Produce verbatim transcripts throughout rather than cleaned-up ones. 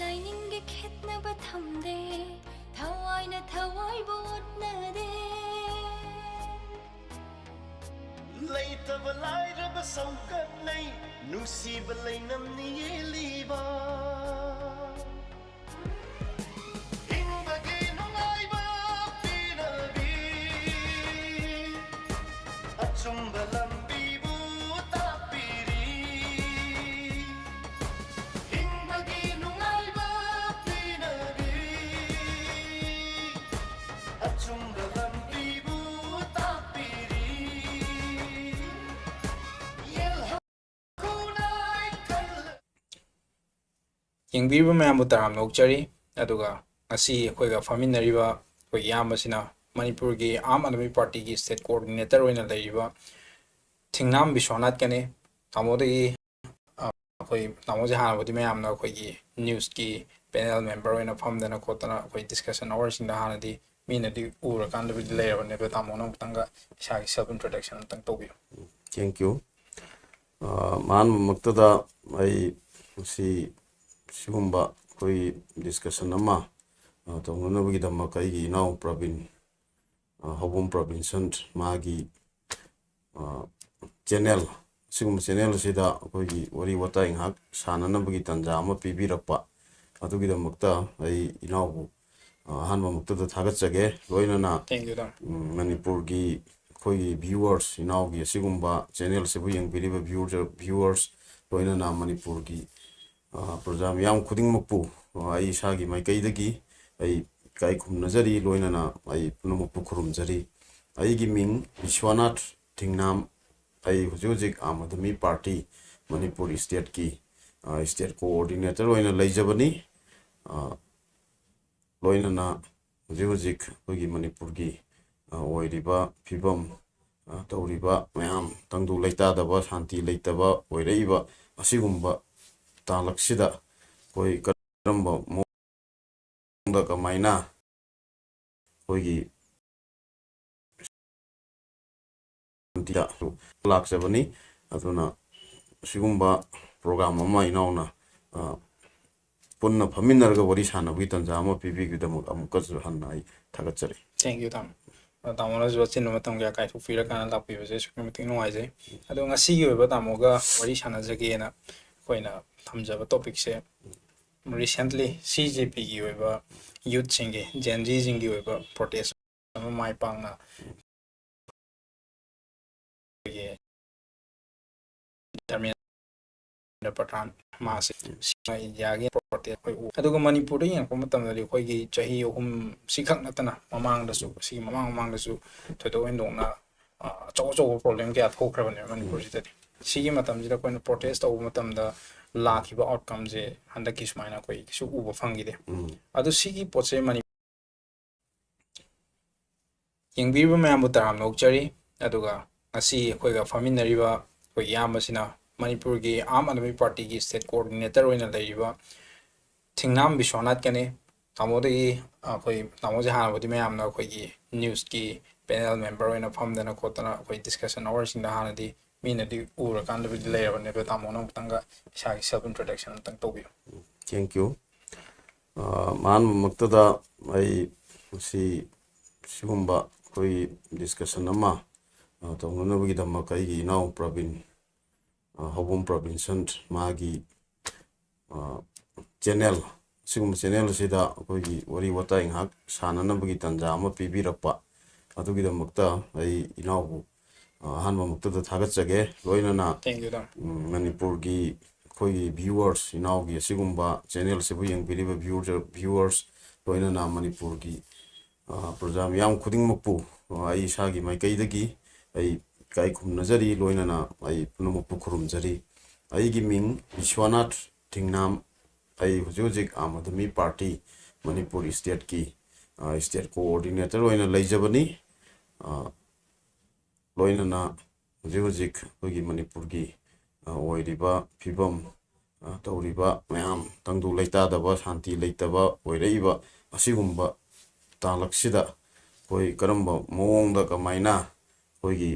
ꯂꯥꯏꯅꯤꯡꯒꯤ ꯈꯦꯠꯅꯕ ꯊꯝꯗꯦ, ꯊꯋꯥꯏꯅ ꯊꯋꯥꯏꯕꯨ ꯑꯣꯠꯅꯗꯦ꯫ ꯂꯩꯇꯕ ꯂꯥꯏꯔꯕ ꯁꯧꯒꯠꯅꯩ, ꯅꯨꯡꯁꯤꯕ ꯂꯩꯅꯝꯅꯤ ꯌꯦꯜꯂꯤꯕ꯫ ꯍꯤꯡꯕꯒꯤ ꯅꯨꯡꯉꯥꯏꯕ ꯄꯤꯅꯕꯤ, ꯑꯆꯨꯝꯕ ꯂꯝꯕꯤꯕꯨ ꯇꯥꯛꯄꯤꯔꯤ꯫ ꯍꯤꯡꯕꯒꯤ ꯅꯨꯡꯉꯥꯏꯕ ꯄꯤꯅꯕꯤ, ꯑꯆꯨꯝꯕ ꯂꯝꯕꯤꯕꯨ ꯇꯥꯛꯄꯤꯔꯤ꯫ ꯌꯦꯜꯍꯧ ꯈꯨꯅꯥꯏ ꯀꯜꯂ- ꯌꯦꯡꯕꯤꯔꯤꯕ ꯃꯌꯥꯝꯕꯨ ꯇꯔꯥꯝꯅ ꯑꯣꯛꯆꯔꯤ꯫ ꯑꯗꯨꯒ ꯉꯁꯤ ꯑꯩꯈꯣꯏꯒ ꯐꯝꯃꯤꯟꯅꯔꯤꯕ ꯑꯩꯈꯣꯏ ꯏꯌꯥꯝꯕꯁꯤꯅ ꯃꯅꯤꯄꯨꯔꯒꯤ ꯑꯥꯝ ꯑꯥꯗꯃꯤ ꯄꯥꯔꯇꯤꯒꯤ ꯁ꯭ꯇꯦꯠ ꯀꯣꯑꯣꯔꯗꯤꯅꯦꯇꯔ ꯑꯣꯏꯅ ꯂꯩꯔꯤꯕ ꯊꯤꯡꯅꯥꯝ ꯕꯤꯁ꯭ꯋꯥꯅꯥꯊꯀꯅꯤ꯫ ꯇꯥꯃꯣꯗꯒꯤ ꯑꯩꯈꯣꯏ ꯇꯥꯃꯣꯁꯦ ꯍꯥꯟꯅꯕꯨꯗꯤ ꯃꯌꯥꯝꯅ ꯑꯩꯈꯣꯏꯒꯤ ꯅ꯭ꯌꯨꯁꯀꯤ ꯄꯦꯅꯦꯜ ꯃꯦꯝꯕꯔ ꯑꯣꯏꯅ ꯐꯝꯗꯅ ꯈꯣꯠꯇꯅ ꯑꯩꯈꯣꯏ ꯗꯤꯁꯀꯁꯟ ꯑꯋꯥꯔꯁꯤꯡꯗ ꯍꯥꯟꯅꯗꯤ ꯃꯤꯅꯗꯤ ꯎꯔꯀꯥꯟꯗꯕꯨꯗꯤ ꯂꯩꯔꯕꯅꯦ, ꯑꯗꯣ ꯇꯥꯃꯣꯅ ꯑꯃꯨꯛꯇꯪꯒ ꯏꯁꯥꯒꯤ ꯁꯦꯜꯐ ꯏꯟꯇ꯭ꯔꯣꯗꯛꯁꯟ ꯑꯃꯇꯪ ꯇꯧꯕꯤꯌꯨ꯫ Thank you. ꯑ, ꯑꯍꯥꯟꯕꯃꯛꯇꯗ ꯑꯩ ꯉꯁꯤ ꯁꯤꯒꯨꯝꯕ ꯑꯩꯈꯣꯏ ꯗꯤꯁꯀꯁꯟ ꯑꯃ, ꯑ, ꯇꯧꯅꯅꯕꯒꯤꯗꯃꯛ ꯑꯩꯒꯤ ꯏꯅꯥꯎ ꯄ꯭ꯔꯕꯤꯟ, ꯑ, ꯍꯧꯕꯝ ꯄ꯭ꯔꯕꯤꯟꯁꯟ, ꯃꯥꯒꯤ, ꯑ, ꯆꯦꯅꯦꯜ, ꯑꯁꯤꯒꯨꯝꯕ ꯆꯦꯅꯦꯜ ꯑꯁꯤꯗ ꯑꯩꯈꯣꯏꯒꯤ ꯋꯥꯔꯤ ꯋꯥꯇꯥꯏ ꯉꯥꯏꯍꯥꯛ ꯁꯥꯟꯅꯅꯕꯒꯤ ꯇꯥꯟꯖꯥ ꯑꯃ ꯄꯤꯕꯤꯔꯛꯄ, ꯑꯗꯨꯒꯤꯗꯃꯛꯇ ꯑꯩ ꯏꯅꯥꯎꯕꯨ, ꯑ, ꯑꯍꯥꯟꯕꯃꯛꯇꯗ ꯊꯥꯒꯠꯆꯒꯦ꯫ ꯂꯣꯏꯅꯅ, Thank you, ꯇꯥꯃꯣ꯫ ꯎꯝ, ꯃꯅꯤꯄꯨꯔꯒꯤ ꯑꯩꯈꯣꯏꯒꯤ ꯚ꯭ꯌꯨꯋꯔꯁ, ꯏꯅꯥꯎꯒꯤ ꯑꯁꯤꯒꯨꯝꯕ ꯆꯦꯅꯦꯜꯁꯤꯕꯨ ꯌꯦꯡꯕꯤꯔꯤꯕ ꯚ꯭ꯌꯨꯋꯔ-, ꯚ꯭ꯌꯨꯋꯔꯁ, ꯂꯣꯏꯅꯅ ꯃꯅꯤꯄꯨꯔꯒꯤ, ꯑ, ꯄ꯭ꯔꯖꯥ ꯃꯤꯌꯥꯝ ꯈꯨꯗꯤꯡꯃꯛꯄꯨ, ꯑ, ꯑꯩ ꯏꯁꯥꯒꯤ ꯃꯥꯏꯀꯩꯗꯒꯤ ꯑꯩ ꯏꯀꯥꯏ ꯈꯨꯝꯅꯖꯔꯤ, ꯂꯣꯏꯅꯅ ꯑꯩ ꯄꯨꯝꯅꯃꯛꯄꯨ ꯈꯨꯔꯨꯝꯖꯔꯤ꯫ ꯑꯩꯒꯤ ꯃꯤꯡ ꯕꯤꯁ꯭ꯋꯥꯅꯥꯊ ꯊꯤꯡꯅꯥꯝ꯫ ꯑꯩ ꯍꯧꯖꯤꯛ ꯍꯧꯖꯤꯛ ꯑꯥꯝ ꯑꯥꯗꯃꯤ ꯄꯥꯔꯇꯤ ꯃꯅꯤꯄꯨꯔ ꯁ꯭ꯇꯦꯠꯀꯤ, ꯑ, ꯁ꯭ꯇꯦꯠ ꯀꯣꯑꯣꯔꯗꯤꯅꯦꯇꯔ ꯑꯣꯏꯅ ꯂꯩꯖꯕꯅꯤ꯫ ꯑ, ꯂꯣꯏꯅꯅ ꯍꯧꯖꯤꯛ ꯍꯧꯖꯤꯛ ꯑꯩꯈꯣꯏꯒꯤ ꯃꯅꯤꯄꯨꯔꯒꯤ, ꯑ, ꯑꯣꯏꯔꯤꯕ ꯐꯤꯕꯝ, ꯑ, ꯇꯧꯔꯤꯕ ꯃꯌꯥꯝ, ꯇꯪꯗꯨ ꯂꯩꯇꯥꯗꯕ, ꯁꯥꯟꯇꯤ ꯂꯩꯇꯕ ꯑꯣꯏꯔꯛꯏꯕ ꯑꯁꯤꯒꯨꯝꯕ ꯇꯥꯡꯂꯛꯁꯤꯗ ꯑꯩꯈꯣꯏ ꯀꯔꯝꯕ ꯃꯑꯣꯡꯗ, ꯀꯃꯥꯏꯅ ꯑꯩꯈꯣꯏꯒꯤ ꯁꯥꯟꯇꯤꯗ ꯂꯥꯛꯆꯕꯅꯤ꯫ ꯑꯗꯨꯅ ꯁꯤꯒꯨꯝꯕ ꯄ꯭ꯔꯣꯒ꯭ꯔꯥꯝ ꯑꯃ ꯏꯅꯥꯎꯅ, ꯑ, ꯄꯨꯟꯅ ꯐꯝꯃꯤꯟꯅꯔꯒ ꯋꯥꯔꯤ ꯁꯥꯟꯅꯕꯒꯤ ꯇꯥꯟꯖꯥ ꯑꯃ ꯄꯤꯕꯤꯕꯒꯤꯗꯃꯛ ꯑꯃꯨꯛꯀꯁꯨ ꯍꯟꯅ ꯑꯩ ꯊꯥꯒꯠꯆꯔꯤ꯫ Thank you, ꯇꯥꯃꯣ꯫ ꯑ, ꯇꯥꯃꯣꯅꯁꯨ ꯑꯆꯤꯟꯕ ꯃꯇꯝ ꯀꯌꯥ ꯀꯥꯏꯊꯣꯛꯄꯤꯔꯀꯥꯟꯗ ꯂꯥꯛꯄꯤꯕꯁꯦ ꯑꯁꯨꯛꯀꯤ ꯃꯇꯤꯛ ꯅꯨꯡꯉꯥꯏꯖꯩ꯫ ꯑꯗꯣ ꯉꯁꯤꯒꯤ ꯑꯣꯏꯕ ꯇꯥꯃꯣꯒ ꯋꯥꯔꯤ ꯁꯥꯟꯅꯖꯒꯦꯅ ꯑꯩꯈꯣꯏꯅ ꯊꯝꯖꯕ ꯇꯣꯄꯤꯛꯁꯦ, recently ꯁꯤ ꯖꯦ ꯄꯤꯒꯤ ꯑꯣꯏꯕ ꯌꯨꯠꯁꯤꯡꯒꯤ, ꯖꯦꯟ ꯖꯤꯁꯤꯡꯒꯤ ꯑꯣꯏꯕ ꯄ꯭ꯔꯣꯇꯦꯁ ꯑꯃ ꯃꯥꯏ ꯄꯥꯛꯅ ꯑꯩꯈꯣꯏꯒꯤ ꯙꯔꯃꯦꯟꯗ꯭ꯔ ꯄ꯭ꯔꯙꯥꯟ, ꯃꯥꯁꯦ ꯏꯟꯗꯤꯌꯥꯒꯤ ꯄ꯭ꯔꯣꯇꯦꯁ ꯑꯩꯈꯣꯏ ꯎ꯫ ꯑꯗꯨꯒ ꯃꯅꯤꯄꯨꯔꯗ ꯌꯦꯡꯉꯛꯄ ꯃꯇꯝꯗꯗꯤ ꯑꯩꯈꯣꯏꯒꯤ ꯆꯍꯤ ꯑꯍꯨꯝ ꯁꯤꯈꯛ ꯅꯠꯇꯅ ꯃꯃꯥꯡꯗꯁꯨ, ꯁꯤꯒꯤ ꯃꯃꯥꯡ ꯃꯃꯥꯡꯗꯁꯨ ꯊꯣꯏꯗꯣꯛ ꯍꯦꯟꯗꯣꯛꯅ, ꯑ, ꯑꯆꯧ ꯑꯆꯧꯕ ꯄ꯭ꯔꯣꯕ꯭ꯂꯦꯝ ꯀꯌꯥ ꯊꯣꯛꯈ꯭ꯔꯕꯅꯦꯕ ꯃꯅꯤꯄꯨꯔꯁꯤꯗꯗꯤ꯫ ꯁꯤꯒꯤ ꯃꯇꯝꯁꯤꯗ ꯑꯩꯈꯣꯏꯅ ꯄ꯭ꯔꯣꯇꯦꯁ ꯇꯧꯕ ꯃꯇꯝꯗ ꯂꯥꯛꯈꯤꯕ ꯑꯥꯎꯠꯀꯝꯁꯦ ꯍꯟꯗꯛꯀꯤ ꯁꯨꯃꯥꯏꯅ ꯑꯩꯈꯣꯏ ꯀꯩꯁꯨ ꯎꯕ ꯐꯪꯈꯤꯗꯦ꯫ ꯑꯗꯨ ꯁꯤꯒꯤ ꯄꯣꯠꯁꯦ ꯃꯅꯤ-, ꯌꯦꯡꯕꯤꯔꯤꯕ ꯃꯌꯥꯝꯕꯨ ꯇꯔꯥꯝꯅ ꯑꯣꯛꯆꯔꯤ꯫ ꯑꯗꯨꯒ ꯉꯁꯤ ꯑꯩꯈꯣꯏꯒ ꯐꯝꯃꯤꯟꯅꯔꯤꯕ ꯑꯩꯈꯣꯏ ꯏꯌꯥꯝꯕꯁꯤꯅ ꯃꯅꯤꯄꯨꯔꯒꯤ ꯑꯥꯝ ꯑꯥꯗꯃꯤ ꯄꯥꯔꯇꯤꯒꯤ ꯁ꯭ꯇꯦꯠ ꯀꯣꯑꯣꯔꯗꯤꯅꯦꯇꯔ ꯑꯣꯏꯅ ꯂꯩꯔꯤꯕ ꯊꯤꯡꯅꯥꯝ ꯕꯤꯁ꯭ꯋꯥꯅꯥꯊꯀꯅꯤ꯫ ꯇꯥꯃꯣꯗꯒꯤ ꯑꯩꯈꯣꯏ, ꯇꯥꯃꯣꯁꯦ ꯍꯥꯟꯅꯕꯨꯗꯤ ꯃꯌꯥꯝꯅ ꯑꯩꯈꯣꯏꯒꯤ ꯅ꯭ꯌꯨꯁꯀꯤ ꯄꯦꯅꯦꯜ ꯃꯦꯝꯕꯔ ꯑꯣꯏꯅ ꯐꯝꯗꯅ ꯈꯣꯠꯇꯅ ꯑꯩꯈꯣꯏ ꯗꯤꯁꯀꯁꯟ ꯑꯋꯥꯔꯁꯤꯡꯗ ꯍꯥꯟꯅꯗꯤ ꯃꯤꯅꯗꯤ ꯎꯔꯀꯥꯟꯗꯕꯨꯗꯤ ꯂꯩꯔꯕꯅꯦ꯫ ꯑꯗꯣ ꯇꯥꯃꯣꯅ ꯑꯃꯨꯛꯇꯪꯒ ꯏꯁꯥꯒꯤ ꯁꯦꯜꯐ ꯏꯟꯇ꯭ꯔꯣꯗꯛꯁꯟ ꯑꯃꯨꯛꯇꯪ ꯇꯧꯕꯤꯌꯨ꯫ Thank you꯫ ꯑ, ꯑꯍꯥꯟꯕꯃꯛꯇꯗ ꯑꯩ ꯉꯁꯤ ꯁꯤꯒꯨꯝꯕ ꯑꯩꯈꯣꯏ ꯗꯤꯁꯀꯁꯟ ꯑꯃ, ꯑ, ꯇꯧꯅꯅꯕꯒꯤꯗꯃꯛ ꯑꯩꯒꯤ ꯏꯅꯥꯎ ꯄ꯭ꯔꯕꯤꯟ, ꯑ, ꯍꯧꯕꯝ ꯄ꯭ꯔꯕꯤꯟꯁꯟ, ꯃꯥꯒꯤ, ꯑ, ꯆꯦꯅꯦꯜ, ꯑꯁꯤꯒꯨꯝꯕ ꯆꯦꯅꯦꯜ ꯑꯁꯤꯗ ꯑꯩꯈꯣꯏꯒꯤ ꯋꯥꯔꯤ ꯋꯥꯇꯥꯏ ꯉꯥꯏꯍꯥꯛ ꯁꯥꯟꯅꯅꯕꯒꯤ ꯇꯥꯟꯖꯥ ꯑꯃ ꯄꯤꯕꯤꯔꯛꯄ, ꯑꯗꯨꯒꯤꯗꯃꯛꯇ ꯑꯩ ꯏꯅꯥꯎꯕꯨ, ꯑ, ꯑꯍꯥꯟꯕꯃꯛꯇꯗ ꯊꯥꯒꯠꯆꯒꯦ꯫ ꯂꯣꯏꯅꯅ, Thank you, ꯇꯥꯃꯣ꯫ ꯎꯝ, ꯃꯅꯤꯄꯨꯔꯒꯤ ꯑꯩꯈꯣꯏꯒꯤ ꯚ꯭ꯌꯨꯋꯔꯁ, ꯏꯅꯥꯎꯒꯤ ꯑꯁꯤꯒꯨꯝꯕ ꯆꯦꯅꯦꯜꯁꯤꯕꯨ ꯌꯦꯡꯕꯤꯔꯤꯕ ꯚ꯭ꯌꯨꯋꯔ-, ꯚ꯭ꯌꯨꯋꯔꯁ, ꯂꯣꯏꯅꯅ ꯃꯅꯤꯄꯨꯔꯒꯤ, ꯑ, ꯄ꯭ꯔꯖꯥ ꯃꯤꯌꯥꯝ ꯈꯨꯗꯤꯡꯃꯛꯄꯨ, ꯑ, ꯑꯩ ꯏꯁꯥꯒꯤ ꯃꯥꯏꯀꯩꯗꯒꯤ ꯑꯩ ꯏꯀꯥꯏ ꯈꯨꯝꯅꯖꯔꯤ, ꯂꯣꯏꯅꯅ ꯑꯩ ꯄꯨꯝꯅꯃꯛꯄꯨ ꯈꯨꯔꯨꯝꯖꯔꯤ꯫ ꯑꯩꯒꯤ ꯃꯤꯡ ꯕꯤꯁ꯭ꯋꯥꯅꯥꯊ ꯊꯤꯡꯅꯥꯝ꯫ ꯑꯩ ꯍꯧꯖꯤꯛ ꯍꯧꯖꯤꯛ ꯑꯥꯝ ꯑꯥꯗꯃꯤ ꯄꯥꯔꯇꯤ ꯃꯅꯤꯄꯨꯔ ꯁ꯭ꯇꯦꯠꯀꯤ, ꯑ, ꯁ꯭ꯇꯦꯠ ꯀꯣꯑꯣꯔꯗꯤꯅꯦꯇꯔ ꯑꯣꯏꯅ ꯂꯩꯖꯕꯅꯤ꯫ ꯑ, ꯂꯣꯏꯅꯅ ꯍꯧꯖꯤꯛ ꯍꯧꯖꯤꯛ ꯑꯩꯈꯣꯏꯒꯤ ꯃꯅꯤꯄꯨꯔꯒꯤ, ꯑ, ꯑꯣꯏꯔꯤꯕ ꯐꯤꯕꯝ, ꯑ, ꯇꯧꯔꯤꯕ ꯃꯌꯥꯝ, ꯇꯪꯗꯨ ꯂꯩꯇꯥꯗꯕ, ꯁꯥꯟꯇꯤ ꯂꯩꯇꯕ ꯑꯣꯏꯔꯛꯏꯕ ꯑꯁꯤꯒꯨꯝꯕ ꯇꯥꯡꯂꯛꯁꯤꯗ ꯑꯩꯈꯣꯏ ꯀꯔꯝꯕ ꯃꯑꯣꯡꯗ, ꯀꯃꯥꯏꯅ ꯑꯩꯈꯣꯏꯒꯤ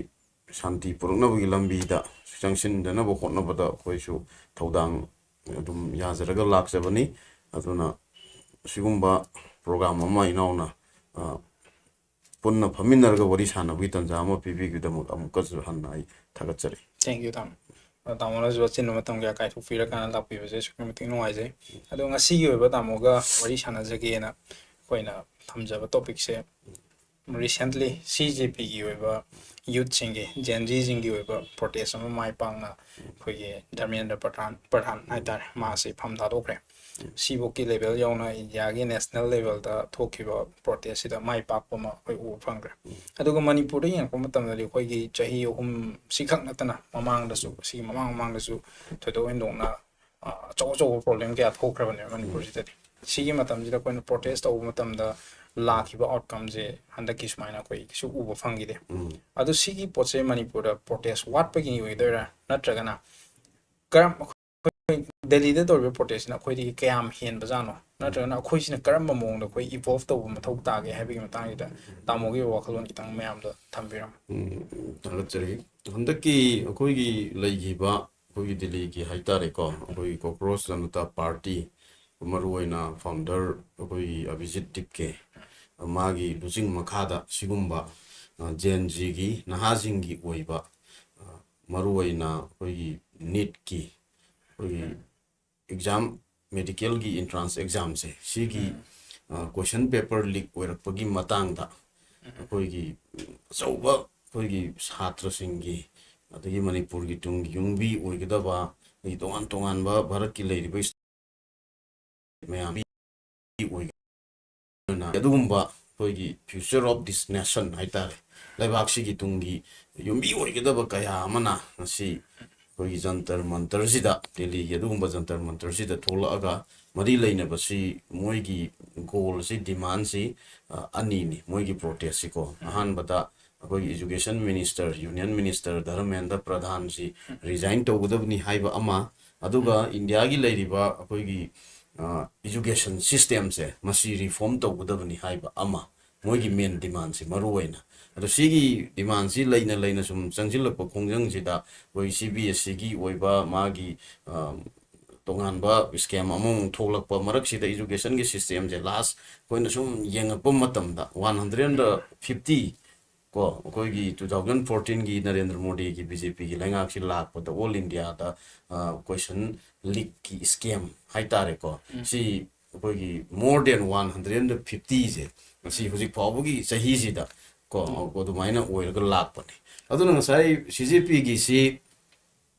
ꯁꯥꯟꯇꯤ ꯄꯨꯔꯛꯅꯕꯒꯤ ꯂꯝꯕꯤꯗ ꯆꯪꯁꯤꯟꯗꯅꯕ ꯍꯣꯠꯅꯕꯗ ꯑꯩꯈꯣꯏꯁꯨ ꯊꯧꯗꯥꯡ ꯑꯗꯨꯝ ꯌꯥꯖꯔꯒ ꯂꯥꯛꯆꯕꯅꯤ꯫ ꯑꯗꯨꯅ ꯁꯤꯒꯨꯝꯕ ꯄ꯭ꯔꯣꯒ꯭ꯔꯥꯝ ꯑꯃ ꯏꯅꯥꯎꯅ, ꯑ, ꯄꯨꯟꯅ ꯐꯝꯃꯤꯟꯅꯔꯒ ꯋꯥꯔꯤ ꯁꯥꯟꯅꯕꯒꯤ ꯇꯥꯟꯖꯥ ꯑꯃ ꯄꯤꯕꯤꯕꯒꯤꯗꯃꯛ ꯑꯃꯨꯛꯀꯁꯨ ꯍꯟꯅ ꯑꯩ ꯊꯥꯒꯠꯆꯔꯤ꯫ Thank you, ꯇꯥꯃꯣ꯫ ꯑ, ꯇꯥꯃꯣꯅꯁꯨ ꯑꯆꯤꯟꯕ ꯃꯇꯝ ꯀꯌꯥ ꯀꯥꯏꯊꯣꯛꯄꯤꯔꯀꯥꯟꯗ ꯂꯥꯛꯄꯤꯕꯁꯦ ꯑꯁꯨꯛꯀꯤ ꯃꯇꯤꯛ ꯅꯨꯡꯉꯥꯏꯖꯩ꯫ ꯑꯗꯣ ꯉꯁꯤꯒꯤ ꯑꯣꯏꯕ ꯇꯥꯃꯣꯒ ꯋꯥꯔꯤ ꯁꯥꯟꯅꯖꯒꯦꯅ ꯑꯩꯈꯣꯏꯅ ꯊꯝꯖꯕ ꯇꯣꯄꯤꯛꯁꯦ, ꯔꯤꯁꯦꯟꯠꯂꯤ ꯁꯤ ꯖꯦ ꯄꯤꯒꯤ ꯑꯣꯏꯕ ꯌꯨꯠꯁꯤꯡꯒꯤ, ꯖꯦꯟ ꯖꯤꯁꯤꯡꯒꯤ ꯑꯣꯏꯕ ꯄ꯭ꯔꯣꯇꯦꯁ ꯑꯃ ꯃꯥꯏ ꯄꯥꯛꯅ ꯑꯩꯈꯣꯏꯒꯤ ꯙꯔꯃꯦꯟꯗ꯭ꯔ ꯄ꯭ꯔꯙꯥꯟ, ꯄ꯭ꯔꯙꯥꯟ ꯍꯥꯏꯇꯥꯔꯦ, ꯃꯥꯁꯤ ꯐꯝ ꯊꯥꯗꯣꯛꯈ꯭ꯔꯦ꯫ ꯁꯤꯐꯧꯀꯤ ꯂꯦꯚꯦꯜ ꯌꯧꯅ ꯏꯟꯗꯤꯌꯥꯒꯤ ꯅꯦꯁꯅꯦꯜ ꯂꯦꯚꯦꯜꯗ ꯊꯣꯛꯈꯤꯕ ꯄ꯭ꯔꯣꯇꯦꯁꯁꯤꯗ ꯃꯥꯏ ꯄꯥꯛꯄ ꯑꯃ ꯑꯩꯈꯣꯏ ꯎꯕ ꯐꯪꯈ꯭ꯔꯦ꯫ ꯑꯗꯨꯒ ꯃꯅꯤꯄꯨꯔꯗ ꯌꯦꯡꯉꯛꯄ ꯃꯇꯝꯗꯗꯤ ꯑꯩꯈꯣꯏꯒꯤ ꯆꯍꯤ ꯑꯍꯨꯝ ꯁꯤꯈꯛ ꯅꯠꯇꯅ ꯃꯃꯥꯡꯗꯁꯨ, ꯁꯤꯒꯤ ꯃꯃꯥꯡ ꯃꯃꯥꯡꯗꯁꯨ ꯊꯣꯏꯗꯣꯛ ꯍꯦꯟꯗꯣꯛꯅ, ꯑ, ꯑꯆꯧ ꯑꯆꯧꯕ ꯄ꯭ꯔꯣꯕ꯭ꯂꯦꯝ ꯀꯌꯥ ꯊꯣꯛꯈ꯭ꯔꯕꯅꯦꯕ ꯃꯅꯤꯄꯨꯔꯁꯤꯗꯗꯤ꯫ ꯁꯤꯒꯤ ꯃꯇꯝꯁꯤꯗ ꯑꯩꯈꯣꯏꯅ ꯄ꯭ꯔꯣꯇꯦꯁ ꯇꯧꯕ ꯃꯇꯝꯗ ꯂꯥꯛꯈꯤꯕ ꯑꯥꯎꯠꯀꯝꯁꯦ ꯍꯟꯗꯛꯀꯤ ꯁꯨꯃꯥꯏꯅ ꯑꯩꯈꯣꯏ ꯀꯩꯁꯨ ꯎꯕ ꯐꯪꯈꯤꯗꯦ꯫ ꯑꯗꯣ ꯁꯤꯒꯤ ꯄꯣꯠꯁꯦ ꯃꯅꯤꯄꯨꯔꯗ ꯄ꯭ꯔꯣꯇꯦꯁ ꯋꯥꯠꯄꯒꯤ ꯑꯣꯏꯗꯣꯏꯔꯥ, ꯅꯠꯇ꯭ꯔꯒꯅ ꯀꯔꯝ, ꯑꯩꯈꯣꯏ ꯗꯦꯜꯂꯤꯗ ꯇꯧꯔꯤꯕ ꯄ꯭ꯔꯣꯇꯦꯁꯁꯤꯅ ꯑꯩꯈꯣꯏꯗꯒꯤ ꯀꯌꯥꯝ ꯍꯦꯟꯕꯖꯥꯠꯅꯣ, ꯅꯠꯇ꯭ꯔꯒꯅ ꯑꯩꯈꯣꯏꯁꯤꯅ ꯀꯔꯝꯕ ꯃꯑꯣꯡꯗ ꯑꯩꯈꯣꯏ ꯏꯚꯣꯜꯚ ꯇꯧꯕ ꯃꯊꯧ ꯇꯥꯒꯦ ꯍꯥꯏꯕꯒꯤ ꯃꯇꯥꯡꯁꯤꯗ ꯇꯥꯃꯣꯒꯤ ꯋꯥꯈꯜꯂꯣꯟ ꯈꯤꯇꯪ ꯃꯌꯥꯝꯗ ꯊꯝꯕꯤꯔꯝꯃꯨ꯫ ꯎꯝ, ꯊꯥꯒꯠꯆꯔꯤ꯫ ꯍꯟꯗꯛꯀꯤ ꯑꯩꯈꯣꯏꯒꯤ ꯂꯩꯈꯤꯕ ꯑꯩꯈꯣꯏꯒꯤ ꯗꯤꯜꯂꯤꯒꯤ ꯍꯥꯏꯇꯥꯔꯦꯀꯣ, ꯑꯩꯈꯣꯏꯒꯤ ꯀꯣꯀ꯭ꯔꯣꯁ ꯖꯅꯇꯥ ꯄꯥꯔꯇꯤ, ꯃꯔꯨꯑꯣꯏꯅ ꯐꯥꯎꯟꯗꯔ ꯑꯩꯈꯣꯏꯒꯤ ꯑꯚꯤꯖꯤꯠ ꯇꯤꯞꯀꯦ, ꯃꯥꯒꯤ ꯂꯨꯆꯤꯡ ꯃꯈꯥꯗ ꯁꯤꯒꯨꯝꯕ, ꯑ, ꯖꯦꯟ ꯖꯤꯒꯤ ꯅꯍꯥꯁꯤꯡꯒꯤ ꯑꯣꯏꯕ, ꯑ, ꯃꯔꯨꯑꯣꯏꯅ ꯑꯩꯈꯣꯏꯒꯤ ꯅꯤꯠꯀꯤ ꯑꯩꯈꯣꯏꯒꯤ ꯑꯦꯛꯖꯥꯝ, ꯃꯦꯗꯤꯀꯦꯜꯒꯤ ꯑꯦꯟꯇ꯭ꯔꯥꯟꯁ ꯑꯦꯛꯖꯥꯝꯁꯦ, ꯁꯤꯒꯤ, ꯑ, ꯀꯣꯏꯁꯟ ꯄꯦꯄꯔ ꯂꯤꯛ ꯑꯣꯏꯔꯛꯄꯒꯤ ꯃꯇꯥꯡꯗ ꯑꯩꯈꯣꯏꯒꯤ ꯑꯆꯧꯕ ꯑꯩꯈꯣꯏꯒꯤ ꯁꯥꯇ꯭ꯔꯁꯤꯡꯒꯤ, ꯑꯗꯒꯤ ꯃꯅꯤꯄꯨꯔꯒꯤ ꯇꯨꯡꯒꯤ ꯌꯨꯝꯕꯤ ꯑꯣꯏꯒꯗꯕ, ꯑꯗꯒꯤ ꯇꯣꯉꯥꯟ ꯇꯣꯉꯥꯟꯕ ꯚꯥꯔꯠꯀꯤ ꯂꯩꯔꯤꯕ ꯃꯌꯥꯝ ꯑꯣꯏ-, ꯑꯗꯨꯒꯨꯝꯕ ꯑꯩꯈꯣꯏꯒꯤ future of this nation ꯍꯥꯏꯇꯥꯔꯦ, ꯂꯩꯕꯥꯛꯁꯤꯒꯤ ꯇꯨꯡꯒꯤ ꯌꯨꯝꯕꯤ ꯑꯣꯏꯒꯗꯕ ꯀꯌꯥ ꯑꯃꯅ ꯉꯁꯤ ꯑꯩꯈꯣꯏꯒꯤ ꯖꯟꯇꯔ ꯃꯟꯇꯔꯁꯤꯗ, ꯗꯦꯜꯂꯤꯒꯤ ꯑꯗꯨꯒꯨꯝꯕ ꯖꯟꯇꯔ ꯃꯟꯇꯔꯁꯤꯗ ꯊꯣꯛꯂꯛꯑꯒ ꯃꯔꯤ ꯂꯩꯅꯕꯁꯤ, ꯃꯣꯏꯒꯤ ꯒꯣꯜꯁꯤ, ꯗꯤꯃꯥꯟꯁꯤ ꯑ, ꯑꯅꯤꯅꯤ ꯃꯣꯏꯒꯤ ꯄ꯭ꯔꯣꯇꯦꯁꯁꯤꯀꯣ꯫ ꯑꯍꯥꯟꯕꯗ ꯑꯩꯈꯣꯏꯒꯤ education minister, union minister Dharmendra Pradhan resign ꯇꯧꯒꯗꯕꯅꯤ ꯍꯥꯏꯕ ꯑꯃ, ꯑꯗꯨꯒ ꯏꯟꯗꯤꯌꯥꯒꯤ ꯂꯩꯔꯤꯕ ꯑꯩꯈꯣꯏꯒꯤ ꯏꯖꯨꯀꯦꯁꯟ ꯁꯤꯁꯇꯦꯝꯁꯦ ꯃꯁꯤ ꯔꯤꯐꯣꯔꯝ ꯇꯧꯒꯗꯕꯅꯤ ꯍꯥꯏꯕ ꯑꯃ, ꯃꯣꯏꯒꯤ ꯃꯦꯟ ꯗꯤꯃꯥꯟꯁꯤ ꯃꯔꯨ ꯑꯣꯏꯅ꯫ ꯑꯗꯣ ꯁꯤꯒꯤ ꯗꯤꯃꯥꯟꯁꯤ ꯂꯩꯅ ꯂꯩꯅ ꯁꯨꯝ ꯆꯪꯁꯤꯜꯂꯛꯄ ꯈꯣꯡꯖꯪꯁꯤꯗ ꯑꯩꯈꯣꯏ ꯁꯤ ꯕꯤ ꯑꯦꯁ ꯁꯤꯒꯤ ꯑꯣꯏꯕ ꯃꯥꯒꯤ, ꯑ, ꯇꯣꯉꯥꯟꯕ ꯁ꯭ꯀꯦꯝ ꯑꯃꯃꯨꯛ ꯊꯣꯛꯂꯛꯄ ꯃꯔꯛꯁꯤꯗ ꯏꯖꯨꯀꯦꯁꯟꯒꯤ ꯁꯤꯁꯇꯦꯝꯁꯦ ꯂꯥꯁ ꯑꯩꯈꯣꯏꯅ ꯁꯨꯝ ꯌꯦꯡꯉꯛꯄ ꯃꯇꯝꯗ ꯋꯥꯟ ꯍꯟꯗ꯭ꯔꯦꯠ ꯐꯤꯐꯇꯤ ꯀꯣ, ꯑꯩꯈꯣꯏꯒꯤ ꯇꯨ ꯊꯥꯎꯖꯟ ꯐꯣꯔꯇꯤꯟꯒꯤ ꯅꯔꯦꯟꯗ꯭ꯔ ꯃꯣꯗꯤꯒꯤ ꯕꯤ ꯖꯦ ꯄꯤꯒꯤ ꯂꯩꯉꯥꯛꯁꯤ ꯂꯥꯛꯄꯗ ꯑꯣꯜ ꯏꯟꯗꯤꯌꯥꯗ, ꯑ, ꯀꯣꯏꯁꯟ ꯂꯤꯛꯀꯤ ꯁ꯭ꯀꯦꯝ ꯍꯥꯏꯇꯥꯔꯦꯀꯣ, ꯁꯤ ꯑꯩꯈꯣꯏꯒꯤ ꯃꯣꯔ ꯗꯦꯟ ꯋꯥꯟ ꯍꯟꯗ꯭ꯔꯦꯠ ꯐꯤꯐꯇꯤꯁꯦ ꯉꯁꯤ ꯍꯧꯖꯤꯛ ꯐꯥꯎꯕꯒꯤ ꯆꯍꯤꯁꯤꯗ ꯀꯣ, ꯑꯗꯨꯃꯥꯏꯅ ꯑꯣꯏꯔꯒ ꯂꯥꯛꯄꯅꯤ꯫ ꯑꯗꯨꯅ ꯉꯁꯥꯏ ꯁꯤ ꯖꯦ ꯄꯤꯒꯤꯁꯤ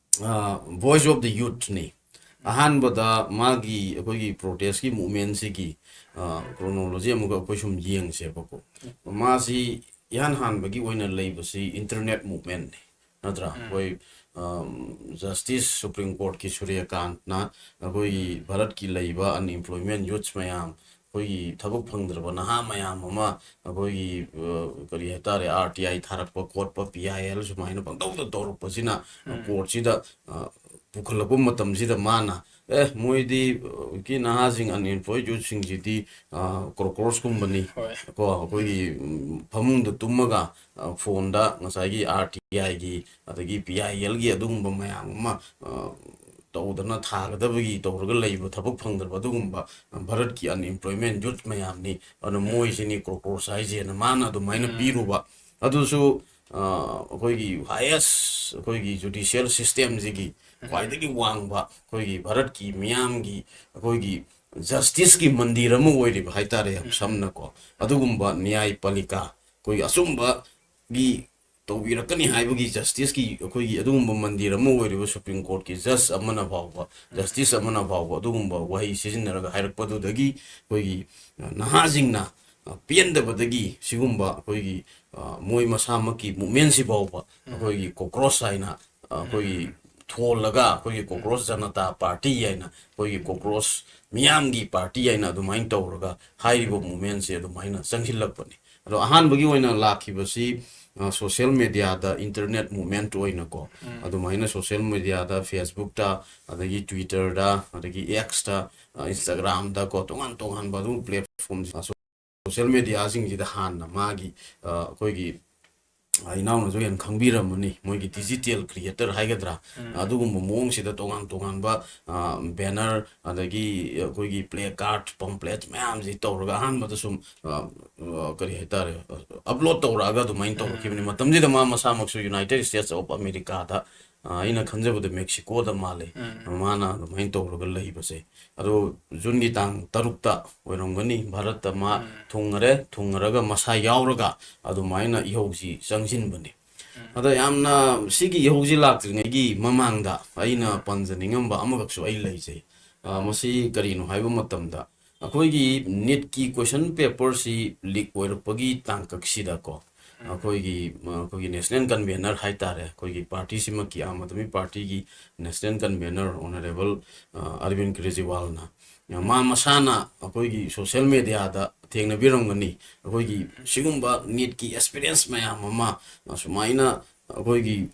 Voice of the Youthꯅꯤ꯫ ꯑꯍꯥꯟꯕꯗ ꯃꯥꯒꯤ ꯑꯩꯈꯣꯏꯒꯤ ꯄ꯭ꯔꯣꯇꯦꯁꯀꯤ ꯃꯨꯞꯃꯦꯟꯁꯤꯒꯤ ꯀ꯭ꯔꯣꯅꯣꯂꯣꯖꯤ ꯑꯃꯨꯛꯀ ꯑꯩꯈꯣꯏ ꯁꯨꯝ ꯌꯦꯡꯁꯦꯕꯀꯣ꯫ ꯃꯥꯁꯤ ꯏꯍꯥꯟ ꯍꯥꯟꯕꯒꯤ ꯑꯣꯏꯅ ꯂꯩꯕꯁꯤ ꯏꯟꯇꯔꯅꯦꯠ ꯃꯨꯞꯃꯦꯟꯅꯤ, ꯅꯠꯇ꯭ꯔꯥ? ꯑꯩꯈꯣꯏ ꯖꯁꯇꯤꯁ ꯁꯨꯄ꯭ꯔꯤꯝ ꯀꯣꯔꯠꯀꯤ ꯁꯨꯔ꯭ꯌꯀꯥꯟꯠꯅ ꯑꯩꯈꯣꯏꯒꯤ ꯚꯥꯔꯠꯀꯤ ꯂꯩꯕ ꯑꯟꯑꯦꯝꯄ꯭ꯂꯣꯏꯃꯦꯟ ꯌꯨꯠꯁ ꯃꯌꯥꯝ, ꯑꯩꯈꯣꯏꯒꯤ ꯊꯕꯛ ꯐꯪꯗ꯭ꯔꯕ ꯅꯍꯥ ꯃꯌꯥꯝ ꯑꯃ ꯑꯩꯈꯣꯏꯒꯤ, ꯑ, ꯀꯔꯤ ꯍꯥꯏꯇꯥꯔꯦ, ꯑꯥꯔ ꯇꯤ ꯑꯥꯏ ꯊꯥꯔꯛꯄ ꯈꯣꯠꯄ, ꯄꯤ ꯑꯥꯏ ꯑꯦꯜ ꯁꯨꯃꯥꯏꯅ ꯄꯪꯇꯧꯗ ꯇꯧꯔꯛꯄꯁꯤꯅ ꯀꯣꯔꯠꯁꯤꯗ, ꯑ, ꯄꯨꯈꯠꯂꯛꯄ ꯃꯇꯝꯁꯤꯗ ꯃꯥꯅ, "ꯑꯦ, ꯃꯣꯏꯗꯤ, ꯑ, ꯍꯧꯖꯤꯛꯀꯤ ꯅꯍꯥꯁꯤꯡ, ꯑꯟꯑꯦꯝꯄ꯭ꯂꯣꯏ ꯌꯨꯠꯁꯤꯡꯁꯤꯗꯤ, ꯑ, ꯀ꯭ꯔꯣꯀꯣꯔꯁꯀꯨꯝꯕꯅꯤ꯫ ꯍꯣꯏ꯫ ꯀꯣ, ꯑꯩꯈꯣꯏꯒꯤ, ꯎꯝ, ꯐꯃꯨꯡꯗ ꯇꯨꯝꯃꯒ, ꯑ, ꯐꯣꯟꯗ ꯉꯁꯥꯏꯒꯤ ꯑꯥꯔ ꯇꯤ ꯑꯥꯏꯒꯤ ꯑꯗꯒꯤ ꯄꯤ ꯑꯥꯏ ꯑꯦꯜꯒꯤ ꯑꯗꯨꯒꯨꯝꯕ ꯃꯌꯥꯝ ꯑꯃ, ꯑ, ꯇꯧꯗꯅ ꯊꯥꯒꯗꯕꯒꯤ ꯇꯧꯔꯒ ꯂꯩꯕ ꯊꯕꯛ ꯐꯪꯗ꯭ꯔꯕ ꯑꯗꯨꯒꯨꯝꯕ ꯚꯥꯔꯠꯀꯤ ꯑꯟꯑꯦꯝꯄ꯭ꯂꯣꯏꯃꯦꯟ ꯌꯨꯠ ꯃꯌꯥꯝꯅꯤ꯫ ꯑꯗꯨꯅ ꯃꯣꯏꯁꯤꯅꯤ ꯀ꯭ꯔꯣꯀꯣꯔꯁ ꯍꯥꯏꯁꯦꯅ ꯃꯥꯅ ꯑꯗꯨꯃꯥꯏꯅ ꯄꯤꯔꯨꯕ꯫ ꯑꯗꯨꯁꯨ, ꯑ, ꯑꯩꯈꯣꯏꯒꯤ ꯍꯥꯏꯌꯦꯁ, ꯑꯩꯈꯣꯏꯒꯤ ꯖꯨꯗꯤꯁꯤꯌꯦꯜ ꯁꯤꯁꯇꯦꯝꯁꯤꯒꯤ ꯈ꯭ꯋꯥꯏꯗꯒꯤ ꯋꯥꯡꯕ, ꯑꯩꯈꯣꯏꯒꯤ ꯚꯥꯔꯠꯀꯤ ꯃꯤꯌꯥꯝꯒꯤ, ꯑꯩꯈꯣꯏꯒꯤ ꯖꯁꯇꯤꯁꯀꯤ ꯃꯟꯗꯤꯔ ꯑꯃ ꯑꯣꯏꯔꯤꯕ ꯍꯥꯏꯇꯥꯔꯦ, ꯌꯥꯝ ꯁꯝꯅꯀꯣ꯫ ꯑꯗꯨꯒꯨꯝꯕ ꯅ꯭ꯌꯥꯌꯄꯥꯂꯤꯀꯥ, ꯑꯩꯈꯣꯏꯒꯤ ꯑꯆꯨꯝꯕꯒꯤ ꯇꯧꯕꯤꯔꯛꯀꯅꯤ ꯍꯥꯏꯕꯒꯤ ꯖꯁꯇꯤꯁꯀꯤ ꯑꯩꯈꯣꯏꯒꯤ ꯑꯗꯨꯒꯨꯝꯕ ꯃꯟꯗꯤꯔ ꯑꯃ ꯑꯣꯏꯔꯤꯕ ꯁꯨꯄ꯭ꯔꯤꯝ ꯀꯣꯔꯠꯀꯤ ꯖꯁ ꯑꯃꯅ ꯐꯥꯎꯕ, ꯖꯁꯇꯤꯁ ꯑꯃꯅ ꯐꯥꯎꯕ ꯑꯗꯨꯒꯨꯝꯕ ꯋꯥꯍꯩ ꯁꯤꯖꯤꯟꯅꯔꯒ ꯍꯥꯏꯔꯛꯄꯗꯨꯗꯒꯤ ꯑꯩꯈꯣꯏꯒꯤ, ꯑ, ꯅꯍꯥꯁꯤꯡꯅ, ꯑ, ꯄꯦꯟꯗꯕꯗꯒꯤ ꯁꯤꯒꯨꯝꯕ ꯑꯩꯈꯣꯏꯒꯤ, ꯑ, ꯃꯣꯏ ꯃꯁꯥꯃꯛꯀꯤ ꯃꯨꯞꯃꯦꯟꯁꯤ ꯐꯥꯎꯕ ꯑꯩꯈꯣꯏꯒꯤ ꯀꯣꯀ꯭ꯔꯣꯁ ꯍꯥꯏꯅ, ꯑ, ꯑꯩꯈꯣꯏꯒꯤ ꯊꯣꯜꯂꯒ ꯑꯩꯈꯣꯏꯒꯤ ꯀꯣꯀ꯭ꯔꯣꯁ ꯖꯅꯇꯥ ꯄꯥꯔꯇꯤ ꯍꯥꯏꯅ, ꯑꯩꯈꯣꯏꯒꯤ ꯀꯣꯀ꯭ꯔꯣꯁ ꯃꯤꯌꯥꯝꯒꯤ ꯄꯥꯔꯇꯤ ꯍꯥꯏꯅ ꯑꯗꯨꯃꯥꯏꯅ ꯇꯧꯔꯒ ꯍꯥꯏꯔꯤꯕ ꯃꯨꯞꯃꯦꯟꯁꯦ ꯑꯗꯨꯃꯥꯏꯅ ꯆꯪꯁꯤꯜꯂꯛꯄꯅꯤ꯫ ꯑꯗꯣ ꯑꯍꯥꯟꯕꯒꯤ ꯑꯣꯏꯅ ꯂꯥꯛꯈꯤꯕꯁꯤ ꯁꯣꯁꯤꯌꯦꯜ ꯃꯦꯗꯤꯌꯥꯗ, ꯏꯟꯇꯔꯅꯦꯠ ꯃꯨꯞꯃꯦꯟ ꯑꯣꯏꯅꯀꯣ, ꯑꯗꯨꯃꯥꯏꯅ ꯁꯣꯁꯤꯌꯦꯜ ꯃꯦꯗꯤꯌꯥꯗ, ꯐꯦꯁꯕꯨꯛꯇ, ꯑꯗꯒꯤ ꯇ꯭ꯋꯤꯇꯔꯗ, ꯑꯗꯒꯤ ꯑꯦꯛꯁꯇ, ꯏꯟꯁꯇꯥꯒ꯭ꯔꯥꯝꯗꯀꯣ, ꯇꯣꯉꯥꯟ ꯇꯣꯉꯥꯟꯕ ꯑꯗꯨꯝ ꯄ꯭ꯂꯦꯠꯐꯣꯝ, ꯁꯣꯁꯤꯌꯦꯜ ꯃꯦꯗꯤꯌꯥꯁꯤꯡꯁꯤꯗ ꯍꯥꯟꯅ ꯃꯥꯒꯤ, ꯑ, ꯑꯩꯈꯣꯏꯒꯤ, ꯑ, ꯏꯅꯥꯎꯅꯁꯨ ꯍꯦꯟꯅ ꯈꯪꯕꯤꯔꯝꯃꯅꯤ, ꯃꯣꯏꯒꯤ ꯗꯤꯖꯤꯇꯦꯜ ꯀ꯭ꯔꯤꯌꯦꯇꯔ ꯍꯥꯏꯒꯗ꯭ꯔꯥ, ꯑꯗꯨꯒꯨꯝꯕ ꯃꯑꯣꯡꯁꯤꯗ ꯇꯣꯉꯥꯟ ꯇꯣꯉꯥꯟꯕ, ꯑ, ꯕꯦꯅꯔ, ꯑꯗꯒꯤ ꯑꯩꯈꯣꯏꯒꯤ ꯄ꯭ꯂꯦ ꯀꯥꯔꯠ, ꯄꯝꯄ꯭ꯂꯦꯠ ꯃꯌꯥꯝꯁꯤ ꯇꯧꯔꯒ ꯑꯍꯥꯟꯕꯗ ꯁꯨꯝ, ꯑ, ꯑ, ꯀꯔꯤ ꯍꯥꯏꯇꯥꯔꯦ, ꯑꯞꯂꯣꯗ ꯇꯧꯔꯛꯑꯒ ꯑꯗꯨꯃꯥꯏꯅ ꯇꯧꯔꯛꯈꯤꯕꯅꯤ꯫ ꯃꯇꯝꯁꯤꯗ ꯃꯥ ꯃꯁꯥꯃꯛꯁꯨ ꯌꯨꯅꯥꯏꯇꯦꯠ ꯁ꯭ꯇꯦꯠꯁ ꯑꯣꯐ ꯑꯃꯦꯔꯤꯀꯥꯗ, ꯑ, ꯑꯩꯅ ꯈꯟꯖꯕꯗ ꯃꯦꯛꯁꯤꯀꯣꯗ ꯃꯥꯜꯂꯦ, ꯃꯥꯅ ꯑꯗꯨꯃꯥꯏꯅ ꯇꯧꯔꯒ ꯂꯩꯕꯁꯦ꯫ ꯑꯗꯣ ꯖꯨꯟꯒꯤ ꯇꯥꯡ ꯇꯔꯨꯛꯇ ꯑꯣꯏꯔꯝꯒꯅꯤ, ꯚꯥꯔꯠꯇ ꯃꯥ ꯊꯨꯡꯉꯔꯦ, ꯊꯨꯡꯉꯔꯒ ꯃꯁꯥ ꯌꯥꯎꯔꯒ ꯑꯗꯨꯃꯥꯏꯅ ꯏꯍꯧꯁꯤ ꯆꯪꯁꯤꯟꯕꯅꯤ꯫ ꯑꯗ ꯌꯥꯝꯅ ꯁꯤꯒꯤ ꯏꯍꯧꯁꯤ ꯂꯥꯛꯇ꯭ꯔꯤꯉꯩꯒꯤ ꯃꯃꯥꯡꯗ ꯑꯩꯅ ꯄꯟꯖꯅꯤꯡꯉꯝꯕ ꯑꯃꯈꯛꯁꯨ ꯑꯩ ꯂꯩꯖꯩ꯫ ꯑ, ꯃꯁꯤ ꯀꯔꯤꯅꯣ ꯍꯥꯏꯕ ꯃꯇꯝꯗ, ꯑꯩꯈꯣꯏꯒꯤ ꯅꯤꯠꯀꯤ ꯀꯣꯏꯁꯟ ꯄꯦꯄꯔꯁꯤ ꯂꯤꯛ ꯑꯣꯏꯔꯛꯄꯒꯤ ꯇꯥꯡꯀꯛꯁꯤꯗꯀꯣ, ꯑꯩꯈꯣꯏꯒꯤ, ꯑꯩꯈꯣꯏꯒꯤ ꯅꯦꯁꯅꯦꯜ ꯀꯟꯚꯦꯅꯔ ꯍꯥꯏꯇꯥꯔꯦ, ꯑꯩꯈꯣꯏꯒꯤ ꯄꯥꯔꯇꯤꯁꯤꯃꯛꯀꯤ, ꯑꯥꯝ ꯑꯥꯗꯃꯤ ꯄꯥꯔꯇꯤꯒꯤ ꯅꯦꯁꯅꯦꯜ ꯀꯟꯚꯦꯅꯔ ꯑꯣꯅꯔꯦꯕꯜ, ꯑ, ꯑꯔꯕꯤꯟ ꯀ꯭ꯔꯦꯖꯤꯋꯥꯜꯅ, ꯃꯥ ꯃꯁꯥꯅ ꯑꯩꯈꯣꯏꯒꯤ ꯁꯣꯁꯤꯌꯦꯜ ꯃꯦꯗꯤꯌꯥꯗ ꯊꯦꯡꯅꯕꯤꯔꯝꯒꯅꯤ, ꯑꯩꯈꯣꯏꯒꯤ ꯁꯤꯒꯨꯝꯕ ꯅꯤꯠꯀꯤ ꯑꯦꯛꯁꯄꯤꯔꯤꯌꯦꯟꯁ ꯃꯌꯥꯝ ꯑꯃ, ꯑ, ꯁꯨꯃꯥꯏꯅ ꯑꯩꯈꯣꯏꯒꯤ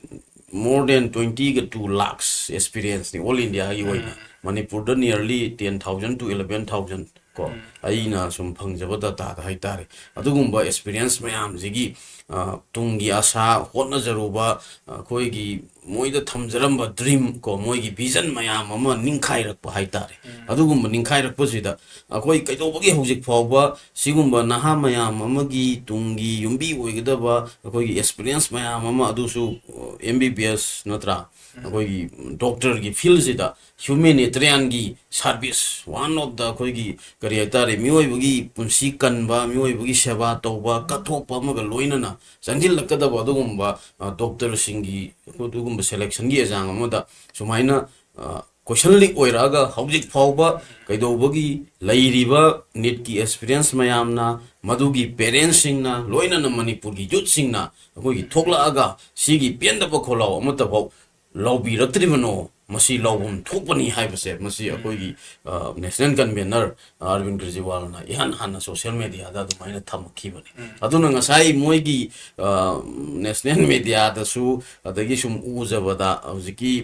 more than twenty ꯒ two lakhs ꯑꯦꯛꯁꯄꯤꯔꯤꯌꯦꯟꯁꯅꯤ ꯑꯣꯜ ꯏꯟꯗꯤꯌꯥꯒꯤ ꯑꯣꯏꯅ꯫ ꯃꯅꯤꯄꯨꯔꯗ nearly ten thousand to eleven thousand ꯀꯣ, ꯑꯩꯅ ꯁꯨꯝ ꯐꯪꯖꯕ ꯗꯇꯥꯗ ꯍꯥꯏꯇꯥꯔꯦ꯫ ꯑꯗꯨꯒꯨꯝꯕ ꯑꯦꯛꯁꯄꯤꯔꯤꯌꯦꯟꯁ ꯃꯌꯥꯝꯁꯤꯒꯤ, ꯑ, ꯇꯨꯡꯒꯤ ꯑꯁꯥ, ꯍꯣꯠꯅꯖꯔꯨꯕ, ꯑꯩꯈꯣꯏꯒꯤ ꯃꯣꯏꯗ ꯊꯝꯖꯔꯝꯕ ꯗ꯭ꯔꯤꯝ ꯀꯣ, ꯃꯣꯏꯒꯤ ꯚꯤꯖꯟ ꯃꯌꯥꯝ ꯑꯃ ꯅꯤꯡꯈꯥꯏꯔꯛꯄ ꯍꯥꯏꯇꯥꯔꯦ꯫ ꯑꯗꯨꯒꯨꯝꯕ ꯅꯤꯡꯈꯥꯏꯔꯛꯄꯁꯤꯗ ꯑꯩꯈꯣꯏ ꯀꯩꯗꯧꯕꯒꯤ ꯍꯧꯖꯤꯛ ꯐꯥꯎꯕ ꯁꯤꯒꯨꯝꯕ ꯅꯍꯥ ꯃꯌꯥꯝ ꯑꯃꯒꯤ ꯇꯨꯡꯒꯤ ꯌꯨꯝꯕꯤ ꯑꯣꯏꯒꯗꯕ ꯑꯩꯈꯣꯏꯒꯤ ꯑꯦꯛꯁꯄꯤꯔꯤꯌꯦꯟꯁ ꯃꯌꯥꯝ ꯑꯃ, ꯑꯗꯨꯁꯨ ꯑꯦꯝ ꯕꯤ ꯕꯤ ꯑꯦꯁ ꯅꯠꯇ꯭ꯔꯥ, ꯑꯩꯈꯣꯏꯒꯤ ꯗꯣꯛꯇꯔꯒꯤ ꯐꯤꯜꯁꯤꯗ ꯍ꯭ꯌꯨꯃꯦꯅꯤꯇꯔꯤꯌꯥꯟꯒꯤ ꯁꯥꯔꯚꯤꯁ, one of the ꯑꯩꯈꯣꯏꯒꯤ ꯀꯔꯤ ꯍꯥꯏꯇꯥꯔꯦ, ꯃꯤꯑꯣꯏꯕꯒꯤ ꯄꯨꯟꯁꯤ ꯀꯟꯕ, ꯃꯤꯑꯣꯏꯕꯒꯤ ꯁꯦꯕꯥ ꯇꯧꯕ, ꯀꯠꯊꯣꯛꯄ ꯑꯃꯒ ꯂꯣꯏꯅꯅ ꯆꯪꯁꯤꯜꯂꯛꯀꯗꯕ ꯑꯗꯨꯒꯨꯝꯕ, ꯑ, ꯗꯣꯛꯇꯔꯁꯤꯡꯒꯤ ꯑꯗꯨꯒꯨꯝꯕ ꯁꯦꯂꯦꯛꯁꯟꯒꯤ ꯑꯦꯛꯖꯥꯝ ꯑꯃꯗ ꯁꯨꯃꯥꯏꯅ, ꯑ, ꯀꯣꯏꯁꯟ ꯂꯤꯛ ꯑꯣꯏꯔꯛꯑꯒ ꯍꯧꯖꯤꯛ ꯐꯥꯎꯕ ꯀꯩꯗꯧꯕꯒꯤ ꯂꯩꯔꯤꯕ ꯅꯤꯠꯀꯤ ꯑꯦꯛꯁꯄꯤꯔꯤꯌꯦꯟꯁ ꯃꯌꯥꯝꯅ, ꯃꯗꯨꯒꯤ ꯄꯦꯔꯦꯟꯁꯁꯤꯡꯅ, ꯂꯣꯏꯅꯅ ꯃꯅꯤꯄꯨꯔꯒꯤ ꯌꯨꯠꯁꯤꯡꯅ ꯑꯩꯈꯣꯏꯒꯤ ꯊꯣꯛꯂꯛꯑꯒ ꯁꯤꯒꯤ ꯄꯦꯟꯗꯕ ꯈꯣꯜꯂꯥꯎ ꯑꯃꯠꯇꯐꯥꯎ ꯂꯧꯕꯤꯔꯛꯇ꯭ꯔꯤꯕꯅꯣ, ꯃꯁꯤ ꯂꯧꯐꯝ ꯊꯣꯛꯄꯅꯤ ꯍꯥꯏꯕꯁꯦ, ꯃꯁꯤ ꯑꯩꯈꯣꯏꯒꯤ, ꯑ, ꯅꯦꯁꯅꯦꯜ ꯀꯟꯚꯦꯅꯔ, ꯑ, ꯑꯔꯕꯤꯟ ꯀꯦꯖꯔꯤꯋꯥꯜꯅ ꯏꯍꯥꯟ ꯍꯥꯟꯅ ꯁꯣꯁꯤꯌꯦꯜ ꯃꯦꯗꯤꯌꯥꯗ ꯑꯗꯨꯃꯥꯏꯅ ꯊꯝꯃꯛꯈꯤꯕꯅꯤ꯫ ꯑꯗꯨꯅ ꯉꯁꯥꯏ ꯃꯣꯏꯒꯤ, ꯑ, ꯅꯦꯁꯅꯦꯜ ꯃꯦꯗꯤꯌꯥꯗꯁꯨ, ꯑꯗꯒꯤ ꯁꯨꯝ ꯎꯖꯕꯗ, ꯍꯧꯖꯤꯛꯀꯤ,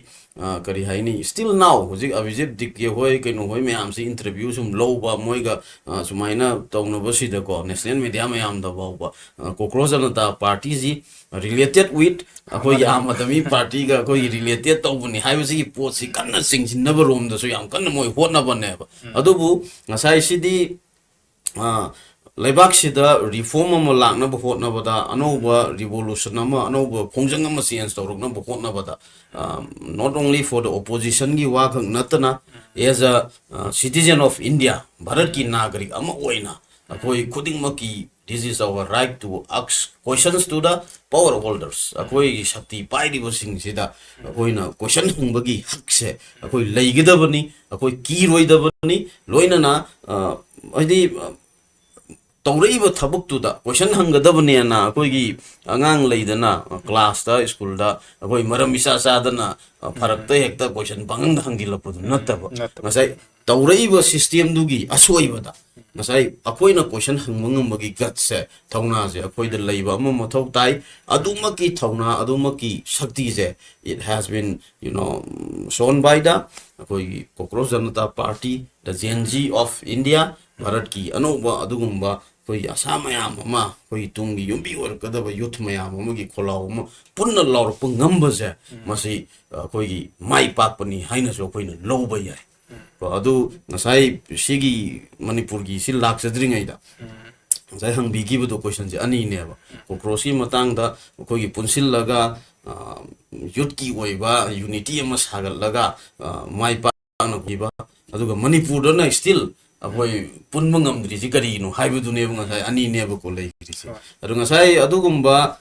ꯑ, ꯀꯔꯤ ꯍꯥꯏꯅꯤ, still now ꯍꯧꯖꯤꯛ ꯑꯚꯤꯖꯤꯠ ꯗꯤꯛꯀꯦ ꯍꯣꯏ, ꯀꯩꯅꯣ ꯍꯣꯏ ꯃꯌꯥꯝꯁꯤ ꯏꯟꯇꯔꯚ꯭ꯌꯨ ꯁꯨꯝ ꯂꯧꯕ, ꯃꯣꯏꯒ, ꯑ, ꯁꯨꯃꯥꯏꯅ ꯇꯧꯅꯕꯁꯤꯗꯀꯣ, ꯅꯦꯁꯅꯦꯜ ꯃꯦꯗꯤꯌꯥ ꯃꯌꯥꯝꯗ ꯐꯥꯎꯕ, ꯑ, ꯀꯣꯀ꯭ꯔꯣꯁ ꯖꯅꯇꯥ ꯄꯥꯔꯇꯤꯁꯤ related with ꯑꯩꯈꯣꯏꯒꯤ ꯑꯥꯝ ꯑꯥꯗꯃꯤ ꯄꯥꯔꯇꯤꯒ ꯑꯩꯈꯣꯏꯒꯤ ꯔꯤꯂꯦꯇꯦꯠ ꯇꯧꯕꯅꯤ ꯍꯥꯏꯕꯁꯤꯒꯤ ꯄꯣꯠꯁꯤ ꯀꯟꯅ ꯆꯤꯡꯁꯤꯟꯅꯕ ꯔꯣꯝꯗꯁꯨ ꯌꯥꯝ ꯀꯟꯅ ꯃꯣꯏ ꯍꯣꯠꯅꯕꯅꯦꯕ꯫ ꯑꯗꯨꯕꯨ ꯉꯁꯥꯏ ꯁꯤꯗꯤ, ꯑ, ꯂꯩꯕꯥꯛꯁꯤꯗ ꯔꯤꯐꯣꯔꯝ ꯑꯃ ꯂꯥꯛꯅꯕ ꯍꯣꯠꯅꯕꯗ, ꯑꯅꯧꯕ ꯔꯤꯚꯣꯂꯨꯁꯟ ꯑꯃ, ꯑꯅꯧꯕ ꯈꯣꯡꯖꯪ ꯑꯃ ꯆꯦꯟꯖ ꯇꯧꯔꯛꯅꯕ ꯍꯣꯠꯅꯕꯗ, ꯑ, not only for the oppositionꯒꯤ ꯋꯥꯈꯛ ꯅꯠꯇꯅ, as a, ꯑ, citizen of India, ꯚꯥꯔꯠꯀꯤ ꯅꯥꯒꯔꯤꯛ ꯑꯃ ꯑꯣꯏꯅ ꯑꯩꯈꯣꯏ ꯈꯨꯗꯤꯡꯃꯛꯀꯤ, this is our right to ask questions to the power holders꯫ ꯑꯩꯈꯣꯏꯒꯤ ꯁꯛꯇꯤ ꯄꯥꯏꯔꯤꯕꯁꯤꯡꯁꯤꯗ ꯑꯩꯈꯣꯏꯅ ꯀꯣꯏꯁꯟ ꯍꯪꯕꯒꯤ ꯍꯛꯁꯦ ꯑꯩꯈꯣꯏ ꯂꯩꯒꯗꯕꯅꯤ, ꯑꯩꯈꯣꯏ ꯀꯤꯔꯣꯏꯗꯕꯅꯤ꯫ ꯂꯣꯏꯅꯅ, ꯑ, ꯍꯥꯏꯗꯤ, ꯑ, ꯇꯧꯔꯛꯏꯕ ꯊꯕꯛꯇꯨꯗ ꯀꯣꯏꯁꯟ ꯍꯪꯒꯗꯕꯅꯦꯅ ꯑꯩꯈꯣꯏꯒꯤ ꯑꯉꯥꯡ ꯂꯩꯗꯅ, ꯑ, ꯀ꯭ꯂꯥꯁꯇ, ꯁ꯭ꯀꯨꯜꯗ ꯑꯩꯈꯣꯏ ꯃꯔꯝ ꯏꯆꯥ ꯆꯥꯗꯅ, ꯑ, ꯐꯔꯛꯇ ꯍꯦꯛꯇ ꯀꯣꯏꯁꯟ ꯄꯪꯍꯪꯗ ꯍꯪꯖꯤꯜꯂꯛꯄꯗꯨ ꯅꯠꯇꯕ, ꯅꯠꯇꯕ꯫ ꯉꯁꯥꯏ ꯇꯧꯔꯛꯏꯕ ꯁꯤꯁꯇꯦꯝꯗꯨꯒꯤ ꯑꯁꯣꯏꯕꯗ ꯉꯁꯥꯏ ꯑꯩꯈꯣꯏꯅ ꯀꯣꯏꯁꯟ ꯍꯪꯕ ꯉꯝꯕꯒꯤ ꯒꯠꯁꯦ, ꯊꯧꯅꯥꯁꯦ ꯑꯩꯈꯣꯏꯗ ꯂꯩꯕ ꯑꯃ ꯃꯊꯧ ꯇꯥꯏ꯫ ꯑꯗꯨꯃꯛꯀꯤ ꯊꯧꯅꯥ, ꯑꯗꯨꯃꯛꯀꯤ ꯁꯛꯇꯤꯁꯦ, it has been, you know, shown by the ꯑꯩꯈꯣꯏꯒꯤ ꯀꯣꯀ꯭ꯔꯣꯁ Janata party, the Gen Z of India, ꯚꯥꯔꯠꯀꯤ ꯑꯅꯧꯕ ꯑꯗꯨꯒꯨꯝꯕ ꯑꯩꯈꯣꯏꯒꯤ ꯑꯁꯥ ꯃꯌꯥꯝ ꯑꯃ, ꯑꯩꯈꯣꯏꯒꯤ ꯇꯨꯡꯒꯤ ꯌꯨꯝꯕꯤ ꯑꯣꯏꯔꯛꯀꯗꯕ ꯌꯨꯊ ꯃꯌꯥꯝ ꯑꯃꯒꯤ ꯈꯣꯜꯂꯥꯎ ꯑꯃ ꯄꯨꯟꯅ ꯂꯥꯎꯔꯛꯄ ꯉꯝꯕꯁꯦ, ꯃꯁꯤ ꯑꯩꯈꯣꯏꯒꯤ ꯃꯥꯏ ꯄꯥꯛꯄꯅꯤ ꯍꯥꯏꯅꯁꯨ ꯑꯩꯈꯣꯏꯅ ꯂꯧꯕ ꯌꯥꯏ꯫ ꯀꯣ, ꯑꯗꯨ ꯉꯁꯥꯏ ꯁꯤꯒꯤ ꯃꯅꯤꯄꯨꯔꯒꯤ ꯁꯤ ꯂꯥꯛꯆꯗ꯭ꯔꯤꯉꯩꯗ ꯉꯁꯥꯏ ꯍꯪꯕꯤꯈꯤꯕꯗꯣ, ꯀꯣꯏꯁꯟꯁꯦ ꯑꯅꯤꯅꯦꯕ꯫ ꯀꯣꯀ꯭ꯔꯣꯁꯀꯤ ꯃꯇꯥꯡꯗ ꯑꯩꯈꯣꯏꯒꯤ ꯄꯨꯟꯁꯤꯜꯂꯒ, ꯑ, ꯌꯨꯠꯀꯤ ꯑꯣꯏꯕ ꯌꯨꯅꯤꯇꯤ ꯑꯃ ꯁꯥꯒꯠꯂꯒ, ꯑ, ꯃꯥꯏ ꯄꯥꯛꯅ ꯄꯤꯕ, ꯑꯗꯨꯒ ꯃꯅꯤꯄꯨꯔꯗꯅ still ꯑꯩꯈꯣꯏ ꯄꯨꯟꯕ ꯉꯝꯗ꯭ꯔꯤꯁꯤ ꯀꯔꯤꯒꯤꯅꯣ ꯍꯥꯏꯕꯗꯨꯅꯦꯕ ꯉꯁꯥꯏ ꯑꯅꯤꯅꯦꯕꯀꯣ ꯂꯩꯔꯤꯁꯦ꯫ ꯍꯣꯏ꯫ ꯑꯗꯣ ꯉꯁꯥꯏ ꯑꯗꯨꯒꯨꯝꯕ,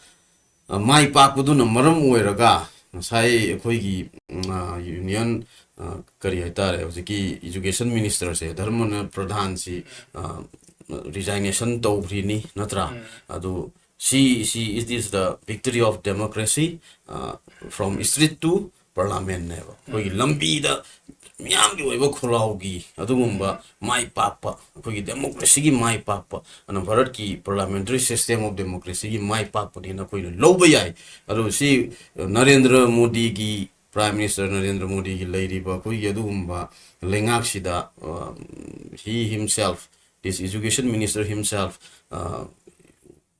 ꯑ, ꯃꯥꯏ ꯄꯥꯛꯄꯗꯨꯅ ꯃꯔꯝ ꯑꯣꯏꯔꯒ ꯉꯁꯥꯏ ꯑꯩꯈꯣꯏꯒꯤ, ꯎꯝ, ꯑ, ꯌꯨꯅꯤꯌꯟ, ꯑ, ꯀꯔꯤ ꯍꯥꯏꯇꯥꯔꯦ, ꯍꯧꯖꯤꯛꯀꯤ ꯏꯖꯨꯀꯦꯁꯟ ꯃꯤꯅꯤꯁꯇꯔꯁꯦ, ꯙꯔꯃꯦꯟꯗ꯭ꯔ ꯄ꯭ꯔꯙꯥꯟꯁꯤ, ꯑ, ꯔꯤꯖꯥꯏꯅꯦꯁꯟ ꯇꯧꯈ꯭ꯔꯤꯅꯤ, ꯅꯠꯇ꯭ꯔꯥ? ꯎꯝ꯫ ꯑꯗꯨ ꯁꯤ, ꯁꯤ, it is the victory of democracy, ꯑ, from street to ꯄꯥꯔꯂꯥꯃꯦꯟꯅꯦꯕ꯫ ꯑꯩꯈꯣꯏꯒꯤ ꯂꯝꯕꯤꯗ ꯃꯤꯌꯥꯝꯒꯤ ꯑꯣꯏꯕ ꯈꯣꯜꯂꯥꯎꯒꯤ ꯑꯗꯨꯒꯨꯝꯕ ꯃꯥꯏ ꯄꯥꯛꯄ, ꯑꯩꯈꯣꯏꯒꯤ ꯗꯦꯃꯣꯀ꯭ꯔꯦꯁꯤꯒꯤ ꯃꯥꯏ ꯄꯥꯛꯄ, ꯑꯗꯨꯅ ꯚꯥꯔꯠꯀꯤ ꯄꯥꯔꯂꯥꯃꯦꯟꯇꯔꯤ ꯁꯤꯁꯇꯦꯝ ꯑꯣꯐ ꯗꯦꯃꯣꯀ꯭ꯔꯦꯁꯤꯒꯤ ꯃꯥꯏ ꯄꯥꯛꯄꯅꯦꯅ ꯑꯩꯈꯣꯏꯅ ꯂꯧꯕ ꯌꯥꯏ꯫ ꯑꯗꯣ ꯁꯤ ꯅꯔꯦꯟꯗ꯭ꯔ ꯃꯣꯗꯤꯒꯤ, ꯄ꯭ꯔꯥꯏꯝ ꯃꯤꯅꯤꯁꯇꯔ ꯅꯔꯦꯟꯗ꯭ꯔ ꯃꯣꯗꯤꯒꯤ ꯂꯩꯔꯤꯕ ꯑꯩꯈꯣꯏꯒꯤ ꯑꯗꯨꯒꯨꯝꯕ ꯂꯩꯉꯥꯛꯁꯤꯗ, he himself, this education minister himself,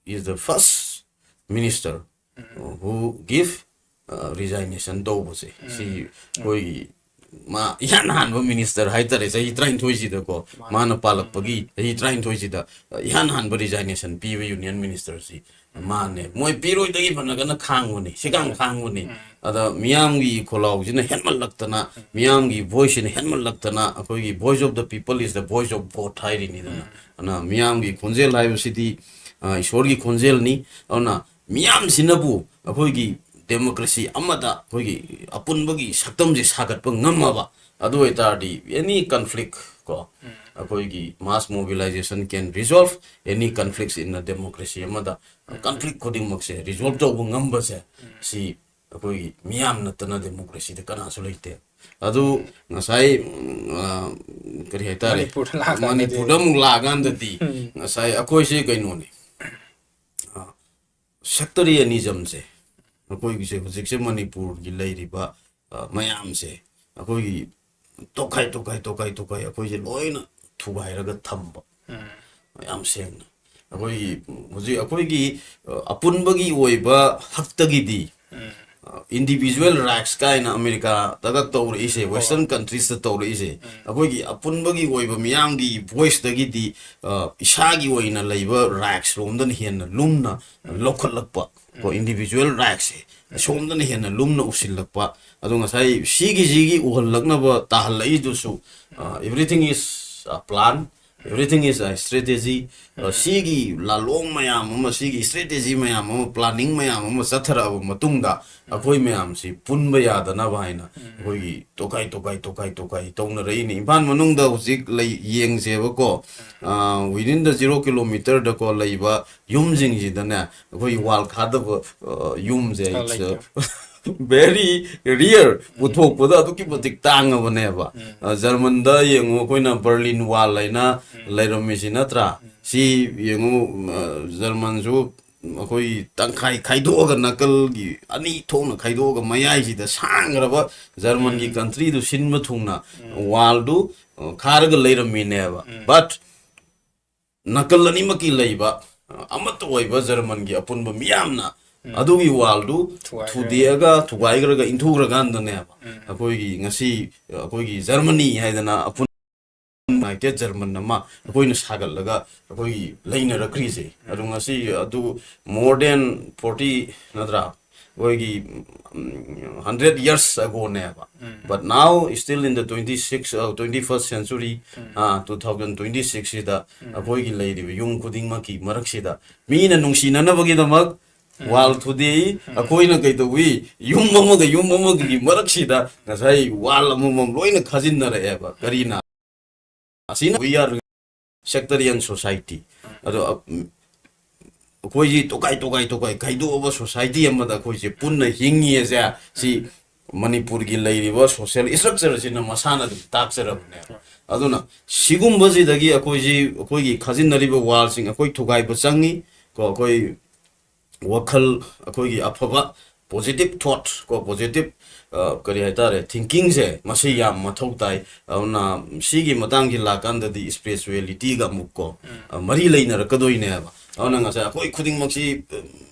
is the first minister who give resignation ꯇꯧꯕꯁꯦ꯫ ꯁꯤ ꯑꯩꯈꯣꯏꯒꯤ ꯃꯥ ꯏꯍꯥꯟ ꯍꯥꯟꯕ ꯃꯤꯅꯤꯁꯇꯔ ꯍꯥꯏꯇꯥꯔꯦ, ꯆꯍꯤ ꯇꯔꯥꯅꯤꯊꯣꯏꯁꯤꯗꯀꯣ, ꯃꯥꯅ ꯄꯥꯜꯂꯛꯄꯒꯤ ꯆꯍꯤ ꯇꯔꯥꯅꯤꯊꯣꯏꯁꯤꯗ ꯏꯍꯥꯟ ꯍꯥꯟꯕ ꯔꯤꯖꯥꯏꯅꯦꯁꯟ ꯄꯤꯕ ꯌꯨꯅꯤꯌꯟ ꯃꯤꯅꯤꯁꯇꯔꯁꯤ ꯃꯥꯅꯦ꯫ ꯃꯣꯏ ꯄꯤꯔꯣꯏꯗꯒꯤ ꯐꯅꯒꯅ ꯈꯥꯡꯕꯅꯤ, ꯁꯤꯒꯥꯡ ꯈꯥꯡꯕꯅꯤ꯫ ꯑꯗ ꯃꯤꯌꯥꯝꯒꯤ ꯈꯣꯜꯂꯥꯎꯁꯤꯅ ꯍꯦꯟꯃꯜꯂꯛꯇꯅ, ꯃꯤꯌꯥꯝꯒꯤ ꯚꯣꯏꯁꯁꯤꯅ ꯍꯦꯟꯃꯜꯂꯛꯇꯅ, ꯑꯩꯈꯣꯏꯒꯤ voice of the people is the voice of God ꯍꯥꯏꯔꯤꯅꯤꯗꯅ꯫ ꯑꯗꯨꯅ ꯃꯤꯌꯥꯝꯒꯤ ꯈꯣꯟꯖꯦꯜ ꯍꯥꯏꯕꯁꯤꯗꯤ, ꯑ, ꯏꯁꯣꯔꯒꯤ ꯈꯣꯟꯖꯦꯜꯅꯤ꯫ ꯑꯗꯨꯅ ꯃꯤꯌꯥꯝꯁꯤꯅꯕꯨ ꯑꯩꯈꯣꯏꯒꯤ ꯗꯦꯃꯣꯀ꯭ꯔꯦꯁꯤ ꯑꯃꯗ, ꯑꯩꯈꯣꯏꯒꯤ ꯑꯄꯨꯟꯕꯒꯤ ꯁꯛꯇꯝꯁꯦ ꯁꯥꯒꯠꯄ ꯉꯝꯃꯕ, ꯑꯗꯨ ꯑꯣꯏꯇꯥꯔꯗꯤ any conflict ꯀꯣ, ꯑꯩꯈꯣꯏꯒꯤ mass mobilization can resolve any conflicts in a democracy ꯑꯃꯗ꯫ ꯀꯟꯐ꯭ꯂꯤꯛ ꯈꯨꯗꯤꯡꯃꯛꯁꯦ ꯔꯤꯖꯣꯜꯕ ꯇꯧꯕ ꯉꯝꯕꯁꯦ, ꯁꯤ ꯑꯩꯈꯣꯏꯒꯤ ꯃꯤꯌꯥꯝ ꯅꯠꯇꯅ ꯗꯦꯃꯣꯀ꯭ꯔꯦꯁꯤꯗ ꯀꯅꯥꯁꯨ ꯂꯩꯇꯦ꯫ ꯑꯗꯨ ꯉꯁꯥꯏ, ꯎꯝ, ꯑ, ꯀꯔꯤ ꯍꯥꯏꯇꯥꯔꯦ, ꯃꯅꯤꯄꯨꯔꯗ ꯂꯥꯛꯑꯀꯥꯟꯗꯗꯤ ꯃꯅꯤꯄꯨꯔꯗ ꯑꯃꯨꯛ ꯂꯥꯛꯑꯀꯥꯟꯗꯗꯤ ꯎꯝ꯫ ꯉꯁꯥꯏ ꯑꯩꯈꯣꯏꯁꯦ ꯀꯩꯅꯣꯅꯤ, ꯑ, ꯁꯦꯛꯇꯔꯤꯌꯥꯅꯤꯖꯝꯁꯦ, ꯑꯩꯈꯣꯏꯒꯤꯁꯦ ꯍꯧꯖꯤꯛꯁꯦ ꯃꯅꯤꯄꯨꯔꯒꯤ ꯂꯩꯔꯤꯕ, ꯑ, ꯃꯌꯥꯝꯁꯦ ꯑꯩꯈꯣꯏꯒꯤ ꯇꯣꯈꯥꯏ ꯇꯣꯈꯥꯏ ꯇꯣꯈꯥꯏ ꯇꯣꯈꯥꯏ ꯑꯩꯈꯣꯏꯁꯦ ꯂꯣꯏꯅ ꯊꯨꯒꯥꯏꯔꯒ ꯊꯝꯕ꯫ ꯃꯌꯥꯝ ꯁꯦꯡꯅ ꯑꯩꯈꯣꯏꯒꯤ ꯍꯧꯖꯤꯛ ꯑꯩꯈꯣꯏꯒꯤ, ꯑ, ꯑꯄꯨꯟꯕꯒꯤ ꯑꯣꯏꯕ ꯍꯛꯇꯒꯤꯗꯤ, ꯑ, individual rights ꯀꯥꯏꯅ ꯑꯃꯦꯔꯤꯀꯥꯗꯒ ꯇꯧꯔꯛꯏꯁꯦ, ꯍꯣꯏ꯫ Western countries ꯇ ꯇꯧꯔꯛꯏꯁꯦ, ꯑꯩꯈꯣꯏꯒꯤ ꯑꯄꯨꯟꯕꯒꯤ ꯑꯣꯏꯕ ꯃꯤꯌꯥꯝꯒꯤ voice ꯇꯒꯤꯗꯤ, ꯑ, ꯏꯁꯥꯒꯤ ꯑꯣꯏꯅ ꯂꯩꯕ rights ꯔꯣꯝꯗꯅ ꯍꯦꯟꯅ ꯂꯨꯝꯅ ꯂꯧꯈꯠꯂꯛꯄ, ꯀꯣ, individual rights ꯁꯦ ꯑꯁꯣꯝꯗꯅ ꯍꯦꯟꯅ ꯂꯨꯝꯅ ꯎꯁꯤꯜꯂꯛꯄ꯫ ꯑꯗꯣ ꯉꯁꯥꯏ ꯁꯤꯒꯤꯁꯤꯒꯤ ꯎꯍꯜꯂꯛꯅꯕ ꯇꯥꯍꯜꯂꯛꯏꯗꯨꯁꯨ, ꯑ, everything is a plan, everything is a strategy꯫ ꯑ, ꯁꯤꯒꯤ ꯂꯥꯂꯣꯡ ꯃꯌꯥꯝ ꯑꯃ, ꯁꯤꯒꯤ strategy ꯃꯌꯥꯝ ꯑꯃ, planning ꯃꯌꯥꯝ ꯑꯃ ꯆꯠꯊꯔꯛꯑꯕ ꯃꯇꯨꯡꯗ, ꯑꯩꯈꯣꯏ ꯃꯌꯥꯝꯁꯤ ꯄꯨꯟꯕ ꯌꯥꯗꯅꯕ ꯍꯥꯏꯅ ꯑꯩꯈꯣꯏꯒꯤ ꯇꯣꯈꯥꯏ ꯇꯣꯈꯥꯏ ꯇꯣꯈꯥꯏ ꯇꯣꯈꯥꯏ ꯇꯧꯅꯔꯛꯏꯅꯤ꯫ ꯏꯝꯐꯥꯜ ꯃꯅꯨꯡꯗ ꯍꯧꯖꯤꯛ ꯂꯩ, ꯌꯦꯡꯁꯦꯕꯀꯣ, ꯑ, within the zero kilometer ꯗꯀꯣ ꯂꯩꯕ ꯌꯨꯝꯁꯤꯡꯁꯤꯗꯅꯦ, ꯑꯩꯈꯣꯏꯒꯤ wall ꯈꯥꯗꯕ, ꯑ, ꯌꯨꯝꯁꯦ ꯑ, it's a ꯂꯩꯇꯦ꯫ very rare, ꯄꯨꯊꯣꯛꯄꯗ ꯑꯗꯨꯛꯀꯤ ꯃꯇꯤꯛ ꯇꯥꯡꯉꯕꯅꯦꯕ꯫ ꯑ, ꯖꯔꯃꯟꯗ ꯌꯦꯡꯉꯨ, ꯑꯩꯈꯣꯏꯅ ꯕꯔꯂꯤꯟ ꯋꯥꯜ ꯍꯥꯏꯅ ꯂꯩꯔꯝꯃꯤꯁꯤ ꯅꯠꯇ꯭ꯔꯥ? ꯁꯤ ꯌꯦꯡꯉꯨ, ꯑ, ꯖꯔꯃꯟꯁꯨ ꯑꯩꯈꯣꯏ ꯇꯪꯈꯥꯏ ꯈꯥꯏꯗꯣꯛꯑꯒ, ꯅꯥꯀꯜꯒꯤ ꯑꯅꯤ ꯊꯣꯛꯅ ꯈꯥꯏꯗꯣꯛꯑꯒ, ꯃꯌꯥꯏꯁꯤꯗ ꯁꯥꯡꯈ꯭ꯔꯕ ꯖꯔꯃꯟꯒꯤ ꯀꯟꯇ꯭ꯔꯤꯗꯨ ꯁꯤꯟꯕ ꯊꯨꯡꯅ ꯋꯥꯜꯗꯨ, ꯑ, ꯈꯥꯔꯒ ꯂꯩꯔꯝꯃꯤꯅꯦꯕ꯫ But ꯅꯥꯀꯜ ꯑꯅꯤꯃꯛꯀꯤ ꯂꯩꯕ, ꯑ, ꯑꯃꯠꯇ ꯑꯣꯏꯕ ꯖꯔꯃꯟꯒꯤ ꯑꯄꯨꯟꯕ ꯃꯤꯌꯥꯝꯅ ꯑꯗꯨꯒꯤ ꯋꯥꯜꯗꯨ ꯊꯨꯒꯥꯏꯈ꯭ꯔꯦ꯫ ꯊꯨꯗꯦꯛꯑꯒ, ꯊꯨꯒꯥꯏꯈ꯭ꯔꯒ, ꯏꯟꯊꯨꯈ꯭ꯔꯀꯥꯟꯗꯅꯦꯕ ꯑꯩꯈꯣꯏꯒꯤ ꯉꯁꯤ, ꯑ, ꯑꯩꯈꯣꯏꯒꯤ ꯖꯔꯃꯅꯤ ꯍꯥꯏꯗꯅ ꯑꯄꯨꯟ-, ꯌꯨꯅꯥꯏꯇꯦꯠ ꯖꯔꯃꯟ ꯑꯃ ꯑꯩꯈꯣꯏꯅ ꯁꯥꯒꯠꯂꯒ ꯑꯩꯈꯣꯏꯒꯤ ꯂꯩꯅꯔꯛꯈ꯭ꯔꯤꯁꯦ꯫ ꯑꯗꯣ ꯉꯁꯤ ꯑꯗꯨ more than forty, ꯅꯠꯇ꯭ꯔꯥ? ꯑꯩꯈꯣꯏꯒꯤ, ꯎꯝ, hundred years agoꯅꯦꯕ꯫ But now, still in the twenty six, uh, twenty first century, ah, two thousand twenty six ꯁꯤꯗ ꯑꯩꯈꯣꯏꯒꯤ ꯂꯩꯔꯤꯕ ꯌꯨꯝ ꯈꯨꯗꯤꯡꯃꯛꯀꯤ ꯃꯔꯛꯁꯤꯗ ꯃꯤꯅ ꯅꯨꯡꯁꯤꯅꯅꯕꯒꯤꯗꯃꯛ ꯋꯥꯜ ꯊꯨꯗꯦꯛꯏ, ꯑꯩꯈꯣꯏꯅ ꯀꯩꯗꯧꯏ, ꯌꯨꯝ ꯑꯃꯒ ꯌꯨꯝ ꯑꯃꯒꯤ ꯃꯔꯛꯁꯤꯗ ꯉꯁꯥꯏ ꯋꯥꯜ ꯑꯃꯃꯝ ꯂꯣꯏꯅ ꯈꯥꯖꯤꯟꯅꯔꯛꯑꯦꯕ꯫ ꯀꯔꯤꯅ? ꯑꯁꯤꯅ we are sectarian society꯫ ꯑꯗꯣ, ꯑ, ꯎꯝ, ꯑꯩꯈꯣꯏꯁꯤ ꯇꯣꯈꯥꯏ ꯇꯣꯈꯥꯏ ꯇꯣꯈꯥꯏ ꯈꯥꯏꯗꯣꯛꯑꯕ society ꯑꯃꯗ ꯑꯩꯈꯣꯏꯁꯦ ꯄꯨꯟꯅ ꯍꯤꯡꯉꯤꯁꯦ, ꯁꯤ ꯃꯅꯤꯄꯨꯔꯒꯤ ꯂꯩꯔꯤꯕ social structure ꯑꯁꯤꯅ ꯃꯁꯥꯅ ꯑꯗꯨꯝ ꯇꯥꯛꯆꯔꯕꯅꯦꯕ꯫ ꯑꯗꯨꯅ ꯁꯤꯒꯨꯝꯕꯁꯤꯗꯒꯤ ꯑꯩꯈꯣꯏꯁꯤ, ꯑꯩꯈꯣꯏꯒꯤ ꯈꯥꯖꯤꯟꯅꯔꯤꯕ ꯋꯥꯜꯁꯤꯡ ꯑꯩꯈꯣꯏ ꯊꯨꯒꯥꯏꯕ ꯆꯪꯉꯤ꯫ ꯀꯣ, ꯑꯩꯈꯣꯏ ꯋꯥꯈꯜ, ꯑꯩꯈꯣꯏꯒꯤ ꯑꯐꯕ positive thought ꯀꯣ, positive, ꯑ, ꯀꯔꯤ ꯍꯥꯏꯇꯥꯔꯦ, thinkingꯁꯦ ꯃꯁꯤ ꯌꯥꯝ ꯃꯊꯧ ꯇꯥꯏ꯫ ꯑꯗꯨꯅ ꯁꯤꯒꯤ ꯃꯇꯥꯡꯁꯤ ꯂꯥꯛꯀꯥꯟꯗꯗꯤ spiritualityꯒ ꯑꯃꯨꯛ ꯀꯣ, ꯑ, ꯃꯔꯤ ꯂꯩꯅꯔꯛꯀꯗꯣꯏꯅꯦꯕ꯫ ꯑꯗꯨꯅ ꯉꯁꯥꯏ ꯑꯩꯈꯣꯏ ꯈꯨꯗꯤꯡꯃꯛꯁꯤ,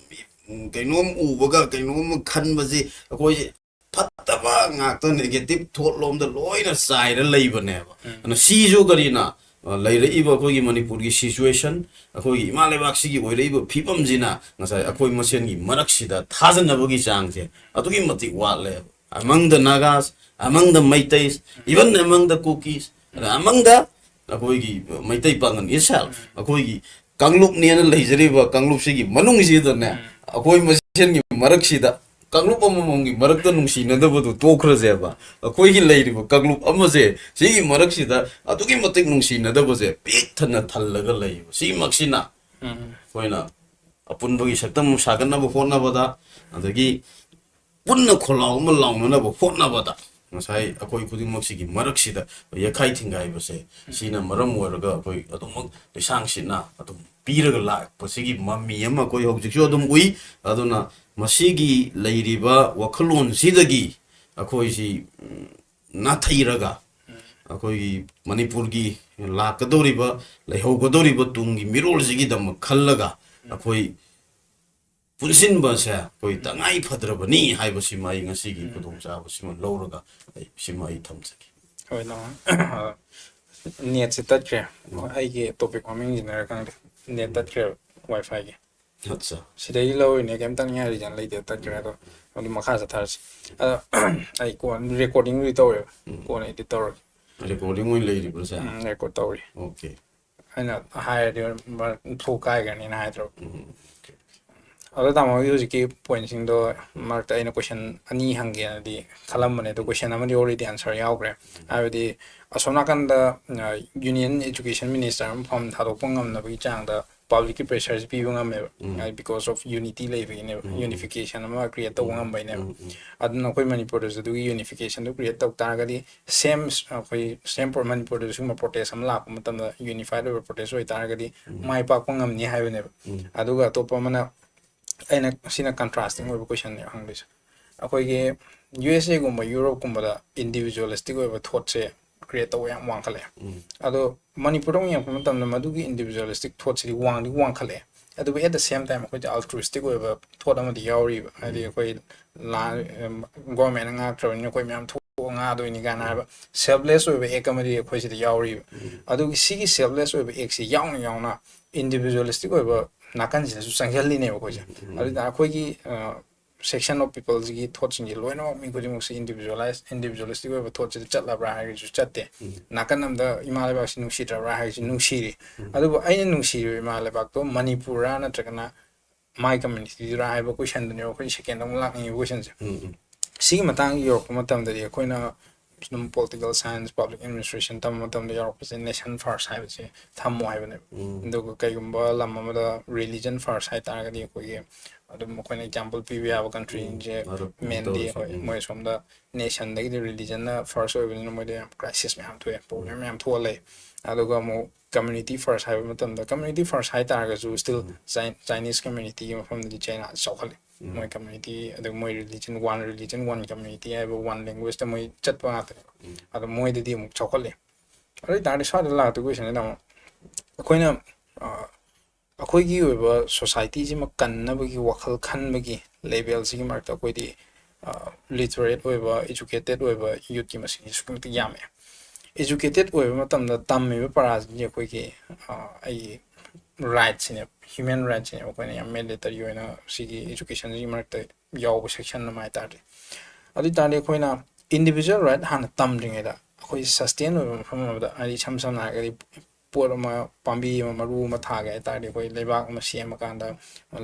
ꯎꯝ, ꯀꯩꯅꯣꯝ ꯎꯕꯒ ꯀꯩꯅꯣꯝ ꯈꯟꯕꯁꯤ ꯑꯩꯈꯣꯏꯁꯦ ꯐꯠꯇꯕ ꯉꯥꯛꯇ, negative thought ꯂꯣꯝꯗ ꯂꯣꯏꯅ ꯆꯥꯏꯔ ꯂꯩꯕꯅꯦꯕ꯫ ꯑꯗꯨꯅ ꯁꯤꯁꯨ ꯀꯔꯤꯅ, ꯑ, ꯂꯩꯔꯛꯏꯕ ꯑꯩꯈꯣꯏꯒꯤ ꯃꯅꯤꯄꯨꯔꯒꯤ situation, ꯑꯩꯈꯣꯏꯒꯤ ꯏꯃꯥ ꯂꯩꯕꯥꯛꯁꯤꯒꯤ ꯑꯣꯏꯔꯛꯏꯕ ꯐꯤꯕꯝꯁꯤꯅ ꯉꯁꯥꯏ ꯑꯩꯈꯣꯏ ꯃꯁꯦꯟꯒꯤ ꯃꯔꯛꯁꯤꯗ ꯊꯥꯖꯅꯕꯒꯤ ꯆꯥꯡꯁꯦ ꯑꯗꯨꯛꯀꯤ ꯃꯇꯤꯛ ꯋꯥꯠꯂꯦꯕ꯫ Among the Nagas, among the Meiteis, even among the Kukis, ꯑꯗ among the ꯑꯩꯈꯣꯏꯒꯤ ꯃꯩꯇꯩ ꯄꯥꯉꯜ itself, ꯑꯩꯈꯣꯏꯒꯤ ꯀꯥꯡꯂꯨꯞꯅꯦꯅ ꯂꯩꯖꯔꯤꯕ ꯀꯥꯡꯂꯨꯞꯁꯤꯒꯤ ꯃꯅꯨꯡꯁꯤꯗꯅꯦ, ꯑꯩꯈꯣꯏ ꯃꯁꯦꯟꯒꯤ ꯃꯔꯛꯁꯤꯗ ꯀꯥꯡꯂꯨꯞ ꯑꯃꯃꯝꯒꯤ ꯃꯔꯛꯇ ꯅꯨꯡꯁꯤꯅꯗꯕꯗꯨ ꯇꯣꯛꯈ꯭ꯔꯁꯦꯕ, ꯑꯩꯈꯣꯏꯒꯤ ꯂꯩꯔꯤꯕ ꯀꯥꯡꯂꯨꯞ ꯑꯃꯁꯦ ꯁꯤꯒꯤ ꯃꯔꯛꯁꯤꯗ ꯑꯗꯨꯛꯀꯤ ꯃꯇꯤꯛ ꯅꯨꯡꯁꯤꯅꯗꯕꯁꯦ ꯄꯤꯛ ꯊꯟꯅ ꯊꯜꯂꯒ ꯂꯩꯌꯦꯕ꯫ ꯁꯤꯃꯛꯁꯤꯅ ꯑꯩꯈꯣꯏꯅ ꯑꯄꯨꯟꯕꯒꯤ ꯁꯛꯇꯝ ꯁꯥꯒꯠꯅꯕ ꯍꯣꯠꯅꯕꯗ, ꯑꯗꯒꯤ ꯄꯨꯟꯅ ꯈꯣꯜꯂꯥꯎ ꯑꯃ ꯂꯥꯎꯅꯅꯕ ꯍꯣꯠꯅꯕꯗ ꯉꯁꯥꯏ ꯑꯩꯈꯣꯏ ꯈꯨꯗꯤꯡꯃꯛꯁꯤꯒꯤ ꯃꯔꯛꯁꯤꯗ ꯌꯩꯈꯥꯏ ꯊꯤꯡꯒꯥꯏꯕꯁꯦ, ꯁꯤꯅ ꯃꯔꯝ ꯑꯣꯏꯔꯒ ꯑꯩꯈꯣꯏ ꯑꯗꯨꯃꯛ ꯂꯩꯁꯥꯡ ꯁꯤꯠꯅ ꯑꯗꯨꯝ ꯄꯤꯔꯒ ꯂꯥꯛꯄꯁꯤꯒꯤ ꯃꯃꯤ ꯑꯃ ꯑꯩꯈꯣꯏ ꯍꯧꯖꯤꯛꯁꯨ ꯑꯗꯨꯝ ꯎꯏ꯫ ꯑꯗꯨꯅ ꯃꯁꯤꯒꯤ ꯂꯩꯔꯤꯕ ꯋꯥꯈꯜꯂꯣꯟꯁꯤꯗꯒꯤ ꯑꯩꯈꯣꯏꯁꯤ, ꯎꯝ, ꯅꯥꯊꯩꯔꯒ ꯑꯩꯈꯣꯏꯒꯤ ꯃꯅꯤꯄꯨꯔꯒꯤ ꯂꯥꯛꯀꯗꯧꯔꯤꯕ, ꯂꯩꯍꯧꯒꯗꯧꯔꯤꯕ ꯇꯨꯡꯒꯤ ꯃꯤꯔꯣꯜꯁꯤꯒꯤꯗꯃꯛ ꯈꯜꯂꯒ ꯑꯩꯈꯣꯏ ꯄꯨꯟꯁꯤꯟꯕꯁꯦ ꯑꯩꯈꯣꯏ ꯇꯉꯥꯏ ꯐꯗ꯭ꯔꯕꯅꯤ ꯍꯥꯏꯕꯁꯤꯃ ꯑꯩ ꯉꯁꯤꯒꯤ ꯈꯨꯗꯣꯡꯆꯥꯕꯁꯤꯃ ꯂꯧꯔꯒ ꯑꯩ ꯁꯤꯃ ꯑꯩ ꯊꯝꯖꯒꯦ꯫ ꯍꯣꯏ, ꯅꯦꯠꯁꯦ ꯇꯠꯈ꯭ꯔꯦ꯫ ꯑꯩꯒꯤ ꯇꯣꯄꯤꯛ ꯃꯃꯤꯡꯁꯤꯅꯔ ꯈꯪꯗꯦ, ꯅꯦꯠ ꯇꯠꯈ꯭ꯔꯦꯕ ꯋꯥꯏ ꯐꯥꯏꯒꯤ꯫ ꯑꯠꯆꯥ꯫ ꯁꯤꯗꯒꯤ ꯂꯧꯔꯤꯅꯦ, ꯀꯩꯝ ꯇꯠꯅꯤꯡꯉꯥꯏ ꯔꯤꯖꯟ ꯂꯩꯇꯦ, ꯇꯠꯈ꯭ꯔꯦ꯫ ꯑꯗꯣ ꯑꯗꯨꯝ ꯃꯈꯥ ꯆꯠꯊꯔꯁꯤ꯫ ꯑꯗꯣ ꯑꯩ ꯀꯣꯟ ꯔꯦꯀꯣꯔꯗꯤꯡꯕꯨꯗꯤ ꯇꯧꯔꯦꯕ, ꯀꯣꯟꯅ ꯏꯗꯤꯠ ꯇꯧꯔꯒꯦ꯫ ꯔꯦꯀꯣꯔꯗꯤꯡ ꯑꯣꯏꯅ ꯂꯩꯔꯤꯕ꯭ꯔꯣ ꯁꯦ? ꯎꯝ, ꯔꯦꯀꯣꯔꯗ ꯇꯧꯔꯤ꯫ ꯑꯣꯀꯦ꯫ ꯑꯩꯅ ꯍꯥꯏꯔꯗꯤ ꯐ꯭ꯂꯣ ꯀꯥꯏꯈ꯭ꯔꯅꯤꯅ ꯍꯥꯏꯗ꯭ꯔꯕ꯫ ꯎꯝ꯫ ꯑꯗꯣ ꯇꯥꯃꯣꯒꯤ ꯍꯧꯖꯤꯛꯀꯤ ꯄꯣꯏꯟꯁꯤꯡꯗꯣ ꯃꯔꯛꯇ ꯑꯩꯅ ꯀꯣꯏꯁꯟ ꯑꯅꯤ ꯍꯪꯒꯦꯅꯗꯤ ꯈꯜꯂꯝꯕꯅꯦ, ꯑꯗꯣ ꯀꯣꯏꯁꯟ ꯑꯃꯗꯤ ꯑꯣꯜꯔꯦꯗꯤ ꯑꯟꯁꯔ ꯌꯥꯎꯈ꯭ꯔꯦ꯫ ꯍꯥꯏꯕꯗꯤ ꯑꯁꯣꯝ ꯅꯥꯀꯟꯗ ꯌꯨꯅꯤꯌꯟ ꯑꯦꯖꯨꯀꯦꯁꯟ ꯃꯤꯅꯤꯁꯇꯔ ꯑꯃ ꯐꯝ ꯊꯥꯗꯣꯛꯄ ꯉꯝꯅꯕꯒꯤ ꯆꯥꯡꯗ ꯄꯕ꯭ꯂꯤꯛꯀꯤ ꯄ꯭ꯔꯦꯁꯔꯁꯤ ꯄꯤꯕ ꯉꯝꯃꯦꯕ, ꯎꯝ꯫ ꯍꯥꯏꯗꯤ because of unity ꯂꯩꯕꯒꯤꯅꯦꯕ, ꯎꯝ, ꯎꯝ꯫ ꯌꯨꯅꯤꯐꯤꯀꯦꯁꯟ ꯑꯃ ꯀ꯭ꯔꯤꯌꯦꯠ ꯇꯧꯕ ꯎꯝ, ꯉꯝꯕꯩꯅꯦꯕ꯫ ꯎꯝ, ꯎꯝ꯫ ꯑꯗꯨꯅ ꯑꯩꯈꯣꯏ ꯃꯅꯤꯄꯨꯔꯗꯁꯨ ꯑꯗꯨꯒꯤ ꯌꯨꯅꯤꯐꯤꯀꯦꯁꯟꯗꯨ ꯀ꯭ꯔꯤꯌꯦꯠ ꯇꯧ ꯇꯥꯔꯒꯗꯤ ꯁꯦꯝ, ꯑꯩꯈꯣꯏ ꯁꯦꯝ ꯃꯅꯤꯄꯨꯔꯗꯁꯨ ꯁꯤꯒꯨꯝꯕ ꯄ꯭ꯔꯣꯇꯦꯁ ꯑꯃ ꯂꯥꯛꯄ ꯃꯇꯝꯗ ꯌꯨꯅꯤꯐꯥꯏꯠ ꯑꯣꯏꯕ ꯄ꯭ꯔꯣꯇꯦꯁ ꯑꯣꯏꯇꯥꯔꯒꯗꯤ ꯎꯝ꯫ ꯃꯥꯏ ꯄꯥꯛꯄ ꯉꯝꯅꯤ ꯍꯥꯏꯕꯅꯦꯕ꯫ ꯎꯝ꯫ ꯑꯗꯨꯒ ꯑꯇꯣꯞꯄ ꯑꯃꯅ, ꯑꯩꯅ ꯁꯤꯅ ꯀꯟꯇ꯭ꯔꯥꯁꯇꯤꯡ ꯑꯣꯏꯕ ꯀꯣꯏꯁꯟꯅꯦꯕ ꯍꯪꯗꯣꯏꯁꯦ꯫ ꯑꯩꯈꯣꯏꯒꯤ ꯌꯨ ꯑꯦꯁ ꯑꯦꯒꯨꯝꯕ ꯌꯨꯔꯣꯞꯀꯨꯝꯕꯗ ꯏꯟꯗꯤꯕꯤꯖꯨꯋꯦꯂꯤꯁꯇꯤꯛ ꯑꯣꯏꯕ ꯊꯣꯠꯁꯦ ꯀ꯭ꯔꯤꯌꯦꯠ ꯇꯧꯕ ꯌꯥꯝ ꯋꯥꯡꯈꯠꯂꯛꯑꯦ꯫ ꯎꯝ꯫ ꯑꯗꯣ ꯃꯅꯤꯄꯨꯔꯗ ꯑꯃꯨꯛ ꯌꯦꯡꯉꯛꯄ ꯃꯇꯝꯗ ꯃꯗꯨꯒꯤ ꯏꯟꯗꯤꯕꯤꯖꯨꯋꯦꯂꯤꯁꯇꯤꯛ ꯊꯣꯠꯁꯤꯗꯤ ꯋꯥꯡꯗꯤ ꯋꯥꯡꯈꯠꯂꯛꯑꯦ, ꯑꯗꯨꯕꯨ at the same time ꯑꯩꯈꯣꯏꯗ ꯑꯜꯇ꯭ꯔꯨꯏꯁꯇꯤꯛ ꯑꯣꯏꯕ ꯊꯣꯠ ꯑꯃꯗꯤ ꯌꯥꯎꯔꯤꯕ, ꯍꯥꯏꯗꯤ ꯑꯩꯈꯣꯏ ꯒꯣꯔꯃꯦꯟꯅ ꯉꯥꯛꯇ꯭ꯔꯕꯅꯤꯅ ꯑꯩꯈꯣꯏ ꯃꯌꯥꯝ ꯊꯣꯛꯑ ꯉꯥꯗꯣꯏꯅꯤ ꯀꯥꯏꯅ ꯍꯥꯏꯕ ꯁꯦꯜꯐꯂꯦꯁ ꯑꯣꯏꯕ ꯑꯦꯛ ꯑꯃꯗꯤ ꯑꯩꯈꯣꯏ ꯁꯤꯗ ꯌꯥꯎꯔꯤꯕ꯫ ꯑꯗꯨꯒꯤ ꯁꯤꯒꯤ ꯁꯦꯜꯐꯂꯦꯁ ꯑꯣꯏꯕ ꯑꯦꯛꯁꯤ ꯌꯥꯎꯅ ꯌꯥꯎꯅ ꯏꯟꯗꯤꯕꯤꯖꯨꯋꯦꯂꯤꯁꯇꯤꯛ ꯑꯣꯏꯕ ꯅꯥꯀꯟꯁꯤꯗꯁꯨ ꯆꯪꯁꯤꯜꯂꯤꯅꯦꯕ ꯑꯩꯈꯣꯏꯁꯦ꯫ ꯑꯗꯨꯅ ꯑꯩꯈꯣꯏꯒꯤ ꯁꯦꯛꯁꯟ ꯑꯣꯐ ꯄꯤꯄꯜꯁꯤꯒꯤ ꯊꯣꯠꯁꯤꯡꯁꯤ ꯂꯣꯏꯅꯃꯛ ꯃꯤ ꯈꯨꯗꯤꯡꯃꯛꯁꯤ ꯏꯟꯗꯤꯕꯤꯖꯨꯋꯦꯂꯥꯏꯁ, ꯏꯟꯗꯤꯕꯤꯖꯨꯋꯦꯂꯤꯁꯇꯤꯛ ꯑꯣꯏꯕ ꯊꯣꯠꯁꯤꯗ ꯆꯠꯂꯕ꯭ꯔꯥ ꯍꯥꯏꯔꯁꯨ ꯆꯠꯇꯦ꯫ ꯅꯥꯀꯟ ꯑꯃꯗ ꯏꯃꯥ ꯂꯩꯕꯥꯛꯁꯤ ꯅꯨꯡꯁꯤꯗ꯭ꯔꯕ꯭ꯔꯥ ꯍꯥꯏꯔꯁꯨ ꯅꯨꯡꯁꯤꯔꯤ꯫ ꯑꯗꯨꯕꯨ ꯑꯩꯅ ꯅꯨꯡꯁꯤꯔꯤꯕ ꯏꯃꯥ ꯂꯩꯕꯥꯛꯇꯣ ꯃꯅꯤꯄꯨꯔꯔꯥ ꯅꯠꯇ꯭ꯔꯒꯅ my communityꯗꯨꯔꯥ ꯍꯥꯏꯕ ꯀꯣꯏꯁꯟꯗꯨꯅꯦꯕ ꯑꯩꯈꯣꯏ ꯁꯦꯀꯦꯟꯗ ꯑꯃꯨꯛ ꯂꯥꯛꯅꯤꯡꯉꯤꯕ ꯀꯣꯏꯁꯟꯁꯦ꯫ ꯎꯝ, ꯎꯝ꯫ ꯁꯤꯒꯤ ꯃꯇꯥꯡ ꯌꯧꯔꯛꯄ ꯃꯇꯝꯗꯗꯤ ꯑꯩꯈꯣꯏꯅ ꯑꯗꯨꯝ political science, public administration ꯇꯝꯕ ꯃꯇꯝꯗ ꯌꯥꯎꯔꯛꯄꯁꯦ, nation first ꯍꯥꯏꯕꯁꯦ ꯊꯝꯃꯣ ꯍꯥꯏꯕꯅꯦꯕ꯫ ꯎꯝ. ꯑꯗꯨꯒ ꯀꯩꯒꯨꯝꯕ ꯂꯝ ꯑꯃꯗ religion first ꯍꯥꯏ ꯇꯥꯔꯒꯗꯤ, ꯑꯩꯈꯣꯏꯒꯤ ꯑꯗꯨꯝ ꯑꯩꯈꯣꯏꯅ example ꯄꯤꯕ ꯌꯥꯕ countryꯁꯦ ꯎꯝ, ꯑꯗꯨ mainly ꯇꯧꯔꯁꯤ, ꯍꯣꯏ, ꯎꯝ꯫ ꯃꯣꯏ ꯁꯣꯝꯗ nationꯗꯒꯤꯗꯤ religionꯅ first ꯑꯣꯏꯕꯅꯤꯅ ꯃꯣꯏꯗ ꯌꯥꯝ crisis ꯃꯌꯥꯝ ꯊꯣꯛꯑꯦ, problem ꯃꯌꯥꯝ ꯊꯣꯛꯑ ꯂꯩ꯫ ꯑꯗꯨꯒ ꯑꯃꯨꯛ community first ꯍꯥꯏꯕ ꯃꯇꯝꯗ, community first ꯍꯥꯏ ꯇꯥꯔꯒꯁꯨ still ꯎꯝ. Chi- Chinese communityꯒꯤ ꯃꯐꯝꯗꯗꯤ China ꯆꯥꯎꯈꯠꯂꯦ꯫ ꯎꯝ. ꯃꯣꯏ community, ꯑꯗꯨꯒ ꯃꯣꯏ religion, one religion, one community ꯍꯥꯏꯕ, one languageꯇ ꯃꯣꯏ ꯆꯠꯄ ꯉꯥꯛꯇꯅꯦꯕ꯫ ꯎꯝ. ꯑꯗꯣ ꯃꯣꯏꯗꯗꯤ ꯑꯃꯨꯛ ꯆꯥꯎꯈꯠꯂꯦ꯫ ꯑꯗꯨ ꯑꯣꯏ ꯇꯥꯔꯗꯤ ꯁ꯭ꯋꯥꯏꯗ ꯂꯥꯛꯇꯣꯏ questionꯁꯤꯅ ꯑꯃꯨꯛ ꯑꯩꯈꯣꯏꯅ, ꯑ, ꯑꯩꯈꯣꯏꯒꯤ ꯑꯣꯏꯕ societyꯁꯤꯃ ꯀꯟꯅꯕꯒꯤ ꯋꯥꯈꯜ ꯈꯟꯕꯒꯤ levelꯁꯤꯒꯤ ꯃꯔꯛꯇ ꯑꯩꯈꯣꯏꯗꯤ, ꯑ, literate ꯑꯣꯏꯕ, educated ꯑꯣꯏꯕ youthꯀꯤ ꯃꯁꯤꯡꯁꯤ ꯑꯁꯨꯛꯀꯤ ꯃꯇꯤꯛ ꯌꯥꯝꯃꯦ꯫ Educated ꯑꯣꯏꯕ ꯃꯇꯝꯗ ꯇꯝꯃꯤꯕ ꯄꯔꯥꯁꯤꯡꯁꯦ ꯑꯩꯈꯣꯏꯒꯤ, ꯑ, ꯑꯩꯒꯤ rightꯁꯤꯅꯦꯕ, human rightꯁꯤꯅꯦꯕ ꯑꯩꯈꯣꯏꯅ ꯌꯥꯝ mandatory ꯑꯣꯏꯅ ꯁꯤꯒꯤ educationꯁꯤꯒꯤ ꯃꯔꯛꯇ ꯌꯥꯎꯕ section ꯑꯃ ꯍꯥꯏ ꯇꯥꯔꯗꯤ꯫ ꯑꯗꯨ ꯑꯣꯏ ꯇꯥꯔꯗꯤ ꯑꯩꯈꯣꯏꯅ individual right ꯍꯥꯟꯅ ꯇꯝꯗ꯭ꯔꯤꯉꯩꯗ ꯑꯩꯈꯣꯏ sustain ꯑꯣꯏꯕ ꯃꯐꯝ ꯑꯃꯗ, ꯍꯥꯏꯗꯤ ꯏꯁꯝ ꯁꯝꯅ ꯍꯥꯏꯔꯒꯗꯤ ꯄꯣꯠ ꯑꯃ, ꯄꯥꯝꯕꯤ ꯑꯃ, ꯃꯔꯨ ꯑꯃ ꯊꯥꯒꯦ ꯍꯥꯏ ꯇꯥꯔꯗꯤ ꯑꯩꯈꯣꯏ ꯂꯩꯕꯥꯛ ꯑꯃ ꯁꯦꯝꯃꯀꯥꯟꯗ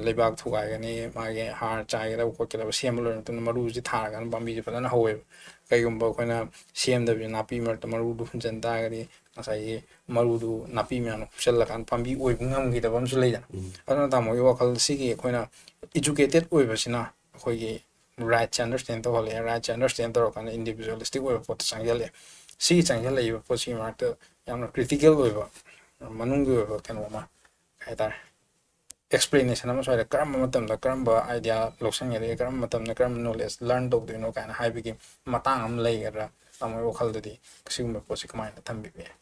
ꯂꯩꯕꯥꯛ ꯊꯨꯒꯥꯏꯒꯅꯤ, ꯃꯥꯒꯤ ꯍꯥꯔ ꯆꯥꯏꯒꯗꯕ ꯈꯣꯠꯀꯗꯕ ꯁꯦꯝꯕ ꯂꯣꯏꯔ ꯃꯇꯨꯡꯗ ꯃꯔꯨꯁꯤ ꯊꯥꯔꯀꯥꯟꯗ ꯄꯥꯝꯕꯤꯁꯦ ꯐꯖꯅ ꯍꯧꯋꯦꯕ꯫ ꯀꯩꯒꯨꯝꯕ ꯑꯩꯈꯣꯏꯅ ꯁꯦꯝꯗꯕꯤ ꯅꯥꯄꯤ ꯃꯔꯛꯇ ꯃꯔꯨꯗꯨ ꯍꯨꯟꯖꯟ ꯇꯥꯔꯒꯗꯤ ꯉꯁꯥꯏꯒꯤ ꯃꯔꯨꯗꯨ ꯅꯥꯄꯤ ꯃꯌꯥꯝꯅ ꯀꯨꯞꯁꯜꯂꯀꯥꯟꯗ ꯄꯥꯝꯕꯤ ꯑꯣꯏꯕ ꯉꯝꯈꯤꯗꯕ ꯑꯃꯁꯨ ꯂꯩꯗꯅ꯫ ꯎꯝ. ꯑꯗꯨꯅ ꯇꯥꯃꯣꯒꯤ ꯋꯥꯈꯜꯗ ꯁꯤꯒꯤ ꯑꯩꯈꯣꯏꯅ educated ꯑꯣꯏꯕꯁꯤꯅ ꯑꯩꯈꯣꯏꯒꯤ rightꯁꯦ understand ꯇꯧꯍꯜꯂꯛꯑꯦ꯫ Rightꯁꯦ understand ꯇꯧꯔꯀꯥꯟꯗ individualistic ꯑꯣꯏꯕ ꯄꯣꯠꯇ ꯆꯪꯁꯤꯜꯂꯛꯑꯦ꯫ ꯁꯤꯒꯤ ꯆꯪꯁꯤꯜꯂꯛꯏꯕ ꯄꯣꯠꯁꯤꯒꯤ ꯃꯔꯛꯇ ꯌꯥꯝꯅ critical ꯑꯣꯏꯕ, ꯃꯅꯨꯡꯒꯤ ꯑꯣꯏꯕ ꯀꯩꯅꯣ ꯑꯃ ꯍꯥꯏ ꯇꯥꯔꯦ, explanation ꯑꯃ ꯁ꯭ꯋꯥꯏꯗ ꯀꯔꯝꯕ ꯃꯇꯝꯗ ꯀꯔꯝꯕ idea ꯂꯧꯁꯟꯒꯗꯒꯦ, ꯀꯔꯝꯕ ꯃꯇꯝꯗ ꯀꯔꯝꯕ knowledge learn ꯇꯧꯗꯣꯏꯅꯣ ꯀꯥꯏꯅ ꯍꯥꯏꯕꯒꯤ ꯃꯇꯥꯡ ꯑꯃ ꯂꯩꯒꯗ꯭ꯔꯥ? ꯇꯥꯃꯣꯒꯤ ꯋꯥꯈꯜꯗꯗꯤ ꯁꯤꯒꯨꯝꯕ ꯄꯣꯠꯁꯤ ꯀꯃꯥꯏꯅ ꯊꯝꯕꯤꯕ ꯌꯥꯏ?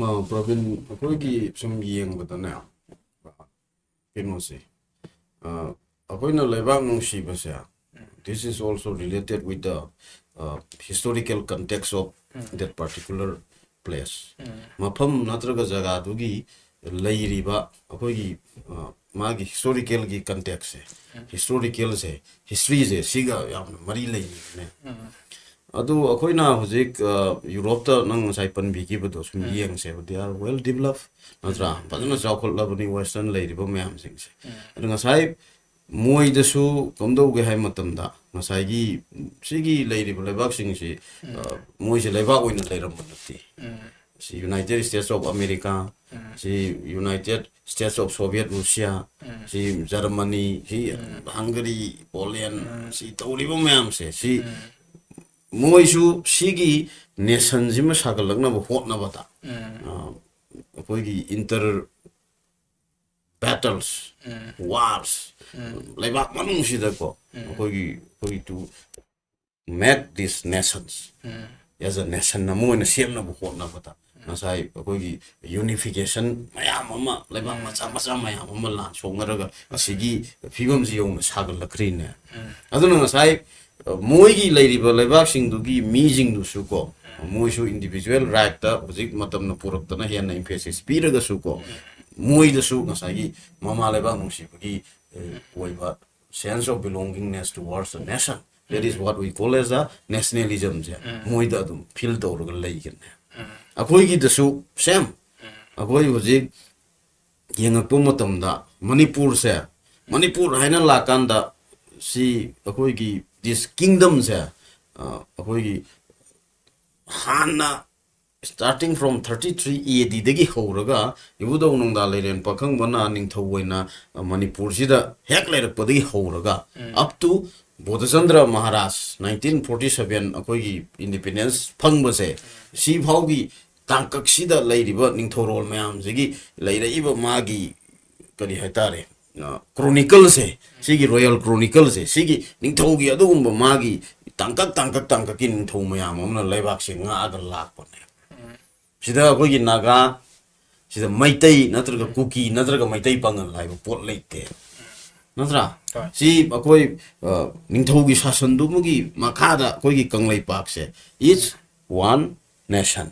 ꯑ, ꯄ꯭ꯔꯕꯤꯟ, ꯑꯩꯈꯣꯏꯒꯤ ꯁꯨꯝ ꯌꯦꯡꯕꯗꯅꯦ, ꯀꯩꯅꯣꯁꯦ, ꯑ, ꯑꯩꯈꯣꯏꯅ ꯂꯩꯕꯥꯛ ꯅꯨꯡꯁꯤꯕꯁꯦ, this is also related with the, uh, historical context of that particular place. ꯃꯐꯝ ꯅꯠꯇ꯭ꯔꯒ ꯖꯒꯥꯗꯨꯒꯤ ꯂꯩꯔꯤꯕ ꯑꯩꯈꯣꯏꯒꯤ, ꯑ, ꯃꯥꯒꯤ historicalꯒꯤ contextꯁꯦ, historicalꯁꯦ, historyꯁꯦ ꯁꯤꯒ ꯌꯥꯝꯅ ꯃꯔꯤ ꯂꯩꯅꯕꯅꯦ꯫ ꯑꯗꯨ ꯑꯩꯈꯣꯏꯅ ꯍꯧꯖꯤꯛ, ꯑ, ꯌꯨꯔꯣꯞꯇ ꯅꯪ ꯉꯁꯥꯏ ꯄꯟꯕꯤꯈꯤꯕꯗꯣ ꯁꯨꯝ ꯌꯦꯡꯁꯦꯕ, they are well developed, ꯅꯠꯇ꯭ꯔꯥ? ꯐꯖꯅ ꯆꯥꯎꯈꯠꯂꯕꯅꯤ western ꯂꯩꯔꯤꯕ ꯃꯌꯥꯝꯁꯤꯡꯁꯦ꯫ ꯑꯗꯨ ꯉꯁꯥꯏ ꯃꯣꯏꯗꯁꯨ ꯀꯝꯗꯧꯒꯦ ꯍꯥꯏꯕ ꯃꯇꯝꯗ, ꯉꯁꯥꯏꯒꯤ ꯁꯤꯒꯤ ꯂꯩꯔꯤꯕ ꯂꯩꯕꯥꯛꯁꯤꯡꯁꯤ, ꯑ, ꯃꯣꯏꯁꯦ ꯂꯩꯕꯥꯛ ꯑꯣꯏꯅ ꯂꯩꯔꯝꯕ ꯅꯠꯇꯦ꯫ ꯁꯤ United States of America, ꯁꯤ United States of Soviet Russia, ꯁꯤ Germany, ꯁꯤ Hungary, Poland, ꯁꯤ ꯇꯧꯔꯤꯕ ꯃꯌꯥꯝꯁꯦ, ꯁꯤ ꯃꯣꯏꯁꯨ ꯁꯤꯒꯤ nationꯁꯤꯃ ꯁꯥꯒꯠꯂꯛꯅꯕ ꯍꯣꯠꯅꯕꯗ, ꯑ, ꯑꯩꯈꯣꯏꯒꯤ inter battles, wars, ꯂꯩꯕꯥꯛ ꯃꯅꯨꯡꯁꯤꯗꯀꯣ, ꯑꯩꯈꯣꯏꯒꯤ, ꯑꯩꯈꯣꯏꯒꯤ to make this nations as a nation ꯑꯃ ꯑꯣꯏꯅ ꯁꯦꯝꯅꯕ ꯍꯣꯠꯅꯕꯗ, ꯉꯁꯥꯏ ꯑꯩꯈꯣꯏꯒꯤ unification ꯃꯌꯥꯝ ꯑꯃ, ꯂꯩꯕꯥꯛ ꯃꯆꯥ ꯃꯆꯥ ꯃꯌꯥꯝ ꯑꯃ ꯂꯥꯟ ꯁꯣꯛꯅꯔꯒ ꯑꯁꯤꯒꯤ ꯐꯤꯕꯝꯁꯤ ꯌꯧꯅ ꯁꯥꯒꯠꯂꯛꯈ꯭ꯔꯤꯅꯦ꯫ ꯑꯗꯨꯅ ꯉꯁꯥꯏ, ꯑ, ꯃꯣꯏꯒꯤ ꯂꯩꯔꯤꯕ ꯂꯩꯕꯥꯛꯁꯤꯡꯗꯨꯒꯤ ꯃꯤꯁꯤꯡꯗꯨꯁꯨ ꯀꯣ, ꯃꯣꯏꯁꯨ individual rightꯇ ꯍꯧꯖꯤꯛ ꯃꯇꯝꯅ ꯄꯨꯔꯛꯇꯅ ꯍꯦꯟꯅ emphasis ꯄꯤꯔꯒꯁꯨ ꯀꯣ, ꯃꯣꯏꯗꯁꯨ ꯉꯁꯥꯏꯒꯤ ꯃꯃꯥ ꯂꯩꯕꯥꯛ ꯅꯨꯡꯁꯤꯕꯒꯤ, ꯑ, ꯑꯣꯏꯕ sense of belongingness towards the nation, that is what we call as a nationalismꯁꯦ ꯃꯣꯏꯗ ꯑꯗꯨꯝ feel ꯇꯧꯔꯒ ꯂꯩꯒꯅꯤ꯫ ꯑꯩꯈꯣꯏꯒꯤꯗꯁꯨ same, ꯑꯩꯈꯣꯏ ꯍꯧꯖꯤꯛ ꯌꯦꯡꯉꯛꯄ ꯃꯇꯝꯗ ꯃꯅꯤꯄꯨꯔꯁꯦ, ꯃꯅꯤꯄꯨꯔ ꯍꯥꯏꯅ ꯂꯥꯛꯀꯥꯟꯗ ꯁꯤ ꯑꯩꯈꯣꯏꯒꯤ this kingdomꯁꯦ, ꯑ, ꯑꯩꯈꯣꯏꯒꯤ ꯍꯥꯟꯅ starting from thirty three A Dꯗꯒꯤ ꯍꯧꯔꯒ ꯏꯕꯨꯙꯧ ꯅꯣꯡꯗꯥ ꯂꯩꯔꯦꯟ ꯄꯥꯈꯪꯕꯅ ꯅꯤꯡꯊꯧ ꯑꯣꯏꯅ, ꯑ, ꯃꯅꯤꯄꯨꯔꯁꯤꯗ ꯍꯦꯛ ꯂꯩꯔꯛꯄꯗꯒꯤ ꯍꯧꯔꯒ up to ꯕꯣꯙꯆꯟꯗ꯭ꯔ Maharaj nineteen forty seven ꯑꯩꯈꯣꯏꯒꯤ independence ꯐꯪꯕꯁꯦ, ꯁꯤ ꯐꯥꯎꯒꯤ ꯇꯥꯡꯀꯛꯁꯤꯗ ꯂꯩꯔꯤꯕ ꯅꯤꯡꯊꯧꯔꯣꯜ ꯃꯌꯥꯝꯁꯤꯒꯤ ꯂꯩꯔꯛꯏꯕ ꯃꯥꯒꯤ, ꯀꯔꯤ ꯍꯥꯏꯇꯥꯔꯦ, ꯑ, chronicleꯁꯦ, ꯁꯤꯒꯤ royal chronicleꯁꯦ, ꯁꯤꯒꯤ ꯅꯤꯡꯊꯧꯒꯤ ꯑꯗꯨꯒꯨꯝꯕ ꯃꯥꯒꯤ ꯇꯥꯡꯀꯛ, ꯇꯥꯡꯀꯛ, ꯇꯥꯡꯀꯛꯀꯤ ꯅꯤꯡꯊꯧ ꯃꯌꯥꯝ ꯑꯃꯅ ꯂꯩꯕꯥꯛꯁꯦ ꯉꯥꯛꯑꯒ ꯂꯥꯛꯄꯅꯦ꯫ ꯁꯤꯗ ꯑꯩꯈꯣꯏꯒꯤ ꯅꯥꯒꯥ, ꯁꯤꯗ ꯃꯩꯇꯩ ꯅꯠꯇ꯭ꯔꯒ ꯀꯨꯀꯤ ꯅꯠꯇ꯭ꯔꯒ ꯃꯩꯇꯩ ꯄꯥꯉꯜ ꯍꯥꯏꯕ ꯄꯣꯠ ꯂꯩꯇꯦ, ꯅꯠꯇ꯭ꯔꯥ? ꯍꯣꯏ꯫ ꯁꯤ ꯑꯩꯈꯣꯏ, ꯑ, ꯅꯤꯡꯊꯧꯒꯤ ꯁꯥꯁꯟꯗꯨꯃꯒꯤ ꯃꯈꯥꯗ ꯑꯩꯈꯣꯏꯒꯤ ꯀꯪꯂꯩꯄꯥꯛꯁꯦ is one nation꯫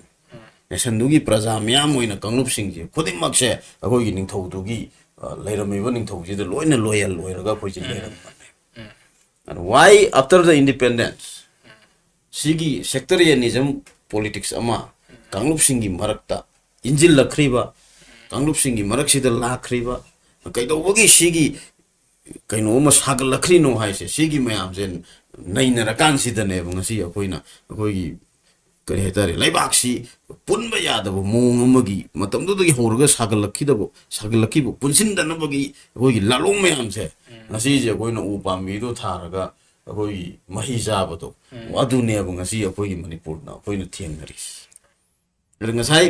Nationꯗꯨꯒꯤ ꯄ꯭ꯔꯖꯥ ꯃꯌꯥꯝ ꯑꯣꯏꯅ ꯀꯥꯡꯂꯨꯞꯁꯤꯡꯁꯦ ꯈꯨꯗꯤꯡꯃꯛꯁꯦ ꯑꯩꯈꯣꯏꯒꯤ ꯅꯤꯡꯊꯧꯗꯨꯒꯤ, ꯑ, ꯂꯩꯔꯝꯃꯤꯕ ꯅꯤꯡꯊꯧꯁꯤꯗ ꯂꯣꯏꯅ loyal ꯑꯣꯏꯔꯒ ꯑꯩꯈꯣꯏꯁꯦ ꯂꯩꯔꯝꯕꯅꯦ꯫ ꯑꯗꯣ why after the independence ꯁꯤꯒꯤ sectarianism politics ꯑꯃ ꯀꯥꯡꯂꯨꯞꯁꯤꯡꯒꯤ ꯃꯔꯛꯇ ꯏꯟꯁꯤꯜꯂꯛꯈ꯭ꯔꯤꯕ, ꯀꯥꯡꯂꯨꯞꯁꯤꯡꯒꯤ ꯃꯔꯛꯁꯤꯗ ꯂꯥꯛꯈ꯭ꯔꯤꯕ, ꯀꯩꯗꯧꯕꯒꯤ ꯁꯤꯒꯤ ꯀꯩꯅꯣ ꯑꯃ ꯁꯥꯒꯠꯂꯛꯈ꯭ꯔꯤꯅꯣ ꯍꯥꯏꯁꯦ, ꯁꯤꯒꯤ ꯃꯌꯥꯝꯁꯦ ꯅꯩꯅꯔꯀꯥꯟꯁꯤꯗꯅꯦꯕ ꯉꯁꯤ ꯑꯩꯈꯣꯏꯅ, ꯑꯩꯈꯣꯏꯒꯤ, ꯀꯔꯤ ꯍꯥꯏꯇꯥꯔꯦ, ꯂꯩꯕꯥꯛꯁꯤ ꯄꯨꯟꯕ ꯌꯥꯗꯕ ꯃꯑꯣꯡ ꯑꯃꯒꯤ ꯃꯇꯝꯗꯨꯗꯒꯤ ꯍꯧꯔꯒ ꯁꯥꯒꯠꯂꯛꯈꯤꯗꯕ, ꯁꯥꯒꯠꯂꯛꯈꯤꯕ ꯄꯨꯟꯁꯤꯟꯗꯅꯕꯒꯤ ꯑꯩꯈꯣꯏꯒꯤ ꯂꯥꯂꯣꯡ ꯃꯌꯥꯝꯁꯦ, ꯉꯁꯤꯁꯦ ꯑꯩꯈꯣꯏꯅ ꯎ ꯄꯥꯝꯕꯤꯗꯣ ꯊꯥꯔꯒ ꯑꯩꯈꯣꯏꯒꯤ ꯃꯍꯩ ꯆꯥꯕꯗꯣ, ꯑꯗꯨꯅꯦꯕ ꯉꯁꯤ ꯑꯩꯈꯣꯏꯒꯤ ꯃꯅꯤꯄꯨꯔꯅ ꯑꯩꯈꯣꯏꯅ ꯊꯦꯡꯅꯔꯤꯁꯦ꯫ ꯑꯗ ꯉꯁꯥꯏ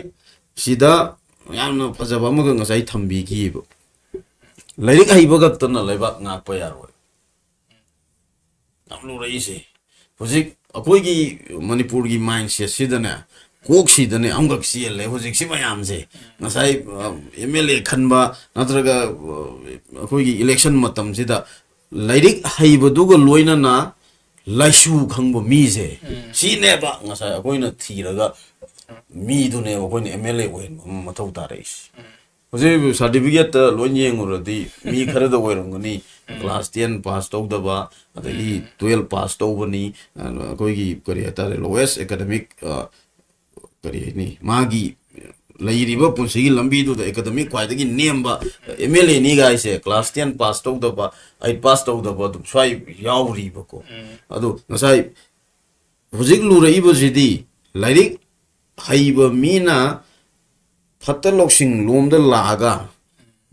ꯁꯤꯗ ꯌꯥꯝꯅ ꯐꯖꯕ ꯑꯃꯒ ꯉꯁꯥꯏ ꯊꯝꯕꯤꯈꯤꯕ, "ꯂꯥꯏꯔꯤꯛ ꯍꯩꯕ ꯈꯛꯇꯅ ꯂꯩꯕꯥꯛ ꯉꯥꯛꯄ ꯌꯥꯔꯣꯏ"꯫ ꯌꯥꯝ ꯂꯨꯔꯛꯏꯁꯦ ꯍꯧꯖꯤꯛ ꯑꯩꯈꯣꯏꯒꯤ ꯃꯅꯤꯄꯨꯔꯒꯤ ꯃꯥꯏꯟꯁꯦꯠꯁꯤꯗꯅꯦ, ꯀꯣꯛꯁꯤꯗꯅꯦ ꯑꯃꯈꯛ ꯆꯦꯜꯂꯦ ꯍꯧꯖꯤꯛꯁꯤ ꯃꯌꯥꯝꯁꯦ꯫ ꯉꯁꯥꯏ ꯑꯦꯝ ꯑꯦꯜ ꯑꯦ ꯈꯟꯕ ꯅꯠꯇ꯭ꯔꯒ, ꯑ, ꯑꯩꯈꯣꯏꯒꯤ ꯏꯂꯦꯛꯁꯟ ꯃꯇꯝꯁꯤꯗ ꯂꯥꯏꯔꯤꯛ ꯍꯩꯕꯗꯨꯒ ꯂꯣꯏꯅꯅ ꯂꯥꯏꯁꯨ ꯈꯪꯕ ꯃꯤꯁꯦ, ꯁꯤꯅꯦꯕ ꯉꯁꯥꯏ ꯑꯩꯈꯣꯏꯅ ꯊꯤꯔꯒ ꯃꯤꯗꯨꯅꯦꯕ ꯑꯩꯈꯣꯏꯅ ꯑꯦꯝ ꯑꯦꯜ ꯑꯦ ꯑꯣꯏꯍꯟꯕ ꯑꯃ ꯃꯊꯧ ꯇꯥꯔꯛꯏꯁꯦ꯫ ꯍꯧꯖꯤꯛ ꯁꯥꯔꯇꯤꯐꯤꯀꯦꯠꯇ ꯂꯣꯏ ꯌꯦꯡꯉꯨꯔꯗꯤ ꯃꯤ ꯈꯔꯗ ꯑꯣꯏꯔꯝꯒꯅꯤ꯫ ꯀ꯭ꯂꯥꯁ ꯇꯦꯟ ꯄꯥꯁ ꯇꯧꯗꯕ, ꯑꯗꯒꯤ ꯇꯨꯌꯦꯜꯞ ꯄꯥꯁ ꯇꯧꯕꯅꯤ, ꯑ, ꯑꯩꯈꯣꯏꯒꯤ ꯀꯔꯤ ꯍꯥꯏꯇꯥꯔꯦ, ꯂꯣꯋꯦꯁ ꯑꯦꯀꯥꯗꯃꯤꯛ, ꯑ, ꯀꯔꯤ ꯍꯥꯏꯅꯤ, ꯃꯥꯒꯤ ꯂꯩꯔꯤꯕ ꯄꯨꯟꯁꯤꯒꯤ ꯂꯝꯕꯤꯗꯨꯗ ꯑꯦꯀꯥꯗꯃꯤꯛ ꯈ꯭ꯋꯥꯏꯗꯒꯤ ꯅꯦꯝꯕ ꯑꯦꯝ ꯑꯦꯜ ꯑꯦꯅꯤꯒꯥꯏꯁꯦ ꯀ꯭ꯂꯥꯁ ꯇꯦꯟ ꯄꯥꯁ ꯇꯧꯗꯕ, ꯑꯩꯠ ꯄꯥꯁ ꯇꯧꯗꯕ ꯑꯗꯨꯝ ꯁ꯭ꯋꯥꯏ ꯌꯥꯎꯔꯤꯕꯀꯣ꯫ ꯑꯗꯣ ꯉꯁꯥꯏ ꯍꯧꯖꯤꯛ ꯂꯨꯔꯛꯏꯕꯁꯤꯗꯤ ꯂꯥꯏꯔꯤꯛ ꯍꯩꯕ ꯃꯤꯅ ꯐꯠꯇ ꯂꯧꯁꯤꯡ ꯂꯣꯝꯗ ꯂꯥꯛꯑꯒ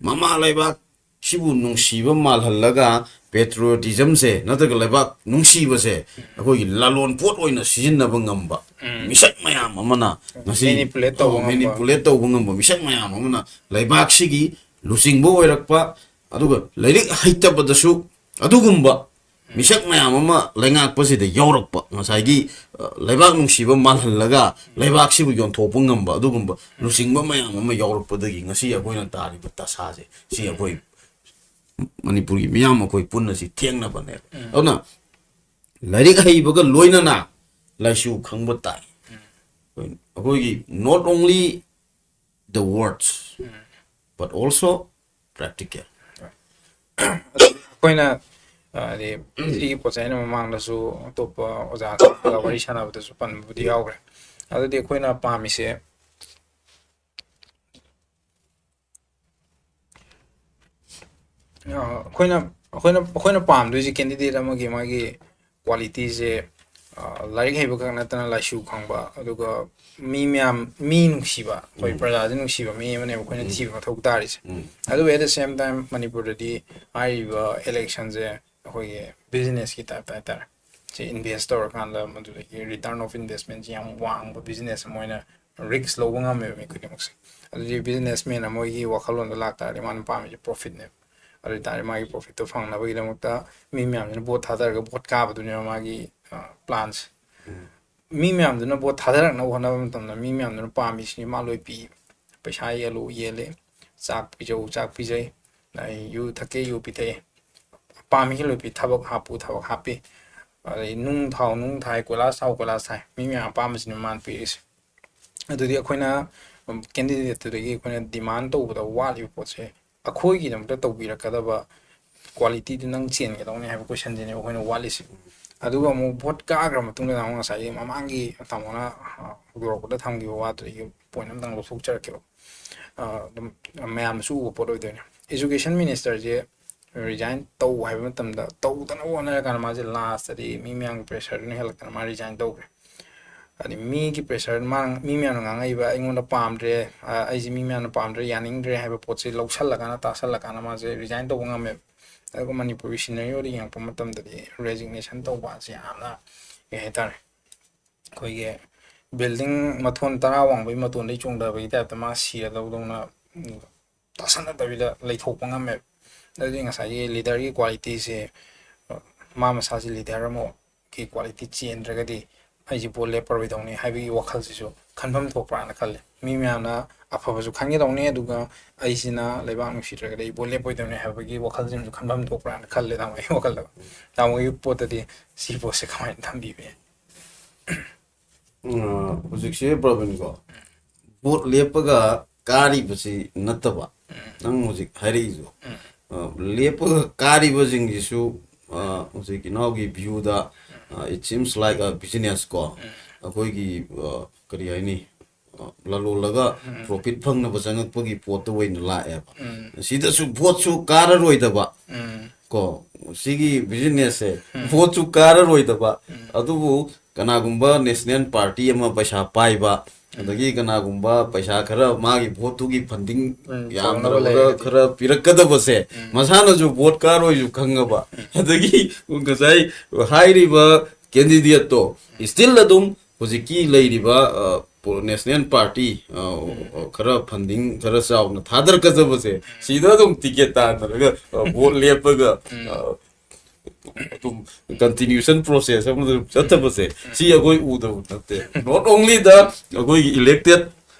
ꯃꯃꯥ ꯂꯩꯕꯥꯛ ꯁꯤꯕꯨ ꯅꯨꯡꯁꯤꯕ ꯃꯥꯜꯍꯜꯂꯒ ꯄꯦꯇ꯭ꯔꯤꯌꯣꯇꯤꯖꯝꯁꯦ ꯅꯠꯇ꯭ꯔꯒ ꯂꯩꯕꯥꯛ ꯅꯨꯡꯁꯤꯕꯁꯦ ꯑꯩꯈꯣꯏꯒꯤ ꯂꯂꯣꯟ ꯄꯣꯠ ꯑꯣꯏꯅ ꯁꯤꯖꯤꯟꯅꯕ ꯉꯝꯕ ꯃꯤꯁꯛ ꯃꯌꯥꯝ ꯑꯃꯅ ꯉꯁꯤ ꯃꯦꯅꯤꯄꯨꯂꯦꯠ ꯇꯧꯕ ꯉꯝꯕ, ꯃꯦꯅꯤꯄꯨꯂꯦꯠ ꯇꯧꯕ ꯉꯝꯕ ꯃꯤꯁꯛ ꯃꯌꯥꯝ ꯑꯃꯅ ꯂꯩꯕꯥꯛꯁꯤꯒꯤ ꯂꯨꯆꯤꯡꯕ ꯑꯣꯏꯔꯛꯄ, ꯑꯗꯨꯒ ꯂꯥꯏꯔꯤꯛ ꯍꯩꯇꯕꯗꯁꯨ ꯑꯗꯨꯒꯨꯝꯕ ꯃꯤꯁꯛ ꯃꯌꯥꯝ ꯑꯃ ꯂꯩꯉꯥꯛꯄꯁꯤꯗ ꯌꯥꯎꯔꯛꯄ, ꯉꯁꯥꯏꯒꯤ, ꯑ, ꯂꯩꯕꯥꯛ ꯅꯨꯡꯁꯤꯕ ꯃꯥꯜꯍꯜꯂꯒ ꯂꯩꯕꯥꯛꯁꯤꯕꯨ ꯌꯣꯟꯊꯣꯛꯄ ꯉꯝꯕ ꯑꯗꯨꯒꯨꯝꯕ ꯂꯨꯆꯤꯡꯕ ꯃꯌꯥꯝ ꯑꯃ ꯌꯥꯎꯔꯛꯄꯗꯒꯤ ꯉꯁꯤ ꯑꯩꯈꯣꯏꯅ ꯇꯥꯔꯤꯕ ꯗꯁꯥꯁꯦ, ꯁꯤ ꯑꯩꯈꯣꯏ ꯃꯅꯤꯄꯨꯔꯒꯤ ꯃꯤꯌꯥꯝ ꯑꯩꯈꯣꯏ ꯄꯨꯟꯅ ꯁꯤ ꯊꯦꯡꯅꯕꯅꯦꯕ꯫ ꯑꯗꯨꯅ ꯂꯥꯏꯔꯤꯛ ꯍꯩꯕꯒ ꯂꯣꯏꯅꯅ ꯂꯥꯏꯁꯨ ꯈꯪꯕ ꯇꯥꯏ꯫ ꯑꯩꯈꯣꯏꯒꯤ not only the words, but also practical꯫ ꯑꯩꯈꯣꯏꯅ, ꯍꯥꯏꯗꯤ, ꯁꯤꯒꯤ ꯄꯣꯠꯁꯦ ꯑꯩꯅ ꯃꯃꯥꯡꯗꯁꯨ ꯑꯇꯣꯞꯄ ꯑꯣꯖꯥꯁꯤꯡꯒ ꯋꯥꯔꯤ ꯁꯥꯟꯅꯕꯗꯁꯨ ꯄꯟꯕꯕꯨꯗꯤ ꯌꯥꯎꯈ꯭ꯔꯦ꯫ ꯑꯗꯨꯗꯤ ꯑꯩꯈꯣꯏꯅ ꯄꯥꯝꯃꯤꯁꯦ ꯑꯩꯈꯣꯏꯅ ꯑꯩꯈꯣꯏꯅ ꯑꯩꯈꯣꯏꯅ ꯄꯥꯝꯗꯣꯏꯁꯦ candidate ꯑꯃꯒꯤ ꯃꯥꯒꯤ qualityꯁꯦ, ꯂꯥꯏꯔꯤꯛ ꯍꯩꯕ ꯈꯛ ꯅꯠꯇꯅ ꯂꯥꯏꯁꯨ ꯈꯪꯕ, ꯑꯗꯨꯒ ꯃꯤ ꯃꯌꯥꯝ, ꯃꯤ ꯅꯨꯡꯁꯤꯕ, ꯑꯩꯈꯣꯏ ꯎꯝ꯫ ꯄ꯭ꯔꯖꯥꯁꯦ ꯅꯨꯡꯁꯤꯕ ꯃꯤ ꯑꯃꯅꯦꯕ ꯑꯩꯈꯣꯏꯅ ꯎꯝ꯫ ꯊꯤꯕ ꯃꯊꯧ ꯇꯥꯔꯤꯁꯦ꯫ ꯎꯝ꯫ ꯑꯗꯨꯕꯨ at the same time ꯃꯅꯤꯄꯨꯔꯗꯗꯤ ꯍꯥꯏꯔꯤꯕ electionꯁꯦ ꯑꯩꯈꯣꯏꯒꯤ businessꯀꯤ typeꯇ ꯍꯥꯏꯇꯥꯔꯦ, ꯁꯤ invest ꯇꯧꯔꯀꯥꯟꯗ ꯃꯗꯨꯗꯒꯤ return of investmentꯁꯤ ꯌꯥꯝ ꯋꯥꯡꯕ business ꯑꯃ ꯑꯣꯏꯅ risk ꯂꯧꯕ ꯉꯝꯃꯦꯕ ꯃꯤ ꯈꯨꯗꯤꯡꯃꯛꯁꯦ꯫ ꯑꯗꯨꯗꯤ businessman ꯑꯃꯒꯤ ꯋꯥꯈꯜꯂꯣꯟꯗ ꯂꯥꯛꯇꯥꯔꯗꯤ ꯃꯥꯅ ꯄꯥꯝꯃꯤꯁꯦ profitꯅꯦꯕ꯫ ꯑꯗꯨ ꯑꯣꯏꯇꯥꯔꯗꯤ ꯃꯥꯒꯤ profitꯇꯣ ꯐꯪꯅꯕꯒꯤꯗꯃꯛꯇ ꯃꯤ ꯃꯌꯥꯝꯁꯤꯅ vote ꯊꯥꯗꯔꯒ vote ꯀꯥꯕꯗꯨꯅꯦꯕ ꯃꯥꯒꯤ plans꯫ ꯎꯝ꯫ ꯃꯤ ꯃꯌꯥꯝꯗꯨꯅ vote ꯊꯥꯗꯔꯛꯅꯕ ꯍꯣꯠꯅꯕ ꯃꯇꯝꯗ ꯃꯤ ꯃꯌꯥꯝꯗꯨꯅ ꯄꯥꯝꯃꯤꯁꯤꯡꯁꯤ ꯃꯥ ꯂꯣꯏ ꯄꯤ꯫ ꯄꯩꯁꯥ ꯌꯦꯜꯂꯨ ꯌꯦꯜꯂꯤ, ꯆꯥꯛ ꯄꯤꯖꯧ ꯆꯥꯛ ꯄꯤꯖꯩ, ꯑꯗꯩ ꯌꯨ ꯊꯛꯀꯦ ꯌꯨ ꯄꯤꯊꯛꯏ, ꯄꯥꯝꯃꯤꯁꯤ ꯂꯣꯏ ꯄꯤ, ꯊꯕꯛ ꯍꯥꯞꯄꯨ ꯊꯕꯛ ꯍꯥꯞꯄꯤ, ꯑꯗꯩ ꯅꯨꯡ ꯊꯥꯎ ꯅꯨꯡ ꯊꯥꯏ, ꯀꯣꯏꯂꯥꯁ ꯊꯥꯎ ꯀꯣꯏꯂꯥꯁ ꯊꯥꯏ, ꯃꯤ ꯃꯌꯥꯝ ꯑꯄꯥꯝꯕꯁꯤꯅ ꯃꯥꯅ ꯄꯤꯔꯤꯁꯦ꯫ ꯑꯗꯨꯗꯤ ꯑꯩꯈꯣꯏꯅ candidateꯇꯨꯗꯒꯤ ꯑꯩꯈꯣꯏꯅ demand ꯇꯧꯕꯗ ꯋꯥꯠꯂꯤꯕ ꯄꯣꯠꯁꯦ ꯑꯩꯈꯣꯏꯒꯤꯗꯃꯛꯇ ꯇꯧꯕꯤꯔꯛꯀꯗꯕ qualityꯗꯨ ꯅꯪ ꯆꯦꯟꯒꯗꯧꯅꯤ ꯍꯥꯏꯕ questionꯁꯤꯅꯦꯕ ꯑꯩꯈꯣꯏꯅ ꯋꯥꯠꯂꯤꯁꯦ꯫ ꯑꯗꯨꯒ ꯑꯃꯨꯛ vote ꯀꯥꯈ꯭ꯔ ꯃꯇꯨꯡꯗ ꯇꯥꯃꯣ ꯉꯁꯥꯏꯒꯤ ꯃꯃꯥꯡꯒꯤ ꯇꯥꯃꯣꯅ ꯍꯧꯗꯣꯔꯛꯄꯗ ꯊꯝꯈꯤꯕ ꯋꯥꯗꯨꯗꯒꯤ point ꯑꯃꯇꯪ ꯂꯧꯊꯣꯛꯆꯔꯛꯀꯦꯕ꯫ ꯑꯗꯨꯝ ꯃꯌꯥꯝꯅꯁꯨ ꯎꯕ ꯄꯣꯠ ꯑꯣꯏꯗꯣꯏꯅꯦ꯫ Education ministerꯁꯦ resign ꯇꯧ ꯍꯥꯏꯕ ꯃꯇꯝꯗ ꯇꯧꯗꯅꯕ ꯍꯣꯠꯅꯔꯀꯥꯟꯗ ꯃꯥꯁꯦ lastꯇꯗꯤ ꯃꯤ ꯃꯌꯥꯝꯒꯤ pressureꯗꯨꯅ ꯍꯦꯜꯂꯛꯇꯅ ꯃꯥ resign ꯇꯧꯈ꯭ꯔꯦ꯫ ꯍꯥꯏꯗꯤ ꯃꯤꯒꯤ pressure, ꯃꯥꯅ, ꯃꯤ ꯃꯌꯥꯝꯅ ꯉꯥꯡꯉꯛꯏꯕ, "ꯑꯩꯉꯣꯟꯗ ꯄꯥꯝꯗ꯭ꯔꯦ, ꯑꯩꯁꯦ ꯃꯤ ꯃꯌꯥꯝꯅ ꯄꯥꯝꯗ꯭ꯔꯦ, ꯌꯥꯅꯤꯡꯗ꯭ꯔꯦ" ꯍꯥꯏꯕ ꯄꯣꯠꯁꯦ ꯂꯧꯁꯜꯂꯀꯥꯟꯗ, ꯇꯥꯁꯜꯂꯀꯥꯟꯗ ꯃꯥꯁꯦ resign ꯇꯧꯕ ꯉꯝꯃꯦꯕ꯫ ꯑꯗꯨꯒ ꯃꯅꯤꯄꯨꯔꯒꯤ scenarioꯗ ꯌꯦꯡꯉꯛꯄ ꯃꯇꯝꯗꯗꯤ resignation ꯇꯧꯕ ꯑꯁꯤ ꯌꯥꯝꯅ, ꯀꯩ ꯍꯥꯏꯇꯥꯔꯦ, ꯑꯩꯈꯣꯏꯒꯤ building ꯃꯊꯣꯟ ꯇꯔꯥ ꯋꯥꯡꯕꯒꯤ ꯃꯇꯣꯟꯗꯒꯤ ꯆꯣꯡꯊꯕꯒꯤ typeꯇ ꯃꯥ ꯁꯤꯔꯗꯧꯗꯧꯅ ꯇꯥꯁꯟꯅꯗꯕꯤꯗ ꯂꯩꯊꯣꯛꯄ ꯉꯝꯃꯦꯕ꯫ ꯑꯗꯨꯗꯤ ꯉꯁꯥꯏꯒꯤ leaderꯒꯤ qualityꯁꯦ, ꯃꯥ ꯃꯁꯥꯁꯦ leader ꯑꯃꯒꯤ quality ꯆꯦꯟꯗ꯭ꯔꯒꯗꯤ ꯑꯩꯁꯦ vote ꯂꯦꯞꯄꯔꯣꯏꯗꯧꯅꯤ ꯍꯥꯏꯕꯒꯤ ꯋꯥꯈꯜꯁꯤꯁꯨ ꯈꯟꯐꯝ ꯊꯣꯛꯄ꯭ꯔꯥꯅ ꯈꯜꯂꯦ꯫ ꯃꯤ ꯃꯌꯥꯝꯅ ꯑꯐꯕꯁꯨ ꯈꯟꯒꯗꯧꯅꯤ, ꯑꯗꯨꯒ ꯑꯩꯁꯤꯅ ꯂꯩꯕꯥꯛ ꯅꯨꯡꯁꯤꯗ꯭ꯔꯒꯗꯤ ꯑꯩ vote ꯂꯦꯞꯄꯣꯏꯗꯧꯅꯤ ꯍꯥꯏꯕꯒꯤ ꯋꯥꯈꯜꯁꯤꯃꯁꯨ ꯈꯟꯐꯝ ꯊꯣꯛꯄ꯭ꯔꯥꯅ ꯈꯜꯂꯦ ꯇꯥꯃꯣ, ꯑꯩꯒꯤ ꯋꯥꯈꯜꯗ꯫ ꯇꯥꯃꯣꯒꯤ ꯄꯣꯠꯇꯗꯤ ꯁꯤ ꯄꯣꯠꯁꯦ ꯀꯃꯥꯏꯅ ꯊꯝꯕꯤꯕ ꯌꯥꯏ? ꯑ, ꯍꯧꯖꯤꯛꯁꯦ ꯄ꯭ꯔꯕꯤꯟꯀꯣ, vote ꯂꯦꯞꯄꯒ ꯀꯥꯔꯤꯕꯁꯤ ꯅꯠꯇꯕ, ꯎꯝ꯫ ꯅꯪ ꯍꯧꯖꯤꯛ ꯍꯥꯏꯔꯛꯏꯁꯨ, ꯎꯝ꯫ ꯑ, ꯂꯦꯞꯄꯒ ꯀꯥꯔꯤꯕꯁꯤꯡꯁꯤꯁꯨ, ꯑ, ꯍꯧꯖꯤꯛ ꯏꯅꯥꯎꯒꯤ viewꯗ, ꯑ, it seems like a business ꯀꯣ, ꯎꯝ꯫ ꯑꯩꯈꯣꯏꯒꯤ, ꯑ, ꯀꯔꯤ ꯍꯥꯏꯅꯤ, ꯂꯂꯣꯜꯂꯒ ꯄ꯭ꯔꯣꯐꯤꯠ ꯐꯪꯅꯕ ꯆꯪꯉꯛꯄꯒꯤ ꯄꯣꯠꯇ ꯑꯣꯏꯅ ꯂꯥꯛꯑꯦꯕ꯫ ꯁꯤꯗꯁꯨ ꯚꯣꯠꯁꯨ ꯀꯥꯔꯔꯣꯏꯗꯕ, ꯎꯝ꯫ ꯀꯣ, ꯁꯤꯒꯤ ꯕꯤꯖꯤꯅꯦꯁꯁꯦ ꯎꯝ꯫ ꯚꯣꯠꯁꯨ ꯀꯥꯔꯔꯣꯏꯗꯕ, ꯎꯝ꯫ ꯑꯗꯨꯕꯨ ꯀꯅꯥꯒꯨꯝꯕ ꯅꯦꯁꯅꯦꯜ ꯄꯥꯔꯇꯤ ꯑꯃ ꯄꯩꯁꯥ ꯄꯥꯏꯕ, ꯎꯝ꯫ ꯑꯗꯒꯤ ꯀꯅꯥꯒꯨꯝꯕ ꯄꯩꯁꯥ ꯈꯔ ꯃꯥꯒꯤ ꯚꯣꯠꯇꯨꯒꯤ ꯐꯟꯗꯤꯡ ꯎꯝ, ꯌꯥꯝꯗ꯭ꯔꯕꯗ ꯇꯧꯅꯕ ꯂꯩꯔꯒꯗꯤ꯫ ꯈꯔ ꯄꯤꯔꯛꯀꯗꯕꯁꯦ, ꯎꯝ꯫ ꯃꯁꯥꯅꯁꯨ ꯚꯣꯠ ꯀꯥꯔꯣꯏꯁꯨ ꯈꯪꯉꯕ, ꯎꯝ꯫ ꯑꯗꯒꯤ ꯉꯁꯥꯏ ꯍꯥꯏꯔꯤꯕ ꯀꯦꯟꯗꯤꯗꯦꯠꯇꯣ ꯎꯝ꯫ ꯁ꯭ꯇꯤꯜ ꯑꯗꯨꯝ ꯍꯧꯖꯤꯛꯀꯤ ꯂꯩꯔꯤꯕ, ꯑ, ꯄꯣ-, ꯅꯦꯁꯅꯦꯜ ꯄꯥꯔꯇꯤ, ꯑ, ꯎꯝ꯫ ꯈꯔ ꯐꯟꯗꯤꯡ ꯈꯔ ꯆꯥꯎꯅ ꯊꯥꯗꯔꯛꯀꯗꯕꯁꯦ, ꯎꯝ꯫ ꯁꯤꯗ ꯑꯗꯨꯝ ꯇꯤꯀꯦꯠ ꯇꯥꯟꯅꯔꯒ, ꯑ, ꯚꯣꯠ ꯂꯦꯞꯄꯒ, ꯎꯝ꯫ ꯑ, ꯑꯗꯨꯝ ꯀꯟꯇꯤꯅ꯭ꯌꯨꯁꯟ ꯄ꯭ꯔꯣꯁꯦꯁ ꯑꯃꯗ ꯑꯗꯨꯝ ꯆꯠꯇꯕꯁꯦ, ꯎꯝ꯫ ꯁꯤ ꯑꯩꯈꯣꯏ ꯎꯗꯕ ꯅꯠꯇꯦ꯫ Not only the ꯑꯩꯈꯣꯏꯒꯤ ꯏꯂꯦꯛꯇꯦꯠ,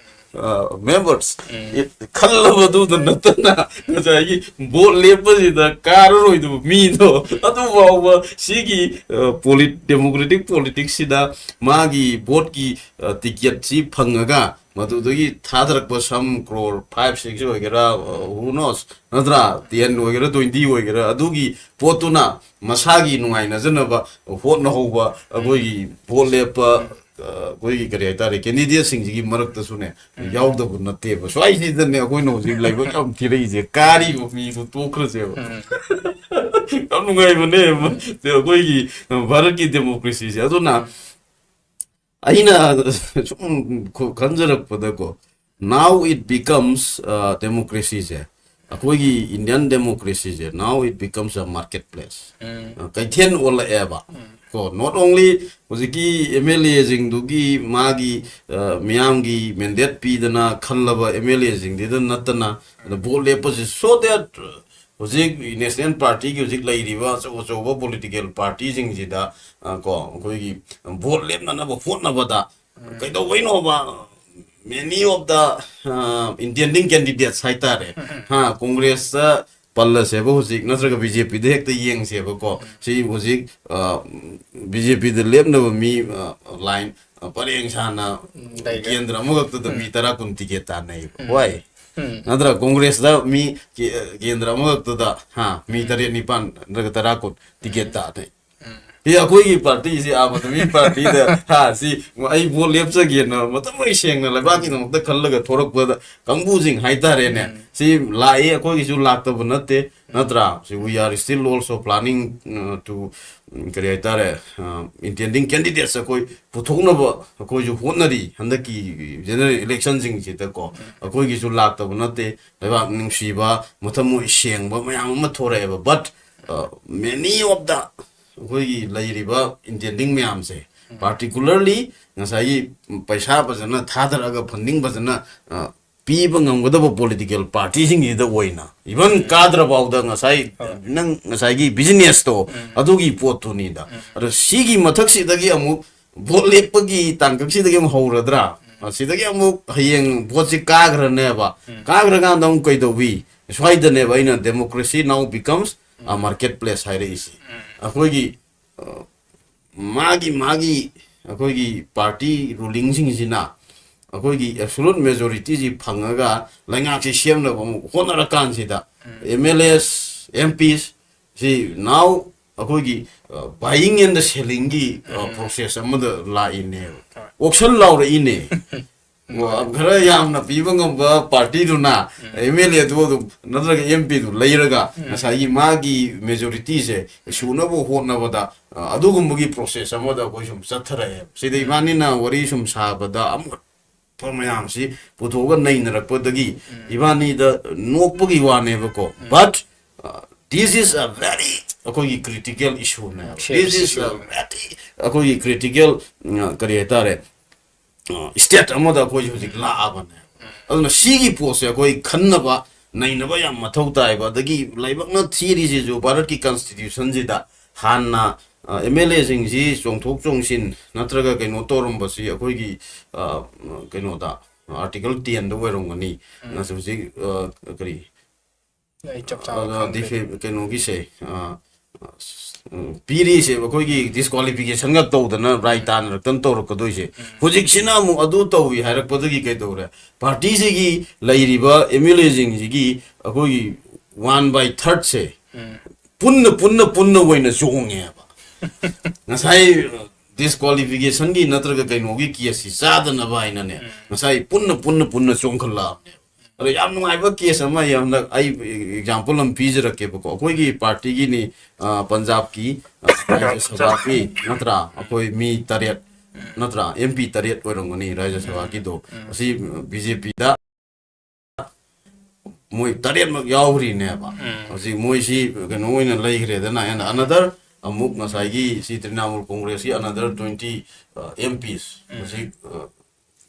ꯑ, ꯃꯦꯝꯕꯔꯁ, ꯎꯝ꯫ ꯏ-, ꯈꯜꯂꯕꯗꯨꯗ ꯅꯠꯇꯅ ꯉꯁꯥꯏꯒꯤ ꯚꯣꯠ ꯂꯦꯞꯄꯁꯤꯗ ꯀꯥꯔꯔꯣꯏꯗꯕ ꯃꯤꯗꯣ ꯑꯗꯨ ꯐꯥꯎꯕ ꯁꯤꯒꯤ, ꯑ, ꯄꯣꯂꯤꯠ-, ꯗꯦꯃꯣꯀ꯭ꯔꯦꯇꯤꯛ ꯄꯣꯂꯤꯇꯤꯛꯁꯁꯤꯗ ꯃꯥꯒꯤ ꯚꯣꯠꯀꯤ, ꯑ, ꯇꯤꯀꯦꯠꯁꯤ ꯐꯪꯉꯒ ꯃꯗꯨꯗꯒꯤ ꯊꯥꯗꯔꯛꯄ ꯁꯝ ꯀ꯭ꯔꯣꯔ ꯐꯥꯏꯚ ꯁꯤꯛꯁ ꯑꯣꯏꯒꯦꯔꯥ, ꯑ, who knows, ꯅꯠꯇ꯭ꯔꯥ? ꯇꯦꯟ ꯑꯣꯏꯒꯦꯔꯥ, ꯇ꯭ꯋꯦꯟꯇꯤ ꯑꯣꯏꯒꯦꯔꯥ, ꯑꯗꯨꯒꯤ ꯄꯣꯠꯇꯨꯅ ꯃꯁꯥꯒꯤ ꯅꯨꯡꯉꯥꯏꯅꯖꯅꯕ ꯍꯣꯠꯅꯍꯧꯕ ꯑꯩꯈꯣꯏꯒꯤ ꯚꯣꯠ ꯂꯦꯞꯄ, ꯑ, ꯑꯩꯈꯣꯏꯒꯤ ꯀꯔꯤ ꯍꯥꯏꯇꯥꯔꯦ, ꯀꯦꯟꯗꯤꯗꯦꯠꯁꯤꯡꯁꯤꯒꯤ ꯃꯔꯛꯇꯁꯨꯅꯦ, ꯎꯝ꯫ ꯌꯥꯎꯗꯕ ꯅꯠꯇꯦꯕ꯫ ꯁ꯭ꯋꯥꯏꯁꯤꯗꯅꯦ ꯑꯩꯈꯣꯏꯅ ꯍꯧꯖꯤꯛ ꯂꯥꯏꯕꯛ ꯌꯥꯝ ꯊꯤꯔꯛꯏꯁꯦ, ꯀꯥꯔꯤꯕ ꯃꯤꯗꯨ ꯇꯣꯛꯈ꯭ꯔꯁꯦꯕ꯫ ꯎꯝ꯫ ꯌꯥꯝ ꯅꯨꯡꯉꯥꯏꯕꯅꯦ ꯑꯩꯈꯣꯏꯒꯤ ꯚꯥꯔꯠꯀꯤ ꯗꯦꯃꯣꯀ꯭ꯔꯦꯁꯤꯁꯦ꯫ ꯑꯗꯨꯅ ꯎꯝ꯫ ꯑꯩꯅ ꯁꯨꯝ ꯈꯟꯖꯔꯛꯄꯗꯀꯣ, now it becomes, ꯑ, democracyꯁꯦ, ꯑꯩꯈꯣꯏꯒꯤ ꯏꯟꯗꯤꯌꯟ ꯗꯦꯃꯣꯀ꯭ꯔꯦꯁꯤꯁꯦ, now it becomes a market place꯫ Um. Uh, ꯀꯩꯊꯦꯜ ꯑꯣꯜꯂꯛꯑꯦꯕ꯫ ꯎꯝ꯫ ꯀꯣ, not only ꯍꯧꯖꯤꯛꯀꯤ ꯑꯦꯝ ꯑꯦꯜ ꯑꯦꯁꯤꯡꯗꯨꯒꯤ ꯃꯥꯒꯤ, ꯑ, ꯃꯤꯌꯥꯝꯒꯤ ꯃꯦꯟꯗꯦꯠ ꯄꯤꯗꯅ ꯈꯜꯂꯕ ꯑꯦꯝ ꯑꯦꯜ ꯑꯦꯁꯤꯡꯗꯨꯗ ꯅꯠꯇꯅ, ꯑꯗ ꯚꯣꯠ ꯂꯦꯞꯄꯁꯤ so that ꯍꯧꯖꯤꯛ ꯅꯦꯁꯅꯦꯜ ꯄꯥꯔꯇꯤꯒꯤ ꯍꯧꯖꯤꯛ ꯂꯩꯔꯤꯕ ꯑꯆꯧ ꯑꯆꯧꯕ ꯄꯣꯂꯤꯇꯤꯀꯦꯜ ꯄꯥꯔꯇꯤꯁꯤꯡꯁꯤꯗ, ꯑ, ꯀꯣ, ꯑꯩꯈꯣꯏꯒꯤ ꯚꯣꯠ ꯂꯦꯞꯅꯅꯕ ꯍꯣꯠꯅꯕꯗ ꯎꯝ꯫ ꯀꯩꯗꯧꯕꯩꯅꯣꯕ, many of the, ꯑ, intending candidates ꯍꯥꯏꯇꯥꯔꯦ, ꯎꯝ꯫ ꯍꯥ, ꯀꯣꯡꯒ꯭ꯔꯦꯁꯇ ꯄꯜꯂꯁꯦꯕ ꯍꯧꯖꯤꯛ, ꯅꯠꯇ꯭ꯔꯒ ꯕꯤ ꯖꯦ ꯄꯤꯗ ꯍꯦꯛꯇ ꯌꯦꯡꯁꯦꯕꯀꯣ꯫ ꯎꯝ꯫ ꯁꯤ ꯍꯧꯖꯤꯛ, ꯑ, ꯕꯤ ꯖꯦ ꯄꯤꯗ ꯂꯦꯞꯅꯕ ꯃꯤ, ꯑ, ꯂꯥꯏꯟ, ꯑ, ꯄꯔꯦꯡ ꯁꯥꯅ ꯎꯝ, ꯂꯩꯔꯦ꯫ ꯀꯦꯟꯗ꯭ꯔ ꯑꯃꯈꯛꯇꯗ ꯃꯤ ꯎꯝ꯫ ꯇꯔꯥ ꯀꯨꯟ ꯇꯤꯀꯦꯠ ꯇꯥꯟꯅꯩꯕ꯫ ꯎꯝ꯫ ꯍꯣꯏ꯫ ꯎꯝ꯫ ꯅꯠꯇ꯭ꯔꯥ? ꯀꯣꯡꯒ꯭ꯔꯦꯁꯇ ꯃꯤ ꯀꯦ-, ꯀꯦꯟꯗ꯭ꯔ ꯑꯃꯈꯛꯇꯗ, ꯍꯥ, ꯃꯤ ꯎꯝ꯫ ꯇꯔꯦꯠ ꯅꯤꯄꯥꯟ ꯅꯠꯇ꯭ꯔꯒ ꯇꯔꯥ ꯀꯨꯟ ꯇꯤꯀꯦꯠ ꯎꯝ꯫ ꯇꯥꯟꯅꯩ꯫ ꯎꯝ꯫ ꯁꯤ ꯑꯩꯈꯣꯏꯒꯤ ꯄꯥꯔꯇꯤꯁꯤ ꯑꯥꯝ ꯑꯥꯗꯃꯤ ꯄꯥꯔꯇꯤꯗ ꯍꯥ, ꯁꯤ ꯑꯩ ꯚꯣꯠ ꯂꯦꯞꯆꯒꯦꯅ ꯃꯇꯝ ꯑꯣꯏ ꯁꯦꯡꯅ ꯂꯩꯕꯥꯛꯀꯤꯗꯃꯛꯇ ꯈꯜꯂꯒ ꯊꯣꯔꯛꯄꯗ ꯀꯥꯡꯕꯨꯁꯤꯡ ꯍꯥꯏꯇꯥꯔꯦꯅꯦ꯫ ꯁꯤ ꯂꯥꯛꯏ, ꯑꯩꯈꯣꯏꯒꯤꯁꯨ ꯂꯥꯛꯇꯕ ꯅꯠꯇꯦ, ꯅꯠꯇ꯭ꯔꯥ? ꯁꯤ we are still also planning, uh, to, ꯎꯝ, ꯀꯔꯤ ꯍꯥꯏꯇꯥꯔꯦ, uh, intending candidates ꯑꯩꯈꯣꯏ ꯄꯨꯊꯣꯛꯅꯕ ꯑꯩꯈꯣꯏꯁꯨ ꯍꯣꯠꯅꯔꯤ ꯍꯟꯗꯛꯀꯤ ꯖꯦꯅꯔꯦꯜ ꯏꯂꯦꯛꯁꯟꯁꯤꯡꯁꯤꯗꯀꯣ꯫ ꯑꯩꯈꯣꯏꯒꯤꯁꯨ ꯂꯥꯛꯇꯕ ꯅꯠꯇꯦ, ꯂꯩꯕꯥꯛ ꯅꯨꯡꯁꯤꯕ, ꯃꯊꯃꯣꯏ ꯁꯦꯡꯕ ꯃꯌꯥꯝ ꯑꯃ ꯊꯣꯔꯛꯑꯦꯕ꯫ But, uh, many of the ꯑꯩꯈꯣꯏꯒꯤ ꯂꯩꯔꯤꯕ intending ꯃꯌꯥꯝꯁꯦ, particularly ꯉꯁꯥꯏꯒꯤ ꯄꯩꯁꯥ ꯐꯖꯅ ꯊꯥꯗꯔꯒ funding ꯐꯖꯅ, ꯑ, ꯄꯤꯕ ꯉꯝꯒꯗꯕ political partyꯁꯤꯡꯁꯤꯗ ꯑꯣꯏꯅ, even ꯀꯥꯗ꯭ꯔꯐꯥꯎꯗ ꯉꯁꯥꯏ ꯅꯪ ꯉꯁꯥꯏꯒꯤ businessꯇꯣ, ꯑꯗꯨꯒꯤ ꯄꯣꯠꯇꯨꯅꯤꯗ꯫ ꯑꯗꯣ ꯁꯤꯒꯤ ꯃꯊꯛꯁꯤꯗꯒꯤ ꯑꯃꯨꯛ ꯚꯣꯠ ꯂꯦꯞꯄꯒꯤ ꯇꯥꯡꯀꯛꯁꯤꯗꯒꯤ ꯑꯃꯨꯛ ꯍꯧꯔꯗ꯭ꯔꯥ? ꯑꯁꯤꯗꯒꯤ ꯑꯃꯨꯛ ꯍꯌꯦꯡ ꯚꯣꯠꯁꯤ ꯀꯥꯈ꯭ꯔꯅꯦꯕ꯫ ꯀꯥꯈ꯭ꯔꯀꯥꯟꯗ ꯑꯃꯨꯛ ꯀꯩꯗꯧꯋꯤ? ꯁ꯭ꯋꯥꯏꯗꯅꯦꯕ ꯑꯩꯅ democracy now becomes a market place ꯍꯥꯏꯔꯛꯏꯁꯤ꯫ ꯑꯩꯈꯣꯏꯒꯤ, ꯑ, ꯃꯥꯒꯤ ꯃꯥꯒꯤ ꯑꯩꯈꯣꯏꯒꯤ party rulingꯁꯤꯡꯁꯤꯅ ꯑꯩꯈꯣꯏꯒꯤ absolute majorityꯁꯤ ꯐꯪꯉꯒ ꯂꯩꯉꯥꯛꯁꯤ ꯁꯦꯝꯅꯕ ꯑꯃꯨꯛ ꯍꯣꯠꯅꯔꯀꯥꯟꯁꯤꯗ, MLAs, MPs ꯁꯤ now ꯑꯩꯈꯣꯏꯒꯤ, ꯑ, buying and sellingꯒꯤ, ꯑ, process ꯑꯃꯗ ꯂꯥꯛꯏꯅꯦꯕ꯫ Auction ꯂꯥꯎꯔꯛꯏꯅꯦ꯫ ꯈꯔ ꯌꯥꯝꯅ ꯄꯤꯕ ꯉꯝꯕ partyꯗꯨꯅ MLAꯗꯨ ꯑꯗꯨꯝ ꯅꯠꯇ꯭ꯔꯒ MPꯗꯨ ꯂꯩꯔꯒ ꯉꯁꯥꯏꯒꯤ ꯃꯥꯒꯤ majorityꯁꯦ ꯁꯨꯅꯕ ꯍꯣꯠꯅꯕꯗ, ꯑ, ꯑꯗꯨꯒꯨꯝꯕꯒꯤ process ꯑꯃꯗ ꯑꯩꯈꯣꯏ ꯁꯨꯝ ꯆꯠꯊꯔꯛꯑꯦꯕ꯫ ꯁꯤꯗ ꯏꯕꯥꯅꯤꯅ ꯋꯥꯔꯤ ꯁꯨꯝ ꯁꯥꯕꯗ ꯑꯃꯣꯠꯄ ꯃꯌꯥꯝꯁꯤ ꯄꯨꯊꯣꯛꯑꯒ ꯅꯩꯅꯔꯛꯄꯗꯒꯤ ꯏꯕꯥꯅꯤꯗ ꯅꯣꯛꯄꯒꯤ ꯋꯥꯅꯦꯕꯀꯣ꯫ But, uh, this is a very ꯑꯩꯈꯣꯏꯒꯤ critical issueꯅꯦꯕ꯫ Serious This is a issue. Very ꯑꯩꯈꯣꯏꯒꯤ critical, uh, ꯀꯔꯤ ꯍꯥꯏꯇꯥꯔꯦ, state ꯑꯃꯗ ꯑꯩꯈꯣꯏꯁꯦ ꯍꯧꯖꯤꯛ ꯂꯥꯛꯑꯕꯅꯦ꯫ ꯑꯗꯨꯅ ꯁꯤꯒꯤ ꯄꯣꯠꯁꯦ ꯑꯩꯈꯣꯏ ꯈꯟꯅꯕ ꯅꯩꯅꯕ ꯌꯥꯝ ꯃꯊꯧ ꯇꯥꯏꯕ꯫ ꯑꯗꯒꯤ ꯂꯩꯕꯥꯛꯅ ꯊꯤꯔꯤꯁꯤꯁꯨ ꯚꯥꯔꯠꯀꯤ constitutionꯁꯤꯗ ꯍꯥꯟꯅ, ꯑ, MLAꯁꯤꯡꯁꯤ ꯆꯣꯡꯊꯣꯛ ꯆꯣꯡꯁꯤꯟ ꯅꯠꯇ꯭ꯔꯒ ꯀꯩꯅꯣ ꯇꯧꯔꯝꯕꯁꯤ ꯑꯩꯈꯣꯏꯒꯤ, ꯑ, ꯀꯩꯅꯣꯗ, article tenꯗ ꯑꯣꯏꯔꯝꯒꯅꯤ꯫ ꯎꯝ꯫ ꯉꯁꯤ ꯍꯧꯖꯤꯛ, ꯑ, ꯀꯔꯤ? ꯑꯩ ꯆꯞ ꯆꯥꯕ ꯑ, ꯈꯪꯗ꯭ꯔꯦ꯫ Defe-, ꯀꯩꯅꯣꯒꯤꯁꯦ, ꯑ, ꯎꯝ, ꯄꯤꯔꯤꯁꯦ ꯑꯩꯈꯣꯏꯒꯤ disqualificationꯒ ꯇꯧꯗꯅ ꯔꯥꯏ ꯇꯥꯅꯔꯛꯇꯅ ꯇꯧꯔꯛꯀꯗꯣꯏꯁꯦ꯫ ꯎꯝ꯫ ꯍꯧꯖꯤꯛꯁꯤꯅ ꯑꯃꯨꯛ ꯑꯗꯨ ꯇꯧꯏ ꯍꯥꯏꯔꯛꯄꯗꯒꯤ ꯀꯩꯗꯧꯔꯦ? Partyꯁꯤꯒꯤ ꯂꯩꯔꯤꯕ MLAꯁꯤꯡꯁꯤꯒꯤ ꯑꯩꯈꯣꯏꯒꯤ one by thirdꯁꯦ ꯎꯝ꯫ ꯄꯨꯟꯅ, ꯄꯨꯟꯅ, ꯄꯨꯟꯅ ꯑꯣꯏꯅ ꯆꯣꯡꯉꯦꯕ꯫ ꯉꯁꯥꯏ ꯗꯤꯁꯀ꯭ꯋꯥꯂꯤꯐꯤꯀꯦꯁꯟꯒꯤ ꯅꯠꯇ꯭ꯔꯒ ꯀꯩꯅꯣꯒꯤ ꯀꯦꯁꯁꯤ ꯆꯥꯗꯅꯕ ꯍꯥꯏꯅꯅꯦ, ꯉꯁꯥꯏ ꯄꯨꯟꯅ ꯄꯨꯟꯅ ꯄꯨꯟꯅ ꯆꯣꯡꯈꯠꯂꯛꯑꯕꯅꯦ꯫ ꯑꯗꯣ ꯌꯥꯝ ꯅꯨꯡꯉꯥꯏꯕ ꯀꯦꯁ ꯑꯃ, ꯌꯥꯝꯅ ꯑꯩ ꯑꯦꯛꯖꯥꯝꯄꯜ ꯑꯃ ꯄꯤꯖꯔꯛꯀꯦꯕꯀꯣ꯫ ꯑꯩꯈꯣꯏꯒꯤ ꯄꯥꯔꯇꯤꯒꯤꯅꯤ, ꯑ, ꯄꯟꯖꯥꯕꯀꯤ, ꯑ, ꯔꯥꯖ꯭ꯌ ꯁꯚꯥꯒꯤ ꯅꯠꯇ꯭ꯔꯥ, ꯑꯩꯈꯣꯏ ꯃꯤ ꯇꯔꯦꯠ ꯅꯠꯇ꯭ꯔꯥ, ꯑꯦꯝ ꯄꯤ ꯇꯔꯦꯠ ꯑꯣꯏꯔꯝꯒꯅꯤ ꯔꯥꯖ꯭ꯌ ꯁꯚꯥꯒꯤꯗꯣ꯫ ꯑꯁꯤ ꯕꯤ ꯖꯦ ꯄꯤꯗ ꯃꯣꯏ ꯇꯔꯦꯠꯃꯛ ꯌꯥꯎꯈ꯭ꯔꯤꯅꯦꯕ꯫ ꯍꯧꯖꯤꯛ ꯃꯣꯏꯁꯤ ꯀꯩꯅꯣ ꯑꯣꯏꯅ ꯂꯩꯈ꯭ꯔꯦꯗꯅ, and another ꯑꯃꯨꯛ ꯉꯁꯥꯏꯒꯤ ꯁꯤ ꯇ꯭ꯔꯤꯅꯥꯃꯨꯜ ꯀꯣꯡꯒ꯭ꯔꯦꯁꯀꯤ another twenty, ꯑ, ꯑꯦꯝ ꯄꯤꯁ ꯍꯧꯖꯤꯛ, ꯑ,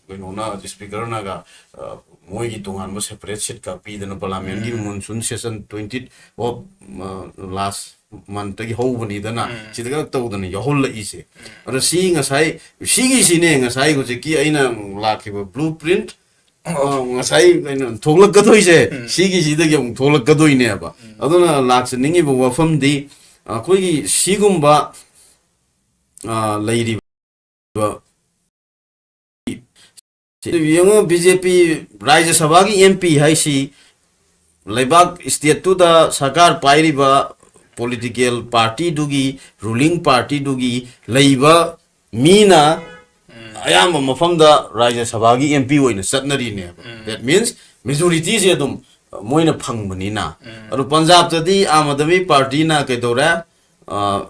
ꯀꯩꯅꯣꯅ, ꯁ꯭ꯄꯤꯀꯔꯅꯒ, ꯑ, ꯃꯣꯏꯒꯤ ꯇꯣꯉꯥꯟꯕ ꯁꯦꯄꯔꯦꯠ ꯁꯤꯠꯀ ꯄꯤꯗꯅ ꯄꯥꯔꯂꯥꯃꯦꯟꯒꯤ ꯃꯣꯟꯁꯨꯟ ꯁꯦꯁꯟ twenty of, ꯑ, last month ꯇꯒꯤ ꯍꯧꯕꯅꯤꯗꯅ, ꯁꯤꯗꯒ ꯇꯧꯗꯅ ꯌꯥꯎꯍꯜꯂꯛꯏꯁꯦ꯫ ꯑꯗꯣ ꯁꯤ ꯉꯁꯥꯏ, ꯁꯤꯒꯤꯁꯤꯅꯦ ꯉꯁꯥꯏ ꯍꯧꯖꯤꯛꯀꯤ ꯑꯩꯅ ꯂꯥꯛꯈꯤꯕ ꯕ꯭ꯂꯨ ꯄ꯭ꯔꯤꯟꯠ, ꯑ, ꯉꯁꯥꯏ ꯑꯩꯅ ꯊꯣꯛꯂꯛꯀꯗꯣꯏꯁꯦ, ꯁꯤꯒꯤꯁꯤꯗꯒꯤ ꯑꯃꯨꯛ ꯊꯣꯛꯂꯛꯀꯗꯣꯏꯅꯦꯕ꯫ ꯑꯗꯨꯅ ꯂꯥꯛꯆꯅꯤꯡꯉꯤꯕ ꯋꯥꯐꯝꯗꯤ, ꯑꯩꯈꯣꯏꯒꯤ ꯁꯤꯒꯨꯝꯕ, ꯑ, ꯂꯩꯔꯤꯕ, ꯌꯦꯡꯉꯣ, ꯕꯤ ꯖꯦ ꯄꯤ ꯔꯥꯖ꯭ꯌ ꯁꯚꯥꯒꯤ ꯑꯦꯝ ꯄꯤ ꯍꯥꯏꯁꯤ ꯂꯩꯕꯥꯛ ꯁ꯭ꯇꯦꯠꯇꯨꯗ ꯁꯔꯀꯥꯔ ꯄꯥꯏꯔꯤꯕ ꯄꯣꯂꯤꯇꯤꯀꯦꯜ ꯄꯥꯔꯇꯤꯗꯨꯒꯤ, ꯔꯨꯂꯤꯡ ꯄꯥꯔꯇꯤꯗꯨꯒꯤ ꯂꯩꯕ ꯃꯤꯅ ꯑꯌꯥꯝꯕ ꯃꯐꯝꯗ ꯔꯥꯖ꯭ꯌ ꯁꯚꯥꯒꯤ ꯑꯦꯝ ꯄꯤ ꯑꯣꯏꯅ ꯆꯠꯅꯔꯤꯅꯦꯕ꯫ That means majority ꯁꯦ ꯑꯗꯨꯝ ꯃꯣꯏꯅ ꯐꯪꯕꯅꯤꯅ꯫ ꯑꯗꯣ ꯄꯟꯖꯥꯕꯇꯗꯤ ꯑꯥꯝ ꯑꯥꯗꯃꯤ ꯄꯥꯔꯇꯤꯅ ꯀꯩꯗꯧꯔꯦ? ꯑ,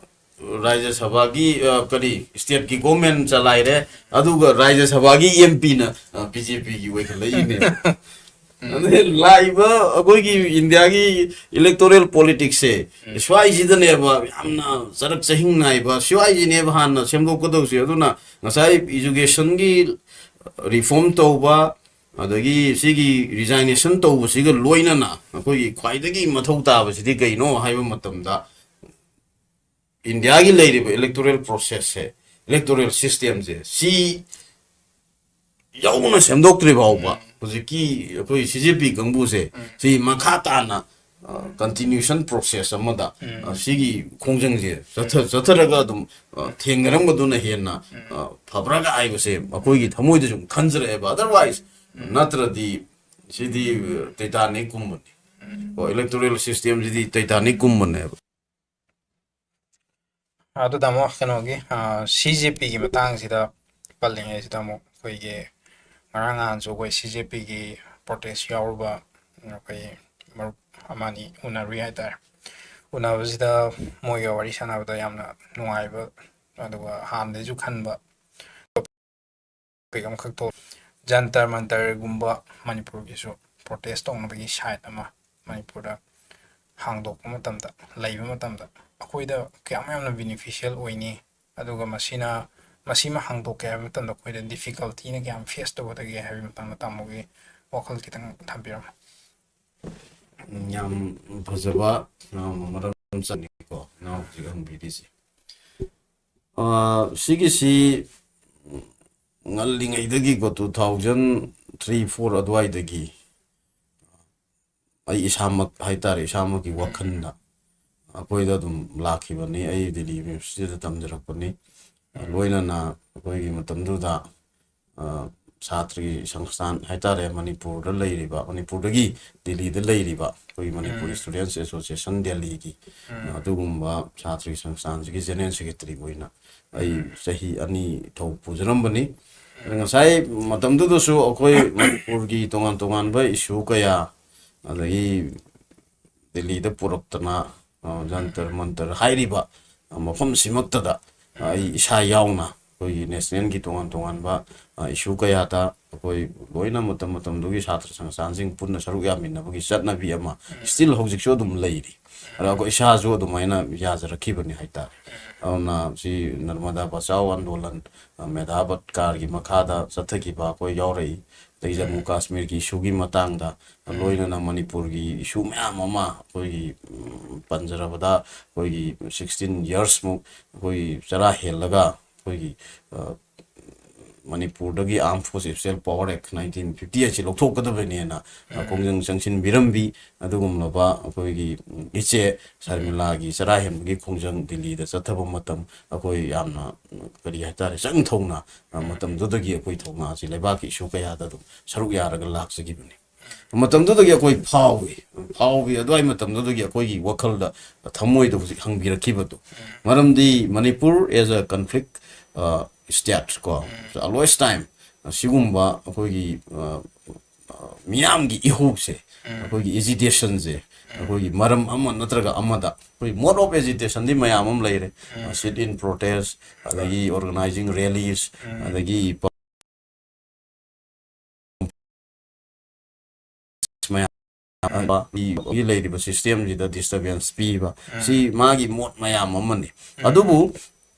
ꯔꯥꯖ꯭ꯌ ꯁꯚꯥꯒꯤ, ꯑ, ꯀꯔꯤ, ꯁ꯭ꯇꯦꯠꯀꯤ ꯒꯣꯔꯃꯦꯟ ꯆꯂꯥꯏꯔꯦ, ꯑꯗꯨꯒ ꯔꯥꯖ꯭ꯌ ꯁꯚꯥꯒꯤ ꯑꯦꯝ ꯄꯤꯅ, ꯑ, ꯕꯤ ꯖꯦ ꯄꯤꯒꯤ ꯑꯣꯏꯈꯠꯂꯛꯏꯅꯦ꯫ ꯑꯗꯨꯅ ꯂꯥꯛꯏꯕ ꯑꯩꯈꯣꯏꯒꯤ ꯏꯟꯗꯤꯌꯥꯒꯤ ꯏꯂꯦꯛꯇꯣꯔꯦꯜ ꯄꯣꯂꯤꯇꯤꯛꯁꯁꯦ ꯁ꯭ꯋꯥꯏꯁꯤꯗꯅꯦꯕ ꯌꯥꯝꯅ ꯆꯔꯛ ꯆꯍꯤꯡ ꯅꯥꯏꯕ, ꯁ꯭ꯋꯥꯏꯁꯤꯅꯦꯕ ꯍꯥꯟꯅ ꯁꯦꯝꯗꯣꯛꯀꯗꯧꯁꯦ꯫ ꯑꯗꯨꯅ ꯉꯁꯥꯏ ꯏꯖꯨꯀꯦꯁꯟꯒꯤ ꯔꯤꯐꯣꯔꯝ ꯇꯧꯕ, ꯑꯗꯒꯤ ꯁꯤꯒꯤ ꯔꯤꯖꯥꯏꯅꯦꯁꯟ ꯇꯧꯕꯁꯤꯒ ꯂꯣꯏꯅꯅ ꯑꯩꯈꯣꯏꯒꯤ ꯈ꯭ꯋꯥꯏꯗꯒꯤ ꯃꯊꯧ ꯇꯥꯕꯁꯤꯗꯤ ꯀꯩꯅꯣ ꯍꯥꯏꯕ ꯃꯇꯝꯗ, ꯏꯟꯗꯤꯌꯥꯒꯤ ꯂꯩꯔꯤꯕ ꯏꯂꯦꯛꯇꯣꯔꯦꯜ ꯄ꯭ꯔꯣꯁꯦꯁꯁꯦ, ꯏꯂꯦꯛꯇꯣꯔꯦꯜ ꯁꯤꯁꯇꯦꯝꯁꯦ, ꯁꯤ ꯌꯧꯅ ꯁꯦꯝꯗꯣꯛꯇ꯭ꯔꯤ ꯐꯥꯎꯕ ꯍꯧꯖꯤꯛꯀꯤ ꯑꯩꯈꯣꯏ ꯁꯤ ꯖꯦ ꯄꯤ ꯀꯥꯡꯕꯨꯁꯦ ꯁꯤ ꯃꯈꯥ ꯇꯥꯅ, ꯑ, ꯀꯟꯇꯤꯅ꯭ꯌꯨꯁꯟ ꯄ꯭ꯔꯣꯁꯦꯁ ꯑꯃꯗ, ꯑ, ꯁꯤꯒꯤ ꯈꯣꯡꯖꯪꯁꯦ ꯆꯠꯊ-, ꯆꯠꯊꯔꯒ ꯑꯗꯨꯝ, ꯑ, ꯊꯦꯡꯅꯔꯝꯕꯗꯨꯅ ꯍꯦꯟꯅ, ꯑ, ꯐꯕ꯭ꯔꯥꯒ ꯍꯥꯏꯕꯁꯦ ꯑꯩꯈꯣꯏꯒꯤ ꯊꯃꯣꯏꯗ ꯁꯨꯝ ꯈꯟꯖꯔꯛꯑꯦꯕ꯫ Otherwise, ꯅꯠꯇ꯭ꯔꯗꯤ ꯁꯤꯗꯤ, ꯑ, ꯇꯩꯇꯥꯅꯤꯛ ꯀꯨꯝꯕꯅꯤ꯫ ꯀꯣ, ꯏꯂꯦꯛꯇꯣꯔꯦꯜ ꯁꯤꯁꯇꯦꯝꯁꯤꯗꯤ ꯇꯩꯇꯥꯅꯤꯛ ꯀꯨꯝꯕꯅꯦꯕ꯫ ꯑꯗꯨ ꯇꯥꯃꯣ, ꯀꯩꯅꯣꯒꯤ, ꯁꯤ ꯖꯦ ꯄꯤꯒꯤ ꯃꯇꯥꯡꯁꯤꯗ ꯄꯜꯂꯤꯉꯩꯁꯤꯗ ꯑꯃꯨꯛ ꯑꯩꯈꯣꯏꯒꯤ ꯉꯔꯥꯡ ꯅꯍꯥꯟꯁꯨ ꯑꯩꯈꯣꯏ ꯁꯤ ꯖꯦ ꯄꯤꯒꯤ ꯄ꯭ꯔꯣꯇꯦꯁ ꯌꯥꯎꯔꯨꯕ ꯑꯩꯈꯣꯏ ꯃꯔꯨꯞ ꯑꯃꯅꯤ ꯎꯅꯔꯨꯏ ꯍꯥꯏꯇꯥꯔꯦ꯫ ꯎꯅꯕꯁꯤꯗ ꯃꯣꯏꯒ ꯋꯥꯔꯤ ꯁꯥꯟꯅꯕꯗ ꯌꯥꯝꯅ ꯅꯨꯡꯉꯥꯏꯕ, ꯑꯗꯨꯒ ꯍꯥꯟꯅꯗꯩꯁꯨ ꯈꯟꯕ ꯇꯣꯄꯤꯛ ꯑꯃꯈꯛ ꯊꯣꯛ ꯖꯟꯇꯔ ꯃꯟꯇꯔꯒꯨꯝꯕ ꯃꯅꯤꯄꯨꯔꯒꯤꯁꯨ ꯄ꯭ꯔꯣꯇꯦꯁ ꯇꯧꯅꯕꯒꯤ ꯁꯥꯏꯠ ꯑꯃ ꯃꯅꯤꯄꯨꯔꯗ ꯍꯥꯡꯗꯣꯛꯄ ꯃꯇꯝꯗ, ꯂꯩꯕ ꯃꯇꯝꯗ ꯑꯩꯈꯣꯏꯗ ꯀꯌꯥꯝ ꯌꯥꯝꯅ ꯕꯤꯅꯤꯐꯤꯁꯤꯌꯦꯜ ꯑꯣꯏꯅꯤ, ꯑꯗꯨꯒ ꯃꯁꯤꯅ, ꯃꯁꯤꯃ ꯍꯥꯡꯗꯣꯛꯀꯦ ꯍꯥꯏꯕ ꯃꯇꯝꯗ ꯑꯩꯈꯣꯏꯗ ꯗꯤꯐꯤꯀꯜꯇꯤꯅ ꯀꯌꯥꯝ ꯐꯦꯁ ꯇꯧꯒꯗꯒꯦ ꯍꯥꯏꯕꯒꯤ ꯃꯇꯥꯡꯗ ꯇꯥꯃꯣꯒꯤ ꯋꯥꯈꯜ ꯈꯤꯇꯪ ꯊꯝꯕꯤꯔꯝꯃꯨ꯫ ꯌꯥꯝ ꯐꯖꯕ ꯃꯔꯝ ꯆꯠꯅꯤꯀꯣ ꯏꯅꯥꯎ ꯍꯧꯖꯤꯛ ꯍꯪꯕꯤꯔꯤꯁꯦ꯫ ꯁꯤꯒꯤꯁꯤ ꯉꯜꯂꯤꯉꯩꯗꯒꯤꯀꯣ, two thousand three four ꯑꯗꯨꯋꯥꯏꯗꯒꯤ ꯑꯩ ꯏꯁꯥꯃꯛ ꯍꯥꯏꯇꯥꯔꯦ, ꯏꯁꯥꯃꯛꯀꯤ ꯋꯥꯈꯜꯗ ꯑꯩꯈꯣꯏꯗ ꯑꯗꯨꯝ ꯂꯥꯛꯈꯤꯕꯅꯤ꯫ ꯑꯩ ꯗꯤꯜꯂꯤ ꯌꯨꯅꯤꯚꯔꯁꯤꯇꯤꯗ ꯇꯝꯖꯔꯛꯄꯅꯤ꯫ ꯂꯣꯏꯅꯅ ꯑꯩꯈꯣꯏꯒꯤ ꯃꯇꯝꯗꯨꯗ ꯁꯥꯇ꯭ꯔꯒꯤ ꯁꯪꯁꯊꯥꯟ ꯍꯥꯏꯇꯥꯔꯦ, ꯃꯅꯤꯄꯨꯔꯗ ꯂꯩꯔꯤꯕ, ꯃꯅꯤꯄꯨꯔꯗꯒꯤ ꯗꯤꯜꯂꯤꯗ ꯂꯩꯔꯤꯕ ꯑꯩꯈꯣꯏꯒꯤ ꯃꯅꯤꯄꯨꯔ ꯏꯁꯇꯨꯗꯦꯟꯁ ꯑꯦꯁꯣꯁꯤꯌꯦꯁꯟ ꯗꯦꯜꯂꯤꯒꯤ ꯑꯗꯨꯒꯨꯝꯕ ꯁꯥꯇ꯭ꯔꯒꯤ ꯁꯪꯁꯊꯥꯟꯁꯤꯒꯤ ꯖꯦꯅꯔꯦꯜ ꯁꯦꯀ꯭ꯔꯦꯇꯔꯤ ꯑꯣꯏꯅ ꯑꯩ ꯆꯍꯤ ꯑꯅꯤ ꯊꯧ ꯄꯨꯖꯔꯝꯕꯅꯤ꯫ ꯑꯗ ꯉꯁꯥꯏ ꯃꯇꯝꯗꯨꯗꯁꯨ ꯑꯩꯈꯣꯏ ꯃꯅꯤꯄꯨꯔꯒꯤ ꯇꯣꯉꯥꯟ ꯇꯣꯉꯥꯟꯕ ꯏꯁꯨ ꯀꯌꯥ, ꯑꯗꯒꯤ ꯗꯤꯜꯂꯤꯗ ꯄꯨꯔꯛꯇꯅ ꯖꯟꯇꯔ ꯃꯟꯇꯔ ꯍꯥꯏꯔꯤꯕ ꯃꯐꯝꯁꯤꯃꯛꯇꯗ ꯑꯩ ꯏꯁꯥ ꯌꯥꯎꯅ ꯑꯩꯈꯣꯏꯒꯤ ꯅꯦꯁꯅꯦꯜꯒꯤ ꯇꯣꯉꯥꯟ ꯇꯣꯉꯥꯟꯕ ꯏꯁꯨ ꯀꯌꯥꯗ ꯑꯩꯈꯣꯏ ꯂꯣꯏꯅ ꯃꯇꯝ ꯃꯇꯝꯗꯨꯒꯤ ꯁꯥꯇ꯭ꯔ ꯁꯪꯁꯊꯥꯟꯁꯤꯡ ꯄꯨꯟꯅ ꯁꯔꯨꯛ ꯌꯥꯃꯤꯟꯅꯕꯒꯤ ꯆꯠꯅꯕꯤ ꯑꯃ ꯁ꯭ꯇꯤꯜ ꯍꯧꯖꯤꯛꯁꯨ ꯑꯗꯨꯝ ꯂꯩꯔꯤ꯫ ꯑꯗꯣ ꯑꯩꯈꯣꯏ ꯏꯁꯥꯁꯨ ꯑꯗꯨꯃꯥꯏꯅ ꯌꯥꯖꯔꯛꯈꯤꯕꯅꯤ ꯍꯥꯏꯇꯥꯔꯦ꯫ ꯑꯗꯨꯅ ꯁꯤ ꯅꯔꯃꯗꯥ ꯕꯆꯥꯎ ꯑꯟꯗꯣꯂꯟ, ꯃꯦꯙꯥ ꯄꯠꯀꯥꯔꯒꯤ ꯃꯈꯥꯗ ꯆꯠꯊꯈꯤꯕ ꯑꯩꯈꯣꯏ ꯌꯥꯎꯔꯛꯏ꯫ ꯑꯗꯩ ꯖꯃꯨ ꯀꯥꯁꯃꯤꯔꯒꯤ ꯏꯁꯨꯒꯤ ꯃꯇꯥꯡꯗ, ꯂꯣꯏꯅꯅ ꯃꯅꯤꯄꯨꯔꯒꯤ ꯏꯁꯨ ꯃꯌꯥꯝ ꯑꯃ ꯑꯩꯈꯣꯏꯒꯤ ꯄꯟꯖꯔꯕꯗ ꯑꯩꯈꯣꯏꯒꯤ sixteen years ꯃꯨꯛ ꯑꯩꯈꯣꯏꯒꯤ ꯆꯔꯥ ꯍꯦꯜꯂꯒ ꯑꯩꯈꯣꯏꯒꯤ ꯃꯅꯤꯄꯨꯔꯗꯒꯤ Armed Force Special Power Act nineteen fifty eight ꯁꯤ ꯂꯧꯊꯣꯛꯀꯗꯕꯅꯦꯅ ꯈꯣꯡꯖꯪ ꯆꯪꯁꯤꯟꯕꯤꯔꯝꯕꯤ꯫ ꯑꯗꯨꯒꯨꯝꯂꯕ ꯑꯩꯈꯣꯏꯒꯤ ꯏꯆꯦ ꯁꯔꯃꯤꯂꯥꯒꯤ ꯆꯔꯥ ꯍꯦꯟꯕꯒꯤ ꯈꯣꯡꯖꯪ ꯗꯤꯜꯂꯤꯗ ꯆꯠꯊꯕ ꯃꯇꯝ ꯑꯩꯈꯣꯏ ꯌꯥꯝꯅ, ꯀꯔꯤ ꯍꯥꯏꯇꯥꯔꯦ, ꯆꯪ ꯊꯧꯅ ꯃꯇꯝꯗꯨꯗꯒꯤ ꯑꯩꯈꯣꯏ ꯊꯧꯅꯥꯁꯤ ꯂꯩꯕꯥꯛꯀꯤ ꯏꯁꯨ ꯀꯌꯥꯗ ꯑꯗꯨꯝ ꯁꯔꯨꯛ ꯌꯥꯔꯒ ꯂꯥꯛꯆꯈꯤꯕꯅꯤ꯫ ꯃꯇꯝꯗꯨꯗꯒꯤ ꯑꯩꯈꯣꯏ ꯐꯥꯎꯏ꯫ ꯐꯥꯎꯏ꯫ ꯑꯗꯨꯋꯥꯏ ꯃꯇꯝꯗꯨꯗꯒꯤ ꯑꯩꯈꯣꯏꯒꯤ ꯋꯥꯈꯜꯗ, ꯊꯃꯣꯏꯗ ꯍꯧꯖꯤꯛ ꯍꯪꯕꯤꯔꯛꯈꯤꯕꯗꯣ꯫ ꯃꯔꯝꯗꯤ Manipur as a conflict state ꯀꯣ, always time ꯁꯤꯒꯨꯝꯕ ꯑꯩꯈꯣꯏꯒꯤ, ꯑ, ꯑ, ꯃꯤꯌꯥꯝꯒꯤ ꯏꯍꯧꯁꯦ, ꯑꯩꯈꯣꯏꯒꯤ ꯑꯦꯖꯤꯇꯦꯁꯟꯁꯦ, ꯑꯩꯈꯣꯏꯒꯤ ꯃꯔꯝ ꯑꯃ ꯅꯠꯇ꯭ꯔꯒ ꯑꯃꯗ ꯑꯩꯈꯣꯏ mode of agitationꯗꯤ ꯃꯌꯥꯝ ꯑꯃ ꯂꯩꯔꯦ꯫ Sit in protest, ꯑꯗꯒꯤ organizing rallies, ꯑꯗꯒꯤ ꯃꯌꯥꯝ, ꯂꯩꯔꯤꯕ systemꯁꯤꯗ disturbance ꯄꯤꯕ, ꯁꯤ ꯃꯥꯒꯤ mode ꯃꯌꯥꯝ ꯑꯃꯅꯤ꯫ ꯑꯗꯨꯕꯨ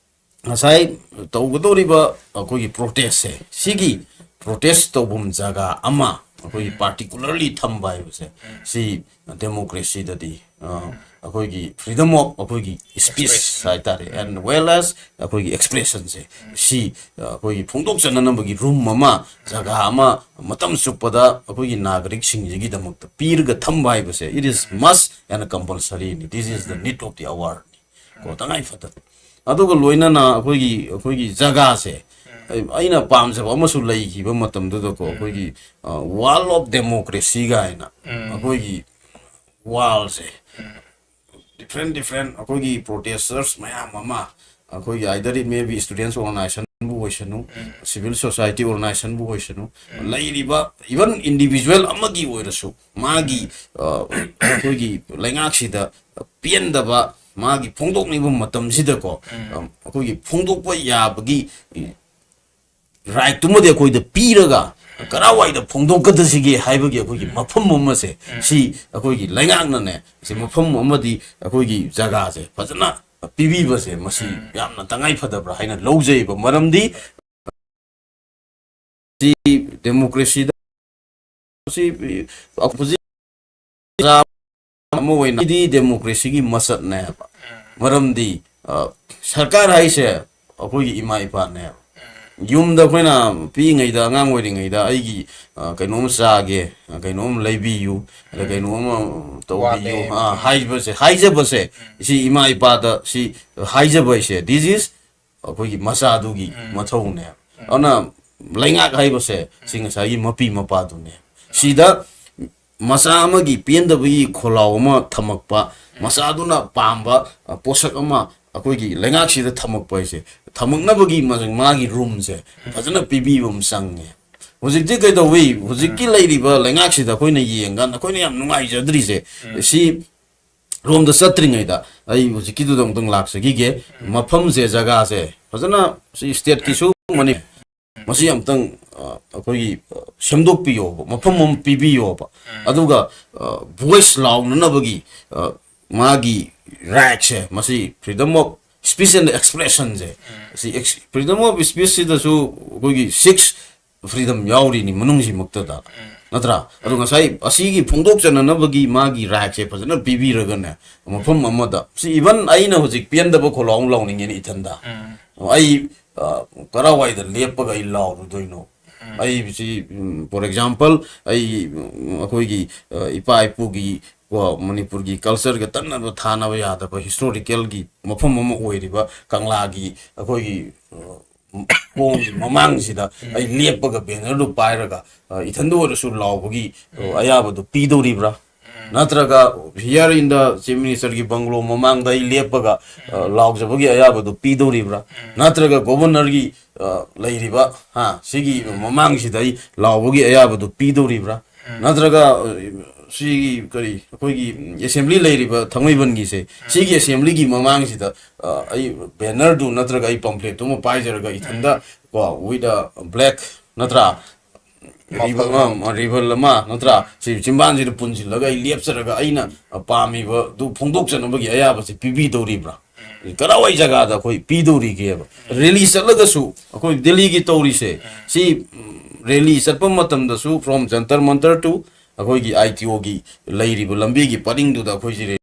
ꯉꯁꯥꯏ ꯇꯧꯒꯗꯧꯔꯤꯕ ꯑꯩꯈꯣꯏꯒꯤ protestꯁꯦ, ꯁꯤꯒꯤ protest ꯇꯧꯐꯝ ꯖꯒꯥ ꯑꯃ ꯑꯩꯈꯣꯏꯒꯤ particularly ꯊꯝꯕ ꯍꯥꯏꯕꯁꯦ, ꯁꯤ democracyꯗꯗꯤ, ꯑ, ꯑꯩꯈꯣꯏꯒꯤ freedom of ꯑꯩꯈꯣꯏꯒꯤ speech ꯍꯥꯏꯇꯥꯔꯦ, and well as ꯑꯩꯈꯣꯏꯒꯤ expressionꯁꯦ, ꯁꯤ, ꯑ, ꯑꯩꯈꯣꯏꯒꯤ ꯐꯣꯡꯗꯣꯛꯆꯅꯅꯕꯒꯤ room ꯑꯃ, ꯖꯒꯥ ꯑꯃ, ꯃꯇꯝ ꯆꯨꯞꯄꯗ ꯑꯩꯈꯣꯏꯒꯤ ꯅꯥꯒꯔꯤꯛꯁꯤꯡꯁꯤꯒꯤꯗꯃꯛꯇ ꯄꯤꯔꯒ ꯊꯝꯕ ꯍꯥꯏꯕꯁꯦ, it is must and compulsoryꯅꯤ, this is the need of the hour꯫ ꯀꯣ, ꯇꯉꯥꯏ ꯐꯗꯅ꯫ ꯑꯗꯨꯒ ꯂꯣꯏꯅꯅ ꯑꯩꯈꯣꯏꯒꯤ, ꯑꯩꯈꯣꯏꯒꯤ ꯖꯒꯥꯁꯦ, ꯑꯩ-, ꯑꯩꯅ ꯄꯥꯝꯖꯕ ꯑꯃꯁꯨ ꯂꯩꯈꯤꯕ ꯃꯇꯝꯗꯨꯗꯀꯣ, ꯑꯩꯈꯣꯏꯒꯤ, ꯑ, Wall of Democracy ꯀꯥꯏꯅ ꯑꯩꯈꯣꯏꯒꯤ wallꯁꯦ, different different ꯑꯩꯈꯣꯏꯒꯤ protesters ꯃꯌꯥꯝ ꯑꯃ, ꯑꯩꯈꯣꯏꯒꯤ either it may be students organizationꯕꯨ ꯑꯣꯏꯁꯅꯨ, civil society organizationꯕꯨ ꯑꯣꯏꯁꯅꯨ, ꯂꯩꯔꯤꯕ even individual ꯑꯃꯒꯤ ꯑꯣꯏꯔꯁꯨ, ꯃꯥꯒꯤ, ꯑ, ꯑꯩꯈꯣꯏꯒꯤ ꯂꯩꯉꯥꯛꯁꯤꯗ ꯄꯦꯟꯗꯕ ꯃꯥꯒꯤ ꯐꯣꯡꯗꯣꯛꯅꯤꯡꯕ ꯃꯇꯝꯁꯤꯗꯀꯣ, ꯑ, ꯑꯩꯈꯣꯏꯒꯤ ꯐꯣꯡꯗꯣꯛꯄ ꯌꯥꯕꯒꯤ rightꯇꯨꯃꯗꯤ ꯑꯩꯈꯣꯏꯗ ꯄꯤꯔꯒ, ꯀꯔꯥꯏꯋꯥꯏꯗ ꯐꯣꯡꯗꯣꯛꯀꯗꯁꯤꯒꯦ ꯍꯥꯏꯕꯒꯤ ꯑꯩꯈꯣꯏꯒꯤ ꯃꯐꯝ ꯑꯃꯁꯦ, ꯁꯤ ꯑꯩꯈꯣꯏꯒꯤ ꯂꯩꯉꯥꯛꯅꯅꯦ, ꯁꯤ ꯃꯐꯝ ꯑꯃꯗꯤ ꯑꯩꯈꯣꯏꯒꯤ ꯖꯒꯥꯁꯦ ꯐꯖꯅ ꯄꯤꯕꯤꯕꯁꯦ, ꯃꯁꯤ ꯌꯥꯝꯅ ꯇꯉꯥꯏ ꯐꯗꯕ꯭ꯔꯥ ꯍꯥꯏꯅ ꯂꯧꯖꯩꯕ꯫ ꯃꯔꯝꯗꯤ ꯁꯤ democracyꯗ, ꯁꯤ opposition ꯑꯃ ꯑꯣꯏꯅ ꯁꯤꯗꯤ democracyꯒꯤ ꯃꯁꯛꯅꯦꯕ꯫ ꯃꯔꯝꯗꯤ, ꯑ, ꯁꯔꯀꯥꯔ ꯍꯥꯏꯁꯦ ꯑꯩꯈꯣꯏꯒꯤ ꯏꯃꯥ ꯏꯄꯥꯅꯦꯕ꯫ ꯌꯨꯝꯗ ꯑꯩꯈꯣꯏꯅ ꯄꯤꯛꯏꯉꯩꯗ, ꯑꯉꯥꯡ ꯑꯣꯏꯔꯤꯉꯩꯗ ꯑꯩꯒꯤ, ꯑ, ꯀꯩꯅꯣꯝ ꯆꯥꯒꯦ, ꯀꯩꯅꯣꯝ ꯂꯩꯕꯤꯌꯨ, ꯑꯗ ꯀꯩꯅꯣꯝ ꯇꯧꯕꯤꯌꯨ, ꯋꯥꯠꯂꯦ꯫ ꯑ, ꯍꯥꯏꯕꯁꯦ, ꯍꯥꯏꯖꯕꯁꯦ, ꯁꯤ ꯏꯃꯥ ꯏꯄꯥꯗ ꯁꯤ ꯍꯥꯏꯖꯕ ꯍꯥꯏꯁꯦ, this is ꯑꯩꯈꯣꯏꯒꯤ ꯃꯆꯥꯗꯨꯒꯤ ꯃꯊꯧꯅꯦ꯫ ꯑꯗꯨꯅ ꯂꯩꯉꯥꯛ ꯍꯥꯏꯕꯁꯦ ꯁꯤ ꯉꯁꯥꯏꯒꯤ ꯃꯄꯤ ꯃꯄꯥꯗꯨꯅꯦ꯫ ꯁꯤꯗ ꯃꯆꯥ ꯑꯃꯒꯤ ꯄꯦꯟꯗꯕꯒꯤ ꯈꯣꯜꯂꯥꯎ ꯑꯃ ꯊꯝꯃꯛꯄ, ꯃꯆꯥꯗꯨꯅ ꯄꯥꯝꯕ, ꯑ, ꯄꯣꯠꯁꯛ ꯑꯃ ꯑꯩꯈꯣꯏꯒꯤ ꯂꯩꯉꯥꯛꯁꯤꯗ ꯊꯝꯃꯛꯄ ꯍꯥꯏꯁꯦ, ꯊꯝꯃꯛꯅꯕꯒꯤ ꯃꯥ-, ꯃꯥꯒꯤ ꯔꯨꯝꯁꯦ ꯐꯖꯅ ꯄꯤꯕꯤꯕ ꯑꯃ ꯆꯪꯉꯦ꯫ ꯍꯧꯖꯤꯛꯇꯤ ꯀꯩꯗꯧꯋꯤ? ꯍꯧꯖꯤꯛꯀꯤ ꯂꯩꯔꯤꯕ ꯂꯩꯉꯥꯛꯁꯤꯗ ꯑꯩꯈꯣꯏꯅ ꯌꯦꯡꯀꯥꯟꯗ ꯑꯩꯈꯣꯏꯅ ꯌꯥꯝ ꯅꯨꯡꯉꯥꯏꯖꯗ꯭ꯔꯤꯁꯦ, ꯁꯤ ꯔꯣꯝꯗ ꯆꯠꯇ꯭ꯔꯤꯉꯩꯗ ꯑꯩ ꯍꯧꯖꯤꯛꯀꯤꯗꯨꯗ ꯑꯃꯨꯛꯇꯪ ꯂꯥꯛꯆꯈꯤꯒꯦ꯫ ꯃꯐꯝꯁꯦ, ꯖꯒꯥꯁꯦ ꯐꯖꯅ ꯁꯤ ꯁ꯭ꯇꯦꯠꯀꯤꯁꯨ ꯃꯅꯤ-, ꯃꯁꯤ ꯑꯃꯨꯛꯇꯪ, ꯑ, ꯑꯩꯈꯣꯏꯒꯤ, ꯑ, ꯁꯦꯝꯗꯣꯛꯄꯤꯌꯣꯕ, ꯃꯐꯝ ꯑꯃ ꯄꯤꯕꯤꯌꯣꯕ꯫ ꯑꯗꯨꯒ, ꯑ, ꯚꯣꯏꯁ ꯂꯥꯎꯅꯅꯕꯒꯤ, ꯑ, ꯃꯥꯒꯤ ꯔꯥꯏꯠꯁꯦ, ꯃꯁꯤ freedom of speech and expressionꯁꯦ, ꯁꯤ ꯑꯦꯛꯁ-, freedom of speechꯁꯤꯗꯁꯨ ꯑꯩꯈꯣꯏꯒꯤ ꯁꯤꯛꯁ ꯐ꯭ꯔꯤꯗꯝ ꯌꯥꯎꯔꯤꯅꯤ ꯃꯅꯨꯡꯁꯤꯃꯛꯇꯗ, ꯅꯠꯇ꯭ꯔꯥ? ꯑꯗꯣ ꯉꯁꯥꯏ ꯑꯁꯤꯒꯤ ꯐꯣꯡꯗꯣꯛꯆꯅꯅꯕꯒꯤ ꯃꯥꯒꯤ ꯔꯥꯏꯠꯁꯦ ꯐꯖꯅ ꯄꯤꯕꯤꯔꯒꯅꯦ, ꯃꯐꯝ ꯑꯃꯗ, ꯁꯤ ꯏꯚꯟ ꯑꯩꯅ ꯍꯧꯖꯤꯛ ꯄꯦꯟꯗꯕ ꯈꯣꯜꯂꯥꯎ ꯑꯃ ꯂꯥꯎꯅꯤꯡꯉꯦꯅꯦ ꯏꯊꯟꯗ꯫ ꯑꯩ, ꯑ, ꯀꯔꯥꯏꯋꯥꯏꯗ ꯂꯦꯞꯄꯒ ꯑꯩ ꯂꯥꯎꯔꯨꯗꯣꯏꯅꯣ? ꯑꯩꯁꯤ, ꯎꯝ, for example, ꯑꯩ, ꯎꯝ, ꯑꯩꯈꯣꯏꯒꯤ, ꯑ, ꯏꯄꯥ ꯏꯄꯨꯒꯤ, ꯀꯣ, ꯃꯅꯤꯄꯨꯔꯒꯤ cultureꯒ ꯇꯠꯅꯕ ꯊꯥꯅꯕ ꯌꯥꯗꯕ historicalꯒꯤ ꯃꯐꯝ ꯑꯃ ꯑꯣꯏꯔꯤꯕ ꯀꯪꯂꯥꯒꯤ ꯑꯩꯈꯣꯏꯒꯤ, ꯑ, ꯀꯣꯡꯒꯤ ꯃꯃꯥꯡꯁꯤꯗ ꯑꯩ ꯂꯦꯞꯄꯒ bannerꯗꯨ ꯄꯥꯏꯔꯒ, ꯑ, ꯏꯊꯟꯗ ꯑꯣꯏꯔꯁꯨ ꯂꯥꯎꯕꯒꯤ, ꯑ, ꯑꯌꯥꯕꯗꯨ ꯄꯤꯗꯧꯔꯤꯕ꯭ꯔꯥ? ꯅꯠꯇ꯭ꯔꯒ here in the Chief Ministerꯒꯤ bungalow ꯃꯃꯥꯡꯗ ꯑꯩ ꯂꯦꯞꯄꯒ, ꯑ, ꯂꯥꯎꯖꯕꯒꯤ ꯑꯌꯥꯕꯗꯨ ꯄꯤꯗꯧꯔꯤꯕ꯭ꯔꯥ? ꯅꯠꯇ꯭ꯔꯒ Governorꯒꯤ, ꯑ, ꯂꯩꯔꯤꯕ, ꯍꯥ, ꯁꯤꯒꯤ ꯃꯃꯥꯡꯁꯤꯗ ꯑꯩ ꯂꯥꯎꯕꯒꯤ ꯑꯌꯥꯕꯗꯨ ꯄꯤꯗꯧꯔꯤꯕ꯭ꯔꯥ? ꯅꯠꯇ꯭ꯔꯒ, ꯑ, ꯁꯤꯒꯤ ꯀꯔꯤ, ꯑꯩꯈꯣꯏꯒꯤ assembly ꯂꯩꯔꯤꯕ ꯊꯥꯡꯃꯩꯕꯟꯒꯤꯁꯦ, ꯁꯤꯒꯤ assemblyꯒꯤ ꯃꯃꯥꯡꯁꯤꯗ, ꯑ, ꯑꯩ bannerꯗꯨ ꯅꯠꯇ꯭ꯔꯒ ꯑꯩ pamphletꯇꯨ ꯑꯃ ꯄꯥꯏꯖꯔꯒ ꯏꯊꯟꯗ, ꯀꯣ, with a black, ꯅꯠꯇ꯭ꯔꯥ? ꯃꯐꯝ ꯔꯤꯕꯜ ꯑꯃ, ꯔꯤꯕꯜ ꯑꯃ, ꯅꯠꯇ꯭ꯔꯥ? ꯁꯤ ꯆꯤꯝꯕꯥꯟꯁꯤꯗ ꯄꯨꯟꯁꯤꯜꯂꯒ ꯑꯩ ꯂꯦꯞꯆꯔꯒ ꯑꯩꯅ ꯄꯥꯝꯃꯤꯕꯗꯨ ꯐꯣꯡꯗꯣꯛꯆꯅꯕꯒꯤ ꯑꯌꯥꯕꯁꯤ ꯄꯤꯕꯤꯗꯧꯔꯤꯕ꯭ꯔꯥ? ꯀꯔꯥꯏꯋꯥꯏ ꯖꯒꯥꯗ ꯑꯩꯈꯣꯏ ꯄꯤꯗꯧꯔꯤꯒꯦꯕ? Rally ꯆꯠꯂꯒꯁꯨ ꯑꯩꯈꯣꯏ ꯗꯦꯜꯂꯤꯒꯤ ꯇꯧꯔꯤꯁꯦ, ꯁꯤ, ꯎꯝ, rally ꯆꯠꯄ ꯃꯇꯝꯗꯁꯨ from Jantar Mantar to ꯑꯩꯈꯣꯏꯒꯤ ITOꯒꯤ ꯂꯩꯔꯤꯕ ꯂꯝꯕꯤꯒꯤ ꯄꯔꯤꯡꯗꯨꯗ ꯑꯩꯈꯣꯏꯁꯤ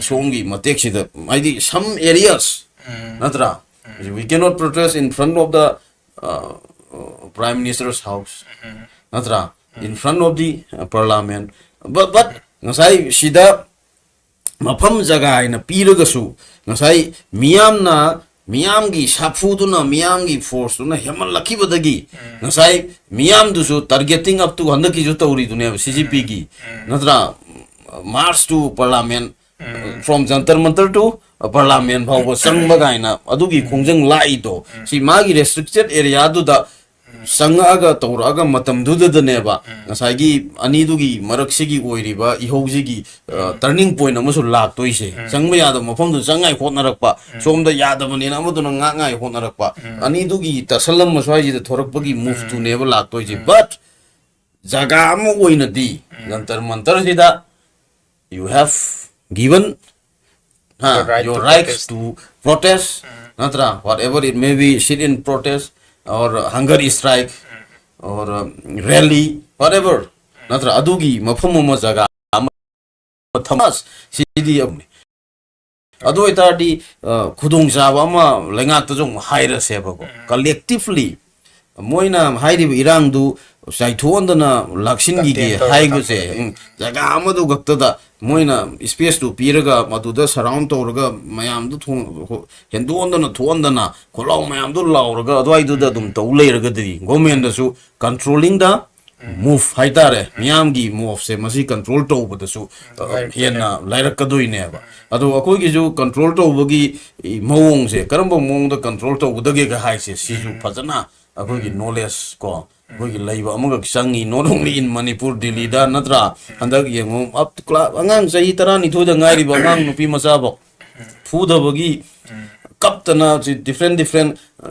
ꯁꯣꯝꯒꯤ ꯃꯇꯦꯛꯁꯤꯗ, ꯍꯥꯏꯗꯤ some areas, ꯅꯠꯇ꯭ꯔꯥ? We cannot protest in front of the, uh, Prime Minister's house, ꯅꯠꯇ꯭ꯔꯥ? In front of the, uh, Parliament. But, but ꯉꯁꯥꯏ ꯁꯤꯗ ꯃꯐꯝ ꯖꯒꯥ ꯍꯥꯏꯅ ꯄꯤꯔꯒꯁꯨ, ꯉꯁꯥꯏ ꯃꯤꯌꯥꯝꯅ ꯃꯤꯌꯥꯝꯒꯤ ꯁꯥꯐꯨꯗꯨꯅ, ꯃꯤꯌꯥꯝꯒꯤ ꯐꯣꯔꯁꯇꯨꯅ ꯍꯦꯟꯃꯜꯂꯛꯈꯤꯕꯗꯒꯤ ꯉꯁꯥꯏ ꯃꯤꯌꯥꯝꯗꯨꯁꯨ targeting up to ꯍꯟꯗꯛꯀꯤꯁꯨ ꯇꯧꯔꯤꯗꯨꯅꯦꯕ C G ꯄꯤꯒꯤ, ꯅꯠꯇ꯭ꯔꯥ? March to Parliament, from Jantar Mantar to Parliament ꯐꯥꯎꯕ ꯆꯪꯕ ꯀꯥꯏꯅ ꯑꯗꯨꯒꯤ ꯈꯣꯡꯖꯪ ꯂꯥꯛꯏꯗꯣ, ꯁꯤ ꯃꯥꯒꯤ restricted areaꯗꯨꯗ ꯆꯪꯉꯛꯑꯒ ꯇꯧꯔꯛꯑꯒ ꯃꯇꯝꯗꯨꯗꯗꯅꯦꯕ ꯉꯁꯥꯏꯒꯤ ꯑꯅꯤꯗꯨꯒꯤ ꯃꯔꯛꯁꯤꯒꯤ ꯑꯣꯏꯔꯤꯕ ꯏꯍꯧꯁꯤꯒꯤ, ꯑ, turning point ꯑꯃꯁꯨ ꯂꯥꯛꯇꯣꯏꯁꯦ꯫ ꯆꯪꯕ ꯌꯥꯗꯕ ꯃꯐꯝꯗꯨ ꯆꯪꯉꯥꯏ ꯍꯣꯠꯅꯔꯛꯄ, ꯁꯣꯝꯗ ꯌꯥꯗꯕꯅꯦꯅ ꯑꯃꯗꯨꯅ ꯉꯥꯛꯉꯥꯏ ꯍꯣꯠꯅꯔꯛꯄ, ꯑꯅꯤꯗꯨꯒꯤ ꯇꯁꯜꯂꯝꯕ ꯁ꯭ꯋꯥꯏꯁꯤꯗ ꯊꯣꯔꯛꯄꯒꯤ moveꯇꯨꯅꯦꯕ ꯂꯥꯛꯇꯣꯏꯁꯦ꯫ But ꯖꯒꯥ ꯑꯃ ꯑꯣꯏꯅꯗꯤ ꯖꯟꯇꯔ ꯃꯟꯇꯔꯁꯤꯗ you have given, ꯍꯥ, Your right your to rights protest. To protest, ꯅꯠꯇ꯭ꯔꯥ? Whatever it may be, sit in protest or hunger strike or, um, rally, whatever, ꯅꯠꯇ꯭ꯔꯥ? ꯑꯗꯨꯒꯤ ꯃꯐꯝ ꯑꯃ, ꯖꯒꯥ ꯑꯃ ꯊꯝꯃꯁ ꯁꯤꯗꯤ ꯑꯃꯅꯤ꯫ ꯑꯗꯨ ꯑꯣꯏꯇꯥꯔꯗꯤ, ꯑ, ꯈꯨꯗꯣꯡꯆꯥꯕ ꯑꯃ ꯂꯩꯉꯥꯛꯇꯁꯨ ꯑꯃꯨꯛ ꯍꯥꯏꯔꯁꯦꯕꯀꯣ, collectively ꯃꯣꯏꯅ ꯍꯥꯏꯔꯤꯕ ꯏꯔꯥꯡꯗꯨ ꯆꯥꯏꯊꯣꯛꯍꯟꯗꯅ ꯂꯥꯛꯁꯤꯟꯈꯤꯒꯦ Contain ꯇꯧꯔꯒ ꯍꯥꯏꯕꯁꯦ, ꯊꯝꯕꯗ꯫ ꯎꯝ, ꯖꯒꯥ ꯑꯃꯗꯨ ꯈꯛꯇꯗ ꯃꯣꯏꯅ spaceꯇꯨ ꯄꯤꯔꯒ ꯃꯗꯨꯗ surround ꯇꯧꯔꯒ ꯃꯌꯥꯝꯗꯨ ꯊꯣꯡ-, ꯍꯦꯟꯗꯣꯛꯍꯟꯗꯅ ꯊꯣꯛꯍꯟꯗꯅ ꯈꯣꯜꯂꯥꯎ ꯃꯌꯥꯝꯗꯨ ꯂꯥꯎꯔꯒ ꯑꯗꯨꯋꯥꯏꯗꯨꯗ ꯑꯗꯨꯝ ꯇꯧ ꯂꯩꯔꯒꯗꯤ governmentꯗꯁꯨ controlling the move ꯍꯥꯏꯇꯥꯔꯦ, ꯃꯤꯌꯥꯝꯒꯤ moveꯁꯦ ꯃꯁꯤ control ꯇꯧꯕꯗꯁꯨ, ꯑ, ꯂꯥꯏꯔꯛꯀꯗꯣꯏꯅꯦ꯫ ꯍꯦꯟꯅ ꯂꯥꯏꯔꯛꯀꯗꯣꯏꯅꯦꯕ꯫ ꯑꯗꯣ ꯑꯩꯈꯣꯏꯒꯤꯁꯨ control ꯇꯧꯕꯒꯤ ꯃꯑꯣꯡꯁꯦ, ꯀꯔꯝꯕ ꯃꯑꯣꯡꯗ control ꯇꯧꯒꯗꯒꯦꯒ ꯍꯥꯏꯁꯦ, ꯁꯤꯁꯨ ꯐꯖꯅ ꯑꯩꯈꯣꯏꯒꯤ knowledge ꯀꯣ, ꯑꯩꯈꯣꯏꯒꯤ ꯂꯩꯕ ꯑꯃꯈꯛ ꯆꯪꯉꯤ, not only in Manipur, ꯗꯤꯜꯂꯤꯗ, ꯅꯠꯇ꯭ꯔꯥ? ꯍꯟꯗꯛ ꯌꯦꯡꯉꯨ, up to class, ꯑꯉꯥꯡ ꯆꯍꯤ ꯇꯔꯥꯅꯤꯊꯣꯏꯗ ꯉꯥꯏꯔꯤꯕ ꯑꯉꯥꯡ ꯅꯨꯄꯤ ꯃꯆꯥꯐꯧ ꯐꯨꯗꯕꯒꯤ, ꯀꯞꯇꯅ, ꯁꯤ different different, ꯑ,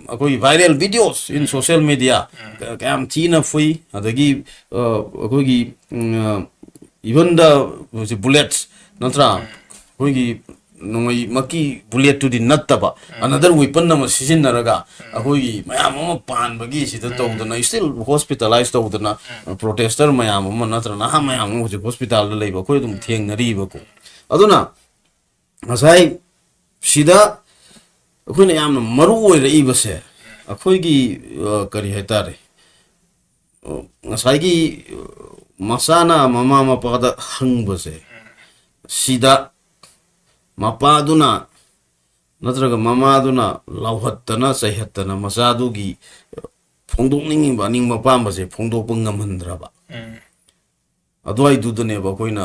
ꯑꯩꯈꯣꯏꯒꯤ viral videos in social media ꯀ-, ꯀꯌꯥꯝ ꯊꯤꯅ ꯐꯨꯏ꯫ ꯑꯗꯒꯤ, ꯑ, ꯑꯩꯈꯣꯏꯒꯤ, ꯎꯝ, ꯑ, even the, ꯍꯧꯖꯤꯛ bullets, ꯅꯠꯇ꯭ꯔꯥ? ꯑꯩꯈꯣꯏꯒꯤ ꯅꯣꯡꯃꯩꯃꯛꯀꯤ bulletꯇꯨꯗꯤ ꯅꯠꯇꯕ, another weapon ꯑꯃ ꯁꯤꯖꯤꯟꯅꯔꯒ ꯑꯩꯈꯣꯏꯒꯤ ꯃꯌꯥꯝ ꯑꯃ ꯄꯥꯟꯕꯒꯤ ꯁꯤꯗ ꯇꯧꯗꯅ, still hospitalize ꯇꯧꯗꯅ, protester ꯃꯌꯥꯝ ꯑꯃ, ꯅꯠꯇ꯭ꯔ ꯅꯍꯥ ꯃꯌꯥꯝ ꯑꯃ ꯍꯧꯖꯤꯛ hospitalꯗ ꯂꯩꯕ ꯑꯩꯈꯣꯏ ꯑꯗꯨꯝ ꯊꯦꯡꯅꯔꯤꯕꯀꯣ꯫ ꯑꯗꯨꯅ ꯉꯁꯥꯏ ꯁꯤꯗ ꯑꯩꯈꯣꯏꯅ ꯌꯥꯝꯅ ꯃꯔꯨ ꯑꯣꯏꯔꯛꯏꯕꯁꯦ, ꯑꯩꯈꯣꯏꯒꯤ, ꯑ, ꯀꯔꯤ ꯍꯥꯏꯇꯥꯔꯦ, ꯑ, ꯉꯁꯥꯏꯒꯤ, ꯑ, ꯃꯆꯥꯅ ꯃꯃꯥ ꯃꯄꯥꯗ ꯍꯪꯕꯁꯦ, ꯁꯤꯗ ꯃꯄꯥꯗꯨꯅ ꯅꯠꯇ꯭ꯔꯒ ꯃꯃꯥꯗꯨꯅ ꯂꯥꯎꯍꯠꯇꯅ ꯆꯩꯍꯠꯇꯅ ꯃꯆꯥꯗꯨꯒꯤ ꯐꯣꯡꯗꯣꯛꯅꯤꯡꯉꯤꯕ ꯑꯅꯤꯡꯕ ꯑꯄꯥꯝꯕꯁꯦ ꯐꯣꯡꯗꯣꯛꯄ ꯉꯝꯍꯟꯗ꯭ꯔꯕ, ꯎꯝ ꯑꯗꯨꯋꯥꯏꯗꯨꯗꯅꯦꯕ ꯑꯩꯈꯣꯏꯅ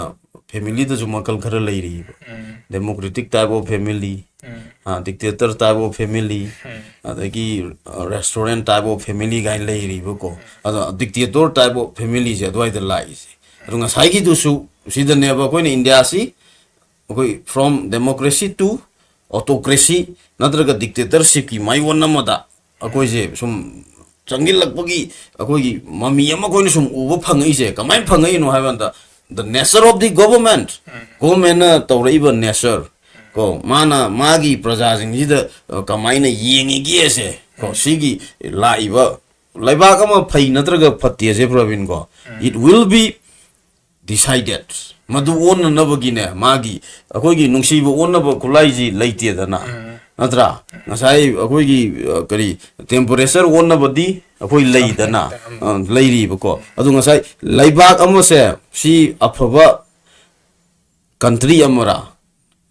ꯐꯦꯃꯤꯂꯤꯗꯁꯨ ꯃꯈꯜ ꯈꯔ ꯂꯩꯔꯤꯕ. ꯎꯝ Democratic type of family, um dictator type of family, ꯎꯝ ꯑꯗꯒꯤ restaurant type of family ꯀꯥꯏꯅ ꯂꯩꯔꯤꯕꯀꯣ. ꯑꯗꯣ dictator type of familyꯁꯦ ꯑꯗꯨꯋꯥꯏꯗ ꯂꯥꯛꯏꯁꯦ. ꯑꯗꯣ ꯉꯁꯥꯏꯒꯤꯗꯨꯁꯨ ꯁꯤꯗꯅꯦꯕ ꯑꯩꯈꯣꯏꯅ ꯏꯟꯗꯤꯌꯥꯁꯤ ꯑꯩꯈꯣꯏ from democracy to autocracy ꯅꯠꯇ꯭ꯔꯒ dictatorshipꯀꯤ ꯃꯥꯏꯑꯣꯟ ꯑꯃꯗ ꯑꯩꯈꯣꯏꯁꯦ ꯁꯨꯝ ꯆꯪꯁꯤꯜꯂꯛꯄꯒꯤ ꯑꯩꯈꯣꯏꯒꯤ ꯃꯃꯤ ꯑꯃ ꯑꯩꯈꯣꯏꯅ ꯁꯨꯝ ꯎꯕ ꯐꯪꯉꯛꯏꯁꯦ ꯀꯃꯥꯏꯅ ꯐꯪꯉꯛꯏꯅꯣ ꯍꯥꯏꯕ ꯀꯥꯟꯗ, the nature of the government, governmentꯅ ꯇꯧꯔꯛꯏꯕ nature ꯀꯣ, ꯃꯥꯅ ꯃꯥꯒꯤ ꯄ꯭ꯔꯖꯥꯁꯤꯡꯁꯤꯗ ꯀꯃꯥꯏꯅ ꯌꯦꯡꯉꯤꯒꯦꯁꯦ ꯀꯣ, ꯁꯤꯒꯤ ꯂꯥꯛꯏꯕ ꯂꯩꯕꯥꯛ ꯑꯃ ꯐꯩ ꯅꯠꯇ꯭ꯔꯒ ꯐꯠꯇꯦꯁꯦ ꯄ꯭ꯔꯕꯤꯟ ꯀꯣ, it will be decided. ꯃꯗꯨ ꯑꯣꯟꯅꯅꯕꯒꯤꯅꯦ, ꯃꯥꯒꯤ ꯑꯩꯈꯣꯏꯒꯤ ꯅꯨꯡꯁꯤꯕ ꯑꯣꯟꯅꯕ ꯈꯨꯠꯂꯥꯏꯁꯤ ꯂꯩꯇꯦꯗꯅ, ꯅꯠꯇ꯭ꯔꯥ? ꯉꯁꯥꯏ ꯑꯩꯈꯣꯏꯒꯤ ꯀꯔꯤ, temperature ꯑꯣꯟꯅꯕꯗꯤ ꯑꯩꯈꯣꯏ ꯂꯩꯗꯅ, ꯂꯩꯔꯤꯕꯀꯣ. ꯑꯗꯨ ꯉꯁꯥꯏ ꯂꯩꯕꯥꯛ ꯑꯃꯁꯦ ꯁꯤ ꯑꯐꯕ country ꯑꯃꯔꯥ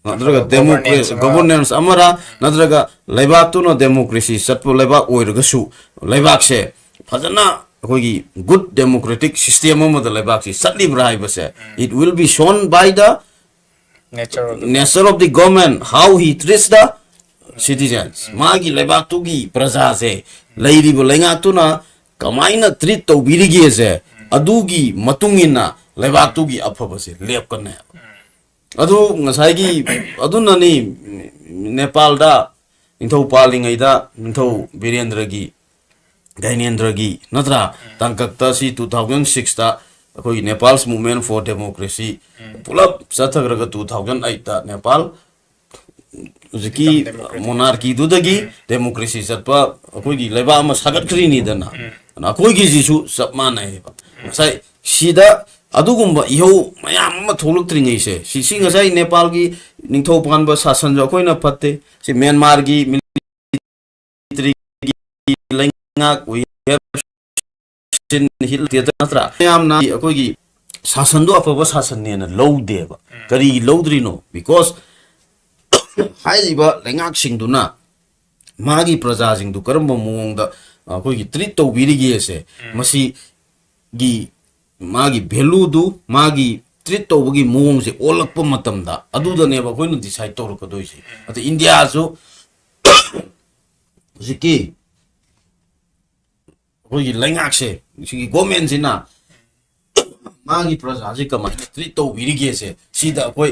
ꯅꯠꯇ꯭ꯔꯒ democracy, governance ꯑꯃꯔꯥ ꯅꯠꯇ꯭ꯔꯒ ꯂꯩꯕꯥꯛꯇꯨꯅ democracy ꯆꯠꯄ ꯂꯩꯕꯥꯛ ꯑꯣꯏꯔꯒꯁꯨ, ꯂꯩꯕꯥꯛꯁꯦ ꯐꯖꯅ ꯑꯩꯈꯣꯏꯒꯤ good democratic system ꯑꯃꯗ ꯂꯩꯕꯥꯛꯁꯤ ꯆꯠꯂꯤꯕ꯭ꯔꯥ ꯍꯥꯏꯕꯁꯦ, it will be shown by the nature of the government, how he treats the citizens. ꯃꯥꯒꯤ ꯂꯩꯕꯥꯛꯇꯨꯒꯤ ꯄ꯭ꯔꯖꯥꯁꯦ ꯂꯩꯔꯤꯕ ꯂꯩꯉꯥꯛꯇꯨꯅ ꯀꯃꯥꯏꯅ treat ꯇꯧꯕꯤꯔꯤꯒꯦꯁꯦ, ꯑꯗꯨꯒꯤ ꯃꯇꯨꯡ ꯏꯟꯅ ꯂꯩꯕꯥꯛꯇꯨꯒꯤ ꯑꯐꯕꯁꯦ ꯂꯦꯞꯀꯅꯦꯕ꯫ ꯑꯗꯨ ꯉꯁꯥꯏꯒꯤ, ꯑꯗꯨꯅꯅꯤ ꯅꯦꯄꯥꯜꯗ ꯅꯤꯡꯊꯧ ꯄꯥꯜꯂꯤꯉꯩꯗ ꯅꯤꯡꯊꯧ ꯕꯤꯔꯦꯟꯗ꯭ꯔꯒꯤ, ꯒꯥꯏꯅꯦꯟꯗ꯭ꯔꯒꯤ, ꯅꯠꯇ꯭ꯔꯥ, ꯇꯥꯡꯀꯛꯇ ꯁꯤ two thousand sixꯇ ꯑꯩꯈꯣꯏꯒꯤ Nepal's Movement for Democracy ꯄꯨꯂꯞ ꯆꯠꯊꯈ꯭ꯔꯒ two thousand eightꯇ ꯅꯦꯄꯥꯜ ꯍꯧꯖꯤꯛꯀꯤ monarchyꯗꯨꯗꯒꯤ democracy ꯆꯠꯄ ꯑꯩꯈꯣꯏꯒꯤ ꯂꯩꯕꯥꯛ ꯑꯃ ꯁꯥꯒꯠꯈ꯭ꯔꯤꯅꯤꯗꯅ꯫ ꯑꯗꯨꯅ ꯑꯩꯈꯣꯏꯒꯤꯁꯤꯁꯨ ꯆꯞ ꯃꯥꯟꯅꯩꯌꯦꯕ꯫ ꯉꯁꯥꯏ ꯁꯤꯗ ꯑꯗꯨꯒꯨꯝꯕ ꯏꯍꯧ ꯃꯌꯥꯝ ꯑꯃ ꯊꯣꯛꯂꯛꯇ꯭ꯔꯤꯉꯩꯁꯦ, ꯁꯤ, ꯁꯤ ꯉꯁꯥꯏ ꯅꯦꯄꯥꯜꯒꯤ ꯅꯤꯡꯊꯧ ꯄꯥꯟꯕ ꯁꯥꯁꯟꯁꯨ ꯑꯩꯈꯣꯏꯅ ꯐꯠꯇꯦ, ꯁꯤ ꯃ꯭ꯌꯥꯟꯃꯥꯔꯒꯤ militaryꯒꯤ ꯂꯩꯉꯥꯛ, we have seen Hitler, ꯅꯠꯇ꯭ꯔꯥ? ꯃꯌꯥꯝꯅ ꯑꯩꯈꯣꯏꯒꯤ ꯁꯥꯁꯟꯗꯣ ꯑꯐꯕ ꯁꯥꯁꯟꯅꯦꯅ ꯂꯧꯗꯦꯕ꯫ ꯀꯔꯤ ꯂꯧꯗ꯭ꯔꯤꯅꯣ? Because ꯍꯥꯏꯔꯤꯕ ꯂꯩꯉꯥꯛꯁꯤꯡꯗꯨꯅ ꯃꯥꯒꯤ ꯄ꯭ꯔꯖꯥꯁꯤꯡꯗꯨ ꯀꯔꯝꯕ ꯃꯑꯣꯡꯗ ꯑꯩꯈꯣꯏꯒꯤ ꯇ꯭ꯔꯤꯠ ꯇꯧꯕꯤꯔꯤꯒꯦꯁꯦ, ꯃꯁꯤꯒꯤ ꯃꯥꯒꯤ ꯚꯦꯂꯨꯗꯨ, ꯃꯥꯒꯤ ꯇ꯭ꯔꯤꯠ ꯇꯧꯕꯒꯤ ꯃꯑꯣꯡꯁꯦ ꯑꯣꯜꯂꯛꯄ ꯃꯇꯝꯗ ꯑꯗꯨꯗꯅꯦꯕ ꯑꯩꯈꯣꯏꯅ ꯗꯤꯁꯥꯏꯠ ꯇꯧꯔꯛꯀꯗꯣꯏꯁꯦ꯫ ꯑꯗ ꯏꯟꯗꯤꯌꯥꯁꯨ ꯍꯧꯖꯤꯛꯀꯤ ꯑꯩꯈꯣꯏꯒꯤ ꯂꯩꯉꯥꯛꯁꯦ, ꯁꯤꯒꯤ ꯒꯣꯔꯃꯦꯟꯁꯤꯅ ꯃꯥꯒꯤ ꯄ꯭ꯔꯖꯥꯁꯤ ꯀꯃꯥꯏꯅ ꯇ꯭ꯔꯤꯠ ꯇꯧꯕꯤꯔꯤꯒꯦꯁꯦ, ꯁꯤꯗ ꯑꯩꯈꯣꯏ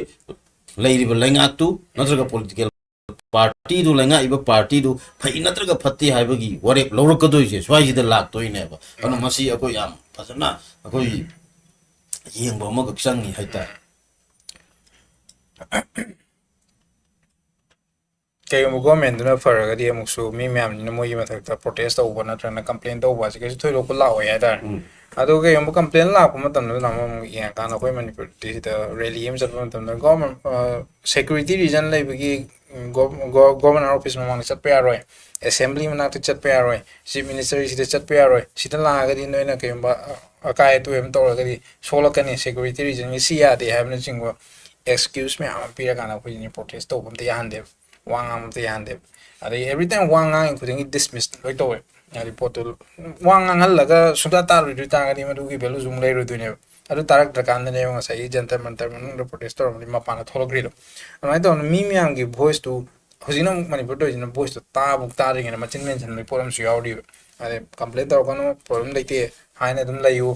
ꯂꯩꯔꯤꯕ ꯂꯩꯉꯥꯛꯇꯨ ꯅꯠꯇ꯭ꯔꯒ ꯄꯣꯂꯤꯇꯤꯀꯦꯜ ꯄꯥꯔꯇꯤꯗꯨ, ꯂꯩꯉꯥꯛꯏꯕ ꯄꯥꯔꯇꯤꯗꯨ ꯐꯩ ꯅꯠꯇ꯭ꯔꯒ ꯐꯠꯇꯦ ꯍꯥꯏꯕꯒꯤ ꯋꯥꯔꯦꯞ ꯂꯧꯔꯛꯀꯗꯣꯏꯁꯦ ꯁ꯭ꯋꯥꯏꯁꯤꯗ ꯂꯥꯛꯇꯣꯏꯅꯦꯕ꯫ ꯑꯗꯨꯅ ꯃꯁꯤ ꯑꯩꯈꯣꯏ ꯌꯥꯝ ꯐꯖꯅ ꯑꯩꯈꯣꯏ ꯌꯦꯡꯕ ꯑꯃꯈꯛ ꯆꯪꯉꯤ ꯍꯥꯏꯇꯥꯔꯦ꯫ ꯀꯩꯒꯨꯝꯕ ꯒꯣꯔꯃꯦꯟꯗꯨꯅ ꯐꯔꯒꯗꯤ ꯑꯃꯨꯛꯁꯨ ꯃꯤ ꯃꯌꯥꯝꯁꯤꯅ ꯃꯣꯏꯒꯤ ꯃꯊꯛꯇ ꯄ꯭ꯔꯣꯇꯦꯁ ꯇꯧꯕ ꯅꯠꯇ꯭ꯔꯒꯅ ꯀꯝꯄ꯭ꯂꯦꯟ ꯇꯧꯕ ꯑꯁꯤ ꯀꯩꯁꯨ ꯊꯣꯏꯗꯣꯛꯄ ꯂꯥꯛꯑꯣꯏ ꯍꯥꯏꯇꯥꯔꯦ꯫ ꯑꯗꯨ ꯀꯩꯒꯨꯝꯕ ꯀꯝꯄ꯭ꯂꯦꯟ ꯂꯥꯛꯄ ꯃꯇꯝꯗ ꯑꯃꯨꯛ ꯌꯦꯡꯉꯀꯥꯟꯗ ꯑꯩꯈꯣꯏ ꯃꯅꯤꯄꯨꯔꯗꯤ ꯁꯤꯗ ꯔꯦꯂꯤ ꯑꯃ ꯆꯠꯄ ꯃꯇꯝꯗ ꯒꯣꯔꯃꯦꯟ ꯁꯦꯀ꯭ꯌꯨꯔꯤꯇꯤ ꯔꯤꯖꯟ ꯂꯩꯕꯒꯤ ꯒꯣꯔꯃꯦꯟ ꯑꯣꯐꯤꯁ ꯃꯃꯥꯡꯗ ꯆꯠꯄ ꯌꯥꯔꯣꯏ, ꯑꯦꯁꯦꯝꯕ꯭ꯂꯤ ꯃꯅꯥꯛꯇ ꯆꯠꯄ ꯌꯥꯔꯣꯏ, ꯆꯤꯐ ꯃꯤꯅꯤꯁꯇꯔꯒꯤꯁꯤꯗ ꯆꯠꯄ ꯌꯥꯔꯣꯏ, ꯁꯤꯗ ꯂꯥꯛꯑꯒꯗꯤ ꯅꯣꯏꯅ ꯀꯩꯒꯨꯝꯕ ꯑꯀꯥꯏ ꯑꯇꯣꯏ ꯑꯃ ꯇꯧꯔꯒꯗꯤ ꯁꯣꯛꯂꯛꯀꯅꯤ, ꯁꯦꯀ꯭ꯌꯨꯔꯤꯇꯤ ꯔꯤꯖꯟꯒꯤ ꯁꯤ ꯌꯥꯗꯦ ꯍꯥꯏꯕꯅꯆꯤꯡꯕ ꯑꯦꯛꯁꯀ꯭ꯌꯨꯁ ꯃꯌꯥꯝ ꯑꯃ ꯄꯤꯔꯀꯥꯟꯗ ꯑꯩꯈꯣꯏꯁꯤꯅ ꯄ꯭ꯔꯣꯇꯦꯁ ꯇꯧꯕ ꯑꯝꯇ ꯌꯥꯍꯟꯗꯦꯕ, ꯋꯥ ꯉꯥꯡꯕ ꯑꯝꯇ ꯌꯥꯍꯟꯗꯦꯕ꯫ ꯑꯗꯩ ꯑꯦꯕ꯭ꯔꯤ ꯇꯥꯏꯝ ꯋꯥ ꯉꯥꯡꯉꯤ ꯈꯨꯗꯤꯡꯒꯤ ꯗꯤꯁꯃꯤꯁ ꯂꯣꯏ ꯇꯧꯋꯦ꯫ ꯍꯥꯏꯗꯤ ꯄꯣꯠꯇꯨ ꯋꯥ ꯉꯥꯡꯍꯜꯂꯒ ꯁꯨꯡꯇꯥ ꯇꯥꯔꯣꯏꯗꯣꯏ ꯇꯥꯔꯒꯗꯤ ꯃꯗꯨꯒꯤ ꯚꯦꯂꯨꯁꯨ ꯑꯃꯨꯛ ꯂꯩꯔꯣꯏꯗꯣꯏꯅꯦꯕ꯫ ꯑꯗꯨ ꯇꯥꯔꯛꯇ꯭ꯔꯀꯥꯟꯗꯅꯦꯕ ꯉꯁꯥꯏꯒꯤ ꯖꯟꯇꯔ ꯃꯟꯇꯔ ꯃꯅꯨꯡꯗ ꯄ꯭ꯔꯣꯇꯦꯁ ꯇꯧꯔꯝꯕꯗꯤ ꯃꯄꯥꯟꯗ ꯊꯣꯛꯂꯛꯈ꯭ꯔꯤꯗꯣ꯫ ꯑꯗꯨꯃꯥꯏꯅ ꯇꯧꯗꯅ ꯃꯤ ꯃꯌꯥꯝꯒꯤ ꯚꯣꯏꯁꯇꯨ ꯍꯧꯖꯤꯛꯅ ꯑꯃꯨꯛ ꯃꯅꯤꯄꯨꯔ ꯇꯧꯔꯤꯁꯤꯅ ꯚꯣꯏꯁꯇꯣ ꯇꯥꯕꯨ ꯇꯥꯗ꯭ꯔꯤꯉꯩꯗ ꯃꯆꯤꯟ ꯃꯦꯟꯁꯤꯟꯕꯒꯤ ꯄꯣꯠ ꯑꯃꯁꯨ ꯌꯥꯎꯔꯤꯕ꯫ ꯑꯗꯩ ꯀꯝꯄ꯭ꯂꯦꯟ ꯇꯧꯔꯛꯀꯅꯨ, ꯄ꯭ꯔꯣꯕ꯭ꯂꯦꯝ ꯂꯩꯇꯦ ꯍꯥꯏꯅ ꯑꯗꯨꯝ ꯂꯩꯌꯨ,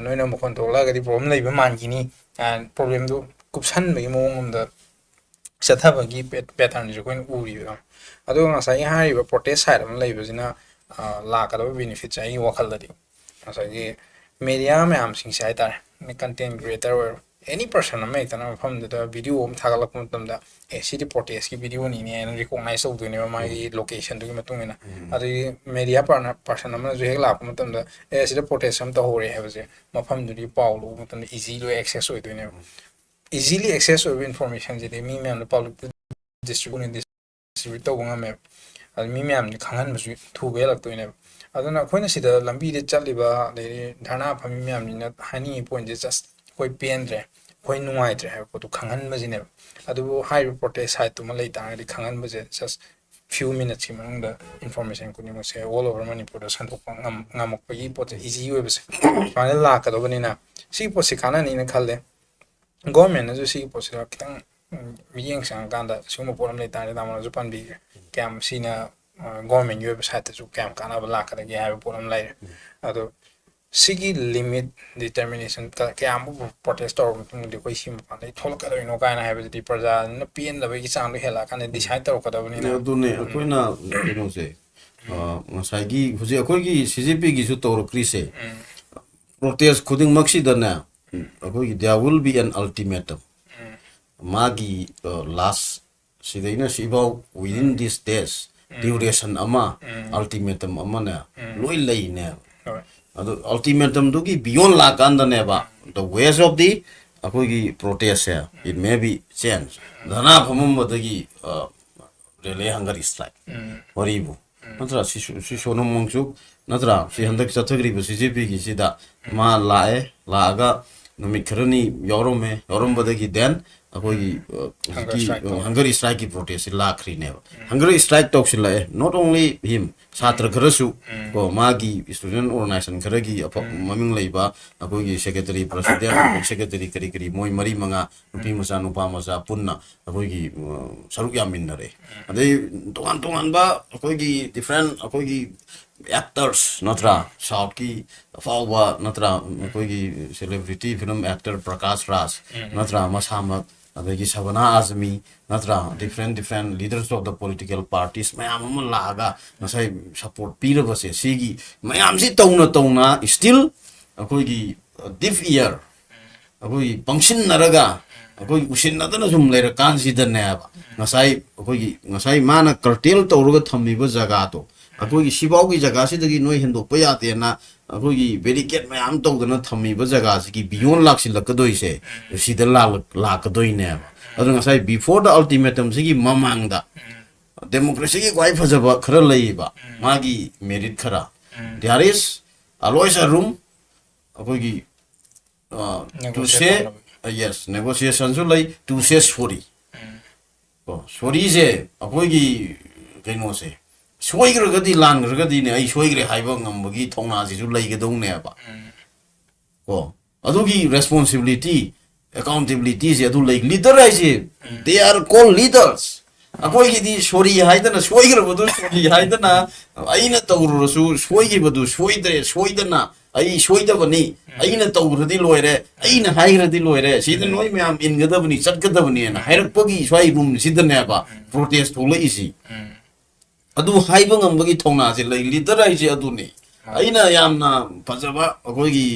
ꯅꯣꯏꯅ ꯃꯈꯣꯟ ꯊꯣꯛꯂꯛꯑꯒꯗꯤ ꯄ꯭ꯔꯣꯕ꯭ꯂꯦꯝ ꯂꯩꯕ ꯃꯥꯟꯈꯤꯅꯤ, ꯄ꯭ꯔꯣꯕ꯭ꯂꯦꯝꯗꯨ ꯀꯨꯞꯁꯟꯕꯒꯤ ꯃꯑꯣꯡ ꯑꯃꯗ ꯆꯠꯊꯕꯒꯤ ꯄꯦꯇꯔꯟꯁꯨ ꯑꯩꯈꯣꯏꯅ ꯎꯔꯤꯕ꯫ ꯑꯗꯨꯒ ꯉꯁꯥꯏꯒꯤ ꯍꯥꯏꯔꯤꯕ ꯄ꯭ꯔꯣꯇꯦꯁ ꯁꯥꯏꯠ ꯑꯃ ꯂꯩꯕꯁꯤꯅ ꯂꯥꯛꯀꯗꯕ ꯕꯦꯅꯤꯐꯤꯠꯁꯦ ꯑꯩꯒꯤ ꯋꯥꯈꯜꯗꯗꯤ ꯉꯁꯥꯏꯒꯤ ꯃꯦꯗꯤꯌꯥ ꯃꯌꯥꯝꯁꯤꯡꯁꯦ ꯍꯥꯏꯇꯥꯔꯦ, ꯀꯟꯇꯦꯟ ꯀ꯭ꯔꯤꯌꯦꯇꯔ ꯑꯣꯏꯔꯣ, ꯑꯦꯅꯤ ꯄꯔꯁꯟ ꯑꯃ ꯍꯦꯛꯇꯅ ꯃꯐꯝꯗꯨꯗ ꯚꯤꯗꯤꯑꯣ ꯑꯃ ꯊꯥꯒꯠꯂꯛꯄ ꯃꯇꯝꯗ, ꯑꯦ, ꯁꯤꯗꯤ ꯄ꯭ꯔꯣꯇꯦꯁꯀꯤ ꯚꯤꯗꯤꯑꯣꯅꯤꯅꯦ ꯍꯥꯏꯅ ꯔꯤꯀꯣꯛꯅꯥꯏꯁ ꯇꯧꯗꯣꯏꯅꯦꯕ ꯃꯥꯒꯤ ꯂꯣꯀꯦꯁꯟꯗꯨꯒꯤ ꯃꯇꯨꯡ ꯏꯟꯅ꯫ ꯑꯗꯒꯤ ꯃꯦꯗꯤꯌꯥ ꯄꯥꯔꯁꯟ ꯑꯃꯅꯁꯨ ꯍꯦꯛ ꯂꯥꯛꯄ ꯃꯇꯝꯗ, ꯑꯦ, ꯁꯤꯗ ꯄ꯭ꯔꯣꯇꯦꯁ ꯑꯃ ꯇꯧꯍꯧꯔꯦ ꯍꯥꯏꯕꯁꯦ ꯃꯐꯝꯗꯨꯗꯒꯤ ꯄꯥꯎ ꯂꯧꯕ ꯃꯇꯝꯗ ꯏꯖꯤꯂꯤ ꯑꯦꯛꯁꯦꯁ ꯑꯣꯏꯗꯣꯏꯅꯦꯕ꯫ ꯏꯖꯤꯂꯤ ꯑꯦꯛꯁꯦꯁ ꯑꯣꯏꯕ ꯏꯟꯐꯣꯔꯃꯦꯁꯟꯁꯤꯗꯤ ꯃꯤ ꯃꯌꯥꯝꯗ ꯄꯕ꯭ꯂꯤꯛꯇ ꯗꯤꯁꯇ꯭ꯔꯤꯕ꯭ꯌꯨꯠ ꯇꯧꯕ ꯉꯝꯃꯦꯕ꯫ ꯑꯗꯨ ꯃꯤ ꯃꯌꯥꯝꯁꯦ ꯈꯪꯍꯟꯕꯁꯨ ꯊꯨꯕ ꯍꯦꯜꯂꯛꯇꯣꯏꯅꯦꯕ꯫ ꯑꯗꯨꯅ ꯑꯩꯈꯣꯏꯅ ꯁꯤꯗ ꯂꯝꯕꯤꯗ ꯆꯠꯂꯤꯕ ꯑꯗꯩꯗꯤ ꯙꯔꯅꯥ ꯐꯝꯃꯤ ꯃꯌꯥꯝꯁꯤꯅ ꯍꯥꯏꯅꯤꯡꯉꯤ ꯄꯣꯏꯟꯁꯦ ꯖꯁ ꯑꯩꯈꯣꯏ ꯄꯦꯟꯗ꯭ꯔꯦ, ꯑꯩꯈꯣꯏ ꯅꯨꯡꯉꯥꯏꯇ꯭ꯔꯦ ꯍꯥꯏꯕ ꯄꯣꯠꯇꯣ ꯈꯪꯍꯟꯕꯁꯤꯅꯦꯕ꯫ ꯑꯗꯨꯕꯨ ꯍꯥꯏꯔꯤꯕ protest site ꯇꯨꯃ ꯂꯩ ꯇꯥꯔꯒꯗꯤ, ꯈꯪꯍꯟꯕꯁꯦ just few minutes ꯀꯤ ꯃꯅꯨꯡꯗ information ꯈꯨꯗꯤꯡꯃꯛꯁꯦ all over ꯃꯅꯤꯄꯨꯔꯗ ꯁꯟꯗꯣꯛꯄ ꯉꯝ-, ꯉꯝꯃꯛꯄꯒꯤ ꯄꯣꯠꯁꯦ, easy ꯑꯣꯏꯕꯁꯦ ꯁꯨꯃꯥꯏꯅ ꯂꯥꯛꯀꯗꯧꯕꯅꯤꯅ, ꯁꯤꯒꯤ ꯄꯣꯠꯁꯦ ꯀꯥꯟꯅꯅꯤꯅ ꯈꯜꯂꯦ꯫ Government ꯅꯁꯨ ꯁꯤꯒꯤ ꯄꯣꯠꯁꯤꯗ ꯈꯤꯇꯪ, ꯎꯝ, ꯃꯤꯠꯌꯦꯡ ꯆꯪꯉꯀꯥꯟꯗ ꯁꯤꯒꯨꯝꯕ ꯄꯣꯠ ꯑꯃ ꯂꯩ ꯇꯥꯔꯗꯤ, ꯇꯥꯃꯣꯅꯁꯨ ꯄꯟꯕꯤꯈ꯭ꯔꯦ, ꯀꯌꯥꯝ ꯁꯤꯅ, ꯑ, government ꯀꯤ ꯑꯣꯏꯕ side ꯇꯁꯨ ꯀꯌꯥꯝ ꯀꯥꯟꯅꯕ ꯂꯥꯛꯀꯗꯒꯦ ꯍꯥꯏꯕ ꯄꯣꯠ ꯑꯃ ꯂꯩꯔꯦ꯫ ꯑꯗꯣ ꯁꯤꯒꯤ limit determination ꯀ-, ꯀꯌꯥꯃꯨꯛ protest ꯇꯧꯔꯕ ꯃꯇꯨꯡꯗꯗꯤ ꯑꯩꯈꯣꯏ ꯁꯤ ꯃꯄꯥꯟꯗꯩ ꯊꯣꯛꯂꯛꯀꯗꯣꯏꯅꯣ ꯀꯥꯏꯅ ꯍꯥꯏꯕꯁꯤꯗꯤ ꯄ꯭ꯔꯖꯥꯅ ꯄꯦꯟꯗꯕꯒꯤ ꯆꯥꯡꯗꯣ ꯍꯦꯜꯂꯛꯑꯀꯥꯟꯗ decide ꯇꯧꯔꯛꯀꯗꯕꯅꯤꯅ꯫ ꯑꯗꯨꯅꯦ, ꯑꯩꯈꯣꯏꯅ ꯀꯩꯅꯣꯁꯦ, ꯑ, ꯉꯁꯥꯏꯒꯤ ꯍꯧꯖꯤꯛ ꯑꯩꯈꯣꯏꯒꯤ C J P ꯒꯤꯁꯨ ꯇꯧꯔꯛꯈ꯭ꯔꯤꯁꯦ, protest ꯈꯨꯗꯤꯡꯃꯛꯁꯤꯗꯅꯦ, ꯑꯩꯈꯣꯏꯒꯤ there will be an ultimatum, ꯃꯥꯒꯤ, ꯑ, last, ꯁꯤꯗꯩꯅ ꯁꯤꯐꯥꯎ, within this days, duration ꯑꯃ, ultimatum ꯑꯃꯅꯦ, ꯂꯣꯏ ꯂꯩꯅꯦꯕ꯫ ꯍꯣꯏ꯫ ꯑꯗꯨ ultimatum ꯗꯨꯒꯤ beyond ꯂꯥꯛꯀꯥꯟꯗꯅꯦꯕ, the ways of the ꯑꯩꯈꯣꯏꯒꯤ protest say, it may be change. ꯙꯔꯅꯥ ꯐꯝꯃꯝꯕꯗꯒꯤ, ꯑ, relay hunger strike꯫ ꯋꯥꯔꯤꯕꯨ꯫ ꯅꯠꯇ꯭ꯔꯥ? ꯁꯤ ꯁꯣ-, ꯁꯤ ꯁꯣꯅꯝ ꯋꯥꯡꯆꯨꯛ, ꯅꯠꯇ꯭ꯔꯥ? ꯁꯤ ꯍꯟꯗꯛ ꯆꯠꯊꯈ꯭ꯔꯤꯕ C J P ꯒꯤꯁꯤꯗ ꯃꯥ ꯂꯥꯛꯑꯦ, ꯂꯥꯛꯑꯒ ꯅꯨꯃꯤꯠ ꯈꯔꯅꯤ ꯌꯥꯎꯔꯝꯃꯦ, ꯌꯥꯎꯔꯝꯕꯗꯒꯤ then ꯑꯩꯈꯣꯏꯒꯤ, ꯑ, ꯍꯧꯖꯤꯛꯀꯤ, hunger strike ꯑ, ꯇꯧ- hunger strike ꯀꯤ protest ꯁꯤ ꯂꯥꯛꯈ꯭ꯔꯤꯅꯦꯕ꯫ Hunger strike ꯇꯧꯁꯤꯜꯂꯛꯑꯦ, not only him, ꯁꯥꯇ꯭ꯔ ꯈꯔꯁꯨ, ꯀꯣ, ꯃꯥꯒꯤ student organization ꯈꯔꯒꯤ ꯑꯐ-, ꯃꯃꯤꯡ ꯂꯩꯕ ꯑꯩꯈꯣꯏꯒꯤ secretary, president, secretary ꯀꯔꯤ ꯀꯔꯤ ꯃꯣꯏ ꯃꯔꯤ ꯃꯉꯥ, ꯅꯨꯄꯤ ꯃꯆꯥ, ꯅꯨꯄꯥ ꯃꯆꯥ ꯄꯨꯟꯅ ꯑꯩꯈꯣꯏꯒꯤ, ꯑ, ꯁꯔꯨꯛ ꯌꯥꯃꯤꯟꯅꯔꯦ꯫ ꯑꯗꯩ ꯇꯣꯉꯥꯟ ꯇꯣꯉꯥꯟꯕ ꯑꯩꯈꯣꯏꯒꯤ different ꯑꯩꯈꯣꯏꯒꯤ actors ꯅꯠꯇ꯭ꯔꯥ, South ꯀꯤ ꯑꯐꯥꯎꯕ ꯅꯠꯇ꯭ꯔꯥ, ꯑꯩꯈꯣꯏꯒꯤ celebrity film actor ꯄ꯭ꯔꯀꯥꯁ ꯔꯥꯖ ꯅꯠꯇ꯭ꯔꯥ, ꯃꯁꯥꯃꯛ, ꯑꯗꯒꯤ ꯁꯕꯅꯥ ꯑꯖꯃꯤ ꯅꯠꯇ꯭ꯔꯥ, different different leaders of the political parties ꯃꯌꯥꯝ ꯑꯃ ꯂꯥꯛꯑꯒ ꯉꯁꯥꯏ support ꯄꯤꯔꯕꯁꯦ, ꯁꯤꯒꯤ ꯃꯌꯥꯝꯁꯤ ꯇꯧꯅ ꯇꯧꯅ still ꯑꯩꯈꯣꯏꯒꯤ deaf ear, ꯑꯩꯈꯣꯏꯒꯤ ꯄꯪꯁꯤꯟꯅꯔꯒ ꯑꯩꯈꯣꯏꯒꯤ ꯎꯁꯤꯟꯅꯗꯅ ꯁꯨꯝ ꯂꯩꯔꯀꯥꯟꯁꯤꯗꯅꯦꯕ, ꯉꯁꯥꯏ ꯑꯩꯈꯣꯏꯒꯤ, ꯉꯁꯥꯏ ꯃꯥꯅ curtail ꯇꯧꯔꯒ ꯊꯝꯃꯤꯕ ꯖꯒꯥꯗꯣ, ꯑꯩꯈꯣꯏꯒꯤ ꯁꯤꯐꯥꯎꯒꯤ ꯖꯒꯥꯁꯤꯗꯒꯤ ꯅꯣꯏ ꯍꯦꯟꯗꯣꯛꯄ ꯌꯥꯗꯦꯅ ꯑꯩꯈꯣꯏꯒꯤ barricade ꯃꯌꯥꯝ ꯇꯧꯗꯅ ꯊꯝꯃꯤꯕ ꯖꯒꯥꯁꯤꯒꯤ beyond ꯂꯥꯛꯁꯤꯜꯂꯛꯀꯗꯣꯏꯁꯦ, ꯁꯤꯗ ꯂꯥꯛꯂꯛ-, ꯂꯥꯛꯀꯗꯣꯏꯅꯦꯕ꯫ ꯑꯗꯣ ꯉꯁꯥꯏ before the ultimatum ꯁꯤꯒꯤ ꯃꯃꯥꯡꯗ democracy ꯒꯤ ꯈ꯭ꯋꯥꯏ ꯐꯖꯕ ꯈꯔ ꯂꯩꯌꯦꯕ, ꯃꯥꯒꯤ merit ꯈꯔ꯫ There is always a room, ꯑꯩꯈꯣꯏꯒꯤ, ꯑ, to negotiate say, ꯇꯧꯅꯕ꯫ ꯌꯦꯁ, ꯅꯦꯒꯣꯁꯤꯌꯦꯁꯟꯁꯨ ꯂꯩ, ꯇꯨ ꯁꯦ ꯁꯣꯔꯤ꯫ ꯀꯣ, ꯁꯣꯔꯤꯁꯦ ꯑꯩꯈꯣꯏꯒꯤ ꯀꯩꯅꯣꯁꯦ, ꯁꯣꯏꯈ꯭ꯔꯒꯗꯤ, ꯂꯥꯟꯈ꯭ꯔꯒꯗꯤꯅꯦ, ꯑꯩ ꯁꯣꯏꯈ꯭ꯔꯦ ꯍꯥꯏꯕ ꯉꯝꯕꯒꯤ ꯊꯧꯅꯥꯁꯤꯁꯨ ꯂꯩꯒꯗꯧꯅꯦꯕ꯫ ꯀꯣ, ꯑꯗꯨꯒꯤ ꯔꯦꯁꯄꯣꯟꯁꯤꯕꯤꯂꯤꯇꯤ, ꯑꯦꯀꯥꯎꯟꯇꯦꯕꯤꯂꯤꯇꯤꯁꯦ ꯑꯗꯨ ꯂꯩ꯫ ꯂꯤꯗꯔ ꯍꯥꯏꯁꯦ, they are called leaders. ꯑꯩꯈꯣꯏꯒꯤꯗꯤ ꯁꯣꯔꯤ ꯍꯥꯏꯗꯅ, ꯁꯣꯏꯈ꯭ꯔꯕꯗꯨ ꯁꯣꯔꯤ ꯍꯥꯏꯗꯅ, ꯑꯩꯅ ꯇꯧꯔꯨꯔꯁꯨ ꯁꯣꯏꯈꯤꯕꯗꯨ ꯁꯣꯏꯗ꯭ꯔꯦ, ꯁꯣꯏꯗꯅ ꯑꯩ ꯁꯣꯏꯗꯕꯅꯤ, ꯑꯩꯅ ꯇꯧꯈ꯭ꯔꯗꯤ ꯂꯣꯏꯔꯦ, ꯑꯩꯅ ꯍꯥꯏꯈ꯭ꯔꯗꯤ ꯂꯣꯏꯔꯦ, ꯁꯤꯗ ꯅꯣꯏ ꯃꯌꯥꯝ ꯏꯟꯒꯗꯕꯅꯤ, ꯆꯠꯀꯗꯕꯅꯤꯅ ꯍꯥꯏꯔꯛꯄꯒꯤ ꯁ꯭ꯋꯥꯏ ꯔꯨꯝꯁꯤꯗꯅꯦꯕ ꯄ꯭ꯔꯣꯇꯦꯁ ꯊꯣꯛꯂꯛꯏꯁꯤ꯫ ꯑꯗꯨ ꯍꯥꯏꯕ ꯉꯝꯕꯒꯤ ꯊꯧꯅꯥꯁꯦ ꯂꯩ꯫ ꯂꯤꯗꯔ ꯍꯥꯏꯁꯦ ꯑꯗꯨꯅꯤ꯫ ꯑꯩꯅ ꯌꯥꯝꯅ ꯐꯖꯕ ꯑꯩꯈꯣꯏꯒꯤ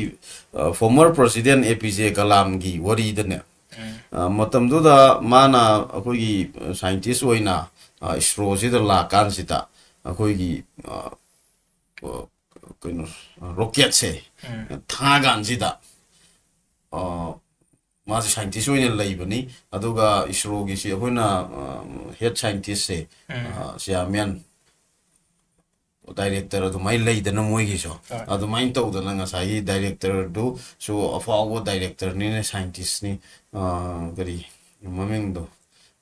ꯐꯣꯔꯃꯔ ꯄ꯭ꯔꯁꯤꯗꯦꯟ ꯑꯦ ꯄꯤ ꯖꯦ ꯀꯂꯥꯝꯒꯤ ꯋꯥꯔꯤꯗꯅꯦ, ꯑ, ꯃꯇꯝꯗꯨꯗ ꯃꯥꯅ ꯑꯩꯈꯣꯏꯒꯤ ꯁꯥꯏꯟꯇꯤꯁ ꯑꯣꯏꯅ, ꯑ, ꯏꯁꯔꯣꯁꯤꯗ ꯂꯥꯛꯀꯥꯟꯁꯤꯗ ꯑꯩꯈꯣꯏꯒꯤ, ꯑ, ꯑ, ꯀꯩꯅꯣ, ꯔꯣꯀꯦꯠꯁꯦ ꯊꯥꯀꯥꯟꯁꯤꯗ, ꯑ, ꯃꯥꯁꯦ ꯁꯥꯏꯟꯇꯤꯁ ꯑꯣꯏꯅ ꯂꯩꯕꯅꯤ꯫ ꯑꯗꯨꯒ ꯏꯁꯔꯣꯒꯤꯁꯤ ꯑꯩꯈꯣꯏꯅ, ꯑ, ꯍꯦꯠ ꯁꯥꯏꯟꯇꯤꯁꯁꯦ, ꯑ, ꯆꯤꯌꯥꯔꯃꯦꯟ, ꯗꯥꯏꯔꯦꯛꯇꯔ ꯑꯗꯨꯃꯥꯏꯅ ꯂꯩꯗꯅ ꯃꯣꯏꯒꯤꯁꯨ꯫ ꯍꯣꯏ꯫ ꯑꯗꯨꯃꯥꯏꯅ ꯇꯧꯗꯅ ꯉꯁꯥꯏꯒꯤ ꯗꯥꯏꯔꯦꯛꯇꯔꯗꯨꯁꯨ ꯑꯐꯥꯎꯕ ꯗꯥꯏꯔꯦꯛꯇꯔꯅꯤꯅꯦ, ꯁꯥꯏꯟꯇꯤꯁꯅꯤ, ꯑ, ꯀꯔꯤ ꯃꯃꯤꯡꯗꯣ?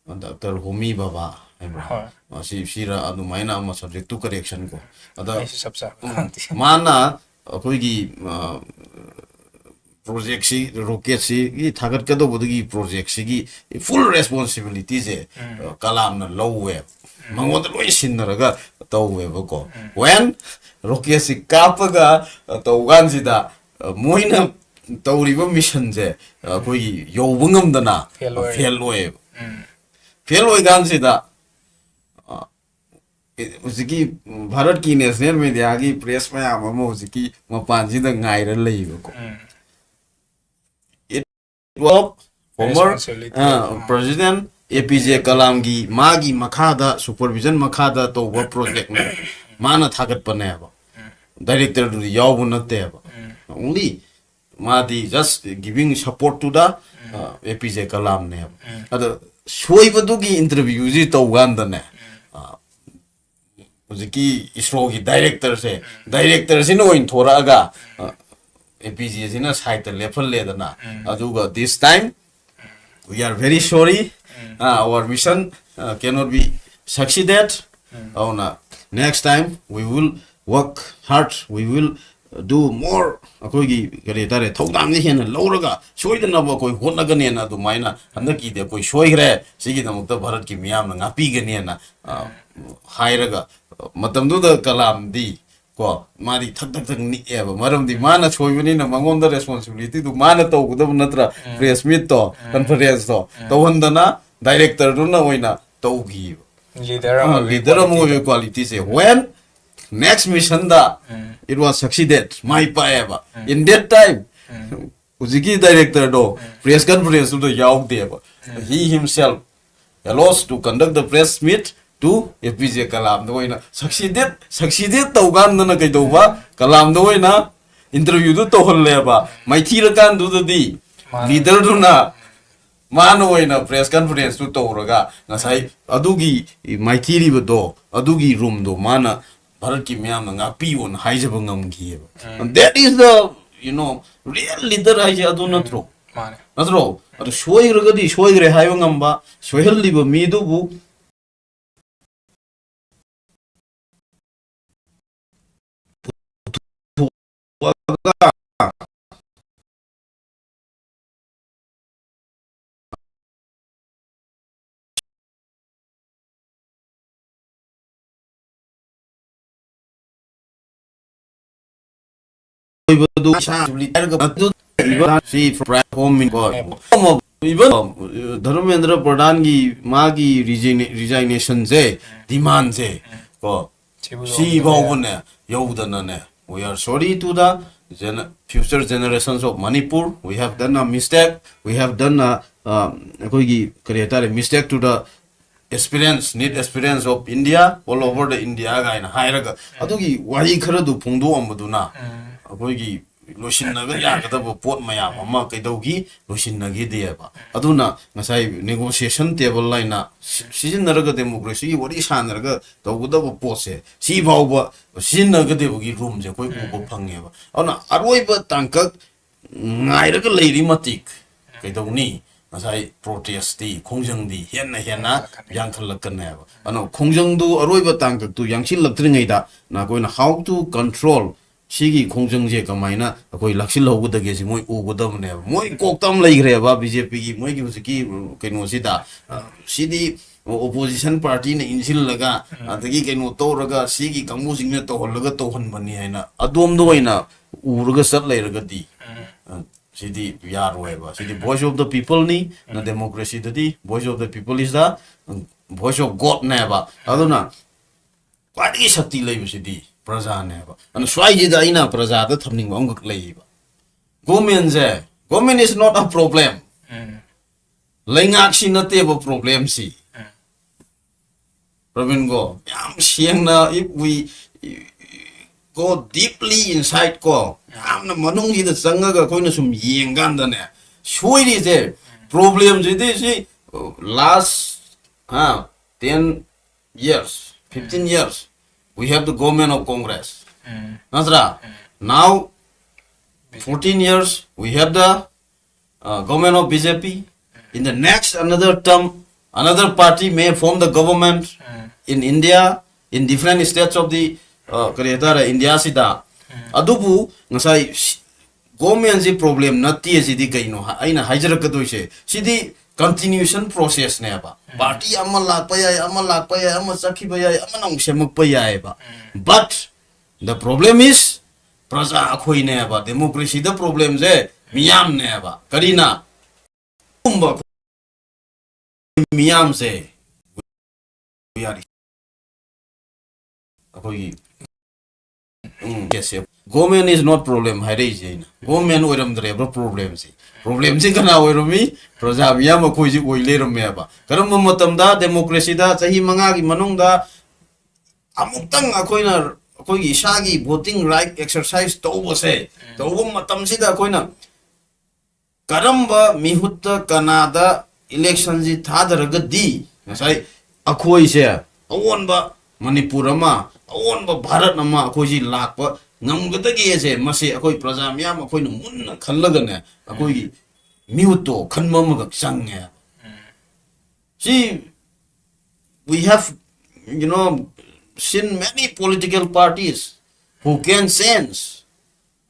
ꯗꯥꯛꯇꯔ ꯍꯣꯃꯤ ꯕꯕꯥ ꯍꯥꯏꯕ꯭ꯔꯥ? ꯍꯣꯏ꯫ ꯑ, ꯁꯤ, ꯁꯤꯔ ꯑꯗꯨꯃꯥꯏꯅ ꯑꯃ, subject to correction ꯀꯣ꯫ ꯑꯗ, ꯑꯩꯁꯨ ꯆꯞ ꯆꯥꯕ ꯎꯝ, ꯈꯪꯗꯦ꯫ ꯃꯥꯅ ꯑꯩꯈꯣꯏꯒꯤ, ꯑ, ꯄ꯭ꯔꯣꯖꯦꯛꯁꯤ, ꯔꯣꯀꯦꯠꯁꯤꯒꯤ ꯊꯥꯒꯠꯀꯗꯧꯕꯗꯨꯒꯤ ꯄ꯭ꯔꯣꯖꯦꯛꯁꯤꯒꯤ ꯐꯨꯜ ꯔꯦꯁꯄꯣꯟꯁꯤꯕꯤꯂꯤꯇꯤꯁꯦ, ꯎꯝ꯫ ꯑ, ꯀꯂꯥꯝꯅ ꯂꯧꯋꯦꯕ꯫ ꯎꯝ꯫ ꯃꯉꯣꯟꯗ ꯂꯣꯏ ꯁꯤꯟꯅꯔꯒ ꯇꯧꯋꯦꯕꯀꯣ꯫ ꯎꯝ꯫ When ꯔꯣꯀꯦꯠꯁꯤ ꯀꯥꯞꯄꯒ, ꯑ, ꯇꯧ ꯀꯥꯟꯁꯤꯗ, ꯑ, ꯃꯣꯏꯅ ꯇꯧꯔꯤꯕ ꯃꯤꯁꯟꯁꯦ, ꯑ, ꯑꯩꯈꯣꯏꯒꯤ ꯌꯧꯕ ꯉꯝꯗꯅ ꯐꯦꯜ ꯑꯣꯏꯔꯦ꯫ ꯐꯦꯜ ꯑꯣꯏꯌꯦꯕ꯫ ꯎꯝ꯫ ꯐꯦꯜ ꯑꯣꯏꯀꯥꯟꯁꯤꯗ, ꯑ, ꯍꯧꯖꯤꯛꯀꯤ ꯚꯥꯔꯠꯀꯤ ꯅꯦꯁꯅꯦꯜ ꯃꯦꯗꯤꯌꯥꯒꯤ ꯄ꯭ꯔꯦꯁ ꯃꯌꯥꯝ ꯑꯃ ꯍꯧꯖꯤꯛꯀꯤ ꯃꯄꯥꯟꯁꯤꯗ ꯉꯥꯏꯔ ꯂꯩꯌꯦꯕꯀꯣ꯫ ꯎꯝ꯫ ꯐꯣꯔꯃꯔ, responsibility, ꯑ, ꯎꯝ꯫ ꯄ꯭ꯔꯁꯤꯗꯦꯟ ꯑꯦ ꯄꯤ ꯖꯦ ꯀꯂꯥꯝꯒꯤ, ꯃꯥꯒꯤ ꯃꯈꯥꯗ, ꯁꯨꯄꯔꯚꯤꯖꯟ ꯃꯈꯥꯗ ꯇꯧꯕ ꯄ꯭ꯔꯣꯖꯦꯛꯅꯦ꯫ ꯃꯥꯅ ꯊꯥꯒꯠꯄꯅꯦꯕ꯫ ꯗꯥꯏꯔꯦꯛꯇꯔꯗꯨꯗꯤ ꯌꯥꯎꯕ ꯅꯠꯇꯦꯕ꯫ ꯎꯝ꯫ Only ꯃꯥꯗꯤ just giving support to the, ꯎꯝ꯫ ꯑ, ꯑꯦ ꯄꯤ ꯖꯦ ꯀꯂꯥꯝꯅꯦꯕ꯫ ꯎꯝ꯫ ꯑꯗꯣ ꯁꯣꯏꯕꯗꯨꯒꯤ ꯏꯟꯇꯔꯚ꯭ꯌꯨꯁꯤ ꯇꯧ ꯀꯥꯟꯗꯅꯦ, ꯎꯝ꯫ ꯑ, ꯍꯧꯖꯤꯛꯀꯤ ꯏꯁꯔꯣꯒꯤ ꯗꯥꯏꯔꯦꯛꯇꯔꯁꯦ, ꯎꯝ꯫ ꯗꯥꯏꯔꯦꯛꯇꯔꯁꯤꯅ ꯑꯣꯏꯅ ꯊꯣꯔꯛꯑꯒ, ꯑ, ꯑꯦ ꯄꯤ ꯖꯦ ꯑꯁꯤꯅ ꯁꯥꯏꯠꯇ ꯂꯦꯞꯍꯜꯂꯦꯗꯅ꯫ ꯑꯗꯨꯒ this time we are very sorry, uh, our mission, uh, cannot be succeeded. ꯑꯗꯨꯅ next time we will work hard, we will do more. ꯑꯩꯈꯣꯏꯒꯤ ꯀꯔꯤ ꯍꯥꯏꯇꯥꯔꯦ, ꯊꯧꯗꯥꯡꯁꯦ ꯍꯦꯟꯅ ꯂꯧꯔꯒ ꯁꯣꯏꯗꯅꯕ ꯑꯩꯈꯣꯏ ꯍꯣꯠꯅꯒꯅꯦꯅ ꯑꯗꯨꯃꯥꯏꯅ ꯍꯟꯗꯛꯀꯤꯗꯤ ꯑꯩꯈꯣꯏ ꯁꯣꯏꯈ꯭ꯔꯦ, ꯁꯤꯒꯤꯗꯃꯛꯇ ꯚꯥꯔꯠꯀꯤ ꯃꯤꯌꯥꯝꯅ ꯉꯥꯛꯄꯤꯒꯅꯦꯅ, ꯑ, ꯍꯥꯏꯔꯒ, ꯃꯇꯝꯗꯨꯗ ꯀꯂꯥꯝꯗꯤ ꯀꯣ, ꯃꯥꯗꯤ ꯊꯛ ꯊꯛ ꯊꯛ ꯅꯤꯛꯑꯦꯕ꯫ ꯃꯔꯝꯗꯤ ꯃꯥꯅ ꯁꯣꯏꯕꯅꯤꯅ ꯃꯉꯣꯟꯗ ꯔꯦꯁꯄꯣꯟꯁꯤꯕꯤꯂꯤꯇꯤꯗꯨ ꯃꯥꯅ ꯇꯧꯒꯗꯕ ꯅꯠꯇ꯭ꯔꯥ? ꯄ꯭ꯔꯦꯁ ꯃꯤꯠꯇꯣ, ꯀꯟꯐꯔꯦꯟꯁꯇꯣ ꯇꯧꯍꯟꯗꯅ ꯗꯥꯏꯔꯦꯛꯇꯔꯗꯨꯅ ꯑꯣꯏꯅ ꯇꯧꯈꯤꯕ꯫ ꯂꯤꯗꯔ ꯑꯃ ꯑꯣꯏꯕꯒꯤ ꯂꯤꯗꯔ ꯑꯃ ꯑꯣꯏꯕꯒꯤ ꯀ꯭ꯋꯥꯂꯤꯇꯤꯁꯦ꯫ When next missionꯗ it was succeeded, my ꯄꯥꯛꯑꯦꯕ꯫ In that time, ꯍꯧꯖꯤꯛꯀꯤ ꯗꯥꯏꯔꯦꯛꯇꯔꯗꯣ ꯄ꯭ꯔꯦꯁ ꯀꯟꯐꯔꯦꯟꯁꯇꯨꯗ ꯌꯥꯎꯗꯦꯕ꯫ He himself allows to conduct the press meet to A P J ꯀꯂꯥꯝꯗ ꯑꯣꯏꯅ succeeded, succeeded ꯇꯧ ꯀꯥꯟꯗꯅ ꯀꯩꯗꯧꯕ? ꯀꯂꯥꯝꯗ ꯑꯣꯏꯅ ꯏꯟꯇꯔꯚ꯭ꯌꯨꯗꯨ ꯇꯧꯍꯜꯂꯦꯕ꯫ ꯃꯥꯏꯊꯤꯔꯀꯥꯟꯗꯨꯗꯗꯤ ꯃꯥꯅꯦ꯫ ꯂꯤꯗꯔꯗꯨꯅ ꯃꯥꯅ ꯑꯣꯏꯅ ꯄ꯭ꯔꯦꯁ ꯀꯟꯐꯔꯦꯟꯁꯇꯨ ꯇꯧꯔꯒ ꯉꯁꯥꯏ ꯑꯗꯨꯒꯤ ꯃꯥꯏꯊꯤꯔꯤꯕꯗꯣ, ꯑꯗꯨꯒꯤ ꯔꯨꯝꯗꯣ ꯃꯥꯅ ꯚꯥꯔꯠꯀꯤ ꯃꯤꯌꯥꯝꯅ ꯉꯥꯛꯄꯤꯌꯣꯅ ꯍꯥꯏꯖꯕ ꯉꯝꯈꯤꯑꯕ꯫ That is the, you know, real leader ꯍꯥꯏꯁꯦ ꯑꯗꯨ ꯅꯠꯇ꯭ꯔꯣ? ꯃꯥꯅꯦ꯫ ꯅꯠꯇ꯭ꯔꯣ? ꯑꯗꯨ ꯁꯣꯏꯈ꯭ꯔꯒꯗꯤ ꯁꯣꯏꯈ꯭ꯔꯦ ꯍꯥꯏꯕ ꯉꯝꯕ, ꯁꯣꯏꯍꯜꯂꯤꯕ ꯃꯤꯗꯨꯕꯨ ꯑꯣꯏꯕꯗꯨ ꯏꯁꯥ ꯍꯥꯏꯔꯒ ꯃꯗꯨ ꯏꯕ ꯁꯤ from home in God. Even, uh, Dharmendra ꯄ꯭ꯔꯙꯥꯟꯒꯤ ꯃꯥꯒꯤ resignation ꯁꯦ, demand ꯁꯦ, ꯀꯣ, ꯁꯤꯕꯨ ꯁꯤ ꯌꯧꯗꯅ ꯐꯥꯎꯕꯅꯦ, ꯌꯧꯗꯅꯅꯦ, we are sorry to the gen-, future generations of Manipur. We have done a mistake. We have done a, uh, ꯑꯩꯈꯣꯏꯒꯤ ꯀꯔꯤ ꯍꯥꯏꯇꯥꯔꯦ, mistake to the aspirants, NEET aspirants of India, all over the India ꯀꯥꯏꯅ ꯍꯥꯏꯔꯒ, ꯑꯗꯨꯒꯤ ꯋꯥꯍꯩ ꯈꯔꯗꯨ ꯐꯣꯡꯗꯣꯛꯑꯝꯕꯗꯨꯅ ꯑꯩꯈꯣꯏꯒꯤ ꯂꯣꯏꯁꯤꯟꯅꯕ ꯌꯥꯒꯗꯕ ꯄꯣꯠ ꯃꯌꯥꯝ ꯑꯃ ꯀꯩꯗꯧꯈꯤ? ꯂꯣꯏꯁꯤꯟꯅꯈꯤꯗꯦꯕ꯫ ꯑꯗꯨꯅ ꯉꯁꯥꯏ negotiation table ꯍꯥꯏꯅ ꯁꯤ-, ꯁꯤꯖꯤꯟꯅꯔꯒ democracyꯒꯤ ꯋꯥꯔꯤ ꯁꯥꯟꯅꯔꯒ ꯇꯧꯒꯗꯕ ꯄꯣꯠꯁꯦ ꯁꯤ ꯐꯥꯎꯕ ꯁꯤꯖꯤꯟꯅꯒꯗꯕꯒꯤ roomꯁꯦ ꯑꯩꯈꯣꯏ ꯎꯕ ꯐꯪꯉꯦꯕ꯫ ꯑꯗꯨꯅ ꯑꯔꯣꯏꯕ ꯇꯥꯡꯀꯛ ꯉꯥꯏꯔꯒ ꯂꯩꯔꯤ ꯃꯇꯤꯛ ꯀꯩꯗꯧꯅꯤ? ꯉꯁꯥꯏ protestꯇꯤ, ꯈꯣꯡꯖꯪꯗꯤ ꯍꯦꯟꯅ ꯍꯦꯟꯅ ꯌꯥꯡꯈꯠꯂꯛꯀꯅꯦꯕ꯫ ꯑꯗꯨꯅ ꯈꯣꯡꯖꯪꯗꯨ ꯑꯔꯣꯏꯕ ꯇꯥꯡꯀꯛꯇꯨ ꯌꯥꯡꯁꯤꯜꯂꯛꯇ꯭ꯔꯤꯉꯩꯗ ꯅꯈꯣꯏꯅ how to control ꯁꯤꯒꯤ ꯈꯣꯡꯖꯪꯁꯦ ꯀꯃꯥꯏꯅ ꯑꯩꯈꯣꯏ ꯂꯥꯛꯁꯤꯜꯍꯧꯒꯗꯒꯦ ꯁꯤ ꯃꯣꯏ ꯎꯒꯗꯕꯅꯦꯕ꯫ ꯃꯣꯏ ꯀꯣꯛꯇ ꯑꯃ ꯂꯩꯈ꯭ꯔꯦꯕ ꯕꯤ ꯖꯦ ꯄꯤꯒꯤ ꯃꯣꯏꯒꯤ ꯍꯧꯖꯤꯛꯀꯤ, ꯎꯝ, ꯀꯩꯅꯣꯁꯤꯗ꯫ ꯑ, ꯁꯤꯗꯤ opposition partyꯅ ꯏꯟꯁꯤꯜꯂꯒ, ꯎꯝ, ꯑꯗꯒꯤ ꯀꯩꯅꯣ ꯇꯧꯔꯒ ꯁꯤꯒꯤ ꯀꯥꯡꯕꯨꯁꯤꯡꯅ ꯇꯧꯍꯜꯂꯒ ꯇꯧꯍꯟꯕꯅꯤ ꯍꯥꯏꯅ ꯑꯗꯣꯝꯗ ꯑꯣꯏꯅ ꯎꯔꯒ ꯆꯠ ꯂꯩꯔꯒꯗꯤ, ꯎꯝ, ꯑ, ꯁꯤꯗꯤ ꯌꯥꯔꯣꯏꯕ꯫ ꯁꯤꯗꯤ voice of the peopleꯅꯤ, ꯅ, ꯎꯝ, democracyꯗꯗꯤ voice of the people is the, um, voice of Godꯅꯦꯕ꯫ ꯑꯗꯨꯅ ꯈ꯭ꯋꯥꯏꯗꯒꯤ ꯁꯛꯇꯤ ꯂꯩꯕꯁꯤꯗꯤ ꯄ꯭ꯔꯖꯥꯅꯦꯕ꯫ ꯑꯗꯨꯅ ꯁ꯭ꯋꯥꯏꯁꯤꯗ ꯑꯩꯅ ꯄ꯭ꯔꯖꯥꯗ ꯊꯝꯅꯤꯡꯕ ꯑꯃꯈꯛ ꯂꯩꯌꯦꯕ꯫ Governmentꯁꯦ, government is not a problem꯫ ꯎꯝ꯫ ꯂꯩꯉꯥꯛꯁꯤ ꯅꯠꯇꯦꯕ problemꯁꯤ꯫ ꯎꯝ꯫ ꯄ꯭ꯔꯕꯤꯟꯒꯣ, ꯌꯥꯝ ꯁꯦꯡꯅ, if we go deeply inside ꯀꯣ, ꯌꯥꯝꯅ ꯃꯅꯨꯡꯁꯤꯗ ꯆꯪꯉꯒ ꯑꯩꯈꯣꯏꯅ ꯁꯨꯝ ꯌꯦꯡꯀꯥꯟꯗꯅꯦ, ꯁꯣꯏꯔꯤꯁꯦ, problemꯁꯤꯗꯤ ꯁꯤ, last, ꯍꯥ, ten years, fifteen years, we have the government of Congress. ꯎꯝ꯫ ꯅꯠꯇ꯭ꯔꯥ? ꯎꯝ꯫ Now, fourteen years, we have the, uh, government of B J P. In the next, another term, another party may form the government, um, in India, in different states of the, uh, ꯀꯔꯤ ꯍꯥꯏꯇꯥꯔꯦ, Indiaꯁꯤꯗ꯫ ꯎꯝ꯫ ꯑꯗꯨꯕꯨ ꯉꯁꯥꯏ ꯁꯤ-, governmentꯁꯤ problem ꯅꯠꯇꯦ꯫ ꯁꯤꯗꯤ ꯀꯩꯅꯣ ꯍꯥ-, ꯑꯩꯅ ꯍꯥꯏꯖꯔꯛꯀꯗꯣꯏꯁꯦ? ꯁꯤꯗꯤ continuation processꯅꯦꯕ꯫ ꯎꯝ꯫ Party ꯑꯃ ꯂꯥꯛꯄ ꯌꯥꯏ, ꯑꯃ ꯂꯥꯛꯄ ꯌꯥꯏ, ꯑꯃ ꯆꯠꯈꯤꯕ ꯌꯥꯏ, ꯑꯃꯅ ꯑꯃꯨꯛ ꯁꯦꯝꯃꯛꯄ ꯌꯥꯏꯑꯕ꯫ ꯎꯝ꯫ But the problem is, ꯄ꯭ꯔꯖꯥ ꯑꯩꯈꯣꯏꯅꯦꯕ꯫ Democracyꯗ problemꯁꯦ ꯃꯤꯌꯥꯝꯅꯦꯕ꯫ ꯀꯔꯤꯅ? ꯃꯤꯌꯥꯝꯁꯦ ꯑꯩꯈꯣꯏꯒꯤ, ꯎꯝ, yes, yes. Government is not problem ꯍꯥꯏꯔꯛꯏꯁꯦ ꯑꯩꯅ꯫ Government ꯑꯣꯏꯔꯝꯗ꯭ꯔꯦꯕ problemꯁꯤ꯫ Problemꯁꯤ ꯀꯅꯥ ꯑꯣꯏꯔꯝꯃꯤ? ꯄ꯭ꯔꯖꯥ ꯃꯤꯌꯥꯝ ꯑꯩꯈꯣꯏꯁꯤ ꯑꯣꯏ ꯂꯩꯔꯝꯃꯦꯕ꯫ ꯀꯔꯝꯕ ꯃꯇꯝꯗ? Democracyꯗ ꯆꯍꯤ ꯃꯉꯥꯒꯤ ꯃꯅꯨꯡꯗ ꯑꯃꯨꯛꯇꯪ ꯑꯩꯈꯣꯏꯅ ꯑꯩꯈꯣꯏꯒꯤ ꯏꯁꯥꯒꯤ voting right exercise ꯇꯧꯕꯁꯦ, ꯇꯧꯕ ꯃꯇꯝꯁꯤꯗ ꯑꯩꯈꯣꯏꯅ ꯀꯔꯝꯕ ꯃꯤꯍꯨꯠꯇ ꯀꯅꯥꯗ electionꯁꯤ ꯊꯥꯗꯔꯒꯗꯤ ꯉꯁꯥꯏ ꯑꯩꯈꯣꯏꯁꯦ ꯑꯑꯣꯟꯕ ꯃꯅꯤꯄꯨꯔ ꯑꯃ, ꯑꯑꯣꯟꯕ ꯚꯥꯔꯠ ꯑꯃ ꯑꯩꯈꯣꯏꯁꯤ ꯂꯥꯛꯄ ꯉꯝꯒꯗꯒꯦꯁꯦ, ꯃꯁꯤ ꯑꯩꯈꯣꯏ ꯄ꯭ꯔꯖꯥ ꯃꯤꯌꯥꯝ ꯑꯩꯈꯣꯏꯅ ꯃꯨꯟꯅ ꯈꯜꯂꯒꯅꯦ, ꯑꯩꯈꯣꯏꯒꯤ ꯃꯤꯍꯨꯠꯇꯣ ꯈꯟꯕ ꯑꯃꯈꯛ ꯆꯪꯉꯦ꯫ See, we have, you know, seen many political parties who can change,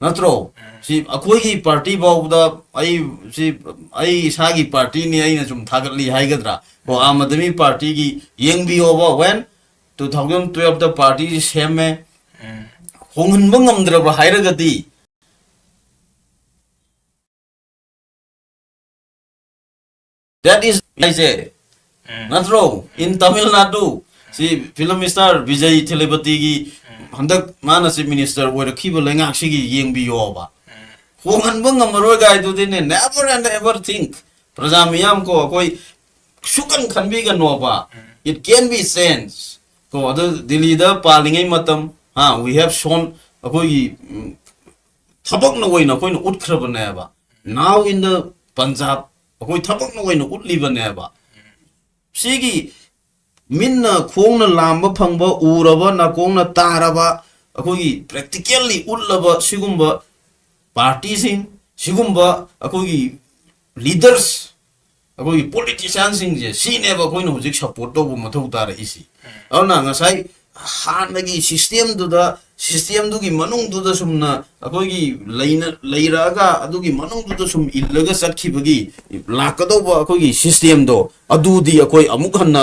ꯅꯠꯇ꯭ꯔꯣ? ꯁꯤ ꯑꯩꯈꯣꯏꯒꯤ ꯄꯥꯔꯇꯤ ꯐꯥꯎꯕꯗ, ꯑꯩ, ꯁꯤ ꯑꯩ ꯏꯁꯥꯒꯤ ꯄꯥꯔꯇꯤꯅꯤ, ꯑꯩꯅ ꯁꯨꯝ ꯊꯥꯒꯠꯂꯤ ꯍꯥꯏꯒꯗ꯭ꯔꯥ? ꯀꯣ, ꯑꯥꯝ ꯑꯥꯗꯃꯤ ꯄꯥꯔꯇꯤꯒꯤ ꯌꯦꯡꯕꯤꯌꯣꯕ, when two thousand twelveꯇ ꯄꯥꯔꯇꯤꯁꯤ ꯁꯦꯝꯃꯦ, ꯍꯣꯡꯍꯟꯕ ꯉꯝꯗ꯭ꯔꯕ ꯍꯥꯏꯔꯒꯗꯤ, that is ꯍꯥꯏꯁꯦ, ꯅꯠꯇ꯭ꯔꯣ? In Tamil Nadu, ꯁꯤ film star ꯕꯤꯖꯩ ꯊꯦꯂꯄꯇꯤꯒꯤ ꯍꯟꯗꯛ ꯃꯥꯅ chief minister ꯑꯣꯏꯔꯛꯈꯤꯕ ꯂꯩꯉꯥꯛꯁꯤꯒꯤ ꯌꯦꯡꯕꯤꯌꯣꯕ꯫ ꯍꯣꯡꯍꯟꯕ ꯉꯝꯃꯔꯣꯏ ꯀꯥꯏꯗꯨꯗꯤꯅꯦ, never and ever think꯫ ꯄ꯭ꯔꯖꯥ ꯃꯤꯌꯥꯝ ꯀꯣ, ꯑꯩꯈꯣꯏ ꯁꯨꯀꯟ ꯈꯟꯕꯤꯒꯅꯣꯕ꯫ It can be changed꯫ ꯀꯣ, ꯑꯗꯨ ꯗꯤꯜꯂꯤꯗ ꯄꯥꯜꯂꯤꯉꯩ ꯃꯇꯝ, ꯍꯥ, we have shown, ꯑꯩꯈꯣꯏꯒꯤ, ꯎꯝ, ꯊꯕꯛꯅ ꯑꯣꯏꯅ ꯑꯩꯈꯣꯏꯅ ꯎꯠꯈ꯭ꯔꯕꯅꯦꯕ꯫ Now in the Punjab, ꯑꯩꯈꯣꯏ ꯊꯕꯛꯅ ꯑꯣꯏꯅ ꯎꯠꯂꯤꯕꯅꯦꯕ꯫ ꯁꯤꯒꯤ ꯃꯤꯠꯅ ꯈꯣꯡꯅ ꯂꯥꯝꯕ ꯐꯪꯕ, ꯎꯔꯕ, ꯅꯥꯀꯣꯡꯅ ꯇꯥꯔꯕ, ꯑꯩꯈꯣꯏꯒꯤ practically ꯎꯠꯂꯕ ꯁꯤꯒꯨꯝꯕ ꯄꯥꯔꯇꯤꯁꯤꯡ, ꯁꯤꯒꯨꯝꯕ ꯑꯩꯈꯣꯏꯒꯤ leaders, ꯑꯩꯈꯣꯏꯒꯤ politicianꯁꯤꯡꯁꯦ, ꯁꯤꯅꯦꯕ ꯑꯩꯈꯣꯏꯅ ꯍꯧꯖꯤꯛ support ꯇꯧꯕ ꯃꯊꯧ ꯇꯥꯔꯛꯏꯁꯤ꯫ ꯑꯗꯨꯅ ꯉꯁꯥꯏ ꯍꯥꯟꯅꯒꯤ systemꯗꯨꯗ, systemꯗꯨꯒꯤ ꯃꯅꯨꯡꯗꯨꯗ ꯁꯨꯝꯅ ꯑꯩꯈꯣꯏꯒꯤ ꯂꯩꯅ-, ꯂꯩꯔꯛꯑꯒ, ꯑꯗꯨꯒꯤ ꯃꯅꯨꯡꯗꯨꯗ ꯁꯨꯝ ꯏꯜꯂꯒ ꯆꯠꯈꯤꯕꯒꯤ ꯂꯥꯛꯀꯗꯧꯕ ꯑꯩꯈꯣꯏꯒꯤ systemꯗꯣ, ꯑꯗꯨꯗꯤ ꯑꯩꯈꯣꯏ ꯑꯃꯨꯛ ꯍꯟꯅ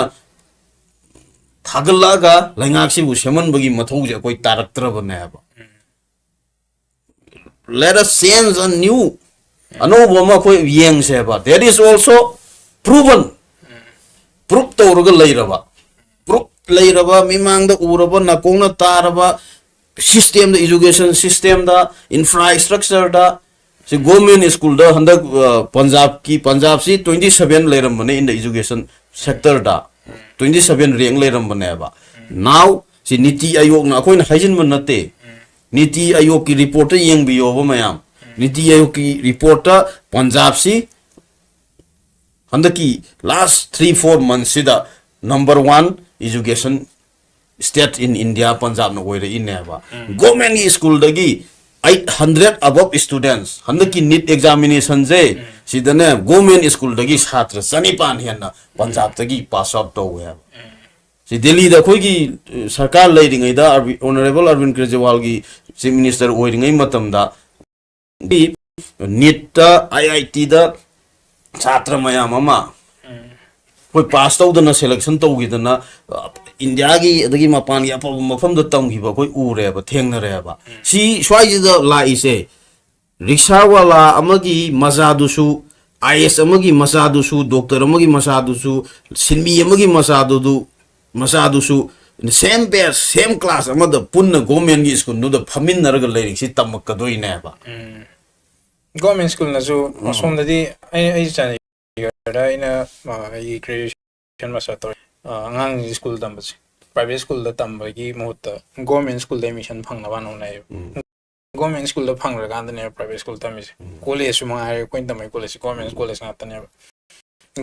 ꯊꯥꯒꯠꯂꯛꯑꯒ ꯂꯩꯉꯥꯛꯁꯤꯕꯨ ꯁꯦꯝꯍꯟꯕꯒꯤ ꯃꯊꯧꯁꯦ ꯑꯩꯈꯣꯏ ꯇꯥꯔꯛꯇ꯭ꯔꯕꯅꯦꯕ꯫ Let us change a new, ꯑꯅꯧꯕ ꯑꯃ ꯑꯩꯈꯣꯏ ꯌꯦꯡꯁꯦꯕ꯫ That is also proven, proof ꯇꯧꯔꯒ ꯂꯩꯔꯕ, proof ꯂꯩꯔꯕ, ꯃꯤꯃꯥꯡꯗ ꯎꯔꯕ, ꯅꯥꯀꯣꯡꯅ ꯇꯥꯔꯕ systemꯗ, education systemꯗ, infrastructureꯗ, ꯁꯤ government schoolꯗ ꯍꯟꯗꯛ, ꯑ, ꯄꯟꯖꯥꯕꯀꯤ, ꯄꯟꯖꯥꯕꯁꯤ twenty seven ꯂꯩꯔꯝꯕꯅꯦ in the education sectorꯗ, twenty seven rank ꯂꯩꯔꯝꯕꯅꯦꯕ꯫ Now ꯁꯤ ꯅꯤꯇꯤ ꯑꯌꯣꯒꯅ ꯑꯩꯈꯣꯏꯅ ꯍꯥꯏꯖꯤꯟꯕ ꯅꯠꯇꯦ꯫ ꯅꯤꯇꯤ ꯑꯌꯣꯒꯀꯤ ꯔꯤꯄꯣꯔꯠꯇ ꯌꯦꯡꯕꯤꯌꯣꯕ ꯃꯌꯥꯝ꯫ ꯅꯤꯇꯤ ꯑꯌꯣꯒꯀꯤ ꯔꯤꯄꯣꯔꯠꯇ ꯄꯟꯖꯥꯕꯁꯤ ꯍꯟꯗꯛꯀꯤ last three four monthꯁꯤꯗ number one education state in India ꯄꯟꯖꯥꯕꯅ ꯑꯣꯏꯔꯛꯏꯅꯦꯕ꯫ ꯒꯣꯔꯃꯦꯟꯒꯤ ꯁ꯭ꯀꯨꯜꯗꯒꯤ eight hundred above students ꯍꯟꯗꯛꯀꯤ ꯅꯤꯠ ꯑꯦꯛꯖꯥꯃꯤꯅꯦꯁꯟꯁꯦ ꯁꯤꯗꯅꯦ ꯒꯣꯔꯃꯦꯟ ꯁ꯭ꯀꯨꯜꯗꯒꯤ ꯁꯥꯇ꯭ꯔ ꯆꯅꯤꯄꯥꯟ ꯍꯦꯟꯅ ꯄꯟꯖꯥꯕꯇꯒꯤ ꯄꯥꯁ ꯑꯥꯎꯠ ꯇꯧꯋꯦ ꯍꯥꯏꯕ꯫ ꯁꯤ ꯗꯦꯜꯂꯤꯗ ꯑꯩꯈꯣꯏꯒꯤ ꯑ, ꯁꯔꯀꯥꯔ ꯂꯩꯔꯤꯉꯩꯗ ꯑꯣꯅꯔꯦꯕꯜ ꯑꯔꯕꯤꯟ ꯀꯦꯖ꯭ꯔꯤꯋꯥꯜꯒꯤ ꯆꯤꯐ ꯃꯤꯅꯤꯁꯇꯔ ꯑꯣꯏꯔꯤꯉꯩ ꯃꯇꯝꯗ ꯅꯤꯠꯇ ꯑꯥꯏ ꯑꯥꯏ ꯇꯤꯗ ꯁꯥꯇ꯭ꯔ ꯃꯌꯥꯝ ꯑꯃ ꯑꯩꯈꯣꯏ ꯄꯥꯁ ꯇꯧꯗꯅ ꯁꯦꯂꯦꯛꯁꯟ ꯇꯧꯈꯤꯗꯅ ꯏꯟꯗꯤꯌꯥꯒꯤ ꯑꯗꯒꯤ ꯃꯄꯥꯟꯒꯤ ꯑꯐꯕ ꯃꯐꯝꯗ ꯇꯝꯈꯤꯕ ꯑꯩꯈꯣꯏ ꯎꯔꯦꯕ, ꯊꯦꯡꯅꯔꯦꯕ꯫ ꯁꯤ ꯁ꯭ꯋꯥꯏꯁꯤꯗ ꯂꯥꯛꯏꯁꯦ ꯔꯤꯛꯁꯥꯋꯥꯂꯥ ꯑꯃꯒꯤ ꯃꯆꯥꯗꯨꯁꯨ, ꯑꯥꯏ ꯑꯦꯁ ꯑꯃꯒꯤ ꯃꯆꯥꯗꯨꯁꯨ, ꯗꯣꯛꯇꯔ ꯑꯃꯒꯤ ꯃꯆꯥꯗꯨꯁꯨ, ꯁꯤꯟꯃꯤ ꯑꯃꯒꯤ ꯃꯆꯥꯗꯨꯗꯨ ꯃꯆꯥꯗꯨꯁꯨ same batch, same class ꯑꯃꯗ ꯄꯨꯟꯅ ꯒꯣꯔꯃꯦꯟꯒꯤ ꯁ꯭ꯀꯨꯜꯗꯨꯗ ꯐꯝꯃꯤꯟꯅꯔꯒ ꯂꯥꯏꯔꯤꯛꯁꯤ ꯇꯝꯃꯛꯀꯗꯣꯏꯅꯦꯕ꯫ ꯒꯣꯔꯃꯦꯟ ꯁ꯭ꯀꯨꯜꯅꯁꯨ ꯑꯁꯣꯝꯗꯗꯤ ꯑꯩ ꯑꯩ ꯆꯥꯟꯗꯤꯒꯔꯗ ꯑꯩꯅ ꯑ, ꯑꯩꯒꯤ ꯒ꯭ꯔꯦꯖꯨꯑꯦꯁꯟ ꯃꯥꯁꯇꯔ ꯇꯧꯔꯦ꯫ ꯑ, ꯑꯉꯥꯡꯁꯤꯡ ꯁ꯭ꯀꯨꯜ ꯇꯝꯕꯁꯦ ꯄ꯭ꯔꯥꯏꯚꯦꯠ ꯁ꯭ꯀꯨꯜꯗ ꯇꯝꯕꯒꯤ ꯃꯍꯨꯠꯇ ꯒꯣꯔꯃꯦꯟ ꯁ꯭ꯀꯨꯜꯗ ꯑꯦꯗꯃꯤꯁꯟ ꯐꯪꯅꯕ ꯍꯣꯠꯅꯩꯌꯦꯕ꯫ ꯒꯣꯔꯃꯦꯟ ꯁ꯭ꯀꯨꯜꯗ ꯐꯪꯗ꯭ꯔꯀꯥꯟꯗꯅꯦꯕ ꯄ꯭ꯔꯥꯏꯚꯦꯠ ꯁ꯭ꯀꯨꯜ ꯇꯝꯃꯤꯁꯦ꯫ ꯀꯣꯂꯦꯖꯁꯨ ꯃꯉꯥꯏꯔꯦ, ꯑꯩꯈꯣꯏꯅ ꯇꯝꯃꯛꯏ ꯀꯣꯂꯦꯖꯁꯦ ꯒꯣꯔꯃꯦꯟ ꯀꯣꯂꯦꯖ ꯉꯥꯛꯇꯅꯦꯕ꯫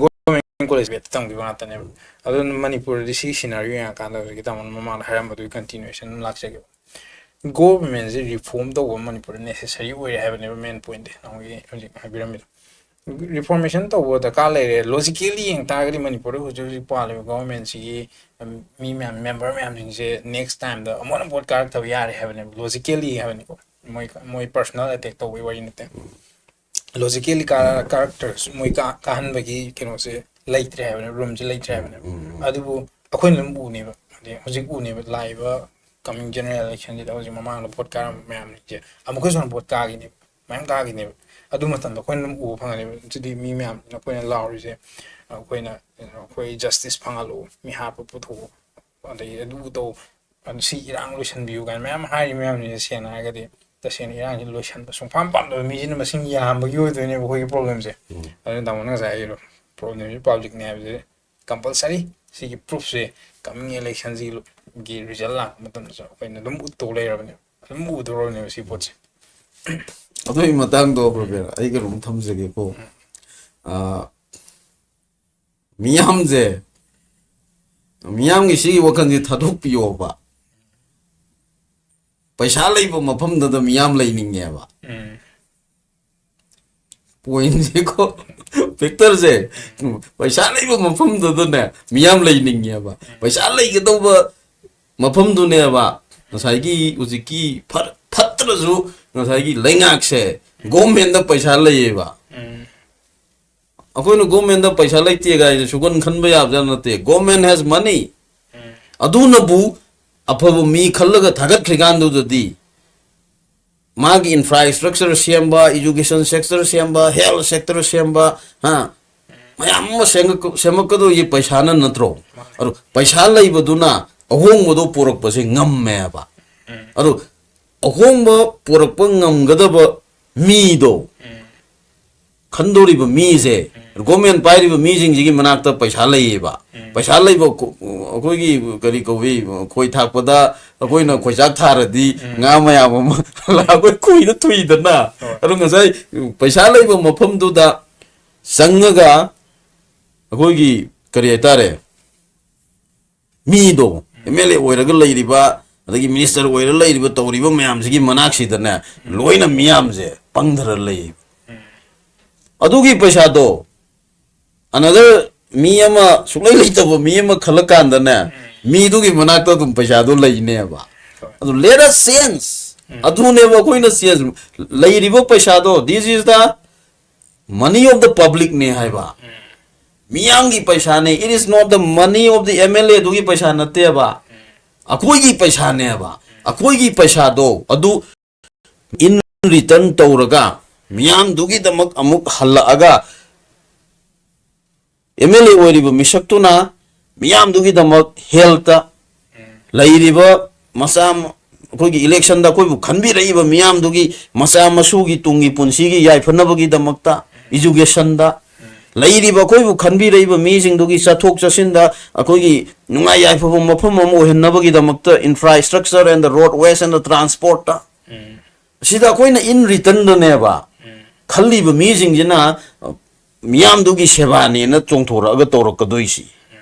ꯒꯣꯔꯃꯦꯟ ꯀꯣꯂꯦꯖ ꯕꯦꯠꯇ ꯇꯝꯈꯤꯕ ꯉꯥꯛꯇꯅꯦꯕ꯫ ꯑꯗꯨꯅ ꯃꯅꯤꯄꯨꯔꯗꯗꯤ ꯁꯤ ꯁꯤꯅꯔꯤꯑꯣ ꯌꯦꯡꯉꯀꯥꯟꯗ ꯍꯧꯖꯤꯛꯀꯤ ꯇꯥꯃꯣꯅ ꯃꯃꯥꯡꯗ ꯍꯥꯏꯔꯝꯕꯗꯨꯒꯤ ꯀꯟꯇꯤꯅ꯭ꯌꯨꯑꯦꯁꯟ ꯑꯗꯨꯝ ꯂꯥꯛꯆꯒꯦꯕ꯫ ꯒꯣꯔꯃꯦꯟꯁꯦ ꯔꯤꯐꯣꯔꯝ ꯇꯧꯕ ꯃꯅꯤꯄꯨꯔꯗ ꯅꯦꯁꯦꯁꯔꯤ ꯑꯣꯏꯔꯦ ꯍꯥꯏꯕꯅꯦꯕ, ꯃꯦꯟ ꯄꯣꯏꯟꯠꯇꯤ ꯅꯍꯥꯟꯒꯤ ꯍꯧꯖꯤꯛ ꯍꯥꯏꯕꯤꯔꯝꯃꯤꯗꯣ꯫ ꯔꯤꯐꯣꯔꯃꯦꯁꯟ ꯇꯧꯕ ꯗꯔꯀꯥꯔ ꯂꯩꯔꯦ, ꯂꯣꯖꯤꯀꯦꯜꯂꯤ ꯌꯦꯡ ꯇꯥꯔꯒꯗꯤ ꯃꯅꯤꯄꯨꯔꯗ ꯍꯧꯖꯤꯛ ꯍꯧꯖꯤꯛ ꯄꯥꯜꯂꯤꯕ ꯒꯣꯔꯃꯦꯟꯁꯤꯒꯤ ꯃꯤ ꯃꯌꯥꯝ, ꯃꯦꯝꯕꯔ ꯃꯌꯥꯝꯁꯤꯡꯁꯦ ꯅꯦꯛꯁ ꯇꯥꯏꯝꯗ ꯑꯃꯨꯛ ꯍꯟꯅ ꯚꯣꯠ ꯀꯥꯔꯛꯇꯕ ꯌꯥꯔꯦ ꯍꯥꯏꯕꯅꯦꯕ, ꯂꯣꯖꯤꯀꯦꯜꯂꯤ ꯍꯥꯏꯕꯅꯤꯀꯣ꯫ ꯃꯣꯏ ꯃꯣꯏ ꯄꯔꯁꯣꯅꯦꯜ ꯑꯦꯇꯦꯛ ꯇꯧꯕꯒꯤ ꯋꯥꯔꯤ ꯅꯠꯇꯦ꯫ ꯂꯣꯖꯤꯀꯦꯜꯂꯤ ꯀꯥꯔꯛꯇ꯭ꯔꯁꯨ ꯃꯣꯏ ꯀꯥꯍꯟꯕꯒꯤ ꯀꯩꯅꯣꯁꯦ ꯂꯩꯇ꯭ꯔꯦ ꯍꯥꯏꯕꯅꯦꯕ, ꯔꯨꯝꯁꯦ ꯂꯩꯇ꯭ꯔꯦ ꯍꯥꯏꯕꯅꯦꯕ꯫ ꯑꯗꯨꯕꯨ ꯑꯩꯈꯣꯏꯅ ꯑꯗꯨꯝ ꯎꯅꯦꯕ, ꯍꯥꯏꯗꯤ ꯍꯧꯖꯤꯛ ꯎꯅꯦꯕ, ꯂꯥꯛꯏꯕ ꯀꯃꯤꯡ ꯖꯦꯅꯔꯦꯜ ꯏꯂꯦꯛꯁꯟꯁꯤꯗ ꯍꯧꯖꯤꯛ ꯃꯃꯥꯡꯗ ꯚꯣꯠ ꯀꯥꯔꯝꯕ ꯃꯌꯥꯝꯁꯦ ꯑꯃꯨꯛꯀꯁꯨ ꯍꯟꯅ ꯚꯣꯠ ꯀꯥꯈꯤꯅꯦꯕ, ꯃꯌꯥꯝ ꯀꯥꯈꯤꯅꯦꯕ꯫ ꯑꯗꯨ ꯃꯇꯝꯗ ꯑꯩꯈꯣꯏꯅ ꯑꯗꯨꯝ ꯎꯕ ꯐꯪꯒꯅꯦꯕ꯫ ꯑꯗꯨꯗꯤ ꯃꯤ ꯃꯌꯥꯝꯁꯤꯅ ꯑꯩꯈꯣꯏꯅ ꯂꯥꯎꯔꯤꯁꯦ, ꯑꯩꯈꯣꯏꯅ ꯑꯩꯈꯣꯏ ꯖꯁꯇꯤꯁ ꯐꯪꯍꯜꯂꯛꯑꯣ, ꯃꯤ ꯍꯥꯠꯄ ꯄꯨꯊꯣꯛꯑꯣ, ꯑꯗꯒꯤ ꯑꯗꯨ ꯇꯧ, ꯑꯗꯨ ꯁꯤ ꯏꯔꯥꯡ ꯂꯣꯏꯁꯤꯟꯕꯤꯌꯨ ꯀꯥꯏꯅ ꯃꯌꯥꯝ ꯍꯥꯏꯔꯤ ꯃꯌꯥꯝꯁꯤꯡꯁꯦ ꯁꯦꯡꯅ ꯍꯥꯏꯔꯒꯗꯤ ꯇꯁꯦꯡꯅ ꯏꯔꯥꯡꯁꯤ ꯂꯣꯏꯁꯤꯟꯕ ꯁꯨꯡꯄꯥꯝ ꯄꯥꯝꯗꯕ ꯃꯤꯁꯤꯅ ꯃꯁꯤꯡ ꯌꯥꯝꯕꯒꯤ ꯑꯣꯏꯗꯣꯏꯅꯦꯕ ꯑꯩꯈꯣꯏꯒꯤ ꯄ꯭ꯔꯣꯕ꯭ꯂꯦꯝꯁꯦ꯫ ꯑꯗꯨꯅ ꯇꯥꯃꯣꯅ ꯉꯁꯥꯏ ꯍꯥꯏꯔꯤꯕ ꯄ꯭ꯔꯣꯕ꯭ꯂꯦꯝꯁꯤ ꯄꯕ꯭ꯂꯤꯛꯅꯦ ꯍꯥꯏꯕꯁꯦ ꯀꯝꯄꯜꯁꯔꯤ ꯁꯤꯒꯤ proofꯁꯦ coming electionꯁꯤꯒꯤ result ꯂꯥꯛꯄ ꯃꯇꯝꯗꯁꯨ ꯑꯩꯈꯣꯏꯅ ꯑꯗꯨꯝ ꯎꯠꯇꯧ ꯂꯩꯔꯕꯅꯦꯕ, ꯑꯗꯨꯝ ꯎꯗꯧꯔꯕꯅꯦꯕ ꯁꯤ ꯄꯣꯠꯁꯦ꯫ ꯑꯗꯨꯒꯤ ꯃꯇꯥꯡꯗꯣ ꯕ꯭ꯔꯣꯕꯦꯔ, ꯑꯩ ꯀꯩꯅꯣꯝ ꯊꯝꯖꯒꯦꯀꯣ꯫ ꯑꯥ, ꯃꯤꯌꯥꯝꯁꯦ, ꯃꯤꯌꯥꯝꯒꯤ ꯁꯤꯒꯤ ꯋꯥꯈꯜꯁꯦ ꯊꯥꯗꯣꯛꯄꯤꯌꯣꯕ꯫ ꯄꯩꯁꯥ ꯂꯩꯕ ꯃꯐꯝꯗꯨꯗ ꯃꯤꯌꯥꯝ ꯂꯩꯅꯤꯡꯉꯦꯕ꯫ ꯎꯝ꯫ ꯄꯣꯏꯟꯁꯦꯀꯣ, ꯐꯦꯛꯇꯔꯁꯦ, ꯄꯩꯁꯥ ꯂꯩꯕ ꯃꯐꯝꯗꯨꯗꯅꯦ ꯃꯤꯌꯥꯝ ꯂꯩꯅꯤꯡꯉꯦꯕ꯫ ꯄꯩꯁꯥ ꯂꯩꯒꯗꯧꯕ ꯃꯐꯝꯗꯨꯅꯦꯕ ꯉꯁꯥꯏꯒꯤ ꯍꯧꯖꯤꯛꯀꯤ ꯐꯠ- ꯐꯠꯇ꯭ꯔꯁꯨ ꯉꯁꯥꯏꯒꯤ ꯂꯩꯉꯥꯛꯁꯦ, ꯒꯣꯔꯃꯦꯟꯗ ꯄꯩꯁꯥ ꯂꯩꯌꯦꯕ꯫ ꯎꯝ꯫ ꯑꯩꯈꯣꯏꯅ ꯒꯣꯔꯃꯦꯟꯗ ꯄꯩꯁꯥ ꯂꯩꯇꯦ ꯀꯥꯏꯁꯦ ꯁꯨꯡꯈꯟ ꯈꯟꯕ ꯌꯥꯕꯖꯥꯠ ꯅꯠꯇꯦ꯫ Government has money꯫ ꯎꯝ꯫ ꯑꯗꯨꯅꯕꯨ ꯑꯐꯕ ꯃꯤ ꯈꯜꯂꯒ ꯊꯥꯒꯠꯈ꯭ꯔꯤꯀꯥꯟꯗꯨꯗꯗꯤ ꯃꯥꯒꯤ infrastructure ꯁꯦꯝꯕ, education sector ꯁꯦꯝꯕ, health sector ꯁꯦꯝꯕ, ꯍꯥ, ꯃꯌꯥꯝ ꯑꯃ ꯁꯦꯝꯒꯠ- ꯁꯦꯝꯃꯛꯀꯗꯣꯏꯁꯦ ꯄꯩꯁꯥꯅ ꯅꯠꯇ꯭ꯔꯣ? ꯑꯗꯣ ꯄꯩꯁꯥ ꯂꯩꯕꯗꯨꯅ ꯑꯍꯣꯡꯕꯗꯣ ꯄꯨꯔꯛꯄꯁꯦ ꯉꯝꯃꯦꯕ꯫ ꯎꯝ꯫ ꯑꯗꯣ ꯑꯍꯣꯡꯕ ꯄꯨꯔꯛꯄ ꯉꯝꯒꯗꯕ ꯃꯤꯗꯣ, ꯎꯝ꯫ ꯈꯟꯗꯣꯔꯤꯕ ꯃꯤꯁꯦ, ꯒꯣꯔꯃꯦꯟ ꯄꯥꯏꯔꯤꯕ ꯃꯤꯁꯤꯡꯁꯤꯒꯤ ꯃꯅꯥꯛꯇ ꯄꯩꯁꯥ ꯂꯩꯌꯦꯕ꯫ ꯎꯝ꯫ ꯄꯩꯁꯥ ꯂꯩꯕ ꯀꯣ- ꯑꯩꯈꯣꯏꯒꯤ ꯀꯔꯤ ꯀꯧꯏ, ꯈꯣꯏ ꯊꯥꯛꯄꯗ ꯑꯩꯈꯣꯏꯅ ꯈꯣꯏꯆꯥꯛ ꯊꯥꯔꯗꯤ ꯎꯝ꯫ ꯉꯥ ꯃꯌꯥꯝ ꯑꯃ ꯂꯥꯛꯑꯒ ꯈꯨꯏꯗ ꯊꯨꯏꯗꯅ꯫ ꯍꯣꯏ꯫ ꯑꯗꯣ ꯉꯁꯥꯏ ꯄꯩꯁꯥ ꯂꯩꯕ ꯃꯐꯝꯗꯨꯗ ꯆꯪꯉꯒ ꯑꯩꯈꯣꯏꯒꯤ ꯀꯔꯤ ꯍꯥꯏꯇꯥꯔꯦ, ꯃꯤꯗꯣ, ꯑꯦꯝ ꯑꯦꯜ ꯑꯦ ꯑꯣꯏꯔꯒ ꯂꯩꯔꯤꯕ, ꯑꯗꯒꯤ ꯃꯤꯅꯤꯁꯇꯔ ꯑꯣꯏꯔ ꯂꯩꯔꯤꯕ, ꯇꯧꯔꯤꯕ ꯃꯌꯥꯝꯁꯤꯒꯤ ꯃꯅꯥꯛꯁꯤꯗꯅꯦ ꯂꯣꯏꯅ ꯃꯤꯌꯥꯝꯁꯦ ꯄꯪꯊꯔ ꯂꯩꯌꯦꯕ꯫ ꯎꯝ꯫ ꯑꯗꯨꯒꯤ ꯄꯩꯁꯥꯗꯣ another ꯃꯤ ꯑꯃ, ꯁꯨꯡꯂꯩ ꯂꯩꯇꯕ ꯃꯤ ꯑꯃ ꯈꯜꯂꯀꯥꯟꯗꯅꯦ, ꯃꯤꯗꯨꯒꯤ ꯃꯅꯥꯛꯇ ꯑꯗꯨꯝ ꯄꯩꯁꯥꯗꯣ ꯂꯩꯅꯦꯕ꯫ ꯍꯣꯏ꯫ ꯑꯗꯨ let us change꯫ ꯎꯝ꯫ ꯑꯗꯨꯅꯦꯕ ꯑꯩꯈꯣꯏꯅ change꯫ ꯂꯩꯔꯤꯕ ꯄꯩꯁꯥꯗꯣ, this is the money of the public ꯅꯦ ꯍꯥꯏꯕ꯫ ꯃꯤꯌꯥꯝꯒꯤ ꯄꯩꯁꯥꯅꯦ, it is not the money of the M L A ꯗꯨꯒꯤ ꯄꯩꯁꯥ ꯅꯠꯇꯦꯕ꯫ ꯑꯩꯈꯣꯏꯒꯤ ꯄꯩꯁꯥꯅꯦꯕ꯫ ꯑꯩꯈꯣꯏꯒꯤ ꯄꯩꯁꯥꯗꯣ ꯑꯗꯨ in return ꯇꯧꯔꯒ ꯃꯤꯌꯥꯝꯗꯨꯒꯤꯗꯃꯛ ꯑꯃꯨꯛ ꯍꯜꯂꯛꯑꯒ ꯑꯦꯝ ꯑꯦꯜ ꯑꯦ ꯑꯣꯏꯔꯤꯕ ꯃꯤꯁꯛꯇꯨꯅ ꯃꯤꯌꯥꯝꯗꯨꯒꯤꯗꯃꯛ health ꯇ ꯂꯩꯔꯤꯕ ꯃꯆꯥ ꯃ- ꯑꯩꯈꯣꯏꯒꯤ election ꯗ ꯑꯩꯈꯣꯏꯕꯨ ꯈꯟꯕꯤꯔꯛꯏꯕ ꯃꯤꯌꯥꯝꯗꯨꯒꯤ ꯃꯆꯥ ꯃꯁꯨꯒꯤ ꯇꯨꯡꯒꯤ ꯄꯨꯟꯁꯤꯒꯤ ꯌꯥꯏꯐꯅꯕꯒꯤꯗꯃꯛꯇ, education ꯗ, ꯂꯩꯔꯤꯕ ꯑꯩꯈꯣꯏꯕꯨ ꯈꯟꯕꯤꯔꯛꯏꯕ ꯃꯤꯁꯤꯡꯗꯨꯒꯤ ꯆꯠꯊꯣꯛ ꯆꯠꯁꯤꯟꯗ ꯑꯩꯈꯣꯏꯒꯤ ꯅꯨꯡꯉꯥꯏ ꯌꯥꯏꯐꯕ ꯃꯐꯝ ꯑꯃ ꯑꯣꯏꯍꯟꯅꯕꯒꯤꯗꯃꯛꯇ infrastructure and the roadways and the transportꯇ ꯁꯤꯗ ꯑꯩꯈꯣꯏꯅ in returnꯗꯅꯦꯕ ꯈꯜꯂꯤꯕ ꯃꯤꯁꯤꯡꯁꯤꯅ, ꯑ, ꯃꯤꯌꯥꯝꯗꯨꯒꯤ ꯁꯦꯕꯥꯅꯦꯅ ꯆꯣꯡꯊꯣꯔꯛꯑꯒ ꯇꯧꯔꯛꯀꯗꯣꯏꯁꯤ꯫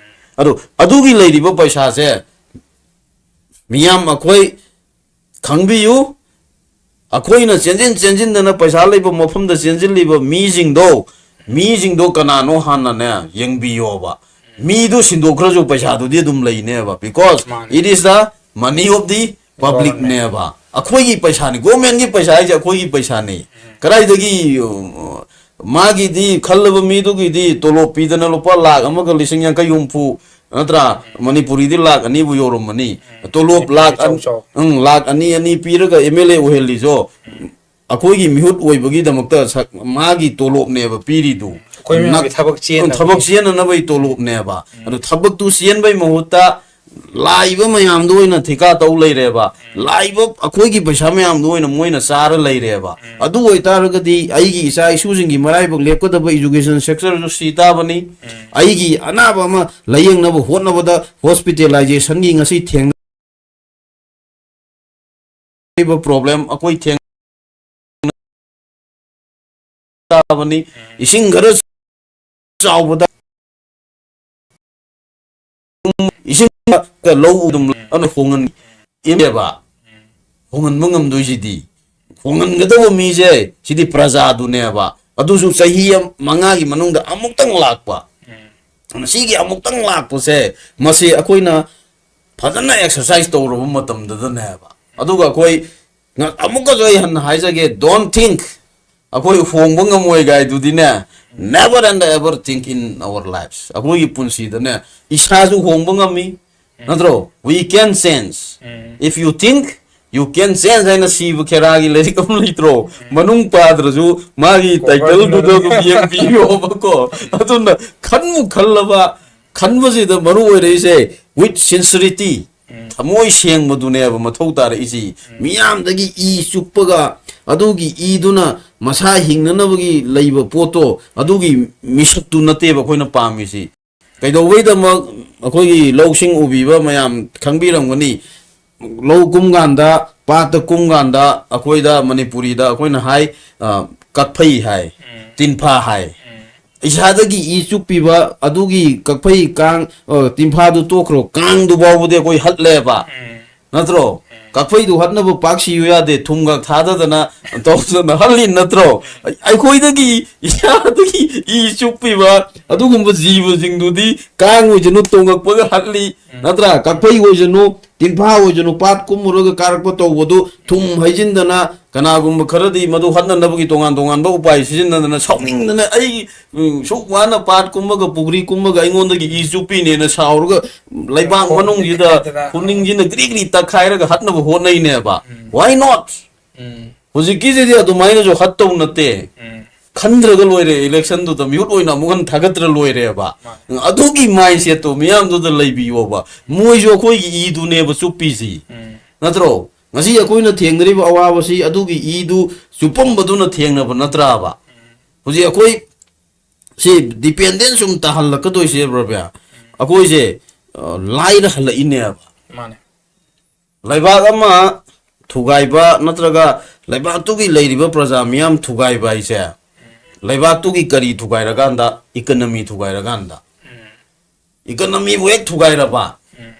ꯑꯗꯣ ꯑꯗꯨꯒꯤ ꯂꯩꯔꯤꯕ ꯄꯩꯁꯥꯁꯦ ꯃꯤꯌꯥꯝ ꯑꯩꯈꯣꯏ ꯈꯪꯕꯤꯌꯨ, ꯑꯩꯈꯣꯏꯅ ꯆꯦꯟꯁꯤꯟ ꯆꯦꯟꯁꯤꯟꯗꯅ ꯄꯩꯁꯥ ꯂꯩꯕ ꯃꯐꯝꯗ ꯆꯦꯟꯁꯤꯜꯂꯤꯕ ꯃꯤꯁꯤꯡꯗꯣ, ꯃꯤꯁꯤꯡꯗꯣ ꯀꯅꯥꯅꯣ ꯍꯥꯟꯅꯅꯦ ꯌꯦꯡꯕꯤꯌꯣꯕ꯫ ꯃꯤꯗꯨ ꯁꯤꯟꯗꯣꯛꯈ꯭ꯔꯁꯨ ꯄꯩꯁꯥꯗꯨꯗꯤ ꯑꯗꯨꯝ ꯂꯩꯅꯦꯕ, because ꯃꯥꯅꯦ꯫ It is the money of the publicꯅꯦꯕ꯫ ꯑꯩꯈꯣꯏꯒꯤ ꯄꯩꯁꯥꯅꯤ, governmentꯀꯤ ꯄꯩꯁꯥ ꯍꯥꯏꯁꯦ ꯑꯩꯈꯣꯏꯒꯤ ꯄꯩꯁꯥꯅꯤ꯫ ꯀꯗꯥꯏꯗꯒꯤ, ꯑ, ꯃꯥꯒꯤꯗꯤ ꯈꯜꯂꯕ ꯃꯤꯗꯨꯒꯤꯗꯤ ꯇꯣꯂꯣꯞ ꯄꯤꯗꯅ ꯂꯨꯄꯥ ꯂꯥꯈ ꯑꯃꯒ ꯂꯤꯁꯤꯡ ꯌꯥꯡꯈꯩ ꯍꯨꯝꯐꯨ, ꯅꯠꯇ꯭ꯔꯥ? ꯃꯅꯤꯄꯨꯔꯤꯗꯤ ꯂꯥꯈ ꯑꯅꯤꯕꯨ ꯌꯧꯔꯝꯃꯅꯤ꯫ ꯇꯣꯂꯣꯞ ꯂꯥꯈ ꯑꯅꯤ, ꯏꯆꯥꯎ ꯆꯥꯎ꯫ ꯎꯝ, ꯂꯥꯈ ꯑꯅꯤ, ꯑꯅꯤ ꯄꯤꯔꯒ MLA ꯑꯣꯏꯍꯜꯂꯤꯁꯣ꯫ ꯑꯩꯈꯣꯏꯒꯤ ꯃꯤꯍꯨꯠ ꯑꯣꯏꯕꯒꯤꯗꯃꯛꯇ ꯁꯛ-, ꯃꯥꯒꯤ ꯇꯣꯂꯣꯞꯅꯦꯕ ꯄꯤꯔꯤꯗꯨ꯫ ꯑꯩꯈꯣꯏ ꯃꯌꯥꯝꯒꯤ ꯅꯛ-, ꯊꯕꯛ ꯆꯦꯟꯅꯕꯒꯤ꯫ ꯊꯕꯛ ꯆꯦꯟꯅꯅꯕꯒꯤ ꯇꯣꯂꯣꯞꯅꯦꯕ꯫ ꯑꯗꯨ ꯊꯕꯛꯇꯨ ꯆꯦꯟꯕꯩ ꯃꯍꯨꯠꯇ ꯂꯥꯛꯏꯕ ꯃꯌꯥꯝꯗꯣ ꯑꯣꯏꯅ ꯊꯤꯀꯥ ꯇꯧ ꯂꯩꯔꯦꯕ꯫ ꯂꯥꯛꯏꯕ ꯑꯩꯈꯣꯏꯒꯤ ꯄꯩꯁꯥ ꯃꯌꯥꯝꯗꯣ ꯑꯣꯏꯅ ꯃꯣꯏꯅ ꯆꯥꯔ ꯂꯩꯔꯦꯕ꯫ ꯑꯗꯨ ꯑꯣꯏꯇꯥꯔꯒꯗꯤ ꯑꯩꯒꯤ ꯏꯆꯥ ꯏꯁꯨꯁꯤꯡꯒꯤ ꯃꯔꯥꯏꯕꯛ ꯂꯦꯞꯀꯗꯕ education sectorꯁꯨ ꯁꯤ ꯇꯥꯕꯅꯤ꯫ ꯑꯩꯒꯤ ꯑꯅꯥꯕ ꯑꯃ ꯂꯥꯌꯦꯡꯅꯕ ꯍꯣꯠꯅꯕꯗ hospitalizationꯒꯤ ꯉꯁꯤ ꯊꯦꯡꯅ problem ꯑꯩꯈꯣꯏ ꯊꯦꯡꯅ ꯇꯥꯕꯅꯤ꯫ ꯏꯁꯤꯡ ꯈꯔ ꯆꯥꯎꯕꯗ ꯏꯁꯤꯡ ꯂꯧ ꯑꯗꯨꯝ ꯑꯗꯨꯅ ꯍꯣꯡꯍꯟ-, ꯏꯃꯦꯕ꯫ ꯍꯣꯡꯍꯟꯕ ꯉꯝꯗꯣꯏꯁꯤꯗꯤ ꯍꯣꯡꯍꯟꯒꯗꯧꯕ ꯃꯤꯁꯦ ꯁꯤꯗꯤ ꯄ꯭ꯔꯖꯥꯗꯨꯅꯦꯕ꯫ ꯑꯗꯨꯁꯨ ꯆꯍꯤ ꯑꯃ, ꯃꯉꯥꯒꯤ ꯃꯅꯨꯡꯗ ꯑꯃꯨꯛꯇꯪ ꯂꯥꯛꯄ꯫ ꯃꯁꯤꯒꯤ ꯑꯃꯨꯛꯇꯪ ꯂꯥꯛꯄꯁꯦ ꯃꯁꯤ ꯑꯩꯈꯣꯏꯅ ꯐꯖꯅ exercise ꯇꯧꯔꯕ ꯃꯇꯝꯗꯨꯗꯅꯦꯕ꯫ ꯑꯗꯨꯒ ꯑꯩꯈꯣꯏ ꯉ-, ꯑꯃꯨꯛꯀꯁꯨ ꯑꯩ ꯍꯟꯅ ꯍꯥꯏꯖꯒꯦ, don't think ꯑꯩꯈꯣꯏ ꯍꯣꯡꯕ ꯉꯝꯃꯣꯏ ꯒꯥꯏꯗꯨꯗꯤꯅꯦ, never and ever think in our lives꯫ ꯑꯩꯈꯣꯏꯒꯤ ꯄꯨꯟꯁꯤꯗꯅꯦ ꯏꯁꯥꯁꯨ ꯍꯣꯡꯕ ꯉꯝꯃꯤ, ꯅꯠꯇ꯭ꯔꯣ? We can change꯫ If you think you can change ꯍꯥꯏꯅ ꯁꯤꯕ ꯈꯦꯔꯥꯒꯤ ꯂꯥꯏꯔꯤꯛ ꯑꯃ ꯂꯩꯇ꯭ꯔꯣ? ꯃꯅꯨꯡ ꯄꯥꯗ꯭ꯔꯁꯨ ꯃꯥꯒꯤ coverꯗꯨꯗ titleꯗꯨꯗ ꯑꯗꯨꯝ ꯌꯦꯡꯕꯤꯌꯣꯕꯀꯣ꯫ ꯑꯗꯨꯅ ꯈꯟꯕꯨ ꯈꯜꯂꯕ, ꯈꯟꯕꯁꯤꯗ ꯃꯔꯨ ꯑꯣꯏꯔꯛꯏꯁꯦ with sincerity, ꯊꯃꯣꯏ ꯁꯦꯡꯕꯗꯨꯅꯦꯕ ꯃꯊꯧ ꯇꯥꯔꯛꯏꯁꯤ꯫ ꯃꯤꯌꯥꯝꯗꯒꯤ ꯏ ꯆꯨꯞꯄꯒ ꯑꯗꯨꯒꯤ ꯏꯗꯨꯅ ꯃꯁꯥ ꯍꯤꯡꯅꯅꯕꯒꯤ ꯂꯩꯕ ꯄꯣꯠꯇꯣ, ꯑꯗꯨꯒꯤ ꯃꯤꯁꯛꯇꯨ ꯅꯠꯇꯦꯕ ꯑꯩꯈꯣꯏꯅ ꯄꯥꯝꯃꯤꯁꯤ꯫ ꯀꯩꯗꯧꯕꯩꯗꯃꯛ ꯑꯩꯈꯣꯏꯒꯤ ꯂꯧꯁꯤꯡ ꯎꯕꯤꯕ ꯃꯌꯥꯝ ꯈꯪꯕꯤꯔꯝꯒꯅꯤ, ꯂꯧ ꯀꯨꯝ ꯀꯥꯟꯗ, ꯄꯥꯠꯇ ꯀꯨꯝ ꯀꯥꯟꯗ ꯑꯩꯈꯣꯏꯗ ꯃꯅꯤꯄꯨꯔꯤꯗ ꯑꯩꯈꯣꯏꯅ ꯍꯥꯏ, ꯑ, ꯀꯛꯐꯩ ꯍꯥꯏ, ꯎꯝ꯫ ꯇꯤꯟꯐꯥ ꯍꯥꯏ꯫ ꯎꯝ꯫ ꯏꯁꯥꯗꯒꯤ ꯏ ꯆꯨꯞꯄꯤꯕ ꯑꯗꯨꯒꯤ ꯀꯛꯐꯩ ꯀꯥꯡ, ꯑ, ꯇꯤꯟꯐꯥꯗꯨ ꯇꯣꯛꯈ꯭ꯔꯣ, ꯀꯥꯡꯗꯨ ꯐꯥꯎꯕꯗꯤ ꯑꯩꯈꯣꯏ ꯍꯠꯂꯦꯕ꯫ ꯎꯝ꯫ ꯅꯠꯇ꯭ꯔꯣ? ꯎꯝ꯫ ꯀꯛꯐꯩꯗꯨ ꯍꯠꯅꯕ ꯄꯥꯛ ꯁꯤꯌꯨ ꯌꯥꯗꯦ, ꯊꯨꯝꯒ ꯊꯥꯗꯗꯅ ꯇꯧꯗꯅ ꯍꯠꯂꯤ ꯅꯠꯇ꯭ꯔꯣ? ꯑꯩꯈꯣꯏꯗꯒꯤ ꯏꯁꯥꯗꯒꯤ ꯏ ꯆꯨꯞꯄꯤꯕ ꯑꯗꯨꯒꯨꯝꯕ ꯖꯤꯕꯁꯤꯡꯗꯨꯗꯤ ꯀꯥꯡ ꯑꯣꯏꯁꯅꯨ, ꯇꯣꯡꯉꯛꯄꯒ ꯍꯠꯂꯤ, ꯎꯝ꯫ ꯅꯠꯇ꯭ꯔꯥ? ꯀꯛꯐꯩ ꯑꯣꯏꯁꯅꯨ, ꯇꯤꯟꯐꯥ ꯑꯣꯏꯁꯅꯨ, ꯄꯥꯠ ꯀꯨꯝꯃꯨꯔꯒ ꯀꯥꯔꯛꯄ ꯇꯧꯕꯗꯨ ꯊꯨꯝ ꯍꯩꯖꯤꯟꯗꯅ, ꯀꯅꯥꯒꯨꯝꯕ ꯈꯔꯗꯤ ꯃꯗꯨ ꯍꯠꯅꯅꯕꯒꯤ ꯇꯣꯉꯥꯟ ꯇꯣꯉꯥꯟꯕ ꯎꯄꯥꯏ ꯁꯤꯖꯤꯟꯅꯗꯅ ꯁꯥꯎꯅꯤꯡꯗꯅ ꯑꯩ ꯎꯝ, ꯁꯨꯛ ꯋꯥꯅ ꯄꯥꯠ ꯀꯨꯝꯃꯒ, ꯄꯨꯈ꯭ꯔꯤ ꯀꯨꯝꯃꯒ ꯑꯩꯉꯣꯟꯗꯒꯤ ꯏ ꯆꯨꯞꯄꯤꯅꯦꯅ ꯁꯥꯎꯔꯒ ꯂꯩꯕꯥꯛ ꯈꯣꯡ ꯃꯅꯨꯡꯁꯤꯗ ꯇꯦꯛꯈꯥꯏꯗꯅ꯫ ꯈꯨꯅꯤꯡꯁꯤꯅ ꯒ꯭ꯔꯤ ꯒ꯭ꯔꯤ ꯇꯛꯈꯥꯏꯔꯒ ꯍꯠꯅꯕ ꯍꯣꯠꯅꯩꯅꯦꯕ꯫ ꯎꯝ꯫ Why not? ꯎꯝ꯫ ꯍꯧꯖꯤꯛꯀꯤꯁꯤꯗꯤ ꯑꯗꯨꯃꯥꯏꯅꯁꯨ ꯍꯠꯇꯧ ꯅꯠꯇꯦ꯫ ꯎꯝ꯫ ꯈꯟꯗ꯭ꯔꯒ ꯂꯣꯏꯔꯦ, election ꯗꯨꯗ ꯃꯤꯍꯨꯠ ꯑꯣꯏꯅ ꯑꯃꯨꯛ ꯍꯟꯅ ꯊꯥꯒꯠꯇ꯭ꯔ ꯂꯣꯏꯔꯦꯕ꯫ ꯃꯥꯅꯦ꯫ ꯑꯗꯨꯒꯤ mindset ꯇꯣ ꯃꯤꯌꯥꯝꯗꯨꯗ ꯂꯩꯕꯤꯌꯣꯕ꯫ ꯃꯣꯏꯁꯨ ꯑꯩꯈꯣꯏꯒꯤ ꯏꯗꯨꯅꯦꯕ ꯆꯨꯞꯄꯤꯁꯤ꯫ ꯎꯝ꯫ ꯅꯠꯇ꯭ꯔꯣ? ꯉꯁꯤ ꯑꯩꯈꯣꯏꯅ ꯊꯦꯡꯅꯔꯤꯕ ꯑꯋꯥꯕꯁꯤ ꯑꯗꯨꯒꯤ ꯏꯗꯨ ꯆꯨꯞꯄꯝꯕꯗꯨꯅ ꯊꯦꯡꯅꯕ ꯅꯠꯇ꯭ꯔꯥꯕ? ꯎꯝ꯫ ꯍꯧꯖꯤꯛ ꯑꯩꯈꯣꯏ ꯁꯤ dependent ꯁꯨꯝ ꯇꯥꯍꯜꯂꯛꯀꯗꯣꯏꯁꯦ, ꯕ꯭ꯔꯣꯕꯤꯌꯥ꯫ ꯑꯩꯈꯣꯏꯁꯦ, ꯑ, ꯂꯥꯏꯔ ꯍꯜꯂꯛꯏꯅꯦꯕ꯫ ꯃꯥꯅꯦ꯫ ꯂꯩꯕꯥꯛ ꯑꯃ ꯊꯨꯒꯥꯏꯕ ꯅꯠꯇ꯭ꯔꯒ ꯂꯩꯕꯥꯛꯇꯨꯒꯤ ꯂꯩꯔꯤꯕ ꯄ꯭ꯔꯖꯥ ꯃꯤꯌꯥꯝ ꯊꯨꯒꯥꯏꯕ ꯍꯥꯏꯁꯦ, ꯂꯩꯕꯥꯛꯇꯨꯒꯤ ꯀꯔꯤ ꯊꯨꯒꯥꯏꯔꯀꯥꯟꯗ? Economy ꯊꯨꯒꯥꯏꯔꯀꯥꯟꯗ꯫ ꯎꯝ꯫ Economy ꯕꯨ ꯍꯦꯛ ꯊꯨꯒꯥꯏꯔꯕ, ꯎꯝ꯫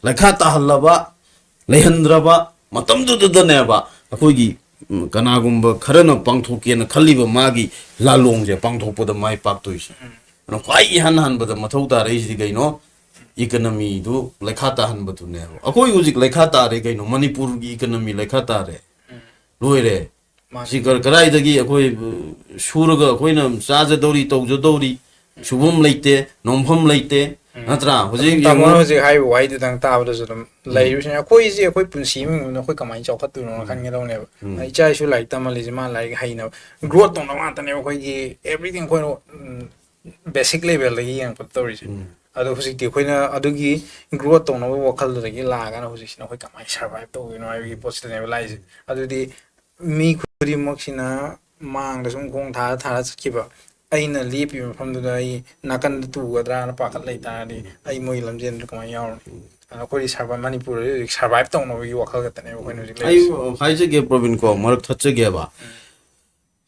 ꯂꯩꯈꯥ ꯇꯥꯍꯜꯂꯕ, ꯂꯩꯍꯟꯗ꯭ꯔꯕ ꯃꯇꯝꯗꯨꯗꯅꯦꯕ ꯑꯩꯈꯣꯏꯒꯤ, ꯎꯝ, ꯀꯅꯥꯒꯨꯝꯕ ꯈꯔꯅ ꯄꯥꯡꯊꯣꯛꯀꯦꯅ ꯈꯜꯂꯤꯕ ꯃꯥꯒꯤ ꯂꯥꯂꯣꯡꯁꯦ ꯄꯥꯡꯊꯣꯛꯄꯗ ꯃꯥꯏ ꯄꯥꯛꯇꯣꯏꯁꯦ꯫ ꯎꯝ꯫ ꯑꯗꯨꯅ ꯈ꯭ꯋꯥꯏ ꯏꯍꯥꯟ ꯍꯥꯟꯕꯗ ꯃꯊꯧ ꯇꯥꯔꯛꯏꯁꯤꯗꯤ ꯀꯩꯅꯣ? Economy ꯗꯨ ꯂꯩꯈꯥ ꯇꯥꯍꯟꯕꯗꯨꯅꯦꯕ꯫ ꯑꯩꯈꯣꯏ ꯍꯧꯖꯤꯛ ꯂꯩꯈꯥ ꯇꯥꯔꯦ ꯀꯩꯅꯣ? ꯃꯅꯤꯄꯨꯔꯒꯤ economy ꯂꯩꯈꯥ ꯇꯥꯔꯦ꯫ ꯎꯝ꯫ ꯂꯣꯏꯔꯦ꯫ ꯃꯥꯅꯦ꯫ ꯁꯤ ꯀ-, ꯀꯗꯥꯏꯗꯒꯤ ꯑꯩꯈꯣꯏ, ꯑ, ꯁꯨꯔꯒ ꯑꯩꯈꯣꯏꯅ ꯆꯥꯖꯗꯧꯔꯤ, ꯇꯧꯖꯗꯧꯔꯤ? ꯁꯨꯐꯝ ꯂꯩꯇꯦ, ꯅꯣꯝꯐꯝ ꯂꯩꯇꯦ, ꯎꯝ꯫ ꯅꯠꯇ꯭ꯔꯥ? ꯍꯧꯖꯤꯛ ꯑꯗꯨꯝ ꯇꯥꯃꯣꯅ ꯌꯦꯡꯉꯨ꯫ ꯍꯧꯖꯤꯛ ꯍꯥꯏꯔꯤꯕ ꯋꯥꯍꯩꯗꯨꯗꯪ ꯇꯥꯕꯗꯁꯨ ꯑꯗꯨꯝ ꯎꯝ꯫ ꯂꯩꯔꯤꯕꯁꯤꯡ ꯑꯩꯈꯣꯏꯁꯦ, ꯑꯩꯈꯣꯏ ꯄꯨꯟꯁꯤ ꯑꯃꯒꯤ ꯃꯅꯨꯡꯗ ꯑꯩꯈꯣꯏ ꯀꯃꯥꯏꯅ ꯆꯥꯎꯈꯠꯇꯣꯏꯅꯣꯅ ꯎꯝ꯫ ꯈꯟꯒꯗꯧꯅꯦꯕ꯫ ꯎꯝ꯫ ꯏꯆꯥ ꯏꯁꯨ ꯂꯥꯏꯔꯤꯛ ꯇꯝꯍꯜꯂꯤꯁꯦ ꯃꯥ ꯂꯥꯏꯔꯤꯛ ꯍꯩꯅꯕ, growth ꯇꯧꯅꯕ ꯉꯥꯛꯇꯅꯦꯕ꯫ ꯑꯩꯈꯣꯏꯒꯤ everything ꯑꯩꯈꯣꯏꯅ, ꯎꯝ, basic level ꯗꯒꯤ ꯌꯦꯡꯉꯛꯄꯗ ꯇꯧꯔꯤꯁꯦ꯫ ꯎꯝ꯫ ꯑꯗꯣ ꯍꯧꯖꯤꯛꯇꯤ ꯑꯩꯈꯣꯏꯅ ꯑꯗꯨꯒꯤ growth ꯇꯧꯅꯕ ꯋꯥꯈꯜꯗꯨꯗꯒꯤ ꯂꯥꯛꯑꯒꯅ ꯍꯧꯖꯤꯛꯁꯤꯅ ꯑꯩꯈꯣꯏ ꯀꯃꯥꯏꯅ survive ꯇꯧꯗꯣꯏꯅꯣ ꯍꯥꯏꯕꯒꯤ ꯄꯣꯠꯁꯤꯗꯅꯦꯕ ꯂꯥꯛꯏꯁꯦ꯫ ꯑꯗꯨꯗꯤ ꯃꯤ ꯈꯨꯗꯤꯡꯃꯛꯁꯤꯅ ꯃꯥꯡꯗ ꯁꯨꯝ ꯈꯣꯡ ꯊꯥꯔ ꯊꯥꯔ ꯆꯠꯈꯤꯕ, ꯑꯩꯅ ꯂꯦꯞꯄꯤꯕ ꯃꯐꯝꯗꯨꯗ ꯑꯩ ꯅꯥꯀꯟꯗ ꯇꯨꯒꯗ꯭ꯔꯥꯅ ꯄꯥꯈꯠ ꯂꯩꯇꯥꯔꯗꯤ, ꯑꯩ ꯃꯣꯏꯒꯤ ꯂꯝꯖꯦꯟꯗꯨꯗ ꯀꯃꯥꯏꯅ ꯌꯥꯎꯔꯨꯅꯤ? ꯑꯗꯨꯅ ꯑꯩꯈꯣꯏꯗꯤ ꯁꯔꯚꯥꯏ-, ꯃꯅꯤꯄꯨꯔꯗꯗꯤ ꯍꯧꯖꯤꯛ ꯁꯔꯚꯥꯏꯚ ꯇꯧꯅꯕꯒꯤ ꯋꯥꯈꯜ ꯈꯛꯇꯅꯦꯕ ꯑꯩꯈꯣꯏꯅ ꯍꯧꯖꯤꯛ ꯑꯩ ꯂꯩꯔꯤꯁꯦ꯫ ꯍꯥꯏꯖꯒꯦ ꯄ꯭ꯔꯕꯤꯟ ꯀꯣ, ꯃꯔꯛ ꯊꯠꯆꯒꯦꯕ꯫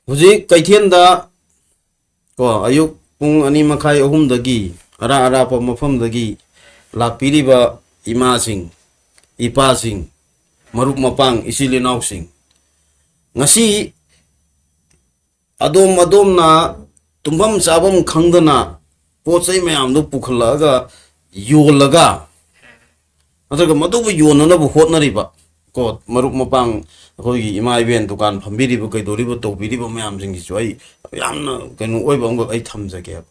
ꯍꯧꯖꯤꯛ ꯀꯩꯊꯦꯜꯗ ꯀꯣ, ꯑꯌꯨꯛ ꯄꯨꯡ ꯑꯅꯤ ꯃꯈꯥꯏ, ꯑꯍꯨꯝꯗꯒꯤ ꯑꯔꯥꯞ ꯑꯔꯥꯞꯄ ꯃꯐꯝꯗꯒꯤ ꯂꯥꯛꯄꯤꯔꯤꯕ ꯏꯃꯥꯁꯤꯡ, ꯏꯄꯥꯁꯤꯡ, ꯃꯔꯨꯞ ꯃꯄꯥꯡ, ꯏꯆꯤꯜ ꯏꯅꯥꯎꯁꯤꯡ, ꯉꯁꯤ ꯑꯗꯣꯝ ꯑꯗꯣꯝꯅ ꯇꯨꯝꯐꯝ ꯆꯥꯐꯝ ꯈꯪꯗꯅ ꯄꯣꯠ ꯆꯩ ꯃꯌꯥꯝꯗꯨ ꯄꯨꯈꯠꯂꯛꯑꯒ ꯌꯣꯜꯂꯒ, ꯅꯠꯇ꯭ꯔꯒ ꯃꯗꯨꯕꯨ ꯌꯣꯟꯅꯅꯕ ꯍꯣꯠꯅꯔꯤꯕ ꯀꯣ, ꯃꯔꯨꯞ ꯃꯄꯥꯡ, ꯑꯩꯈꯣꯏꯒꯤ ꯏꯃꯥ ꯏꯕꯦꯟ ꯗꯨꯀꯥꯟ ꯐꯝꯕꯤꯔꯤꯕ, ꯀꯩꯗꯧꯔꯤꯕ, ꯇꯧꯕꯤꯔꯤꯕ ꯃꯌꯥꯝꯁꯤꯡꯒꯤꯁꯨ ꯑꯩ ꯌꯥꯝꯅ ꯀꯩꯅꯣ ꯑꯣꯏꯕ ꯑꯃꯈꯛ ꯑꯩ ꯊꯝꯖꯒꯦꯕ꯫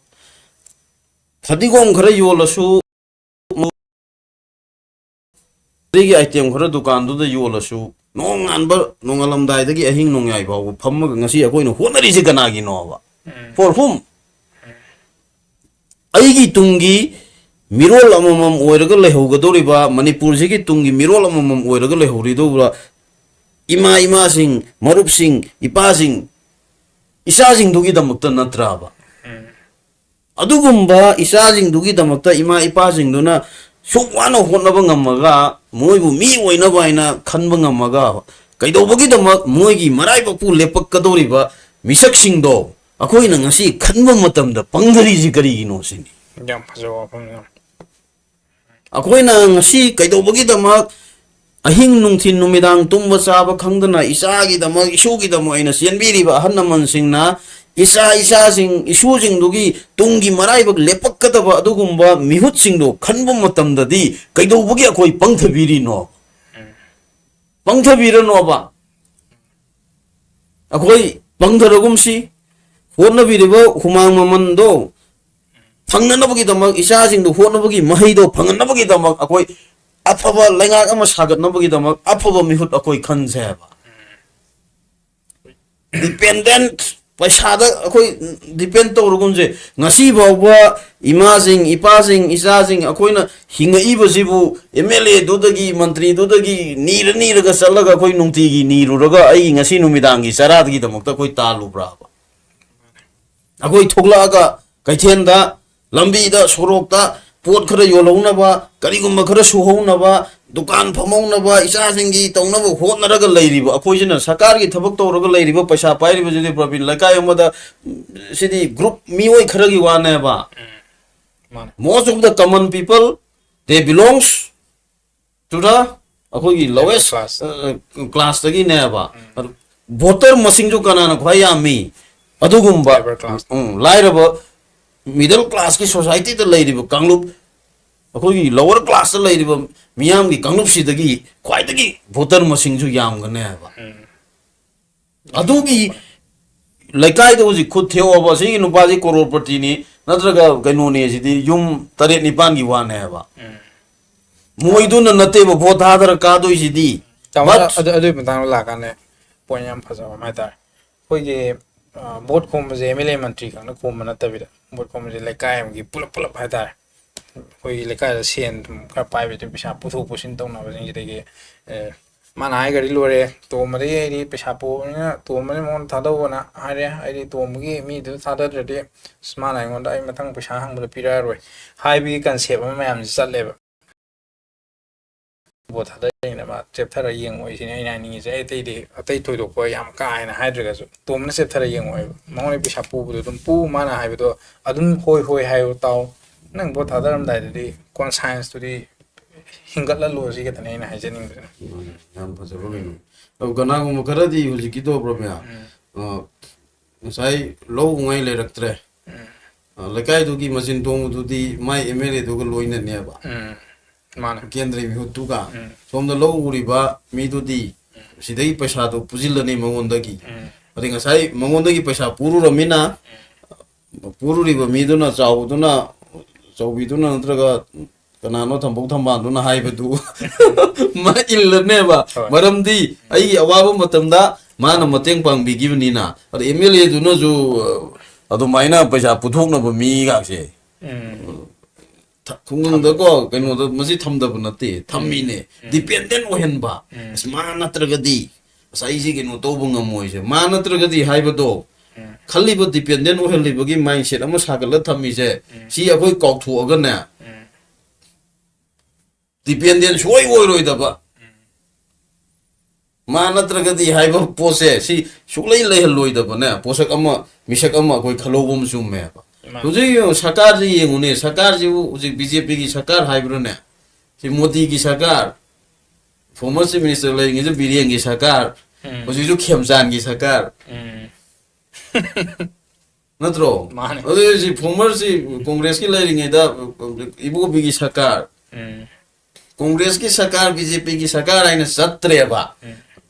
ꯐꯗꯤꯒꯣꯝ ꯈꯔ ꯌꯣꯜꯂꯁꯨ, ꯑꯗꯒꯤ ꯑꯥꯏꯇꯦꯝ ꯈꯔ ꯗꯨꯀꯥꯟꯗꯨꯗ ꯌꯣꯜꯂꯁꯨ, ꯅꯣꯡꯉꯥꯟꯕ, ꯅꯣꯡꯉꯥꯜꯂꯝꯗꯥꯏꯗꯒꯤ ꯑꯍꯤꯡ ꯅꯣꯡꯌꯥꯏ ꯐꯥꯎꯕ ꯐꯝꯃꯒ ꯉꯁꯤ ꯑꯩꯈꯣꯏꯅ ꯍꯣꯠꯅꯔꯤꯁꯦ ꯀꯅꯥꯒꯤꯅꯣꯕ? For whom? ꯑꯩꯒꯤ ꯇꯨꯡꯒꯤ ꯃꯤꯔꯣꯜ ꯑꯃꯃꯝ ꯑꯣꯏꯔꯒ ꯂꯩꯍꯧꯒꯗꯧꯔꯤꯕ, ꯃꯅꯤꯄꯨꯔꯁꯤꯒꯤ ꯇꯨꯡꯒꯤ ꯃꯤꯔꯣꯜ ꯑꯃꯃꯝ ꯑꯣꯏꯔꯒ ꯂꯩꯍꯧꯔꯤꯗꯧꯕ ꯏꯃꯥ ꯏꯃꯥꯁꯤꯡ, ꯃꯔꯨꯞꯁꯤꯡ, ꯏꯄꯥꯁꯤꯡ, ꯏꯆꯥꯁꯤꯡꯗꯨꯒꯤꯗꯃꯛꯇ ꯅꯠꯇ꯭ꯔꯕ? ꯑꯗꯨꯒꯨꯝꯕ ꯏꯆꯥꯁꯤꯡꯗꯨꯒꯤꯗꯃꯛꯇ ꯏꯃꯥ ꯏꯄꯥꯁꯤꯡꯗꯨꯅ ꯁꯨꯛ ꯋꯥꯅ ꯍꯣꯠꯅꯕ ꯉꯝꯃꯒ, ꯃꯣꯏꯕꯨ ꯃꯤ ꯑꯣꯏꯅꯕ ꯍꯥꯏꯅ ꯈꯟꯕ ꯉꯝꯃꯒ, ꯀꯩꯗꯧꯕꯒꯤꯗꯃꯛ ꯃꯣꯏꯒꯤ ꯃꯔꯥꯏꯕꯛꯄꯨ ꯂꯦꯞꯄꯛꯀꯗꯧꯔꯤꯕ ꯃꯤꯁꯛꯁꯤꯡꯗꯣ ꯑꯩꯈꯣꯏꯅ ꯉꯁꯤ ꯈꯟꯕ ꯃꯇꯝꯗ ꯄꯪꯊꯔꯤꯁꯤ ꯀꯔꯤꯒꯤꯅꯣ ꯁꯤꯅꯤ꯫ ꯌꯥꯝ ꯐꯖꯕ ꯋꯥꯐꯝꯅꯤ꯫ ꯑꯩꯈꯣꯏꯅ ꯉꯁꯤ ꯀꯩꯗꯧꯕꯒꯤꯗꯃꯛ ꯑꯍꯤꯡ ꯅꯨꯡꯊꯤꯜ ꯅꯨꯃꯤꯗꯥꯡ ꯇꯨꯝꯕ ꯆꯥꯕ ꯈꯪꯗꯅ ꯏꯆꯥꯒꯤꯗꯃꯛ, ꯏꯁꯨꯒꯤꯗꯃꯛ ꯑꯩꯅ ꯆꯦꯟꯕꯤꯔꯤꯕ ꯑꯍꯜ ꯂꯃꯟꯁꯤꯡꯅ ꯏꯆꯥ ꯏꯆꯥꯁꯤꯡ, ꯏꯁꯨꯁꯤꯡꯗꯨꯒꯤ ꯇꯨꯡꯒꯤ ꯃꯔꯥꯏꯕꯛ ꯂꯦꯞꯄꯛꯀꯗꯕ ꯑꯗꯨꯒꯨꯝꯕ ꯃꯤꯍꯨꯠꯁꯤꯡꯗꯣ ꯈꯟꯕ ꯃꯇꯝꯗꯗꯤ ꯀꯩꯗꯧꯕꯒꯤ ꯑꯩꯈꯣꯏ ꯄꯪꯊꯕꯤꯔꯤꯅꯣ? ꯄꯪꯊꯕꯤꯔꯅꯣꯕ꯫ ꯑꯩꯈꯣꯏ ꯄꯪꯊꯔꯒꯨꯝꯁꯤ, ꯍꯣꯠꯅꯕꯤꯔꯤꯕ ꯍꯨꯃꯥꯡ ꯃꯃꯟꯗꯣ ꯐꯪꯅꯅꯕꯒꯤꯗꯃꯛ, ꯏꯆꯥꯁꯤꯡꯗꯨ ꯍꯣꯠꯅꯕꯒꯤ ꯃꯍꯩꯗꯣ ꯐꯪꯍꯟꯅꯕꯒꯤꯗꯃꯛ ꯑꯩꯈꯣꯏ ꯑꯐꯕ ꯂꯩꯉꯥꯛ ꯑꯃ ꯁꯥꯒꯠꯅꯕꯒꯤꯗꯃꯛ ꯑꯐꯕ ꯃꯤꯍꯨꯠ ꯑꯩꯈꯣꯏ ꯈꯟꯁꯦ ꯍꯥꯏꯕ꯫ Dependent ꯄꯩꯁꯥꯗ ꯑꯩꯈꯣꯏ depend ꯇꯧꯔꯒꯨꯝꯁꯦ꯫ ꯉꯁꯤ ꯐꯥꯎꯕ ꯏꯃꯥꯁꯤꯡ, ꯏꯄꯥꯁꯤꯡ, ꯏꯆꯥꯁꯤꯡ, ꯑꯩꯈꯣꯏꯅ ꯍꯤꯡꯉꯛꯏꯕꯁꯤꯕꯨ MLAꯗꯨꯗꯒꯤ, ꯃꯟꯇ꯭ꯔꯤꯗꯨꯗꯒꯤ ꯅꯤꯔ ꯅꯤꯔꯒ ꯆꯠꯂꯒ ꯑꯩꯈꯣꯏ ꯅꯨꯡꯇꯤꯒꯤ ꯅꯤꯔꯨꯔꯒ ꯑꯩꯒꯤ ꯉꯁꯤ ꯅꯨꯃꯤꯗꯥꯡꯒꯤ ꯆꯔꯥꯒꯤꯗꯃꯛꯇ ꯑꯩꯈꯣꯏ ꯇꯥꯜꯂꯨꯕ꯭ꯔꯥꯕ? ꯑꯩꯈꯣꯏ ꯊꯣꯛꯂꯛꯑꯒ ꯀꯩꯊꯦꯜꯗ, ꯂꯝꯕꯤꯗ, ꯁꯣꯔꯣꯛꯇ ꯄꯣꯠ ꯈꯔ ꯌꯣꯜꯍꯧꯅꯕ, ꯀꯔꯤꯒꯨꯝꯕ ꯈꯔ ꯁꯨꯍꯧꯅꯕ, ꯗꯨꯀꯥꯟ ꯐꯝꯍꯧꯅꯕ, ꯏꯆꯥꯁꯤꯡꯒꯤ ꯇꯧꯅꯕ ꯍꯣꯠꯅꯔꯒ ꯂꯩꯔꯤꯕ ꯑꯩꯈꯣꯏꯁꯤꯅ, ꯁꯔꯀꯥꯔꯒꯤ ꯊꯕꯛ ꯇꯧꯔꯒ ꯂꯩꯔꯤꯕ, ꯄꯩꯁꯥ ꯄꯥꯏꯔꯤꯕꯁꯤꯗꯤ, ꯄ꯭ꯔꯕꯤꯟ, ꯂꯩꯀꯥꯏ ꯑꯃꯗ, ꯎꯝ, ꯁꯤꯗꯤ group ꯃꯤꯑꯣꯏ ꯈꯔꯒꯤ ꯋꯥꯅꯦꯕ꯫ ꯃꯥꯅꯦ꯫ Most of the common people, they belongs to the ꯑꯩꯈꯣꯏꯒꯤ lowest Class. classꯇꯒꯤꯅꯦꯕ꯫ Voter ꯃꯁꯤꯡꯁꯨ ꯀꯅꯥꯅ ꯈ꯭ꯋꯥꯏ ꯌꯥꯝꯃꯤ? ꯑꯗꯨꯒꯨꯝꯕ, Labour class. ꯎꯝ, ꯂꯥꯏꯔꯕ, middle classꯀꯤ societyꯗ ꯂꯩꯔꯤꯕ ꯀꯥꯡꯂꯨꯞ, ꯑꯩꯈꯣꯏꯒꯤ lower classꯇ ꯂꯩꯔꯤꯕ ꯃꯤꯌꯥꯝꯒꯤ ꯀꯥꯡꯂꯨꯞꯁꯤꯗꯒꯤ ꯈ꯭ꯋꯥꯏꯗꯒꯤ voter ꯃꯁꯤꯡꯁꯨ ꯌꯥꯝꯒꯅꯦꯕ꯫ ꯑꯗꯨꯒꯤ ꯂꯩꯀꯥꯏꯗ ꯍꯧꯖꯤꯛ ꯈꯨꯠ ꯊꯦꯛꯑꯣꯕ, ꯁꯤꯒꯤ ꯅꯨꯄꯥꯁꯤ crorepatiꯅꯤ ꯅꯠꯇ꯭ꯔꯒ ꯀꯩꯅꯣꯅꯦ, ꯁꯤꯗꯤ ꯌꯨꯝ ꯇꯔꯦꯠ ꯅꯤꯄꯥꯟꯒꯤ ꯋꯥꯅꯦꯕ꯫ ꯃꯣꯏꯗꯨꯅ ꯅꯠꯇꯦꯕ vote ꯊꯥꯗꯔ ꯀꯥꯗꯣꯏꯁꯤꯗꯤ꯫ ꯇꯥꯃꯣ, But ꯑꯗꯨ ꯑꯗꯨꯒꯤ ꯃꯇꯥꯡꯗ ꯂꯥꯛꯀꯥꯟꯗ point ꯌꯥꯝ ꯐꯖꯕ ꯑꯃ ꯍꯥꯏꯇꯥꯔꯦ꯫ ꯑꯩꯈꯣꯏꯒꯤ vote ꯈꯣꯝꯕꯁꯦ MLA ꯃꯟꯇ꯭ꯔꯤ ꯈꯛꯅ ꯈꯣꯝꯕ ꯅꯠꯇꯕꯤꯗ, vote ꯈꯣꯝꯕꯁꯦ ꯂꯩꯀꯥꯏ ꯑꯃꯒꯤ ꯄꯨꯂꯞ ꯄꯨꯂꯞ ꯍꯥꯏꯇꯥꯔꯦ꯫ ꯑꯩꯈꯣꯏꯒꯤ ꯂꯩꯀꯥꯏꯗ ꯁꯦꯟ ꯊꯨꯝ ꯈꯔ ꯄꯥꯏꯕꯗꯨ, ꯄꯩꯁꯥ ꯄꯨꯊꯣꯛ ꯄꯨꯁꯤꯟ ꯇꯧꯅꯕꯁꯤꯡꯁꯤꯗꯒꯤ, ꯑꯦ, ꯃꯥꯅ ꯍꯥꯏꯈ꯭ꯔꯗꯤ ꯂꯣꯏꯔꯦ, ꯇꯣꯝꯕꯗꯒꯤ ꯑꯩꯗꯤ ꯄꯩꯁꯥ ꯄꯨꯕꯅꯤꯅ ꯇꯣꯝꯕꯗꯤ ꯃꯉꯣꯟꯗ ꯊꯥꯗꯧꯕꯅ ꯍꯥꯏꯔꯦ꯫ ꯑꯩꯗꯤ ꯇꯣꯝꯕꯒꯤ ꯃꯤꯗꯨꯗ ꯊꯥꯗꯗ꯭ꯔꯗꯤ, ꯑꯁ, ꯃꯥꯅ ꯑꯩꯉꯣꯟꯗ ꯑꯩ ꯃꯊꯪ ꯄꯩꯁꯥ ꯍꯪꯕꯗ ꯄꯤꯔꯛꯑꯔꯣꯏ ꯍꯥꯏꯕꯒꯤ concept ꯑꯃ ꯃꯌꯥꯝꯁꯤ ꯆꯠꯂꯦꯕ꯫ Vote ꯊꯥꯗꯔꯤꯉꯩꯗ ꯃꯥ ꯆꯦꯞꯊꯔ ꯌꯦꯡꯉꯣꯏ ꯁꯤꯅꯤ ꯑꯩꯅ ꯍꯥꯏꯅꯤꯡꯉꯤꯁꯦ꯫ ꯑꯩ ꯑꯇꯩꯗꯤ, ꯑꯇꯩ ꯊꯣꯏꯗꯣꯛꯄ ꯌꯥꯝ ꯀꯥ ꯍꯦꯟꯅ ꯍꯥꯏꯗ꯭ꯔꯒꯁꯨ ꯇꯣꯝꯕꯅ ꯆꯦꯞꯊꯔ ꯌꯦꯡꯉꯣꯏꯕ꯫ ꯃꯉꯣꯟꯗ ꯄꯩꯁꯥ ꯄꯨꯕꯗꯣ ꯑꯗꯨꯝ ꯄꯨ, ꯃꯥꯅ ꯍꯥꯏꯕꯗꯣ ꯑꯗꯨꯝ ꯍꯣꯏ ꯍꯣꯏ ꯍꯥꯏꯌꯣ ꯇꯥꯎ꯫ ꯅꯪ vote ꯊꯥꯗꯔꯝꯗꯥꯏꯗꯗꯤ conscienceꯇꯨꯗꯤ ꯍꯤꯡꯒꯠꯍꯜꯂꯣ, ꯁꯤ ꯈꯛꯇꯅꯦ ꯑꯩꯅ ꯍꯥꯏꯖꯅꯤꯡꯕꯁꯦ꯫ ꯌꯥꯝ ꯐꯖꯕ ꯀꯩꯅꯣ꯫ ꯑꯗꯣ ꯀꯅꯥꯒꯨꯝꯕ ꯈꯔꯗꯤ ꯍꯧꯖꯤꯛꯀꯤꯗꯣ, ꯄ꯭ꯔꯃꯦꯌ, ꯑ, ꯉꯁꯥꯏ ꯂꯧ ꯎꯉꯥꯏ ꯂꯩꯔꯛꯇ꯭ꯔꯦ꯫ ꯑ, ꯂꯩꯀꯥꯏꯗꯨꯒꯤ ꯃꯆꯤꯟ ꯇꯣꯡꯕꯗꯨꯗꯤ ꯃꯥꯏ MLAꯗꯨꯒ ꯂꯣꯏꯅꯅꯦꯕ꯫ ꯎꯝ, ꯃꯥꯅꯦ꯫ ꯀꯦꯟꯗ꯭ꯔꯒꯤ ꯃꯤꯍꯨꯠꯇꯨꯒ꯫ ꯎꯝ꯫ ꯁꯣꯝꯗ ꯂꯧ ꯎꯔꯤꯕ ꯃꯤꯗꯨꯗꯤ ꯁꯤꯗꯒꯤ ꯄꯩꯁꯥꯗꯣ ꯄꯨꯁꯤꯜꯂꯅꯤ ꯃꯉꯣꯟꯗꯒꯤ꯫ ꯎꯝ꯫ ꯑꯗꯩ ꯉꯁꯥꯏ ꯃꯉꯣꯟꯗꯒꯤ ꯄꯩꯁꯥ ꯄꯨꯔꯨꯔꯃꯤꯅ, ꯄꯨꯔꯨꯔꯤꯕ ꯃꯤꯗꯨꯅ, ꯆꯥꯎꯕꯗꯨꯅ, ꯆꯧꯕꯤꯗꯨꯅ ꯅꯠꯇ꯭ꯔꯒ ꯀꯅꯥꯅꯣ ꯊꯝꯕꯧ ꯊꯝꯕꯥꯜꯗꯨꯅ ꯍꯥꯏꯕꯗꯨ ꯃꯥ ꯏꯜꯂꯅꯦꯕ꯫ ꯍꯣꯏ꯫ ꯃꯔꯝꯗꯤ ꯑꯩꯒꯤ ꯑꯋꯥꯕ ꯃꯇꯝꯗ ꯃꯥꯅ ꯃꯇꯦꯡ ꯄꯥꯡꯕꯤꯈꯤꯕꯅꯤꯅ꯫ ꯑꯗ ꯑꯦꯝ ꯑꯦꯜ ꯑꯦꯗꯨꯅꯁꯨ, ꯑ, ꯑꯗꯨꯃꯥꯏꯅ ꯄꯩꯁꯥ ꯄꯨꯊꯣꯛꯅꯕ ꯃꯤꯒꯁꯦ, ꯎꯝ꯫ ꯊ-, ꯈꯨꯡꯒꯪꯗꯀꯣ, ꯀꯩꯅꯣꯗ ꯃꯁꯤ ꯊꯝꯗꯕ ꯅꯠꯇꯦ, ꯊꯝꯃꯤꯅꯦ꯫ ꯎꯝ꯫ ꯗꯤꯄꯦꯟꯗꯦꯟ ꯑꯣꯏꯍꯟꯕ꯫ ꯎꯝ꯫ ꯑꯁ, ꯃꯥ ꯅꯠꯇ꯭ꯔꯒꯗꯤ, ꯑꯁ, ꯑꯩꯁꯤ ꯀꯩꯅꯣ ꯇꯧꯕ ꯉꯝꯃꯣꯏꯁꯦ, ꯃꯥ ꯅꯠꯇ꯭ꯔꯒꯗꯤ ꯍꯥꯏꯕꯗꯣ, ꯎꯝ꯫ ꯈꯜꯂꯤꯕ ꯗꯤꯄꯦꯟꯗꯦꯟ ꯑꯣꯏꯍꯜꯂꯤꯕꯒꯤ ꯃꯥꯏꯟꯁꯦꯠ ꯑꯃ ꯁꯥꯒꯠꯂ ꯊꯝꯃꯤꯁꯦ, ꯎꯝ꯫ ꯁꯤ ꯑꯩꯈꯣꯏ ꯀꯥꯎꯊꯣꯛꯑꯒꯅꯦ, ꯎꯝ꯫ ꯗꯤꯄꯦꯟꯗꯦꯟ ꯁꯨꯡꯑꯣꯏ ꯑꯣꯏꯔꯣꯏꯗꯕ꯫ ꯃꯥ ꯅꯠꯇ꯭ꯔꯒꯗꯤ ꯍꯥꯏꯕ ꯄꯣꯠꯁꯦ ꯁꯤ ꯁꯨꯡꯂꯩ ꯂꯩꯍꯜꯂꯣꯏꯗꯕꯅꯦ, ꯄꯣꯠꯁꯛ ꯑꯃ, ꯃꯤꯁꯛ ꯑꯃ ꯑꯩꯈꯣꯏ ꯈꯜꯍꯧꯕ ꯑꯃ ꯆꯨꯝꯃꯦꯕ꯫ ꯃꯥꯅꯦ꯫ ꯍꯧꯖꯤꯛ ꯌꯦꯡꯉꯨ, ꯁꯔꯀꯥꯔꯁꯤ ꯌꯦꯡꯉꯨꯅꯦ, ꯁꯔꯀꯥꯔꯁꯤꯕꯨ ꯍꯧꯖꯤꯛ ꯕꯤ ꯖꯦ ꯄꯤꯒꯤ ꯁꯔꯀꯥꯔ ꯍꯥꯏꯕ꯭ꯔꯥꯅꯦ? ꯁꯤ ꯃꯣꯗꯤꯒꯤ ꯁꯔꯀꯥꯔ, ꯐꯣꯔꯃꯔ ꯆꯤꯐ ꯃꯤꯅꯤꯁꯇꯔ ꯂꯩꯔꯤꯉꯩꯗ ꯕꯤꯔꯦꯟꯒꯤ ꯁꯔꯀꯥꯔ, ꯎꯝ꯫ ꯍꯧꯖꯤꯛꯁꯨ ꯈꯦꯝꯆꯥꯟꯒꯤ ꯁꯔꯀꯥꯔ꯫ ꯎꯝ꯫ ꯅꯠꯇ꯭ꯔꯣ? ꯃꯥꯅꯦ꯫ ꯑꯗꯨ ꯍꯧꯖꯤꯛ ꯐꯣꯔꯃꯔꯁꯤ ꯀꯣꯡꯒ꯭ꯔꯦꯁꯀꯤ ꯂꯩꯔꯤꯉꯩꯗ ꯏꯕꯣꯕꯤꯒꯤ ꯁꯔꯀꯥꯔ, ꯎꯝ꯫ ꯀꯣꯡꯒ꯭ꯔꯦꯁꯀꯤ ꯁꯔꯀꯥꯔ, ꯕꯤ ꯖꯦ ꯄꯤꯒꯤ ꯁꯔꯀꯥꯔ ꯍꯥꯏꯅ ꯆꯠꯇ꯭ꯔꯦꯕ꯫ ꯎꯝ꯫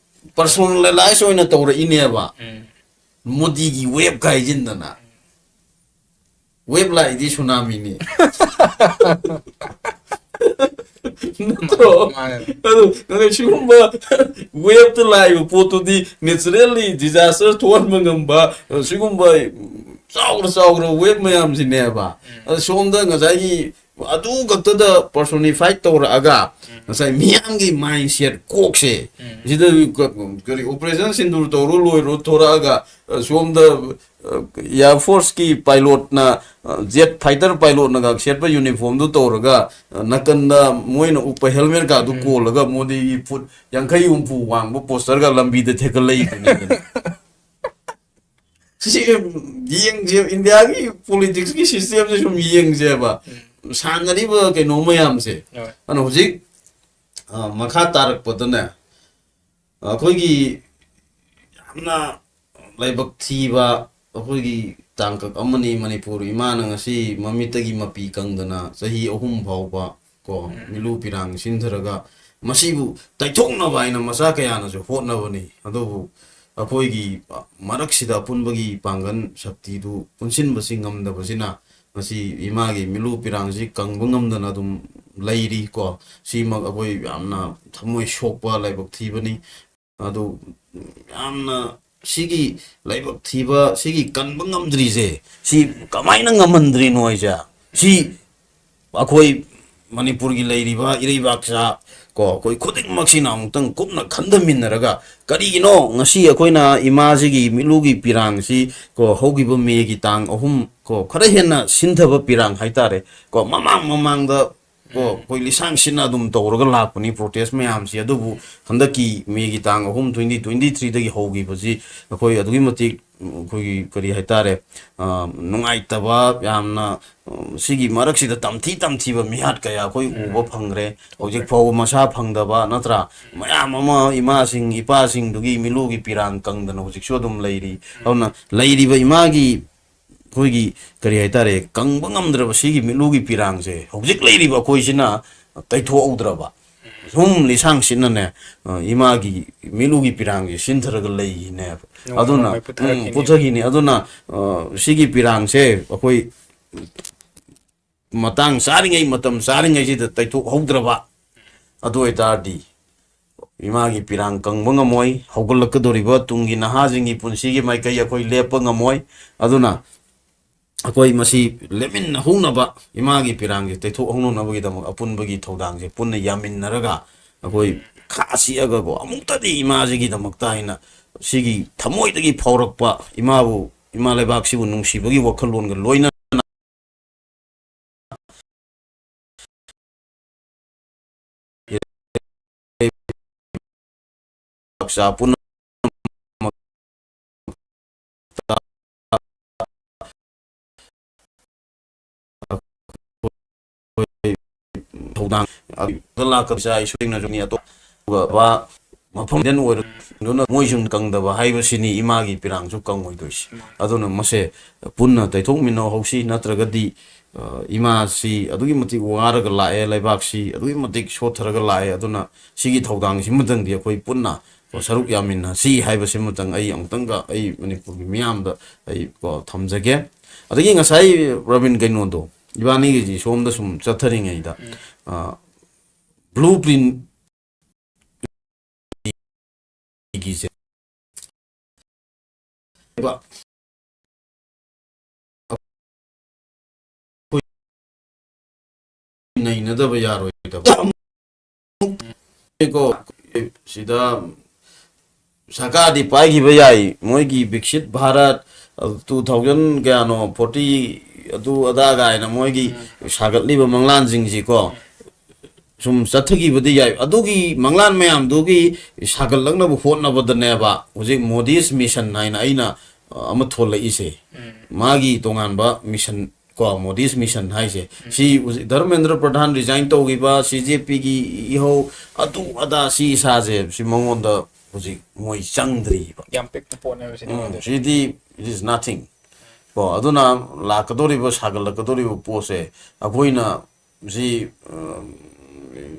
ꯄꯔꯁꯣꯅꯦꯂꯥꯏꯁ ꯑꯣꯏꯅ ꯇꯧꯔꯛꯏꯅꯦꯕ꯫ ꯎꯝ꯫ ꯃꯣꯗꯤꯒꯤ ꯋꯦꯕ ꯀꯥꯏꯁꯤꯟꯗꯅ꯫ ꯋꯦꯕ ꯂꯥꯛꯏꯗꯤ ꯁꯨꯅꯥꯃꯤꯅꯤ꯫ ꯅꯠꯇ꯭ꯔꯣ? ꯃꯥꯅꯦ꯫ ꯑꯗꯨ, ꯑꯗꯨ ꯁꯤꯒꯨꯝꯕ ꯋꯦꯕꯇ ꯂꯥꯛꯏꯕ ꯄꯣꯠꯇꯨꯗꯤ naturally disaster ꯊꯣꯛꯍꯟꯕ ꯉꯝꯕ, ꯁꯤꯒꯨꯝꯕ ꯆꯥꯎꯅ ꯆꯥꯎꯅ ꯋꯦꯕ ꯃꯌꯥꯝꯁꯤꯅꯦꯕ꯫ ꯎꯝ꯫ ꯑꯗ ꯁꯣꯝꯗ ꯉꯁꯥꯏꯒꯤ ꯑꯗꯨ ꯈꯛꯇꯗ personify ꯇꯧꯔꯛꯑꯒ, ꯎꯝ꯫ ꯉꯁꯥꯏ ꯃꯤꯌꯥꯝꯒꯤ ꯃꯥꯏꯟꯁꯦꯠ ꯀꯣꯛꯁꯦ, ꯎꯝ꯫ ꯁꯤꯗ ꯀ-, ꯀꯔꯤ operation ꯁꯤꯟꯗꯨꯔ ꯇꯧꯔꯨ ꯂꯣꯏꯔꯣ ꯊꯣꯔꯛꯑꯒ, ꯑ, ꯁꯣꯝꯗ, ꯑ, air force ꯀꯤ pilot ꯅ, ꯑ, jet fighter pilot ꯅꯒ ꯁꯦꯠꯄ uniform ꯗꯨ ꯇꯧꯔꯒ, ꯑ, ꯅꯥꯀꯟꯗ ꯃꯣꯏꯅ ꯎꯞꯄ helmet ꯀꯥꯗꯨ ꯎꯝ꯫ ꯀꯣꯜꯂꯒ ꯃꯣꯗꯤꯒꯤ ꯐꯨꯠ ꯌꯥꯡꯈꯩ ꯍꯨꯝꯐꯨ ꯋꯥꯡꯕ poster ꯒ ꯂꯝꯕꯤꯗ ꯊꯦꯠꯀꯠꯂꯛꯏꯗꯨꯅꯤ꯫ ꯁꯤ ꯌꯦꯡꯁꯦ, ꯏꯟꯗꯤꯌꯥꯒꯤ politics ꯀꯤ system ꯁꯦ ꯁꯨꯝ ꯌꯦꯡꯁꯦꯕ꯫ ꯎꯝ꯫ ꯁꯥꯟꯅꯔꯤꯕ ꯀꯩꯅꯣ ꯃꯌꯥꯝꯁꯦ꯫ ꯍꯣꯏ꯫ ꯑꯗꯨꯅ ꯍꯧꯖꯤꯛ, ꯑ, ꯃꯈꯥ ꯇꯥꯔꯛꯄꯗꯅꯦ, ꯑꯩꯈꯣꯏꯒꯤ ꯌꯥꯝꯅ ꯂꯥꯏꯕꯛ ꯊꯤꯕ ꯑꯩꯈꯣꯏꯒꯤ ꯇꯥꯡꯀꯛ ꯑꯃꯅꯤ꯫ ꯃꯅꯤꯄꯨꯔ ꯏꯃꯥꯅ ꯉꯁꯤ ꯃꯃꯤꯠꯇꯒꯤ ꯃꯄꯤ ꯀꯪꯗꯅ ꯆꯍꯤ ꯑꯍꯨꯝ ꯐꯥꯎꯕ ꯀꯣ, ꯎꯝ꯫ ꯃꯤꯂꯨ ꯄꯤꯔꯥꯡ ꯁꯤꯟꯊꯔꯒ ꯃꯁꯤꯕꯨ ꯇꯩꯊꯣꯛꯅꯕ ꯍꯥꯏꯅ ꯃꯆꯥ ꯀꯌꯥꯅꯁꯨ ꯍꯣꯠꯅꯕꯅꯤ꯫ ꯑꯗꯨꯕꯨ ꯑꯩꯈꯣꯏꯒꯤ ꯃꯔꯛꯁꯤꯗ ꯑꯄꯨꯟꯕꯒꯤ ꯄꯥꯡꯒꯜ ꯁꯛꯇꯤꯗꯨ ꯄꯨꯟꯁꯤꯟꯕꯁꯤ ꯉꯝꯗꯕꯁꯤꯅ ꯉꯁꯤ ꯏꯃꯥꯒꯤ ꯃꯤꯂꯨ ꯄꯤꯔꯥꯡꯁꯤ ꯀꯪꯕ ꯉꯝꯗꯅ ꯑꯗꯨꯝ ꯂꯩꯔꯤ ꯀꯣ꯫ ꯁꯤꯃꯛ ꯑꯩꯈꯣꯏ ꯌꯥꯝꯅ ꯊꯃꯣꯏ ꯁꯣꯛꯄ ꯂꯥꯏꯕꯛ ꯊꯤꯕꯅꯤ꯫ ꯑꯗꯨ ꯌꯥꯝꯅ ꯁꯤꯒꯤ ꯂꯥꯏꯕꯛ ꯊꯤꯕ, ꯁꯤꯒꯤ ꯀꯟꯕ ꯉꯝꯗ꯭ꯔꯤꯁꯦ, ꯁꯤ ꯀꯃꯥꯏꯅ ꯉꯝꯍꯟꯗ꯭ꯔꯤꯅꯣ ꯍꯥꯏꯁꯦ? ꯁꯤ ꯑꯩꯈꯣꯏ ꯃꯅꯤꯄꯨꯔꯒꯤ ꯂꯩꯔꯤꯕ ꯏꯔꯩꯕꯥꯛꯁꯥ ꯀꯣ, ꯑꯩꯈꯣꯏ ꯈꯨꯗꯤꯡꯃꯛꯁꯤꯅ ꯑꯃꯨꯛꯇꯪ ꯀꯨꯞꯅ ꯈꯟꯊꯃꯤꯟꯅꯔꯒ, ꯀꯔꯤꯒꯤꯅꯣ ꯉꯁꯤ ꯑꯩꯈꯣꯏꯅ ꯏꯃꯥꯁꯤꯒꯤ ꯃꯤꯠꯂꯨꯒꯤ ꯄꯤꯔꯥꯡꯁꯤ ꯀꯣ, ꯍꯧꯈꯤꯕ ꯃꯦꯒꯤ ꯇꯥꯡ ꯑꯍꯨꯝ ꯀꯣ, ꯈꯔ ꯍꯦꯟꯅ ꯁꯤꯟꯊꯕ ꯄꯤꯔꯥꯡ ꯍꯥꯏꯇꯥꯔꯦ ꯀꯣ, ꯃꯃꯥꯡ ꯃꯃꯥꯡꯗ ꯀꯣ, ꯑꯩꯈꯣꯏ ꯂꯤꯁꯥꯡ ꯁꯤꯠꯅ ꯑꯗꯨꯝ ꯇꯧꯔꯒ ꯂꯥꯛꯄꯅꯤ ꯄ꯭ꯔꯣꯇꯦꯁ ꯃꯌꯥꯝꯁꯤ꯫ ꯑꯗꯨꯕꯨ ꯍꯟꯗꯛꯀꯤ ꯃꯦꯒꯤ ꯇꯥꯡ ꯑꯍꯨꯝ, ꯇ꯭ꯋꯦꯟꯇꯤ ꯇ꯭ꯋꯦꯟꯇꯤ ꯊ꯭ꯔꯤꯗꯒꯤ ꯍꯧꯈꯤꯕꯁꯤ ꯑꯩꯈꯣꯏ ꯑꯗꯨꯛꯀꯤ ꯃꯇꯤꯛ, ꯎꯝ, ꯑꯩꯈꯣꯏꯒꯤ ꯀꯔꯤ ꯍꯥꯏꯇꯥꯔꯦ, ꯑ, ꯅꯨꯡꯉꯥꯏꯇꯕ ꯌꯥꯝꯅ, ꯎꯝ, ꯁꯤꯒꯤ ꯃꯔꯛꯁꯤꯗ ꯇꯝꯊꯤ ꯇꯝꯊꯤꯕ ꯃꯤꯍꯥꯠ ꯀꯌꯥ ꯑꯩꯈꯣꯏ ꯎꯕ ꯐꯪꯈ꯭ꯔꯦ꯫ ꯍꯧꯖꯤꯛ ꯐꯥꯎꯕ ꯃꯁꯥ ꯐꯪꯗꯕ, ꯅꯠꯇ꯭ꯔꯥ? ꯃꯌꯥꯝ ꯑꯃ ꯏꯃꯥꯁꯤꯡ ꯏꯄꯥꯁꯤꯡꯗꯨꯒꯤ ꯃꯤꯠꯂꯨꯒꯤ ꯄꯤꯔꯥꯡ ꯀꯪꯗꯅ ꯍꯧꯖꯤꯛꯁꯨ ꯑꯗꯨꯝ ꯂꯩꯔꯤ꯫ ꯑꯗꯨꯅ ꯂꯩꯔꯤꯕ ꯏꯃꯥꯒꯤ ꯑꯩꯈꯣꯏꯒꯤ ꯀꯔꯤ ꯍꯥꯏꯇꯥꯔꯦ, ꯀꯪꯕ ꯉꯝꯗ꯭ꯔꯕ ꯁꯤꯒꯤ ꯃꯤꯠꯂꯨꯒꯤ ꯄꯤꯔꯥꯡꯁꯦ ꯍꯧꯖꯤꯛ ꯂꯩꯔꯤꯕ ꯑꯩꯈꯣꯏꯁꯤꯅ ꯇꯩꯊꯣꯛꯍꯧꯗ꯭ꯔꯕ, ꯁꯨꯝ ꯂꯤꯁꯥꯡ ꯁꯤꯠꯅꯅꯦ, ꯑ, ꯏꯃꯥꯒꯤ ꯃꯤꯠꯂꯨꯒꯤ ꯄꯤꯔꯥꯡꯁꯦ ꯁꯤꯟꯊꯔꯒ ꯂꯩꯈꯤꯅꯦꯕ꯫ ꯅꯣꯡꯃ ꯑꯗꯨꯅ, ꯅꯣꯡꯃꯒꯤ ꯎꯝ, ꯄꯨꯊꯔꯛꯈꯤꯅꯦ꯫ ꯄꯨꯊꯈꯤꯅꯤ꯫ ꯑꯗꯨꯅ, ꯑ, ꯁꯤꯒꯤ ꯄꯤꯔꯥꯡꯁꯦ ꯑꯩꯈꯣꯏ ꯃꯇꯥꯡ ꯆꯥꯔꯤꯉꯩ, ꯃꯇꯝ ꯆꯥꯔꯤꯉꯩꯁꯤꯗ ꯇꯩꯊꯣꯛꯍꯧꯗ꯭ꯔꯕ, ꯑꯗꯨ ꯑꯣꯏꯇꯥꯔꯗꯤ ꯏꯃꯥꯒꯤ ꯄꯤꯔꯥꯡ ꯀꯪꯕ ꯉꯝꯃꯣꯏ, ꯍꯧꯒꯠꯂꯛꯀꯗꯧꯔꯤꯕ ꯇꯨꯡꯒꯤ ꯅꯍꯥꯁꯤꯡꯒꯤ ꯄꯨꯟꯁꯤꯒꯤ ꯃꯥꯏꯀꯩ ꯑꯩꯈꯣꯏ ꯂꯦꯞꯄ ꯉꯝꯃꯣꯏ꯫ ꯑꯗꯨꯅ ꯑꯩꯈꯣꯏ ꯃꯁꯤ ꯂꯦꯞꯃꯤꯟꯅꯍꯧꯅꯕ, ꯏꯃꯥꯒꯤ ꯄꯤꯔꯥꯡꯁꯦ ꯇꯩꯊꯣꯛꯍꯧꯅꯅꯕꯒꯤꯗꯃꯛ ꯑꯄꯨꯟꯕꯒꯤ ꯊꯧꯗꯥꯡꯁꯦ ꯄꯨꯟꯅ ꯌꯥꯃꯤꯟꯅꯔꯒ, ꯑꯩꯈꯣꯏ ꯈꯥ ꯆꯤꯛꯑꯒꯀꯣ, ꯑꯃꯨꯛꯇꯗꯤ ꯏꯃꯥꯁꯤꯒꯤꯗꯃꯛꯇ ꯍꯥꯏꯅ ꯁꯤꯒꯤ ꯊꯃꯣꯏꯗꯒꯤ ꯐꯥꯎꯔꯛꯄ ꯏꯃꯥꯕꯨ, ꯏꯃꯥ ꯂꯩꯕꯥꯛꯁꯤꯕꯨ ꯅꯨꯡꯁꯤꯕꯒꯤ ꯋꯥꯈꯜꯂꯣꯟꯒ ꯂꯣꯏꯅꯅ ꯄꯨꯝꯅꯃꯛꯇ ꯊꯧꯗꯥꯡ ꯂꯥꯛꯀꯗꯕ ꯏꯆꯥ ꯏꯁꯨꯁꯤꯡꯅꯁꯨꯅꯤ, ꯑꯇꯣꯞꯄ ꯃꯐꯝꯗ ꯑꯣꯏꯔꯗꯨꯅ ꯃꯣꯏꯁꯨ ꯀꯪꯗꯕ ꯍꯥꯏꯕꯁꯤꯅꯤ ꯏꯃꯥꯒꯤ ꯄꯤꯔꯥꯡꯁꯨ ꯀꯪꯉꯣꯏꯗꯣꯏꯁꯤ꯫ ꯑꯗꯨꯅ ꯃꯁꯦ ꯄꯨꯟꯅ ꯇꯩꯊꯣꯛꯃꯤꯟꯅꯍꯧꯁꯤ, ꯅꯠꯇ꯭ꯔꯒꯗꯤ, ꯑ, ꯏꯃꯥꯁꯤ ꯑꯗꯨꯛꯀꯤ ꯃꯇꯤꯛ ꯋꯥꯔꯒ ꯂꯥꯛꯑꯦ, ꯂꯩꯕꯥꯛꯁꯤ ꯑꯗꯨꯛꯀꯤ ꯃꯇꯤꯛ ꯁꯣꯠꯊꯔꯒ ꯂꯥꯛꯑꯦ꯫ ꯑꯗꯨꯅ ꯁꯤꯒꯤ ꯊꯧꯗꯥꯡꯁꯤꯃꯇꯪꯗꯤ ꯑꯩꯈꯣꯏ ꯄꯨꯟꯅ ꯁꯔꯨꯛ ꯌꯥꯃꯤꯟꯅꯁꯤ ꯍꯥꯏꯕꯁꯤꯃꯇꯪ ꯑꯩ ꯑꯃꯨꯛꯇꯪꯒ ꯑꯩ ꯃꯅꯤꯄꯨꯔꯒꯤ ꯃꯤꯌꯥꯝꯗ ꯑꯩ, ꯀꯣ, ꯊꯝꯖꯒꯦ꯫ ꯑꯗꯒꯤ ꯉꯁꯥꯏ ꯔꯕꯤꯟ ꯀꯩꯅꯣꯗꯣ, ꯏꯕꯥꯅꯤꯒꯤꯁꯤ ꯁꯣꯝꯗ ꯁꯨꯝ ꯆꯠꯊꯔꯤꯉꯩꯗ, ꯎꯝ꯫ ꯑ, blue print ꯅꯩꯅꯗꯕ ꯌꯥꯔꯣꯏꯗꯕ꯫ ꯀꯣ, ꯁꯤꯗ ꯁꯔꯀꯥꯔꯗꯤ ꯄꯥꯏꯈꯤꯕ ꯌꯥꯏ, ꯃꯣꯏꯒꯤ ꯕꯤꯛꯁꯤꯠ ꯚꯥꯔꯠ, ꯇꯨ ꯊꯥꯎꯖꯟ ꯀꯌꯥꯅꯣ, ꯐꯣꯔꯇꯤ, ꯑꯗꯨ ꯑꯗꯥ ꯀꯥꯏꯅ ꯃꯣꯏꯒꯤ ꯁꯥꯒꯠꯂꯤꯕ ꯃꯪꯂꯥꯟꯁꯤꯡꯁꯤꯀꯣ, ꯁꯨꯝ ꯆꯠꯊꯈꯤꯕꯗꯤ ꯌꯥꯏ꯫ ꯑꯗꯨꯒꯤ ꯃꯪꯂꯥꯟ ꯃꯌꯥꯝꯗꯨꯒꯤ ꯁꯥꯒꯠꯂꯛꯅꯕ ꯍꯣꯠꯅꯕꯗꯅꯦꯕ ꯍꯧꯖꯤꯛ ꯃꯣꯗꯤꯁ ꯃꯤꯁꯟ ꯍꯥꯏꯅ ꯑꯩꯅ, ꯑ, ꯑꯃ ꯊꯣꯛꯂꯛꯏꯁꯦ꯫ ꯃꯥꯒꯤ ꯇꯣꯉꯥꯟꯕ ꯃꯤꯁꯟ ꯀꯣ, ꯃꯣꯗꯤꯁ ꯃꯤꯁꯟ ꯍꯥꯏꯁꯦ, ꯁꯤ ꯍꯧꯖꯤꯛ ꯙꯔꯃꯦꯟꯗ꯭ꯔ ꯄ꯭ꯔꯙꯥꯟ ꯔꯤꯖꯥꯏꯟ ꯇꯧꯈꯤꯕ, ꯁꯤ ꯖꯦ ꯄꯤꯒꯤ ꯏꯍꯧ, ꯑꯗꯨ ꯑꯗꯥ, ꯁꯤ ꯏꯁꯥꯁꯦ, ꯁꯤ ꯃꯉꯣꯟꯗ ꯍꯧꯖꯤꯛ ꯃꯣꯏ ꯆꯪꯗ꯭ꯔꯤꯕ꯫ ꯌꯥꯝ ꯄꯤꯛꯄ ꯄꯣꯠꯅꯦꯕ ꯁꯤꯗꯤ ꯎꯝ, ꯃꯣꯏꯗꯗꯤ꯫ ꯁꯤꯗꯤ, it is nothing꯫ ꯀꯣ, ꯑꯗꯨꯅ ꯂꯥꯛꯀꯗꯧꯔꯤꯕ, ꯁꯥꯒꯠꯂꯛꯀꯗꯧꯔꯤꯕ ꯄꯣꯠꯁꯦ ꯑꯩꯈꯣꯏꯅ ꯁꯤ, ꯑ,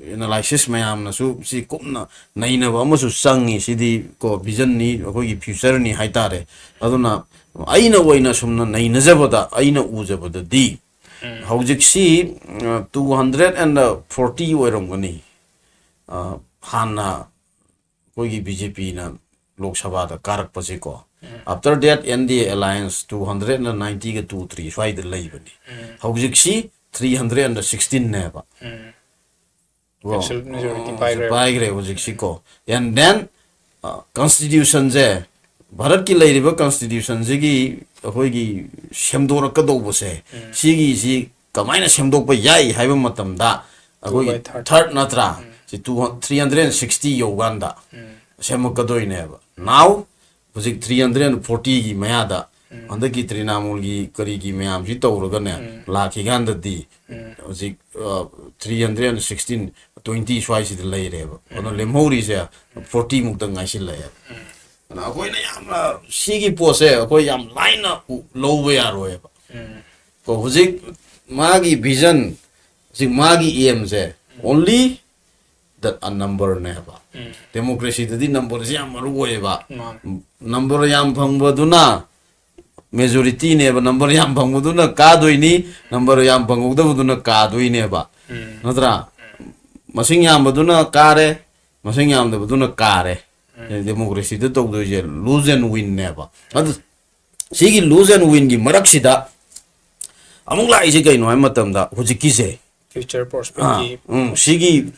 ꯑꯦꯅꯥꯂꯥꯏꯁꯤꯁ ꯃꯌꯥꯝꯅꯁꯨ ꯁꯤ ꯀꯨꯞꯅ ꯅꯩꯅꯕ ꯑꯃꯁꯨ ꯆꯪꯉꯤ꯫ ꯁꯤꯗꯤ ꯀꯣ, ꯚꯤꯖꯟꯅꯤ, ꯑꯩꯈꯣꯏꯒꯤ ꯐ꯭ꯌꯨꯆꯔꯅꯤ ꯍꯥꯏꯇꯥꯔꯦ꯫ ꯑꯗꯨꯅ ꯑꯩꯅ ꯑꯣꯏꯅ ꯁꯨꯝꯅ ꯅꯩꯅꯖꯕꯗ, ꯑꯩꯅ ꯎꯖꯕꯗꯗꯤ ꯎꯝ꯫ ꯍꯧꯖꯤꯛꯁꯤ, ꯑ, ꯇꯨ ꯍꯟꯗ꯭ꯔꯦꯠ ꯑꯦꯟ ꯐꯣꯔꯇꯤ ꯑꯣꯏꯔꯝꯒꯅꯤ꯫ ꯑ, ꯍꯥꯟꯅ ꯑꯩꯈꯣꯏꯒꯤ ꯕꯤ ꯖꯦ ꯄꯤꯅ ꯂꯣꯛ ꯁꯚꯥꯗ ꯀꯥꯔꯛꯄꯁꯦꯀꯣ꯫ ꯎꯝ꯫ After that, N D A alliance two hundred ninety-two three ꯁ꯭ꯋꯥꯏꯗ ꯂꯩꯕꯅꯤ꯫ ꯎꯝ꯫ ꯍꯧꯖꯤꯛꯁꯤ three hundred sixteenꯅꯦꯕ꯫ ꯎꯝ꯫ ꯀꯣ? Absolute majority ꯑꯣ, ꯄꯥꯏꯈ꯭ꯔꯦꯕ꯫ ꯄꯥꯏꯈ꯭ꯔꯦ ꯍꯧꯖꯤꯛꯁꯤꯀꯣ꯫ And then, ꯑ, constitutionꯁꯦ, ꯚꯥꯔꯠꯀꯤ ꯂꯩꯔꯤꯕ constitutionꯁꯤꯒꯤ ꯑꯩꯈꯣꯏꯒꯤ ꯁꯦꯝꯗꯣꯔꯛꯀꯗꯧꯕꯁꯦ, ꯎꯝ꯫ ꯁꯤꯒꯤꯁꯤ ꯀꯃꯥꯏꯅ ꯁꯦꯝꯗꯣꯛꯄ ꯌꯥꯏ ꯍꯥꯏꯕ ꯃꯇꯝꯗ, ꯑꯩꯈꯣꯏꯒꯤ two by third꯫ Third ꯅꯠꯇ꯭ꯔꯥ? ꯎꯝ꯫ ꯁꯤ two, three hundred sixty ꯌꯧꯀꯥꯟꯗ ꯎꯝ꯫ ꯁꯦꯝꯃꯛꯀꯗꯣꯏꯅꯦꯕ꯫ Now, ꯍꯧꯖꯤꯛ three hundred fortyꯒꯤ ꯃꯌꯥꯗ ꯎꯝ꯫ ꯍꯟꯗꯛꯀꯤ ꯇ꯭ꯔꯤꯅꯥꯃꯨꯜꯒꯤ ꯀꯔꯤꯒꯤ ꯃꯌꯥꯝꯁꯤ ꯇꯧꯔꯒꯅꯦ, ꯎꯝ꯫ ꯂꯥꯛꯈꯤꯀꯥꯟꯗꯗꯤ ꯎꯝ꯫ ꯍꯧꯖꯤꯛ, ꯑ, three hundred sixteen, twenty ꯁ꯭ꯋꯥꯏꯁꯤꯗ ꯂꯩꯔꯦꯕ꯫ ꯑꯗꯨꯅ ꯎꯝ꯫ ꯂꯦꯝꯍꯧꯔꯤꯁꯦ forty ꯃꯨꯛꯇ ꯉꯥꯏꯁꯤꯜꯂꯛꯑꯦꯕ꯫ ꯎꯝ꯫ ꯑꯗꯨꯅ ꯑꯩꯈꯣꯏꯅ ꯌꯥꯝꯅ ꯁꯤꯒꯤ ꯄꯣꯠꯁꯦ ꯑꯩꯈꯣꯏ ꯌꯥꯝ ꯂꯥꯏꯅ ꯎ-, ꯂꯧꯕ ꯌꯥꯔꯣꯏꯕ꯫ ꯎꯝ꯫ ꯀꯣ, ꯍꯧꯖꯤꯛ ꯃꯥꯒꯤ vision, ꯍꯧꯖꯤꯛ ꯃꯥꯒꯤ aimꯁꯦ only that a numberꯅꯦꯕ꯫ ꯎꯝ꯫ Democracyꯗꯗꯤ numberꯁꯦ ꯌꯥꯝ ꯃꯔꯨ ꯑꯣꯏꯌꯦꯕ꯫ ꯃꯥꯅꯦ꯫ Number ꯌꯥꯝ ꯐꯪꯕꯗꯨꯅ majorityꯅꯦꯕ, number ꯌꯥꯝ ꯐꯪꯕꯗꯨꯅ ꯀꯥꯗꯣꯏꯅꯤ, number ꯌꯥꯝ ꯐꯪꯍꯧꯗꯕꯗꯨꯅ ꯀꯥꯗꯣꯏꯅꯦꯕ꯫ ꯎꯝ꯫ ꯅꯠꯇ꯭ꯔꯥ? ꯃꯁꯤꯡ ꯌꯥꯝꯕꯗꯨꯅ ꯀꯥꯔꯦ, ꯃꯁꯤꯡ ꯌꯥꯝꯗꯕꯗꯨꯅ ꯀꯥꯔꯦ꯫ ꯎꯝ꯫ Democracyꯗ ꯇꯧꯗꯣꯏꯁꯦ lose and winꯅꯦꯕ꯫ ꯑꯗꯨ ꯁꯤꯒꯤ lose and winꯒꯤ ꯃꯔꯛꯁꯤꯗ ꯑꯃꯨꯛ ꯂꯥꯛꯏꯁꯦ ꯀꯩꯅꯣ ꯍꯥꯏꯕ ꯃꯇꯝꯗ, ꯍꯧꯖꯤꯛꯀꯤꯁꯦ, future ꯑꯥ, prospectꯀꯤ ꯎꯝ, ꯁꯤꯒꯤ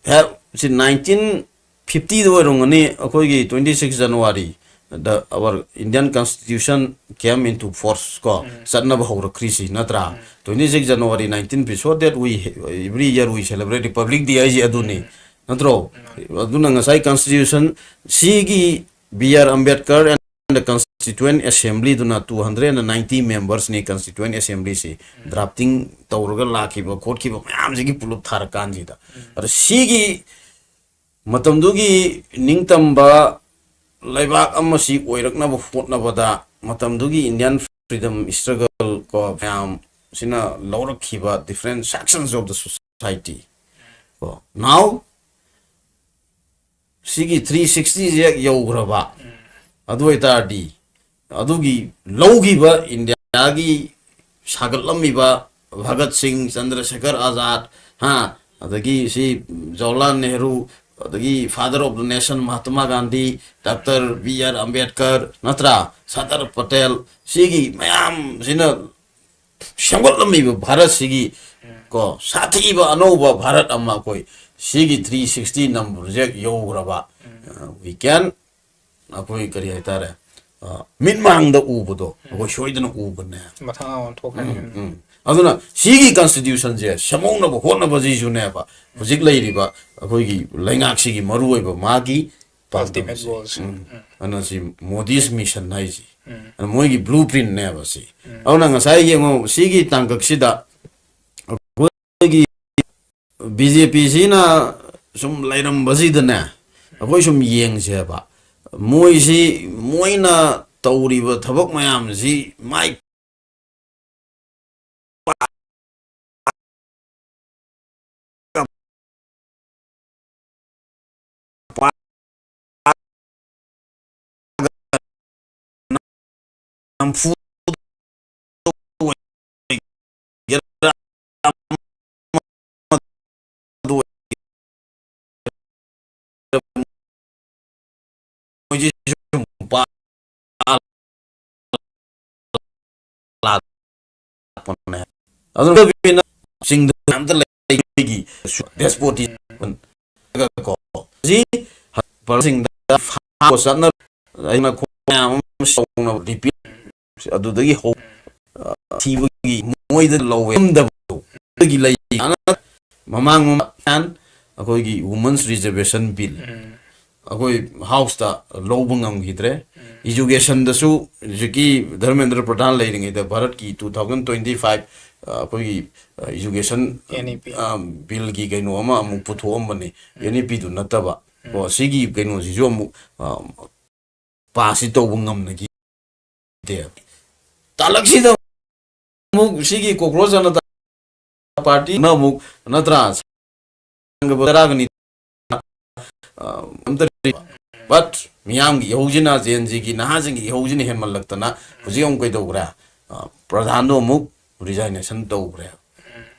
ꯍꯦ-, ꯁꯤ nineteen fiftyꯗ ꯑꯣꯏꯔꯝꯒꯅꯤ, ꯑꯩꯈꯣꯏꯒꯤ twenty six January the our Indian Constitution came into force ꯀꯣ, ꯆꯠꯅꯕ ꯍꯧꯔꯛꯈ꯭ꯔꯤꯁꯤ ꯅꯠꯇ꯭ꯔꯥ? Twenty six January nineteen, so that we every year we celebrate Republic Day ꯍꯥꯏꯁꯤ ꯑꯗꯨꯅꯤ, ꯅꯠꯇ꯭ꯔꯣ? ꯑꯗꯨꯅ ꯉꯁꯥꯏ Constitution ꯁꯤꯒꯤ B R Ambedkar and the Constituent Assemblyꯗꯨꯅ two hundred and ninety membersꯅꯤ Constituent Assemblyꯁꯤ drafting ꯇꯧꯔꯒ ꯂꯥꯛꯈꯤꯕ ꯈꯣꯠꯈꯤꯕ ꯃꯌꯥꯝꯁꯤꯒꯤ ꯄꯨꯂꯞ ꯊꯥꯔꯀꯥꯟꯁꯤꯗ, ꯑꯗ ꯁꯤꯒꯤ ꯃꯇꯝꯗꯨꯒꯤ ꯅꯤꯡꯇꯝꯕ ꯂꯩꯕꯥꯛ ꯑꯃꯁꯤ ꯑꯣꯏꯔꯛꯅꯕ ꯍꯣꯠꯅꯕꯗ ꯃꯇꯝꯗꯨꯒꯤ Indian freedom struggle ꯀꯣ ꯃꯌꯥꯝꯁꯤꯅ ꯂꯧꯔꯛꯈꯤꯕ different sections of the society ꯀꯣ, now ꯁꯤꯒꯤ three sixtyꯁꯦ ꯍꯦꯛ ꯌꯧꯈ꯭ꯔꯕ, ꯑꯗꯨ ꯑꯣꯏꯇꯥꯔꯗꯤ ꯑꯗꯨꯒꯤ ꯂꯧꯈꯤꯕ ꯏꯟꯗꯤꯌꯥꯒꯤ ꯁꯥꯒꯠꯂꯝꯃꯤꯕ ꯚꯒꯠ ꯁꯤꯡ, ꯆꯟꯗ꯭ꯔꯁꯦꯈꯔ ꯑꯥꯖꯥꯗ, ꯍꯥ, ꯑꯗꯒꯤ ꯁꯤ ꯖꯋꯥꯍꯔꯂꯥꯜ ꯅꯦꯍꯔꯨ, ꯑꯗꯒꯤ Father of the Nation Mahatma Gandhi, Doctor B R Ambedkar, ꯅꯠꯇ꯭ꯔꯥ, ꯁꯔꯗꯥꯔ ꯄꯇꯦꯜ, ꯁꯤꯒꯤ ꯃꯌꯥꯝꯁꯤꯅ ꯁꯦꯝꯒꯠꯂꯝꯃꯤꯕ ꯚꯥꯔꯠꯁꯤꯒꯤ ꯀꯣ ꯁꯥꯊꯤꯕ ꯑꯅꯧꯕ ꯚꯥꯔꯠ ꯑꯃ ꯑꯩꯈꯣꯏ ꯁꯤꯒꯤ three sixty numberꯁꯦ ꯌꯧꯈ꯭ꯔꯕ, we can, ꯑꯩꯈꯣꯏ ꯀꯔꯤ ꯍꯥꯏꯇꯥꯔꯦ, ꯑ, ꯃꯤꯠꯃꯥꯡꯗ ꯎꯕꯗꯣ ꯑꯩꯈꯣꯏ ꯁꯣꯏꯗꯅ ꯎꯒꯅꯦ꯫ ꯃꯊꯪ ꯑꯃ ꯊꯣꯛꯈ꯭ꯔꯅꯤ꯫ ꯎꯝ꯫ ꯑꯗꯨꯅ ꯁꯤꯒꯤ Constitutionꯁꯦ ꯁꯦꯝꯍꯧꯅꯕ ꯍꯣꯠꯅꯕꯁꯤꯁꯨꯅꯦꯕ ꯍꯧꯖꯤꯛ ꯂꯩꯔꯤꯕ ꯑꯩꯈꯣꯏꯒꯤ ꯂꯩꯉꯥꯛꯁꯤꯒꯤ ꯃꯔꯨꯑꯣꯏꯕ ꯃꯥꯒꯤ Ultimate ꯄꯥꯟꯗꯝꯁꯦ꯫ goals꯫ ꯎꯝ꯫ ꯑꯗꯨꯅ ꯁꯤ Modi's missionꯅꯦ ꯍꯥꯏꯁꯦ꯫ ꯑꯗꯨ ꯃꯣꯏꯒꯤ blueprintꯅꯦꯕ ꯁꯤ꯫ ꯑꯗꯨꯅ ꯉꯁꯥꯏ ꯌꯦꯡꯉꯣ, ꯁꯤꯒꯤ ꯇꯥꯡꯀꯛꯁꯤꯗ ꯑꯩꯈꯣꯏꯒꯤ BJPꯁꯤꯅ ꯁꯨꯝ ꯂꯩꯔꯝꯕꯁꯤꯗꯅꯦ, ꯑꯩꯈꯣꯏ ꯁꯨꯝ ꯌꯦꯡꯁꯦꯕ, ꯃꯣꯏꯁꯤ, ꯃꯣꯏꯅ ꯇꯧꯔꯤꯕ ꯊꯕꯛ ꯃꯌꯥꯝꯁꯤ ꯃꯥꯏ ꯅꯝꯐꯨ ꯑꯣꯏꯒꯦꯔꯥ, ꯑꯃ ꯑꯣꯏꯒꯦꯔꯥ, ꯃꯣꯏꯁꯦ ꯁꯨꯝ ꯄꯥ-, ꯂꯥꯛꯄꯅꯦ꯫ ꯑꯗꯨꯅ ꯆꯤꯡꯗ ꯑꯝꯇ ꯂꯩ, ꯑꯩꯈꯣꯏꯒꯤ ꯗꯦꯁꯄꯣꯇꯤ ꯀꯣ, ꯁꯤ ꯄꯔꯁꯤꯡꯗ ꯐꯥꯕ ꯆꯠꯅ, ꯑꯩꯅ ꯈꯣꯡ ꯃꯌꯥꯝ ꯑꯃ ꯁꯧꯅ ꯔꯤꯄꯤꯠ ꯑꯗꯨꯗꯒꯤ ꯍꯧ-, ꯑ, ꯊꯤꯕꯒꯤ ꯃꯣꯏꯗ ꯂꯧꯋꯦ꯫ ꯉꯝꯗꯕꯗꯣ ꯑꯗꯨꯗꯒꯤ ꯂꯩ꯫ ꯃꯃꯥꯡ ꯃꯃꯥꯡ ꯑꯩꯈꯣꯏꯒꯤ Women's Reservation Bill ꯑꯩꯈꯣꯏ ꯍꯥꯎꯁꯇ ꯂꯧꯕ ꯉꯝꯈꯤꯗ꯭ꯔꯦ꯫ ꯏꯖꯨꯀꯦꯁꯟꯗꯁꯨ ꯍꯧꯖꯤꯛꯀꯤ ꯙꯔꯃꯦꯟꯗ꯭ꯔ ꯄ꯭ꯔꯙꯥꯟ ꯂꯩꯔꯤꯉꯩꯗ ꯚꯥꯔꯠꯀꯤ two thousand twenty five, ꯑ, ꯑꯩꯈꯣꯏꯒꯤ, ꯑ, ꯏꯖꯨꯀꯦꯁꯟ, ꯑꯦꯟ ꯏ ꯄꯤ꯫ ꯑ, ꯕꯤꯜꯒꯤ ꯀꯩꯅꯣ ꯑꯃ ꯑꯃꯨꯛ ꯄꯨꯊꯣꯛꯑꯝꯕꯅꯤ꯫ ꯑꯦꯟ ꯏ ꯄꯤꯗꯨ ꯅꯠꯇꯕ꯫ ꯀꯣ, ꯁꯤꯒꯤ ꯀꯩꯅꯣꯁꯤꯁꯨ ꯑꯃꯨꯛ, ꯑ, ꯄꯥꯁꯁꯤ ꯇꯧꯕ ꯉꯝꯅꯈꯤꯗꯦ꯫ ꯇꯥꯂꯛꯁꯤꯗ ꯑꯃꯨꯛ ꯁꯤꯒꯤ ꯀꯣꯀ꯭ꯔꯣꯁ ꯖꯅꯇꯥ ꯄꯥꯔꯇꯤꯅ ꯑꯃꯨꯛ, ꯅꯠꯇ꯭ꯔꯥ, ꯇꯔꯥꯒꯅꯤ, ꯑ, ꯑꯝꯇ, but ꯃꯤꯌꯥꯝꯒꯤ ꯏꯍꯧꯁꯤꯅ, ꯖꯦꯟ ꯖꯤꯒꯤ ꯅꯍꯥꯁꯤꯡꯒꯤ ꯏꯍꯧꯁꯤꯅ ꯍꯦꯟꯃꯜꯂꯛꯇꯅ ꯍꯧꯖꯤꯛ ꯑꯃꯨꯛ ꯀꯩꯗꯧꯈ꯭ꯔꯦ? ꯑ, ꯄ꯭ꯔꯙꯥꯟꯗꯣ ꯑꯃꯨꯛ ꯔꯤꯖꯥꯏꯅꯦꯁꯟ ꯇꯧꯈ꯭ꯔꯦ,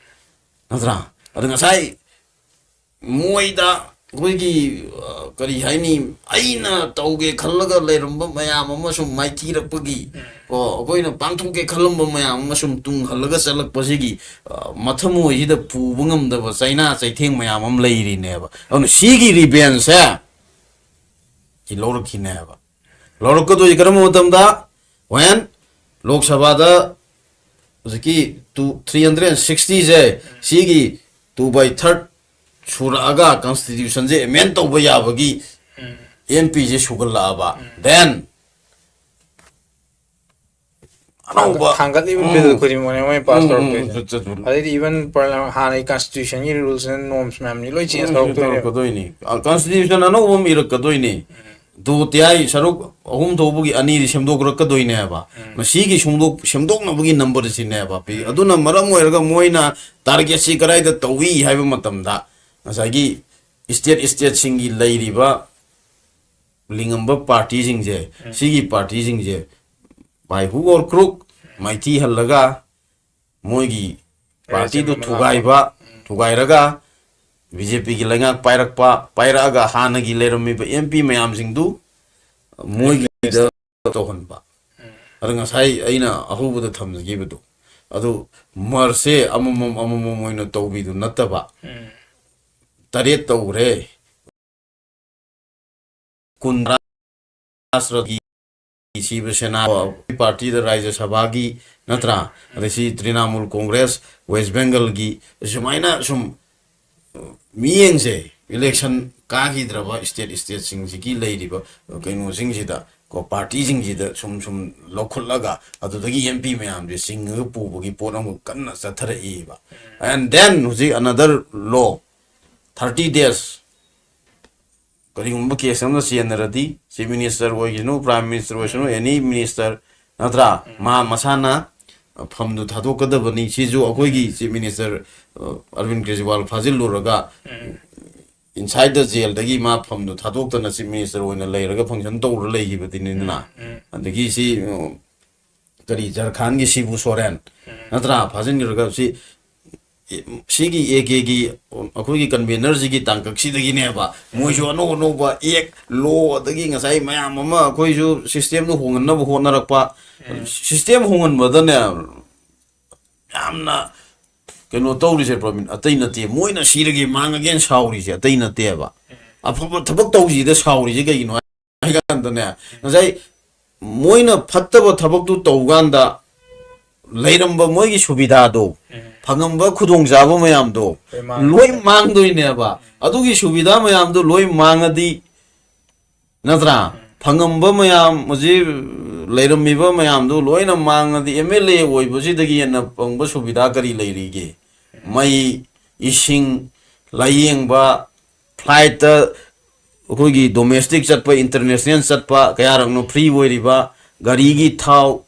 ꯅꯠꯇ꯭ꯔꯥ? ꯑꯗ ꯉꯁꯥꯏ ꯃꯣꯏꯗ ꯑꯩꯈꯣꯏꯒꯤ, ꯑ, ꯀꯔꯤ ꯍꯥꯏꯅꯤ, ꯑꯩꯅ ꯇꯧꯒꯦ ꯈꯜꯂꯒ ꯂꯩꯔꯝꯕ ꯃꯌꯥꯝ ꯑꯃ ꯁꯨꯝ ꯃꯥꯏꯊꯤꯔꯛꯄꯒꯤ, ꯀꯣ, ꯑꯩꯈꯣꯏꯅ ꯄꯥꯡꯊꯣꯛꯀꯦ ꯈꯜꯂꯝꯕ ꯃꯌꯥꯝ ꯑꯃ ꯁꯨꯝ ꯇꯨꯡ ꯍꯜꯂꯒ ꯆꯠꯂꯛꯄꯁꯤꯒꯤ, ꯑ, ꯃꯊꯃꯣꯏꯁꯤꯗ ꯄꯨꯕ ꯉꯝꯗꯕ ꯆꯩꯅꯥ ꯆꯩꯊꯦꯡ ꯃꯌꯥꯝ ꯑꯃ ꯂꯩꯔꯤꯅꯦꯕ꯫ ꯑꯗꯨꯅ ꯁꯤꯒꯤ ꯔꯤꯚꯦꯟꯁꯁꯦ ꯁꯤ ꯂꯧꯔꯛꯈꯤꯅꯦꯕ꯫ ꯂꯧꯔꯛꯀꯗꯣꯏꯁꯤ ꯀꯔꯝꯕ ꯃꯇꯝꯗ? When ꯂꯣꯛ ꯁꯚꯥꯗ ꯍꯧꯖꯤꯛꯀꯤ two, three hundred and sixty ꯁꯦ, ꯁꯤꯒꯤ two by third ꯁꯨꯔꯛꯑꯒ ꯀꯟꯁꯇꯤꯇ꯭ꯌꯨꯁꯟꯁꯦ ꯑꯦꯃꯦꯟ ꯇꯧꯕ ꯌꯥꯕꯒꯤ ꯑꯦꯝ ꯄꯤꯁꯦ ꯁꯨꯒꯠꯂꯛꯑꯕ, then ꯑꯅꯧꯕ ꯊꯥꯡꯒꯠꯂꯤꯕ ꯎꯝ꯫ ꯕꯤꯜ ꯈꯨꯗꯤꯡꯃꯛꯅꯦ ꯃꯣꯏ ꯄꯥꯁ ꯎꯝ, ꯎꯝ, ꯇꯧꯔꯛꯇꯣꯏꯁꯦ꯫ ꯆꯠ-, ꯆꯠ-, ꯑꯗꯩꯗꯤ ꯏꯚꯟ ꯄꯥꯔꯂꯤꯌꯥꯃꯦꯟ, ꯍꯥꯟꯅꯒꯤ ꯀꯟꯁꯇꯤꯇ꯭ꯌꯨꯁꯟꯒꯤ ꯔꯨꯜꯁ ꯑꯦꯟ ꯅꯣꯔꯝꯁ ꯃꯌꯥꯝꯅꯤ ꯂꯣꯏ ꯆꯦꯟꯖ ꯎꯝ, ꯇꯧꯔꯛꯇꯣꯏꯅꯦ꯫ ꯇꯧꯔꯛꯀꯗꯣꯏꯅꯤ꯫ ꯑ, ꯀꯟꯁꯇꯤꯇ꯭ꯌꯨꯁꯟ ꯑꯅꯧꯕ ꯑꯃ ꯏꯔꯛꯀꯗꯣꯏꯅꯤ꯫ ꯎꯝ꯫ ꯗꯣ ꯇꯤꯌꯥꯏ ꯁꯔꯨꯛ ꯑꯍꯨꯝ ꯊꯣꯛꯄꯒꯤ ꯑꯅꯤꯗꯤ ꯁꯦꯝꯗꯣꯛꯔꯛꯀꯗꯣꯏꯅꯦꯕ꯫ ꯎꯝ꯫ ꯃꯁꯤꯒꯤ ꯁꯦꯝꯗꯣꯛ-, ꯁꯦꯝꯗꯣꯛꯅꯕꯒꯤ ꯅꯝꯕꯔꯁꯤꯅꯦꯕ ꯄꯤ-, ꯎꯝ꯫ ꯑꯗꯨꯅ ꯃꯔꯝ ꯑꯣꯏꯔꯒ ꯃꯣꯏꯅ ꯇꯥꯔꯒꯦꯠꯁꯤ ꯀꯗꯥꯏꯗ ꯇꯧꯏ ꯍꯥꯏꯕ ꯃꯇꯝꯗ ꯉꯁꯥꯏꯒꯤ ꯏꯁꯇꯦꯠ, ꯏꯁꯇꯦꯠꯁꯤꯡꯒꯤ ꯂꯩꯔꯤꯕ ꯂꯤꯡꯉꯝꯕ ꯄꯥꯔꯇꯤꯁꯤꯡꯁꯦ, ꯎꯝ꯫ ꯁꯤꯒꯤ ꯄꯥꯔꯇꯤꯁꯤꯡꯁꯦ by hook or crook ꯃꯥꯏꯊꯤ ꯍꯜꯂꯒ ꯃꯣꯏꯒꯤ ꯄꯥꯔꯇꯤꯗꯨ ꯂꯩꯔꯁꯦ ꯊꯨꯒꯥꯏꯕ, ꯎꯝ꯫ ꯊꯨꯒꯥꯏꯔꯒ ꯕꯤ ꯖꯦ ꯄꯤꯒꯤ ꯂꯩꯉꯥꯛ ꯄꯥꯏꯔꯛꯄ, ꯄꯥꯏꯔꯛꯑꯒ ꯍꯥꯟꯅꯒꯤ ꯂꯩꯔꯝꯃꯤꯕ ꯑꯦꯝ ꯄꯤ ꯃꯌꯥꯝꯁꯤꯡꯗꯨ ꯃꯣꯏꯒꯤꯗ ꯇꯧꯍꯟꯕ꯫ ꯎꯝ꯫ ꯑꯗ ꯉꯁꯥꯏ ꯑꯩꯅ ꯑꯍꯧꯕꯗ ꯊꯝꯖꯈꯤꯕꯗꯣ, ꯑꯗꯨ ꯃꯔꯁꯦ ꯑꯃꯃꯝ ꯑꯃꯃꯝ ꯑꯣꯏꯅ ꯇꯧꯕꯤꯗꯨ ꯅꯠꯇꯕ, ꯎꯝ꯫ ꯇꯔꯦꯠ ꯇꯧꯈ꯭ꯔꯦ, ꯀꯨꯟ ꯔꯥꯁꯇ꯭ꯔꯒꯤ, ꯁꯤꯕ ꯁꯦꯅꯥ ꯄꯥꯔꯇꯤꯗ ꯔꯥꯖ꯭ꯌ ꯁꯚꯥꯒꯤ, ꯅꯠꯇ꯭ꯔꯥ? ꯑꯗꯩ ꯁꯤ ꯇ꯭ꯔꯤꯅꯥꯃꯨꯜ ꯀꯣꯡꯒ꯭ꯔꯦꯁ ꯋꯦꯁ ꯕꯦꯡꯒꯜꯒꯤ, ꯁꯨꯃꯥꯏꯅ ꯁꯨꯝ ꯃꯤꯠꯌꯦꯡꯁꯦ ꯏꯂꯦꯛꯁꯟ ꯀꯥꯈꯤꯗ꯭ꯔꯕ ꯁ꯭ꯇꯦꯠ ꯁ꯭ꯇꯦꯠꯁꯤꯡꯁꯤꯒꯤ ꯂꯩꯔꯤꯕ ꯀꯩꯅꯣꯁꯤꯡꯁꯤꯗ ꯀꯣ, ꯄꯥꯔꯇꯤꯁꯤꯡꯁꯤꯗ ꯁꯨꯝ ꯁꯨꯝ ꯂꯧꯈꯠꯂꯒ ꯑꯗꯨꯗꯒꯤ ꯑꯦꯝ ꯄꯤ ꯃꯌꯥꯝꯁꯦ ꯆꯤꯡꯉꯒ ꯄꯨꯕꯒꯤ ꯄꯣꯠ ꯑꯃ ꯀꯟꯅ ꯆꯠꯊꯔꯛꯏꯕ꯫ And then ꯍꯧꯖꯤꯛ another law, thirty days, ꯀꯔꯤꯒꯨꯝꯕ ꯀꯦꯁ ꯑꯃ ꯆꯦꯟꯅꯔꯗꯤ, ꯆꯤꯐ ꯃꯤꯅꯤꯁꯇꯔ ꯑꯣꯏꯒꯤꯁꯅꯨ, ꯄ꯭ꯔꯥꯏꯝ ꯃꯤꯅꯤꯁꯇꯔ ꯑꯣꯏꯁꯅꯨ, ꯑꯦꯅꯤ ꯃꯤꯅꯤꯁꯇꯔ, ꯅꯠꯇ꯭ꯔꯥ? ꯎꯝ꯫ ꯃꯥ ꯃꯁꯥꯅ ꯐꯝꯗꯨ ꯊꯥꯗꯣꯛꯀꯗꯕꯅꯤ꯫ ꯁꯤꯁꯨ ꯑꯩꯈꯣꯏꯒꯤ ꯆꯤꯐ ꯃꯤꯅꯤꯁꯇꯔ, ꯑ, ꯑꯔꯕꯤꯟ ꯀꯦꯖꯔꯤꯋꯥꯜ ꯐꯥꯖꯤꯜꯂꯨꯔꯒ, ꯎꯝ꯫ Inside the jailꯗꯒꯤ ꯃꯥ ꯐꯝꯗꯨ ꯊꯥꯗꯣꯛꯇꯅ ꯆꯤꯐ ꯃꯤꯅꯤꯁꯇꯔ ꯑꯣꯏꯅ ꯂꯩꯔꯒ ꯐꯪꯁꯟ ꯇꯧꯔ ꯂꯩꯈꯤꯕꯗꯤꯅꯤꯗꯅ꯫ ꯎꯝ, ꯎꯝ꯫ ꯑꯗꯒꯤ ꯁꯤ, ꯎꯝ, ꯀꯔꯤ, ꯖꯔꯈꯥꯟꯒꯤ ꯁꯤꯕꯨ ꯁꯣꯔꯦꯟ, ꯎꯝ꯫ ꯅꯠꯇ꯭ꯔꯥ? ꯐꯥꯖꯤꯟꯈ꯭ꯔꯒ ꯁꯤ, ꯁꯤꯒꯤ ꯑꯦ ꯀꯦꯒꯤ ꯑꯩꯈꯣꯏꯒꯤ ꯀꯟꯚꯦꯅꯔꯁꯤꯒꯤ ꯇꯥꯡꯀꯛꯁꯤꯗꯒꯤꯅꯦꯕ ꯃꯣꯏꯁꯨ ꯑꯅꯧ ꯑꯅꯧꯕ ꯑꯦꯛ, ꯂꯣ, ꯑꯗꯒꯤ ꯉꯁꯥꯏ ꯃꯌꯥꯝ ꯑꯃ ꯑꯩꯈꯣꯏꯁꯨ ꯁꯤꯁꯇꯦꯝꯗꯣ ꯍꯣꯡꯍꯟꯅꯕ ꯍꯣꯠꯅꯔꯛꯄ꯫ ꯎꯝ꯫ ꯁꯤꯁꯇꯦꯝ ꯍꯣꯡꯍꯟꯕꯗꯅꯦ ꯌꯥꯝꯅ ꯀꯩꯅꯣ ꯇꯧꯔꯤꯁꯦ, ꯄ꯭ꯔꯣꯕ꯭ꯂꯦꯝ ꯑꯇꯩ ꯅꯠꯇꯦ, ꯃꯣꯏꯅ ꯁꯤꯔꯒꯦ ꯃꯥꯡꯉꯒꯦꯅ ꯁꯥꯎꯔꯤꯁꯦ ꯑꯇꯩ ꯅꯠꯇꯦꯕ꯫ ꯎꯝ꯫ ꯑꯐꯕ ꯊꯕꯛ ꯇꯧꯁꯤꯗ ꯁꯥꯎꯔꯤꯁꯦ ꯀꯩꯒꯤꯅꯣ ꯍꯥꯏ ꯀꯥꯟꯗꯅꯦ, ꯉꯁꯥꯏ ꯃꯣꯏꯅ ꯐꯠꯇꯕ ꯊꯕꯛꯇꯨ ꯇꯧꯀꯥꯟꯗ ꯂꯩꯔꯝꯕ ꯃꯣꯏꯒꯤ ꯁꯨꯕꯤꯗꯥꯗꯣ, ꯎꯝ꯫ ꯐꯪꯉꯝꯕ ꯈꯨꯗꯣꯡꯆꯥꯕ ꯃꯌꯥꯝꯗꯣ ꯂꯣꯏ ꯃꯥꯡꯗꯣꯏꯅꯦ꯫ ꯂꯣꯏ ꯃꯥꯡꯗꯣꯏꯅꯦꯕ꯫ ꯎꯝ꯫ ꯑꯗꯨꯒꯤ ꯁꯨꯕꯤꯗꯥ ꯃꯌꯥꯝꯗꯣ ꯂꯣꯏ ꯃꯥꯡꯉꯗꯤ, ꯅꯠꯇ꯭ꯔꯥ? ꯎꯝ꯫ ꯐꯪꯉꯝꯕ ꯃꯌꯥꯝ, ꯍꯧꯖꯤꯛ ꯂꯩꯔꯝꯃꯤꯕ ꯃꯌꯥꯝꯗꯨ ꯂꯣꯏꯅ ꯃꯥꯡꯉꯗꯤ ꯑꯦꯝ ꯑꯦꯜ ꯑꯦ ꯑꯣꯏꯕꯁꯤꯗꯒꯤ ꯍꯦꯟꯅ ꯐꯪꯕ ꯁꯨꯕꯤꯗꯥ ꯀꯔꯤ ꯂꯩꯔꯤꯒꯦ? ꯎꯝ꯫ ꯃꯩ, ꯏꯁꯤꯡ, ꯂꯥꯏꯌꯦꯡꯕ, ꯐ꯭ꯂꯥꯏꯠꯇ ꯑꯩꯈꯣꯏꯒꯤ ꯗꯣꯃꯦꯁꯇꯤꯛ ꯆꯠꯄ, ꯏꯟꯇꯔꯅꯦꯁꯅꯦꯜ ꯆꯠꯄ ꯀꯌꯥꯔꯛꯅꯣ ꯐ꯭ꯔꯤ ꯑꯣꯏꯔꯤꯕ? ꯒꯥꯔꯤꯒꯤ ꯊꯥꯎ,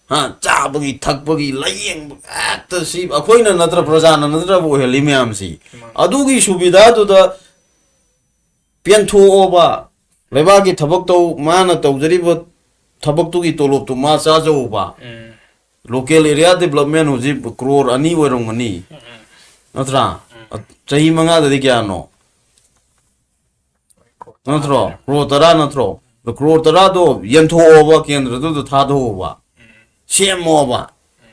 ꯍꯥ, ꯆꯥꯕꯒꯤ ꯊꯛꯄꯒꯤ, ꯂꯥꯏꯌꯦꯡꯕ, ꯍꯦꯛꯇ ꯁꯤ ꯑꯩꯈꯣꯏꯅ ꯅꯠꯇ꯭ꯔ ꯄ꯭ꯔꯖꯥꯅ ꯅꯠꯇ꯭ꯔꯕ ꯑꯣꯏꯍꯜꯂꯤ ꯃꯌꯥꯝꯁꯤ? ꯃꯥꯅꯤ꯫ ꯑꯗꯨꯒꯤ ꯁꯨꯕꯤꯗꯥꯗꯨꯗ ꯄꯦꯟꯊꯣꯛꯑꯣꯕ꯫ ꯂꯩꯕꯥꯛꯀꯤ ꯊꯕꯛ ꯇꯧ, ꯃꯥꯅ ꯇꯧꯖꯔꯤꯕ ꯊꯕꯛꯇꯨꯒꯤ ꯇꯣꯂꯣꯞꯇꯨ ꯃꯥ ꯆꯥꯖꯧꯕ꯫ ꯎꯝ꯫ Local area development ꯍꯧꯖꯤꯛ ꯀ꯭ꯔꯣꯔ ꯑꯅꯤ ꯑꯣꯏꯔꯝꯒꯅꯤ꯫ ꯎꯝ, ꯎꯝ꯫ ꯅꯠꯇ꯭ꯔꯥ? ꯎꯝ꯫ ꯆꯍꯤ ꯃꯉꯥꯗꯗꯤ ꯀꯌꯥꯅꯣ? ꯅꯠꯇ꯭ꯔꯣ? ꯀ꯭ꯔꯣꯔ ꯇꯔꯥ ꯅꯠꯇ꯭ꯔꯣ? ꯑꯗꯣ ꯀ꯭ꯔꯣꯔ ꯇꯔꯥꯗꯣ ꯌꯦꯟꯊꯣꯛꯑꯣꯕ, ꯀꯦꯟꯗ꯭ꯔꯗꯨꯗ ꯊꯥꯗꯣꯛꯑꯣꯕ꯫ ꯎꯝ꯫ ꯁꯦꯝꯃꯣꯕ꯫ ꯎꯝ꯫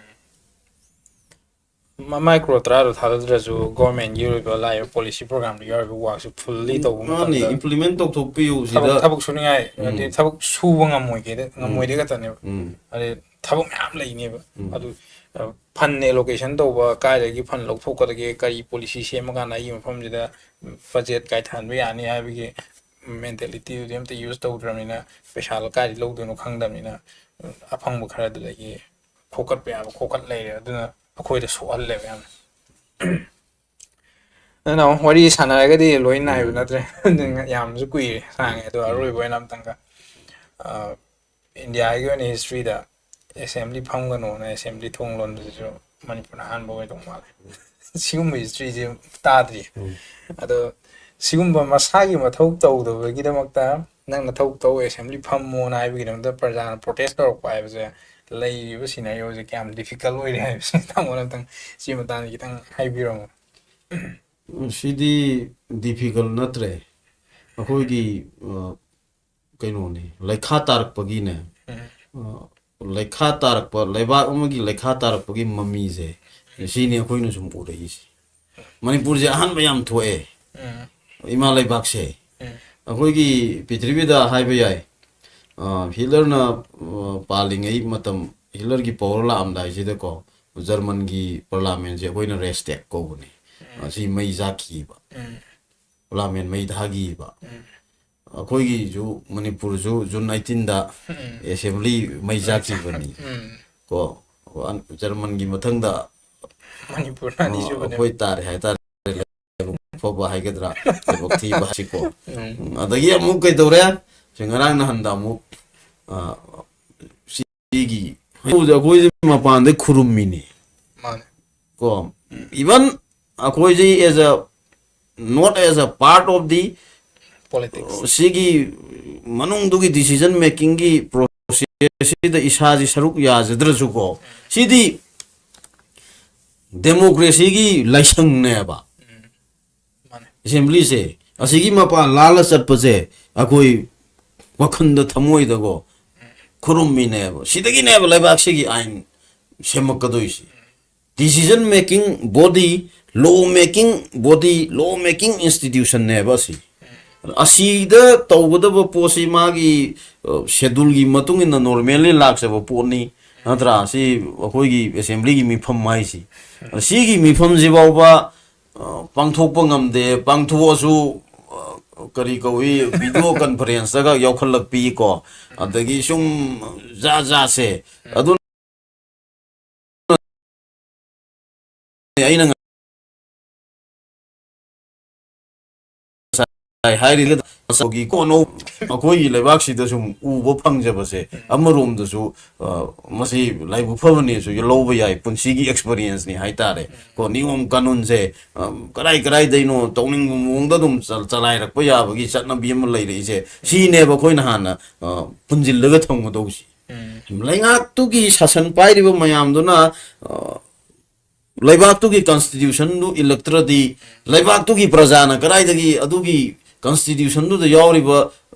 ꯃꯥꯏ ꯀ꯭ꯔꯣꯔ ꯇꯔꯥꯗꯣ ꯊꯥꯗꯗ꯭ꯔꯁꯨ ꯒꯣꯔꯃꯦꯟꯒꯤ ꯑꯣꯏꯕ ꯂꯥꯛꯏꯕ ꯄꯣꯂꯤꯁꯤ ꯄ꯭ꯔꯣꯒ꯭ꯔꯥꯝꯗ ꯌꯥꯎꯔꯤꯕ ꯋꯥꯛꯁꯦ ꯐꯨꯜꯂꯤ ꯇꯧꯕ ꯃꯥꯅꯤ, ꯃꯇꯝꯗ ꯏꯝꯄ꯭ꯂꯤꯃꯦꯟ ꯇꯧꯊꯣꯛꯄꯤꯌꯨ ꯊꯕꯛ ꯁꯤꯗ꯫ ꯊꯕꯛ ꯁꯨꯅꯤꯡꯉꯥꯏ ꯎꯝ꯫ ꯍꯥꯏꯗꯤ ꯊꯕꯛ ꯁꯨꯕ ꯉꯝꯃꯣꯏꯒꯦꯗ ꯎꯝ꯫ ꯉꯝꯃꯣꯏꯗꯦ ꯈꯛꯇꯅꯦꯕ꯫ ꯎꯝ꯫ ꯍꯥꯏꯗꯤ ꯊꯕꯛ ꯃꯌꯥꯝ ꯂꯩꯅꯦꯕ꯫ ꯎꯝ꯫ ꯑꯗꯨ ꯐꯟ ꯑꯦꯂꯣꯀꯦꯁꯟ ꯇꯧꯕ, ꯀꯥꯏꯗꯒꯤ ꯐꯟ ꯂꯧꯊꯣꯛꯀꯗꯒꯦ, ꯀꯔꯤ ꯄꯣꯂꯤꯁꯤ ꯁꯦꯝꯃꯀꯥꯟꯗ ꯑꯩꯒꯤ ꯃꯐꯝꯁꯤꯗ ꯕꯖꯦꯠ ꯀꯥꯏꯊꯍꯟꯕ ꯌꯥꯅꯤ ꯍꯥꯏꯕꯒꯤ ꯃꯦꯟꯇꯦꯂꯤꯇꯤꯗꯨꯗꯤ ꯑꯝꯇ ꯌꯨꯁ ꯇꯧꯗ꯭ꯔꯕꯅꯤꯅ, ꯄꯩꯁꯥꯗꯣ ꯀꯥꯏꯗ ꯂꯧꯗꯣꯏꯅꯣ ꯈꯪꯗꯕꯅꯤꯅ, ꯑꯐꯪꯕ ꯈꯔꯗꯨꯗꯒꯤ ꯈꯣꯀꯠꯄ ꯌꯥꯕ ꯈꯣꯀꯠ ꯂꯩꯔꯦ꯫ ꯑꯗꯨꯅ ꯑꯩꯈꯣꯏꯗ ꯁꯣꯛꯍꯜꯂꯦꯕ ꯌꯥꯝꯅ꯫ ꯑꯗꯨꯅ ꯑꯃꯨꯛ ꯋꯥꯔꯤ ꯁꯥꯟꯅꯔꯒꯗꯤ ꯂꯣꯏ ꯅꯥꯏꯕ ꯎꯝ꯫ ꯅꯠꯇ꯭ꯔꯦ꯫ ꯌꯥꯝꯅꯁꯨ ꯀꯨꯏꯔꯦ ꯁꯥꯡꯉꯦ꯫ ꯑꯗꯣ ꯎꯝ꯫ ꯑꯔꯣꯏꯕ ꯑꯣꯏꯅ ꯑꯝꯇꯪꯒ, ꯑ, ꯏꯟꯗꯤꯌꯥꯒꯤ ꯑꯣꯏꯅ ꯍꯤꯁꯇ꯭ꯔꯤꯗ ꯑꯦꯁꯦꯝꯕ꯭ꯂꯤ ꯐꯝꯒꯅꯣꯅ ꯑꯦꯁꯦꯝꯕ꯭ꯂꯤ ꯊꯣꯡ ꯂꯣꯟꯕꯁꯤꯁꯨ ꯃꯅꯤꯄꯨꯔꯅ ꯑꯍꯥꯟꯕ ꯑꯣꯏꯗꯧ ꯃꯥꯜꯂꯦ꯫ ꯁꯤꯒꯨꯝꯕ ꯍꯤꯁꯇ꯭ꯔꯤꯁꯦ ꯇꯥꯗ꯭ꯔꯤ꯫ ꯎꯝ꯫ ꯑꯗꯣ ꯁꯤꯒꯨꯝꯕ ꯃꯁꯥꯒꯤ ꯃꯊꯧ ꯇꯧꯗꯕꯒꯤꯗꯃꯛꯇ ꯅꯪ ꯅꯊꯧ ꯇꯧ, ꯑꯦꯁꯦꯝꯕ꯭ꯂꯤ ꯐꯝꯃꯣꯅ ꯍꯥꯏꯕꯒꯤꯗꯃꯛꯇ ꯄ꯭ꯔꯖꯥꯅ ꯄ꯭ꯔꯣꯇꯦꯁ ꯇꯧꯔꯛꯄ ꯍꯥꯏꯕꯁꯦ, ꯂꯩꯔꯤꯕ ꯁꯤꯅꯥꯔꯤꯑꯣꯁꯦ ꯀꯌꯥꯝ ꯗꯤꯐꯤꯀꯜ ꯑꯣꯏꯔꯦ ꯍꯥꯏꯕꯁꯦ ꯇꯥꯃꯣꯅ ꯑꯝꯇꯪ ꯁꯤ ꯃꯇꯥꯡꯗ ꯈꯤꯇꯪ ꯍꯥꯏꯕꯤꯔꯝꯃꯣ꯫ ꯁꯤꯗꯤ ꯗꯤꯐꯤꯀꯜ ꯅꯠꯇ꯭ꯔꯦ꯫ ꯑꯩꯈꯣꯏꯒꯤ, ꯑ, ꯀꯩꯅꯣꯅꯤ, ꯂꯩꯈꯥ ꯇꯥꯔꯛꯄꯒꯤꯅꯦ꯫ ꯎꯝ꯫ ꯑ, ꯂꯩꯈꯥ ꯇꯥꯔꯛꯄ, ꯂꯩꯕꯥꯛ ꯑꯃꯒꯤ ꯂꯩꯈꯥ ꯇꯥꯔꯛꯄꯒꯤ ꯃꯃꯤꯁꯦ, ꯁꯤꯅꯤ ꯑꯩꯈꯣꯏꯅ ꯁꯨꯝ ꯎꯔꯛꯏꯁꯦ꯫ ꯃꯅꯤꯄꯨꯔꯁꯦ ꯑꯍꯥꯟꯕ ꯌꯥꯝ ꯊꯣꯛꯑꯦ, ꯎꯝ꯫ ꯏꯃꯥ ꯂꯩꯕꯥꯛꯁꯦ꯫ ꯎꯝ꯫ ꯑꯩꯈꯣꯏꯒꯤ ꯄ꯭ꯔꯤꯊꯤꯕꯤꯗ ꯍꯥꯏꯕ ꯌꯥꯏ, ꯑ, ꯍꯤꯠꯂꯔꯅ, ꯑ, ꯄꯥꯜꯂꯤꯉꯩ ꯃꯇꯝ, ꯍꯤꯠꯂꯔꯒꯤ ꯄꯋꯥꯔ ꯂꯥꯛꯑꯝꯗꯥꯏꯁꯤꯗꯀꯣ, ꯖꯔꯃꯟꯒꯤ ꯄꯥꯔꯂꯥꯃꯦꯟꯁꯦ ꯑꯩꯈꯣꯏꯅ ꯔꯦꯁꯇꯦꯛ ꯀꯧꯕꯅꯤ꯫ ꯎꯝ꯫ ꯑꯁꯤ ꯃꯩ ꯆꯥꯛꯈꯤꯕ, ꯎꯝ꯫ ꯄꯥꯔꯂꯥꯃꯦꯟ ꯃꯩ ꯊꯥꯈꯤꯕ꯫ ꯎꯝ꯫ ꯑꯩꯈꯣꯏꯒꯤꯁꯨ ꯃꯅꯤꯄꯨꯔꯁꯨ ꯖꯨꯟ ꯑꯩꯠꯇꯤꯟꯗ ꯎꯝ꯫ ꯑꯦꯁꯦꯝꯕ꯭ꯂꯤ ꯃꯩ ꯆꯥꯛꯈꯤꯕꯅꯤ꯫ ꯎꯝ꯫ ꯀꯣ, ꯖꯔꯃꯟꯒꯤ ꯃꯊꯪꯗ ꯃꯅꯤꯄꯨꯔꯅ ꯑꯅꯤꯁꯨꯕꯅꯦ꯫ ꯑꯩꯈꯣꯏ ꯇꯥꯔꯦ ꯍꯥꯏꯇꯥꯔꯦ꯫ ꯂꯥꯏꯕꯛ ꯐꯕ ꯍꯥꯏꯒꯗ꯭ꯔꯥ, ꯂꯥꯏꯕꯛ ꯊꯤꯕ ꯍꯥꯏꯁꯤꯀꯣ꯫ ꯎꯝ꯫ ꯎꯝ, ꯑꯗꯒꯤ ꯑꯃꯨꯛ ꯀꯩꯗꯧꯔꯦ? ꯁꯤ ꯉꯔꯥꯡ ꯅꯍꯥꯟꯗ ꯑꯃꯨꯛ, ꯑ, ꯁꯤꯒꯤ ꯑꯩꯈꯣꯏꯁꯦ ꯃꯄꯥꯟꯗꯩ ꯈꯨꯔꯨꯝꯃꯤꯅꯤ꯫ ꯃꯥꯅꯦ꯫ ꯀꯣ, even ꯑꯩꯈꯣꯏꯁꯤ as a, not as a part of the, Politics. ꯁꯤꯒꯤ ꯃꯅꯨꯡꯗꯨꯒꯤ decision making ꯒꯤ process ꯁꯤꯗ ꯏꯁꯥꯁꯤ ꯁꯔꯨꯛ ꯌꯥꯖꯗ꯭ꯔꯁꯨꯀꯣ, ꯁꯤꯗꯤ democracy ꯒꯤ ꯂꯥꯏꯁꯪꯅꯦꯕ꯫ ꯎꯝ꯫ ꯃꯥꯅꯦ꯫ ꯑꯦꯁꯦꯝꯕ꯭ꯂꯤꯁꯦ ꯑꯁꯤꯒꯤ ꯃꯄꯥꯟ ꯂꯥꯜꯂ ꯆꯠꯄꯁꯦ ꯑꯩꯈꯣꯏ ꯋꯥꯈꯜꯗ, ꯊꯃꯣꯏꯗꯀꯣ, ꯈꯨꯔꯨꯝꯃꯤꯅꯦꯕ꯫ ꯁꯤꯗꯒꯤꯅꯦꯕ ꯂꯩꯕꯥꯛꯁꯤꯒꯤ ꯑꯥꯏꯟ ꯁꯦꯝꯃꯛꯀꯗꯣꯏꯁꯤ꯫ decision making body, law making body, law making institution ꯅꯦꯕ ꯑꯁꯤ꯫ ꯑꯁꯤꯗ ꯇꯧꯒꯗꯕ ꯄꯣꯠꯁꯤ ꯃꯥꯒꯤ ꯁꯦꯗꯨꯜꯒꯤ ꯃꯇꯨꯡ ꯏꯟꯅ ꯅꯣꯔꯃꯦꯜꯂꯤ ꯂꯥꯛꯆꯕ ꯄꯣꯠꯅꯤ, ꯅꯠꯇ꯭ꯔꯥ? ꯁꯤ ꯑꯩꯈꯣꯏꯒꯤ ꯑꯦꯁꯦꯝꯕ꯭ꯂꯤꯒꯤ ꯃꯤꯐꯝ ꯍꯥꯏꯁꯤ꯫ ꯁꯤꯒꯤ ꯃꯤꯐꯝꯁꯤ ꯐꯥꯎꯕ ꯄꯥꯡꯊꯣꯛꯄ ꯉꯝꯗꯦ꯫ ꯄꯥꯡꯊꯣꯛꯑꯁꯨ ꯀꯔꯤ ꯀꯧꯏ, ꯚꯤꯗꯤꯑꯣ ꯀꯟꯐꯔꯦꯟꯁꯇꯒ ꯌꯥꯎꯈꯠꯂꯛꯄꯤ ꯀꯣ, ꯑꯗꯒꯤ ꯁꯨꯝ ꯖꯥ ꯖꯥꯁꯦ꯫ ꯑꯗꯨꯅ ꯑꯩꯅ ꯉꯁꯥꯏ ꯍꯥꯏꯔꯤꯗ ꯀꯣꯟꯅꯧ ꯑꯩꯈꯣꯏꯒꯤ ꯂꯩꯕꯥꯛꯁꯤꯗ ꯁꯨꯝ ꯎꯕ ꯐꯪꯖꯕꯁꯦ, ꯑꯃꯔꯣꯝꯗꯁꯨ ꯃꯁꯤ ꯂꯥꯏꯕꯛ ꯐꯕꯅꯦꯁꯨ ꯂꯧꯕ ꯌꯥꯏ꯫ ꯄꯨꯟꯁꯤꯒꯤ ꯑꯦꯛꯁꯄꯔꯤꯌꯦꯟꯁꯅꯤ ꯍꯥꯏꯇꯥꯔꯦ꯫ ꯀꯣ, ꯅꯤꯌꯣꯝ ꯀꯥꯅꯨꯟꯁꯦ ꯀꯔꯥꯏ ꯀꯔꯥꯏꯗꯩꯅꯣ ꯇꯧꯅꯤꯡꯕ ꯃꯑꯣꯡꯗ ꯑꯗꯨꯝ ꯆ- ꯆꯂꯥꯏꯔꯛꯄ ꯌꯥꯕꯒꯤ ꯆꯠꯅꯕꯤ ꯑꯃ ꯂꯩꯔꯛꯏꯁꯦ꯫ ꯁꯤꯅꯦꯕ ꯑꯩꯈꯣꯏꯅ ꯍꯥꯟꯅ ꯄꯨꯟꯁꯤꯜꯂꯒ ꯊꯝꯒꯗꯧꯕꯁꯤ꯫ ꯂꯩꯉꯥꯛꯇꯨꯒꯤ ꯁꯥꯁꯟ ꯄꯥꯏꯔꯤꯕ ꯃꯌꯥꯝꯗꯨꯅ ꯂꯩꯕꯥꯛꯇꯨꯒꯤ ꯀꯟꯁꯇꯤꯇ꯭ꯌꯨꯁꯟꯗꯨ ꯏꯜꯂꯛꯇ꯭ꯔꯗꯤ, ꯂꯩꯕꯥꯛꯇꯨꯒꯤ ꯄ꯭ꯔꯖꯥꯅ ꯀꯗꯥꯏꯗꯒꯤ ꯑꯗꯨꯒꯤ ꯀꯟꯁꯇꯤꯇ꯭ꯌꯨꯁꯟꯗꯨꯗ ꯌꯥꯎꯔꯤꯕ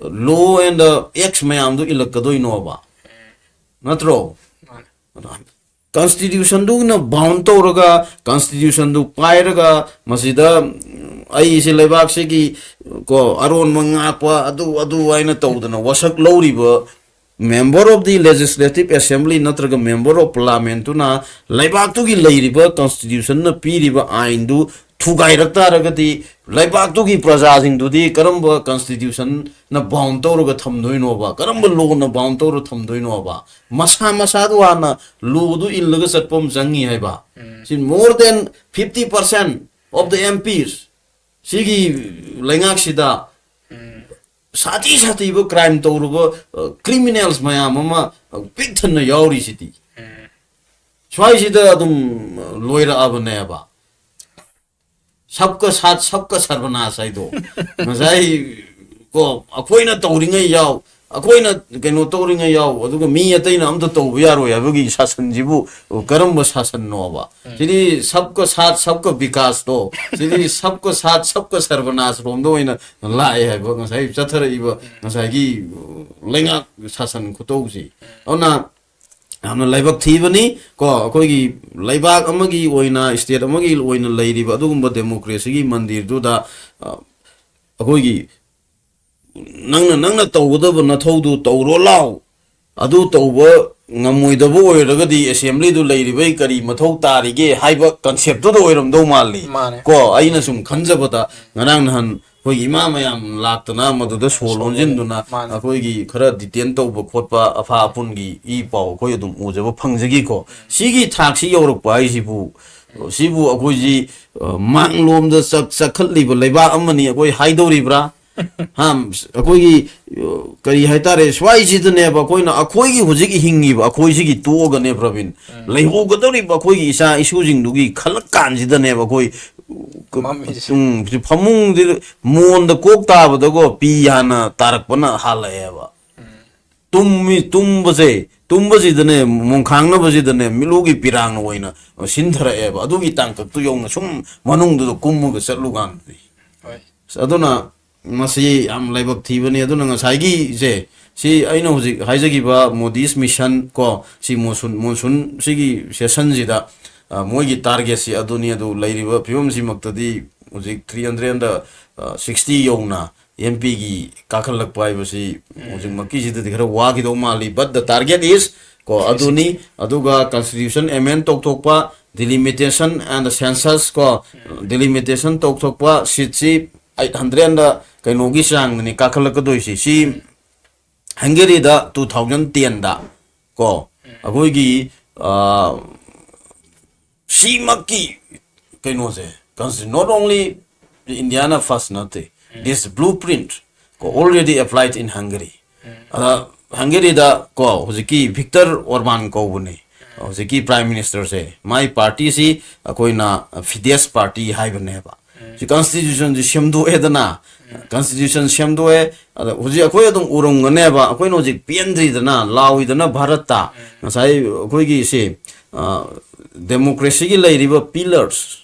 ꯂꯣ ꯑꯦꯟ ꯑꯦꯛꯁ ꯃꯌꯥꯝꯗꯨ ꯏꯜꯂꯛꯀꯗꯣꯏꯅꯣꯕ? ꯅꯠꯇ꯭ꯔꯣ? ꯀꯟꯁꯇꯤꯇ꯭ꯌꯨꯁꯟꯗꯨꯅ ꯕꯥꯎꯟ ꯇꯧꯔꯒ, ꯀꯟꯁꯇꯤꯇ꯭ꯌꯨꯁꯟꯗꯨ ꯄꯥꯏꯔꯒ, ꯃꯁꯤꯗ ꯑꯩꯁꯦ ꯂꯩꯕꯥꯛꯁꯤꯒꯤ ꯀꯣ ꯑꯔꯣꯟꯕ ꯉꯥꯛꯄ, ꯑꯗꯨ ꯑꯗꯨ ꯍꯥꯏꯅ ꯇꯧꯗꯅ ꯋꯥꯁꯛ ꯂꯧꯔꯤꯕ member of the legislative assembly ꯅꯠꯇ꯭ꯔꯒ member of parliamentꯇꯨꯅ ꯂꯩꯕꯥꯛꯇꯨꯒꯤ ꯂꯩꯔꯤꯕ ꯀꯟꯁꯇꯤꯇ꯭ꯌꯨꯁꯟꯅ ꯄꯤꯔꯤꯕ ꯑꯥꯏꯟꯗꯨ ꯊꯨꯒꯥꯏꯔꯛ ꯇꯥꯔꯒꯗꯤ, ꯂꯩꯕꯥꯛꯇꯨꯒꯤ ꯄ꯭ꯔꯖꯥꯁꯤꯡꯗꯨꯗꯤ ꯀꯔꯝꯕ ꯀꯟꯁꯇꯤꯇ꯭ꯌꯨꯁꯟꯅ ꯕꯥꯎꯟ ꯇꯧꯔꯒ ꯊꯝꯗꯣꯏꯅꯣꯕ? ꯀꯔꯝꯕ ꯂꯣꯅ ꯕꯥꯎꯟ ꯇꯧꯔꯒ ꯊꯝꯗꯣꯏꯅꯣꯕ? ꯃꯁꯥ ꯃꯁꯥꯗꯨ ꯍꯥꯟꯅ ꯂꯣꯗꯨ ꯏꯜꯂꯒ ꯆꯠꯄ ꯑꯃ ꯆꯪꯉꯤ ꯍꯥꯏꯕ꯫ ꯁꯤ more than fifty percent of the M Ps ꯁꯤꯒꯤ ꯂꯩꯉꯥꯛꯁꯤꯗ ꯁꯥꯊꯤ ꯁꯥꯊꯤꯕ ꯀ꯭ꯔꯥꯏꯝ ꯇꯧꯔꯨꯕ ꯀ꯭ꯔꯤꯃꯤꯅꯦꯜꯁ ꯃꯌꯥꯝ ꯑꯃ ꯄꯤꯛ ꯊꯟꯅ ꯌꯥꯎꯔꯤꯁꯤꯗꯤ꯫ ꯁ꯭ꯋꯥꯏꯁꯤꯗ ꯑꯗꯨꯝ ꯂꯣꯏꯔꯛꯑꯕꯅꯦꯕ꯫ ꯁꯕꯀ ꯁꯥꯠ ꯁꯕꯀ ꯁꯔꯕꯅꯥꯁ ꯍꯥꯏꯗꯣ꯫ ꯉꯁꯥꯏ ꯀꯣ ꯑꯩꯈꯣꯏꯅ ꯇꯧꯔꯤꯉꯩ ꯌꯥꯎ, ꯑꯩꯈꯣꯏꯅ ꯀꯩꯅꯣ ꯇꯧꯔꯤꯉꯩ ꯌꯥꯎ, ꯑꯗꯨꯒ ꯃꯤ ꯑꯇꯩꯅ ꯑꯝꯇ ꯇꯧꯕ ꯌꯥꯔꯣꯏ ꯍꯥꯏꯕꯒꯤ ꯁꯥꯁꯟꯁꯤꯕꯨ ꯀꯔꯝꯕ ꯁꯥꯁꯟꯅꯣꯕ? ꯁꯤꯗꯤ ꯁꯕꯀ ꯁꯥꯠ ꯁꯕꯀ ꯕꯤꯀꯥꯁꯇꯣ, ꯁꯤꯗꯤ ꯁꯕꯀ ꯁꯥꯠ ꯁꯕꯀ ꯁꯔꯕꯅꯥꯁ ꯔꯣꯝꯗ ꯑꯣꯏꯅ ꯂꯥꯛꯑꯦ ꯍꯥꯏꯕ ꯉꯁꯥꯏ ꯆꯠꯊꯔꯛꯏꯕ ꯉꯁꯥꯏꯒꯤ ꯂꯩꯉꯥꯛ ꯁꯥꯁꯟ ꯈꯨꯇꯧꯁꯤ꯫ ꯑꯗꯨꯅ ꯌꯥꯝꯅ ꯂꯥꯏꯕꯛ ꯊꯤꯕꯅꯤ꯫ ꯀꯣ, ꯑꯩꯈꯣꯏꯒꯤ ꯂꯩꯕꯥꯛ ꯑꯃꯒꯤ ꯑꯣꯏꯅ, ꯁ꯭ꯇꯦꯠ ꯑꯃꯒꯤ ꯑꯣꯏꯅ ꯂꯩꯔꯤꯕ ꯑꯗꯨꯒꯨꯝꯕ ꯗꯦꯃꯣꯀ꯭ꯔꯦꯁꯤꯒꯤ ꯃꯟꯗꯤꯔꯗꯨꯗ, ꯑ, ꯑꯩꯈꯣꯏꯒꯤ ꯅꯪꯅ, ꯅꯪꯅ ꯇꯧꯒꯗꯕ ꯅꯊꯧꯗꯨ ꯇꯧꯔꯣ ꯂꯥꯎ, ꯑꯗꯨ ꯇꯧꯕ ꯉꯝꯃꯣꯏꯗꯕ ꯑꯣꯏꯔꯒꯗꯤ ꯑꯦꯁꯦꯝꯕ꯭ꯂꯤꯗꯨ ꯂꯩꯔꯤꯕꯩ ꯀꯔꯤ ꯃꯊꯧ ꯇꯥꯔꯤꯒꯦ ꯍꯥꯏꯕ ꯀꯟꯁꯦꯞꯇꯨꯗ ꯑꯣꯏꯔꯝꯗꯧ ꯃꯥꯜꯂꯤ꯫ ꯃꯥꯅꯦ꯫ ꯀꯣ, ꯑꯩꯅ ꯁꯨꯝ ꯈꯟꯖꯕꯗ, ꯉꯔꯥꯡ ꯅꯍꯥꯟ ꯑꯩꯈꯣꯏꯒꯤ ꯏꯃꯥ ꯃꯌꯥꯝ ꯂꯥꯛꯇꯅ ꯃꯗꯨꯗ ꯁꯣ ꯂꯣꯟꯁꯤꯟꯗꯨꯅ ꯃꯥꯅꯦ꯫ ꯑꯩꯈꯣꯏꯒꯤ ꯈꯔ ꯗꯤꯇꯦꯟ ꯇꯧꯕ ꯈꯣꯠꯄ, ꯑꯐꯥ ꯑꯄꯨꯟꯒꯤ ꯏ ꯄꯥꯎ ꯑꯩꯈꯣꯏ ꯑꯗꯨꯝ ꯎꯖꯕ ꯐꯪꯖꯈꯤꯀꯣ꯫ ꯁꯤꯒꯤ ꯊꯥꯛꯁꯤ ꯌꯧꯔꯛꯄ ꯍꯥꯏꯁꯤꯕꯨ, ꯁꯤꯕꯨ ꯑꯩꯈꯣꯏꯁꯤ, ꯑ, ꯃꯥꯡꯂꯣꯝꯗ ꯆꯠ-, ꯆꯠꯈꯠꯂꯤꯕ ꯂꯩꯕꯥꯛ ꯑꯃꯅꯤ ꯑꯩꯈꯣꯏ ꯍꯥꯏꯗꯧꯔꯤꯕ꯭ꯔꯥ? ꯍꯥ, ꯑꯩꯈꯣꯏꯒꯤ, ꯑ, ꯀꯔꯤ ꯍꯥꯏꯇꯥꯔꯦ, ꯁ꯭ꯋꯥꯏꯁꯤꯗꯅꯦꯕ ꯑꯩꯈꯣꯏꯅ, ꯑꯩꯈꯣꯏꯒꯤ ꯍꯧꯖꯤꯛ ꯍꯤꯡꯉꯤꯕ ꯑꯩꯈꯣꯏꯁꯤꯒꯤ ꯇꯣꯛꯑꯒꯅꯦ ꯄ꯭ꯔꯕꯤꯟ, ꯂꯩꯍꯧꯒꯗꯧꯔꯤꯕ ꯑꯩꯈꯣꯏꯒꯤ ꯏꯆꯥ ꯏꯁꯨꯁꯤꯡꯗꯨꯒꯤ ꯈꯜꯂꯛ ꯀꯥꯟꯁꯤꯗꯅꯦꯕ ꯑꯩꯈꯣꯏ, ꯃꯝꯃꯤꯁꯦ꯫ ꯎꯝ, ꯐꯃꯨꯡꯗꯤ, ꯃꯣꯟꯗ ꯀꯣꯛ ꯇꯥꯕꯗꯀꯣ ꯄꯤ ꯍꯥꯟꯅ ꯇꯥꯔꯛꯄꯅ ꯍꯥꯜꯂꯛꯑꯦꯕ꯫ ꯇꯨꯝꯃꯤ, ꯇꯨꯝꯕꯁꯦ, ꯇꯨꯝꯕꯁꯤꯗꯅꯦ, ꯃꯣꯡꯈꯥꯡꯅꯕꯁꯤꯗꯅꯦ, ꯃꯤꯠꯂꯨꯒꯤ ꯄꯤꯔꯥꯡꯅ ꯑꯣꯏꯅ ꯁꯤꯟꯊꯔꯛꯑꯦꯕ꯫ ꯑꯗꯨꯒꯤ ꯇꯥꯡꯀꯛꯇꯨ ꯌꯧꯅ ꯁꯨꯝ ꯃꯅꯨꯡꯗꯨꯗ ꯀꯨꯝꯃꯒ ꯆꯠꯂꯨ ꯀꯥꯟꯗꯗꯤ꯫ ꯍꯣꯏ꯫ ꯑꯗꯨꯅ ꯃꯁꯤ ꯌꯥꯝ ꯂꯥꯏꯕꯛ ꯊꯤꯕꯅꯤ꯫ ꯑꯗꯨꯅ ꯉꯁꯥꯏꯒꯤꯁꯦ, ꯁꯤ ꯑꯩꯅ ꯍꯧꯖꯤꯛ ꯍꯥꯏꯖꯈꯤꯕ ꯃꯣꯗꯤꯁ ꯃꯤꯁꯟ ꯀꯣ, ꯁꯤ ꯃꯣꯟꯁꯨꯟ, ꯃꯣꯟꯁꯨꯟ ꯁꯤꯒꯤ ꯁꯦꯁꯟꯁꯤꯗ, ꯑ, ꯃꯣꯏꯒꯤ ꯇꯥꯔꯒꯦꯠꯁꯤ ꯑꯗꯨꯅꯤ꯫ ꯑꯗꯨ ꯂꯩꯔꯤꯕ ꯐꯤꯕꯝꯁꯤꯃꯛꯇꯗꯤ ꯍꯧꯖꯤꯛ ꯊ꯭ꯔꯤ ꯍꯟꯗ꯭ꯔꯦꯠ ꯑꯦꯟ ꯁꯤꯛꯁꯇꯤ ꯌꯧꯅ ꯑꯦꯝ ꯄꯤꯒꯤ ꯀꯥꯈꯠꯂꯛꯄ ꯍꯥꯏꯕꯁꯤ ꯍꯧꯖꯤꯛꯃꯛꯀꯤꯁꯤꯗꯗꯤ ꯈꯔ ꯋꯥꯈꯤꯗꯧ ꯃꯥꯜꯂꯤ, but the target is ꯀꯣ, ꯑꯗꯨꯅꯤ꯫ ꯑꯗꯨꯒ constitution amend ꯇꯧꯊꯣꯛꯄ, delimitation and census ꯀꯣ, delimitation ꯇꯧꯊꯣꯛꯄ, ꯁꯤꯠꯁꯤ ꯑꯩꯠ ꯍꯟꯗ꯭ꯔꯦꯠ ꯑꯦꯟ ꯀꯩꯅꯣꯒꯤ ꯆꯥꯡꯗꯅꯤ ꯀꯥꯈꯠꯂꯛꯀꯗꯣꯏꯁꯤ꯫ ꯁꯤ ꯍꯪꯒꯦꯔꯤꯗ ꯇꯨ ꯊꯥꯎꯖꯟ ꯇꯦꯟꯗ ꯀꯣ, ꯑꯩꯈꯣꯏꯒꯤ, ꯑ, ꯁꯤꯃꯛꯀꯤ ꯀꯩꯅꯣꯁꯦ, consti-, not only Indiana first ꯅꯠꯇꯦ, this blueprint ꯀꯣ, already applied in Hungary꯫ ꯑꯗ ꯍꯪꯒꯦꯔꯤꯗ ꯀꯣ, ꯍꯧꯖꯤꯛꯀꯤ ꯚꯤꯛꯇꯔ ꯑꯣꯔꯕꯥꯟ ꯀꯧꯕꯅꯦ ꯍꯧꯖꯤꯛꯀꯤ ꯄ꯭ꯔꯥꯏꯝ ꯃꯤꯅꯤꯁꯇꯔꯁꯦ꯫ ꯃꯥꯏ ꯄꯥꯔꯇꯤꯁꯤ ꯑꯩꯈꯣꯏꯅ ꯐꯤꯗꯦꯁ ꯄꯥꯔꯇꯤ ꯍꯥꯏꯕꯅꯦꯕ꯫ ꯁꯤ ꯀꯟꯁꯇꯤꯇ꯭ꯌꯨꯁꯟꯁꯤ ꯁꯦꯝꯗꯣꯛꯑꯦꯗꯅ, ꯀꯟꯁꯇꯤꯇ꯭ꯌꯨꯁꯟ ꯁꯦꯝꯗꯣꯛꯑꯦ꯫ ꯑꯗ ꯍꯧꯖꯤꯛ ꯑꯩꯈꯣꯏ ꯑꯗꯨꯝ ꯎꯔꯝꯒꯅꯦꯕ, ꯑꯩꯈꯣꯏꯅ ꯍꯧꯖꯤꯛ ꯄꯦꯟꯗ꯭ꯔꯤꯗꯅ, ꯂꯥꯎꯏꯗꯅ ꯚꯥꯔꯠꯇ꯫ ꯉꯁꯥꯏ ꯑꯩꯈꯣꯏꯒꯤ ꯁꯤ, ꯑ, ꯗꯦꯃꯣꯀ꯭ꯔꯦꯁꯤꯒꯤ ꯂꯩꯔꯤꯕ ꯄꯤꯂꯔꯁ,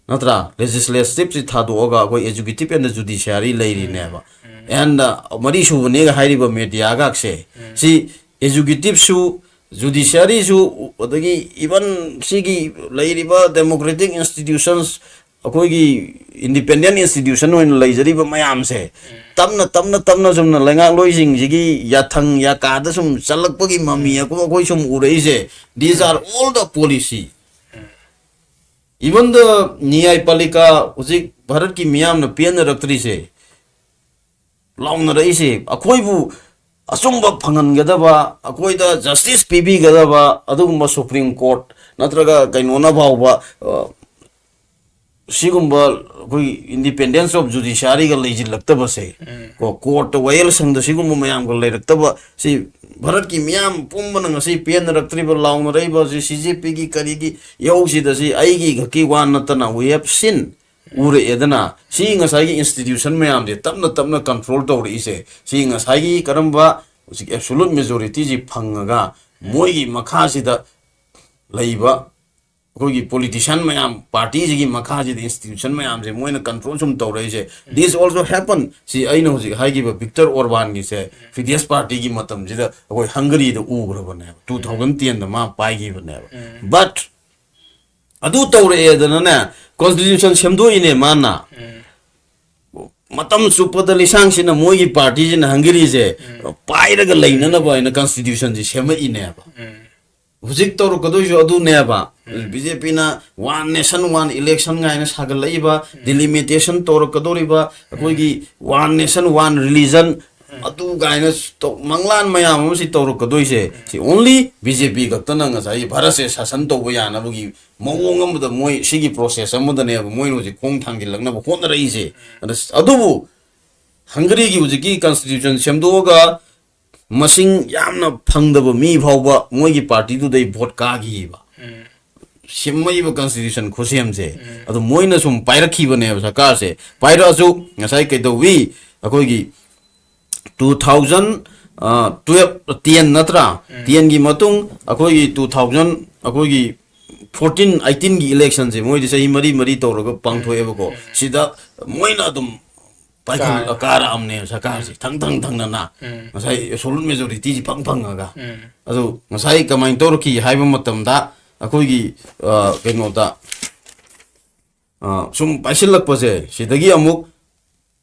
ꯅꯠꯇ꯭ꯔꯥ, ꯂꯦꯖꯤꯁꯂꯦꯇꯤꯞꯁꯤ ꯊꯥꯗꯣꯛꯑꯒ ꯑꯩꯈꯣꯏ ꯑꯦꯖꯨꯀꯦꯇꯤꯞ ꯑꯦꯟ ꯖꯨꯗꯤꯁꯤꯌꯥꯔꯤ ꯂꯩꯔꯤꯅꯦꯕ꯫ ꯑꯦꯟ ꯃꯔꯤ ꯁꯨꯕꯅꯦꯒ ꯍꯥꯏꯔꯤꯕ ꯃꯦꯗꯤꯌꯥꯒꯥꯛꯁꯦ, ꯁꯤ ꯑꯦꯖꯨꯀꯦꯇꯤꯞꯁꯨ ꯖꯨꯗꯤꯁꯤꯌꯥꯔꯤꯁꯨ, ꯑꯗꯒꯤ ꯏꯚꯟ ꯁꯤꯒꯤ ꯂꯩꯔꯤꯕ ꯗꯦꯃꯣꯀ꯭ꯔꯦꯇꯤꯛ ꯏꯟꯁꯇꯤꯇ꯭ꯌꯨꯁꯟꯁ, ꯑꯩꯈꯣꯏꯒꯤ ꯏꯟꯗꯤꯄꯦꯟꯗꯦꯟ ꯏꯟꯁꯇꯤꯇ꯭ꯌꯨꯁꯟ ꯑꯣꯏꯅ ꯂꯩꯖꯔꯤꯕ ꯃꯌꯥꯝꯁꯦ, ꯇꯞꯅ ꯇꯞꯅ ꯇꯞꯅ ꯁꯨꯝꯅ ꯂꯩꯉꯥꯛꯂꯣꯏꯁꯤꯡꯁꯤꯒꯤ ꯌꯥꯊꯪ ꯌꯥꯀꯥꯗ ꯁꯨꯝ ꯆꯠꯂꯛꯄꯒꯤ ꯃꯃꯤ ꯑꯩꯈꯣꯏ ꯑꯩꯈꯣꯏ ꯁꯨꯝ ꯎꯔꯛꯏꯁꯦ, these are all the policy. Even the ꯅ꯭ꯌꯥꯌꯄꯥꯂꯤꯀꯥ, ꯍꯧꯖꯤꯛ ꯚꯥꯔꯠꯀꯤ ꯃꯤꯌꯥꯝꯅ ꯄꯦꯟꯅꯔꯛꯇ꯭ꯔꯤꯁꯦ, ꯂꯥꯎꯅꯔꯛꯏꯁꯦ, ꯑꯩꯈꯣꯏꯕꯨ ꯑꯆꯨꯝꯕ ꯐꯪꯍꯟꯒꯗꯕ, ꯑꯩꯈꯣꯏꯗ ꯖꯁꯇꯤꯁ ꯄꯤꯕꯤꯒꯗꯕ ꯑꯗꯨꯒꯨꯝꯕ ꯁꯨꯄ꯭ꯔꯤꯝ ꯀꯣꯔꯠ ꯅꯠꯇ꯭ꯔꯒ ꯀꯩꯅꯣꯅ ꯐꯥꯎꯕ, ꯑ, ꯁꯤꯒꯨꯝꯕ ꯑꯩꯈꯣꯏ ꯏꯟꯗꯤꯄꯦꯟꯗꯦꯟꯁ ꯑꯣꯐ ꯖꯨꯗꯤꯁꯤꯌꯥꯔꯤꯒ ꯂꯩꯁꯤꯜꯂꯛꯇꯕꯁꯦ, ꯀꯣ, ꯀꯣꯔꯠꯇ, ꯋꯥꯌꯦꯜ ꯁꯪꯗ ꯁꯤꯒꯨꯝꯕ ꯃꯌꯥꯝꯒ ꯂꯩꯔꯛꯇꯕ ꯁꯤ, ꯚꯥꯔꯠꯀꯤ ꯃꯤꯌꯥꯝ ꯄꯨꯝꯕꯅ ꯉꯁꯤ ꯄꯦꯟꯅꯔꯛꯇ꯭ꯔꯤꯕ, ꯂꯥꯎꯅꯔꯛꯏꯕ ꯁꯤ ꯁꯤ ꯖꯦ ꯄꯤꯒꯤ ꯀꯔꯤꯒꯤ ꯏꯍꯧꯁꯤꯗ ꯁꯤ ꯑꯩꯒꯤ ꯈꯛꯀꯤ ꯋꯥ ꯅꯠꯇꯅ, we have seen, ꯎꯔꯛꯑꯦꯗꯅ, ꯁꯤ ꯉꯁꯥꯏꯒꯤ ꯏꯟꯁꯇꯤꯇ꯭ꯌꯨꯁꯟ ꯃꯌꯥꯝꯁꯦ ꯇꯞꯅ ꯇꯞꯅ ꯀꯟꯇ꯭ꯔꯣꯜ ꯇꯧꯔꯛꯏꯁꯦ, ꯁꯤ ꯉꯁꯥꯏꯒꯤ ꯀꯔꯝꯕ ꯍꯧꯖꯤꯛ ꯑꯦꯕꯁꯣꯂꯨꯠ ꯃꯦꯖꯣꯔꯤꯇꯤꯁꯤ ꯐꯪꯉꯒ ꯃꯣꯏꯒꯤ ꯃꯈꯥꯁꯤꯗ ꯂꯩꯕ ꯑꯩꯈꯣꯏꯒꯤ ꯄꯣꯂꯤꯇꯤꯁꯤꯌꯥꯟ ꯃꯌꯥꯝ, ꯄꯥꯔꯇꯤꯁꯤꯒꯤ ꯃꯈꯥꯁꯤꯗ ꯏꯟꯁꯇꯤꯇ꯭ꯌꯨꯁꯟ ꯃꯌꯥꯝꯁꯦ ꯃꯣꯏꯅ ꯀꯟꯇ꯭ꯔꯣꯜ ꯁꯨꯝ ꯇꯧꯔꯛꯏꯁꯦ, this also happen. ꯁꯤ ꯑꯩꯅ ꯍꯧꯖꯤꯛ ꯍꯥꯏꯈꯤꯕ ꯚꯤꯛꯇꯔ ꯑꯣꯔꯕꯥꯟꯒꯤꯁꯦ ꯐꯤꯗꯦꯁ ꯄꯥꯔꯇꯤꯒꯤ ꯃꯇꯝꯁꯤꯗ ꯑꯩꯈꯣꯏ ꯍꯪꯒꯔꯤꯗ ꯎꯈ꯭ꯔꯕꯅꯦꯕ, ꯇꯨ ꯊꯥꯎꯖꯟ ꯇꯦꯟꯗ ꯃꯥ ꯄꯥꯏꯈꯤꯕꯅꯦꯕ. But ꯑꯗꯨ ꯇꯧꯔꯛꯑꯦꯗꯅꯅꯦ, ꯀꯣꯟꯁꯇꯤꯇ꯭ꯌꯨꯁꯟ ꯁꯦꯝꯗꯣꯛꯏꯅꯦ ꯃꯥꯅ. ꯃꯇꯝ ꯆꯨꯞꯄꯗ ꯂꯤꯁꯥꯡꯁꯤꯟꯅ ꯃꯣꯏꯒꯤ ꯄꯥꯔꯇꯤꯁꯤꯅ ꯍꯪꯒꯔꯤꯁꯦ ꯄꯥꯏꯔꯒ ꯂꯩꯅꯅꯕ ꯍꯥꯏꯅ ꯀꯟꯁꯇꯤꯇ꯭ꯌꯨꯁꯟꯁꯤ ꯁꯦꯝꯃꯛꯏꯅꯦꯕ. ꯍꯧꯖꯤꯛ ꯇꯧꯔꯛꯀꯗꯣꯏꯁꯨ ꯑꯗꯨꯅꯦꯕ. ꯕꯤ ꯖꯦ ꯄꯤꯅ ꯋꯥꯟ ꯅꯦꯁꯟ ꯋꯥꯟ ꯏꯂꯦꯛꯁꯟ ꯀꯥꯏꯅ ꯁꯥꯒꯠꯂꯛꯏꯕ, ꯗꯤꯂꯤꯃꯤꯇꯦꯁꯟ ꯇꯧꯔꯛꯀꯗꯧꯔꯤꯕ, ꯑꯩꯈꯣꯏꯒꯤ ꯋꯥꯟ ꯅꯦꯁꯟ ꯋꯥꯟ ꯔꯤꯂꯤꯖꯟ, ꯑꯗꯨ ꯀꯥꯏꯅ ꯇꯧ-, ꯃꯪꯂꯥꯟ ꯃꯌꯥꯝ ꯑꯃ ꯁꯤ ꯇꯧꯔꯛꯀꯗꯣꯏꯁꯦ, ꯁꯤ ꯑꯣꯟꯂꯤ ꯕꯤ ꯖꯦ ꯄꯤ ꯈꯛꯇꯅ ꯉꯁꯥꯏꯒꯤ ꯚꯥꯔꯠꯁꯦ ꯁꯥꯁꯟ ꯇꯧꯕ ꯌꯥꯅꯕꯒꯤ ꯃꯑꯣꯡ ꯑꯃꯗ ꯃꯣꯏ ꯁꯤꯒꯤ ꯄ꯭ꯔꯣꯁꯦꯁ ꯑꯃꯗꯅꯦꯕ ꯃꯣꯏꯅ ꯍꯧꯖꯤꯛ ꯈꯣꯡ ꯊꯥꯡꯖꯤꯜꯂꯛꯅꯕ ꯍꯣꯠꯅꯔꯛꯏꯁꯦ. ꯑꯗ ꯑꯗꯨꯕꯨ ꯍꯪꯒꯔꯤꯒꯤ ꯍꯧꯖꯤꯛꯀꯤ ꯀꯟꯁꯇꯤꯇ꯭ꯌꯨꯁꯟ ꯁꯦꯝꯗꯣꯛꯑꯒ ꯃꯁꯤꯡ ꯌꯥꯝꯅ ꯐꯪꯗꯕ ꯃꯤ ꯐꯥꯎꯕ ꯃꯣꯏꯒꯤ ꯄꯥꯔꯇꯤꯗꯨꯗꯩ ꯚꯣꯠ ꯀꯥꯈꯤꯕ, ꯁꯦꯝꯃꯛꯏꯕ ꯀꯟꯁꯇꯤꯇ꯭ꯌꯨꯁꯟ ꯈꯨꯠꯁꯦꯝꯁꯦ. ꯑꯗꯣ ꯃꯣꯏꯅ ꯁꯨꯝ ꯄꯥꯏꯔꯛꯈꯤꯕꯅꯦꯕ ꯁꯔꯀꯥꯔꯁꯦ. ꯄꯥꯏꯔꯛꯑꯁꯨ ꯉꯁꯥꯏ ꯀꯩꯗꯧꯋꯤ, ꯑꯩꯈꯣꯏꯒꯤ ꯇꯨ ꯊꯥꯎꯖꯟ ꯇꯨꯌꯦꯜꯞ, ꯇꯦꯟ ꯅꯠꯇ꯭ꯔꯥ, ꯇꯦꯟꯒꯤ ꯃꯇꯨꯡ ꯑꯩꯈꯣꯏꯒꯤ ꯇꯨ ꯊꯥꯎꯖꯟ, ꯑꯩꯈꯣꯏꯒꯤ ꯐꯣꯔꯇꯤꯟ ꯑꯩꯠꯇꯤꯟꯒꯤ ꯏꯂꯦꯛꯁꯟꯁꯦ ꯃꯣꯏꯗꯤ ꯆꯍꯤ ꯃꯔꯤ ꯃꯔꯤ ꯇꯧꯔꯒ ꯄꯥꯡꯊꯣꯛꯑꯦꯕꯀꯣ. ꯁꯤꯗ ꯃꯣꯏꯅ ꯑꯗꯨꯝ ꯄꯥꯏꯈꯠ- ꯀꯥ- ꯀꯥꯔꯛꯑꯕꯅꯦ ꯁꯔꯀꯥꯔꯁꯦ ꯊꯪ ꯊꯪ ꯊꯪꯅꯅ꯫ ꯎꯝ ꯉꯁꯥꯏ absolute majority ꯁꯤ ꯐꯪ ꯐꯪꯉꯒ꯫ ꯎꯝ ꯑꯗꯨ ꯉꯁꯥꯏ ꯀꯃꯥꯏꯅ ꯇꯧꯔꯛꯈꯤ ꯍꯥꯏꯕ ꯃꯇꯝꯗ ꯑꯩꯈꯣꯏꯒꯤ, ꯑ, ꯀꯩꯅꯣꯗ, ꯑ, ꯁꯨꯝ ꯄꯥꯏꯁꯤꯜꯂꯛꯄꯁꯦ, ꯁꯤꯗꯒꯤ ꯑꯃꯨꯛ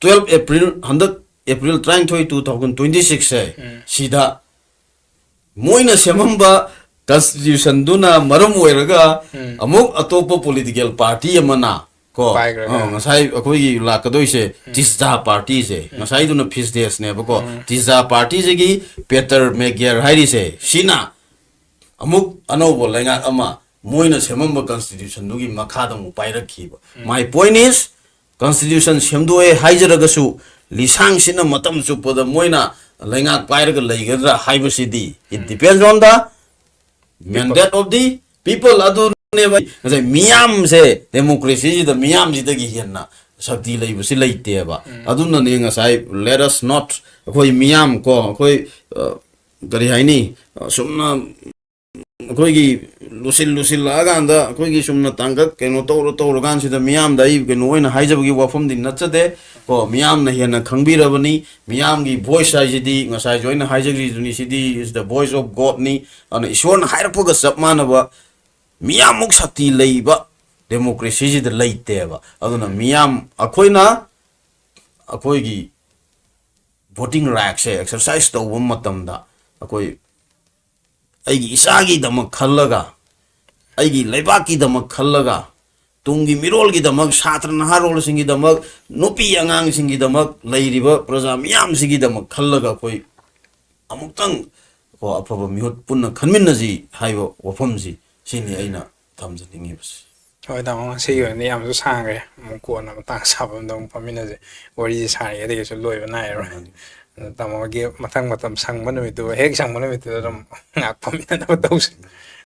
twelve April, ꯍꯟꯗꯛ April ꯇꯔꯥꯅꯤꯊꯣꯏ, two thousand twenty six ꯁꯦ, ꯎꯝ ꯁꯤꯗ ꯃꯣꯏꯅ ꯁꯦꯝꯃꯝꯕ constitution ꯗꯨꯅ ꯃꯔꯝ ꯑꯣꯏꯔꯒ ꯎꯝ ꯑꯃꯨꯛ ꯑꯇꯣꯞꯄ political party ꯑꯃꯅ ꯀꯣ, ꯄꯥꯏꯈ꯭ꯔꯒ꯫ ꯑ, ꯉꯁꯥꯏ ꯑꯩꯈꯣꯏꯒꯤ ꯂꯥꯛꯀꯗꯣꯏꯁꯦ ꯇꯤꯁꯖꯥ party ꯁꯦ, ꯉꯁꯥꯏꯗꯨꯅ ꯐꯤꯁꯗꯦꯁꯅꯦꯕꯀꯣ, ꯇꯤꯁꯖꯥ party ꯁꯤꯒꯤ ꯄꯦꯇꯔ ꯃꯦꯒꯤꯌꯔ ꯍꯥꯏꯔꯤꯁꯦ, ꯁꯤꯅ ꯑꯃꯨꯛ ꯑꯅꯧꯕ ꯂꯩꯉꯥꯛ ꯑꯃ ꯃꯣꯏꯅ ꯁꯦꯝꯃꯝꯕ constitution ꯗꯨꯒꯤ ꯃꯈꯥꯗ ꯑꯃꯨꯛ ꯄꯥꯏꯔꯛꯈꯤꯕ꯫ My point is, constitution ꯁꯦꯝꯗꯣꯛꯑꯦ ꯍꯥꯏꯖꯔꯒꯁꯨ, ꯂꯤꯁꯥꯡꯁꯤꯠꯅ ꯃꯇꯝ ꯆꯨꯞꯄꯗ ꯃꯣꯏꯅ ꯂꯩꯉꯥꯛ ꯄꯥꯏꯔꯒ ꯂꯩꯒꯗ꯭ꯔꯥ ꯍꯥꯏꯕꯁꯤꯗꯤ, it depends on the mandate of the people ꯑꯗꯨꯅꯦꯕ꯫ ꯉꯁꯥꯏ ꯃꯤꯌꯥꯝꯁꯦ, democracy ꯁꯤꯗ ꯃꯤꯌꯥꯝꯁꯤꯗꯒꯤ ꯍꯦꯟꯅ ꯁꯛꯇꯤ ꯂꯩꯕꯁꯤ ꯂꯩꯇꯦꯕ꯫ ꯑꯗꯨꯅꯅꯦ ꯉꯁꯥꯏ let us not, ꯑꯩꯈꯣꯏ ꯃꯤꯌꯥꯝ ꯀꯣ, ꯑꯩꯈꯣꯏ, ꯑ, ꯀꯔꯤ ꯍꯥꯏꯅꯤ, ꯑ, ꯁꯨꯝꯅ ꯑꯩꯈꯣꯏꯒꯤ ꯂꯨꯁꯤꯜ ꯂꯨꯁꯤꯜꯂꯛꯑꯀꯥꯟꯗ ꯑꯩꯈꯣꯏꯒꯤ ꯆꯨꯝꯅ ꯇꯥꯡꯀꯛ ꯀꯩꯅꯣ ꯇꯧꯔ ꯇꯧꯔꯀꯥꯟꯁꯤꯗ ꯃꯤꯌꯥꯝꯗ ꯑꯩ ꯀꯩꯅꯣ ꯑꯣꯏꯅ ꯍꯥꯏꯖꯕꯒꯤ ꯋꯥꯐꯝꯗꯤ ꯅꯠꯆꯗꯦ꯫ ꯀꯣ, ꯃꯤꯌꯥꯝꯅ ꯍꯦꯟꯅ ꯈꯪꯕꯤꯔꯕꯅꯤ꯫ ꯃꯤꯌꯥꯝꯒꯤ voice ꯍꯥꯏꯁꯤꯗꯤ ꯉꯁꯥꯏꯁꯨ ꯑꯩꯅ ꯍꯥꯏꯖꯈ꯭ꯔꯤꯗꯨꯅꯤ, ꯁꯤꯗꯤ is the voice of God ꯅꯤ꯫ ꯑꯗꯨꯅ ꯏꯁꯣꯔꯅ ꯍꯥꯏꯔꯛꯄꯒ ꯆꯞ ꯃꯥꯟꯅꯕ ꯃꯤꯌꯥꯝꯃꯨꯛ ꯁꯛꯇꯤ ꯂꯩꯕ democracy ꯁꯤꯗ ꯂꯩꯇꯦꯕ꯫ ꯑꯗꯨꯅ ꯃꯤꯌꯥꯝ ꯑꯩꯈꯣꯏꯅ ꯑꯩꯈꯣꯏꯒꯤ voting right ꯁꯦ exercise ꯇꯧꯕ ꯃꯇꯝꯗ ꯑꯩꯈꯣꯏ ꯑꯩꯒꯤ ꯏꯆꯥꯒꯤꯗꯃꯛ ꯈꯜꯂꯒ, ꯑꯩꯒꯤ ꯂꯩꯕꯥꯛꯀꯤꯗꯃꯛ ꯈꯜꯂꯒ, ꯇꯨꯡꯒꯤ ꯃꯤꯔꯣꯜꯒꯤꯗꯃꯛ, ꯁꯥꯇ꯭ꯔ ꯅꯍꯥꯔꯣꯜꯁꯤꯡꯒꯤꯗꯃꯛ, ꯅꯨꯄꯤ ꯑꯉꯥꯡꯁꯤꯡꯒꯤꯗꯃꯛ, ꯂꯩꯔꯤꯕ ꯄ꯭ꯔꯖꯥ ꯃꯤꯌꯥꯝꯁꯤꯒꯤꯗꯃꯛ ꯈꯜꯂꯒ ꯑꯩꯈꯣꯏ ꯑꯃꯨꯛꯇꯪ ꯀꯣ ꯑꯐꯕ ꯃꯤꯍꯨꯠ ꯄꯨꯟꯅ ꯈꯟꯃꯤꯟꯅꯁꯤ ꯍꯥꯏꯕ ꯋꯥꯐꯝꯁꯤ, ꯁꯤꯅꯤ ꯑꯩꯅ ꯊꯝꯖꯅꯤꯡꯉꯤꯕꯁꯤ꯫ ꯍꯣꯏ ꯇꯥꯃꯣ, ꯉꯁꯤꯒꯤ ꯑꯣꯏꯅꯗꯤ ꯌꯥꯝꯁꯨ ꯁꯥꯡꯈ꯭ꯔꯦ꯫ ꯑꯃꯨꯛ ꯀꯣꯟꯅ ꯃꯇꯥꯡ ꯆꯥꯕ ꯑꯃꯗ ꯑꯃꯨꯛ ꯐꯝꯃꯤꯟꯅꯁꯦ꯫ ꯋꯥꯔꯤꯁꯦ ꯁꯥꯔꯤꯉꯩꯗꯒꯤꯁꯨ ꯂꯣꯏꯕ ꯅꯥꯏꯔꯔꯣꯏ꯫ ꯑꯗꯨ ꯇꯥꯃꯣꯒꯤ ꯃꯊꯪ ꯃꯇꯝ ꯁꯪꯕ ꯅꯨꯃꯤꯠꯇꯨ, ꯍꯦꯛ ꯁꯪꯕ ꯅꯨꯃꯤꯠꯇꯨꯗ ꯑꯗꯨꯝ ꯉꯥꯏꯍꯥꯛ ꯐꯝꯃꯤꯟꯅꯅꯕ ꯇꯧꯁꯦ꯫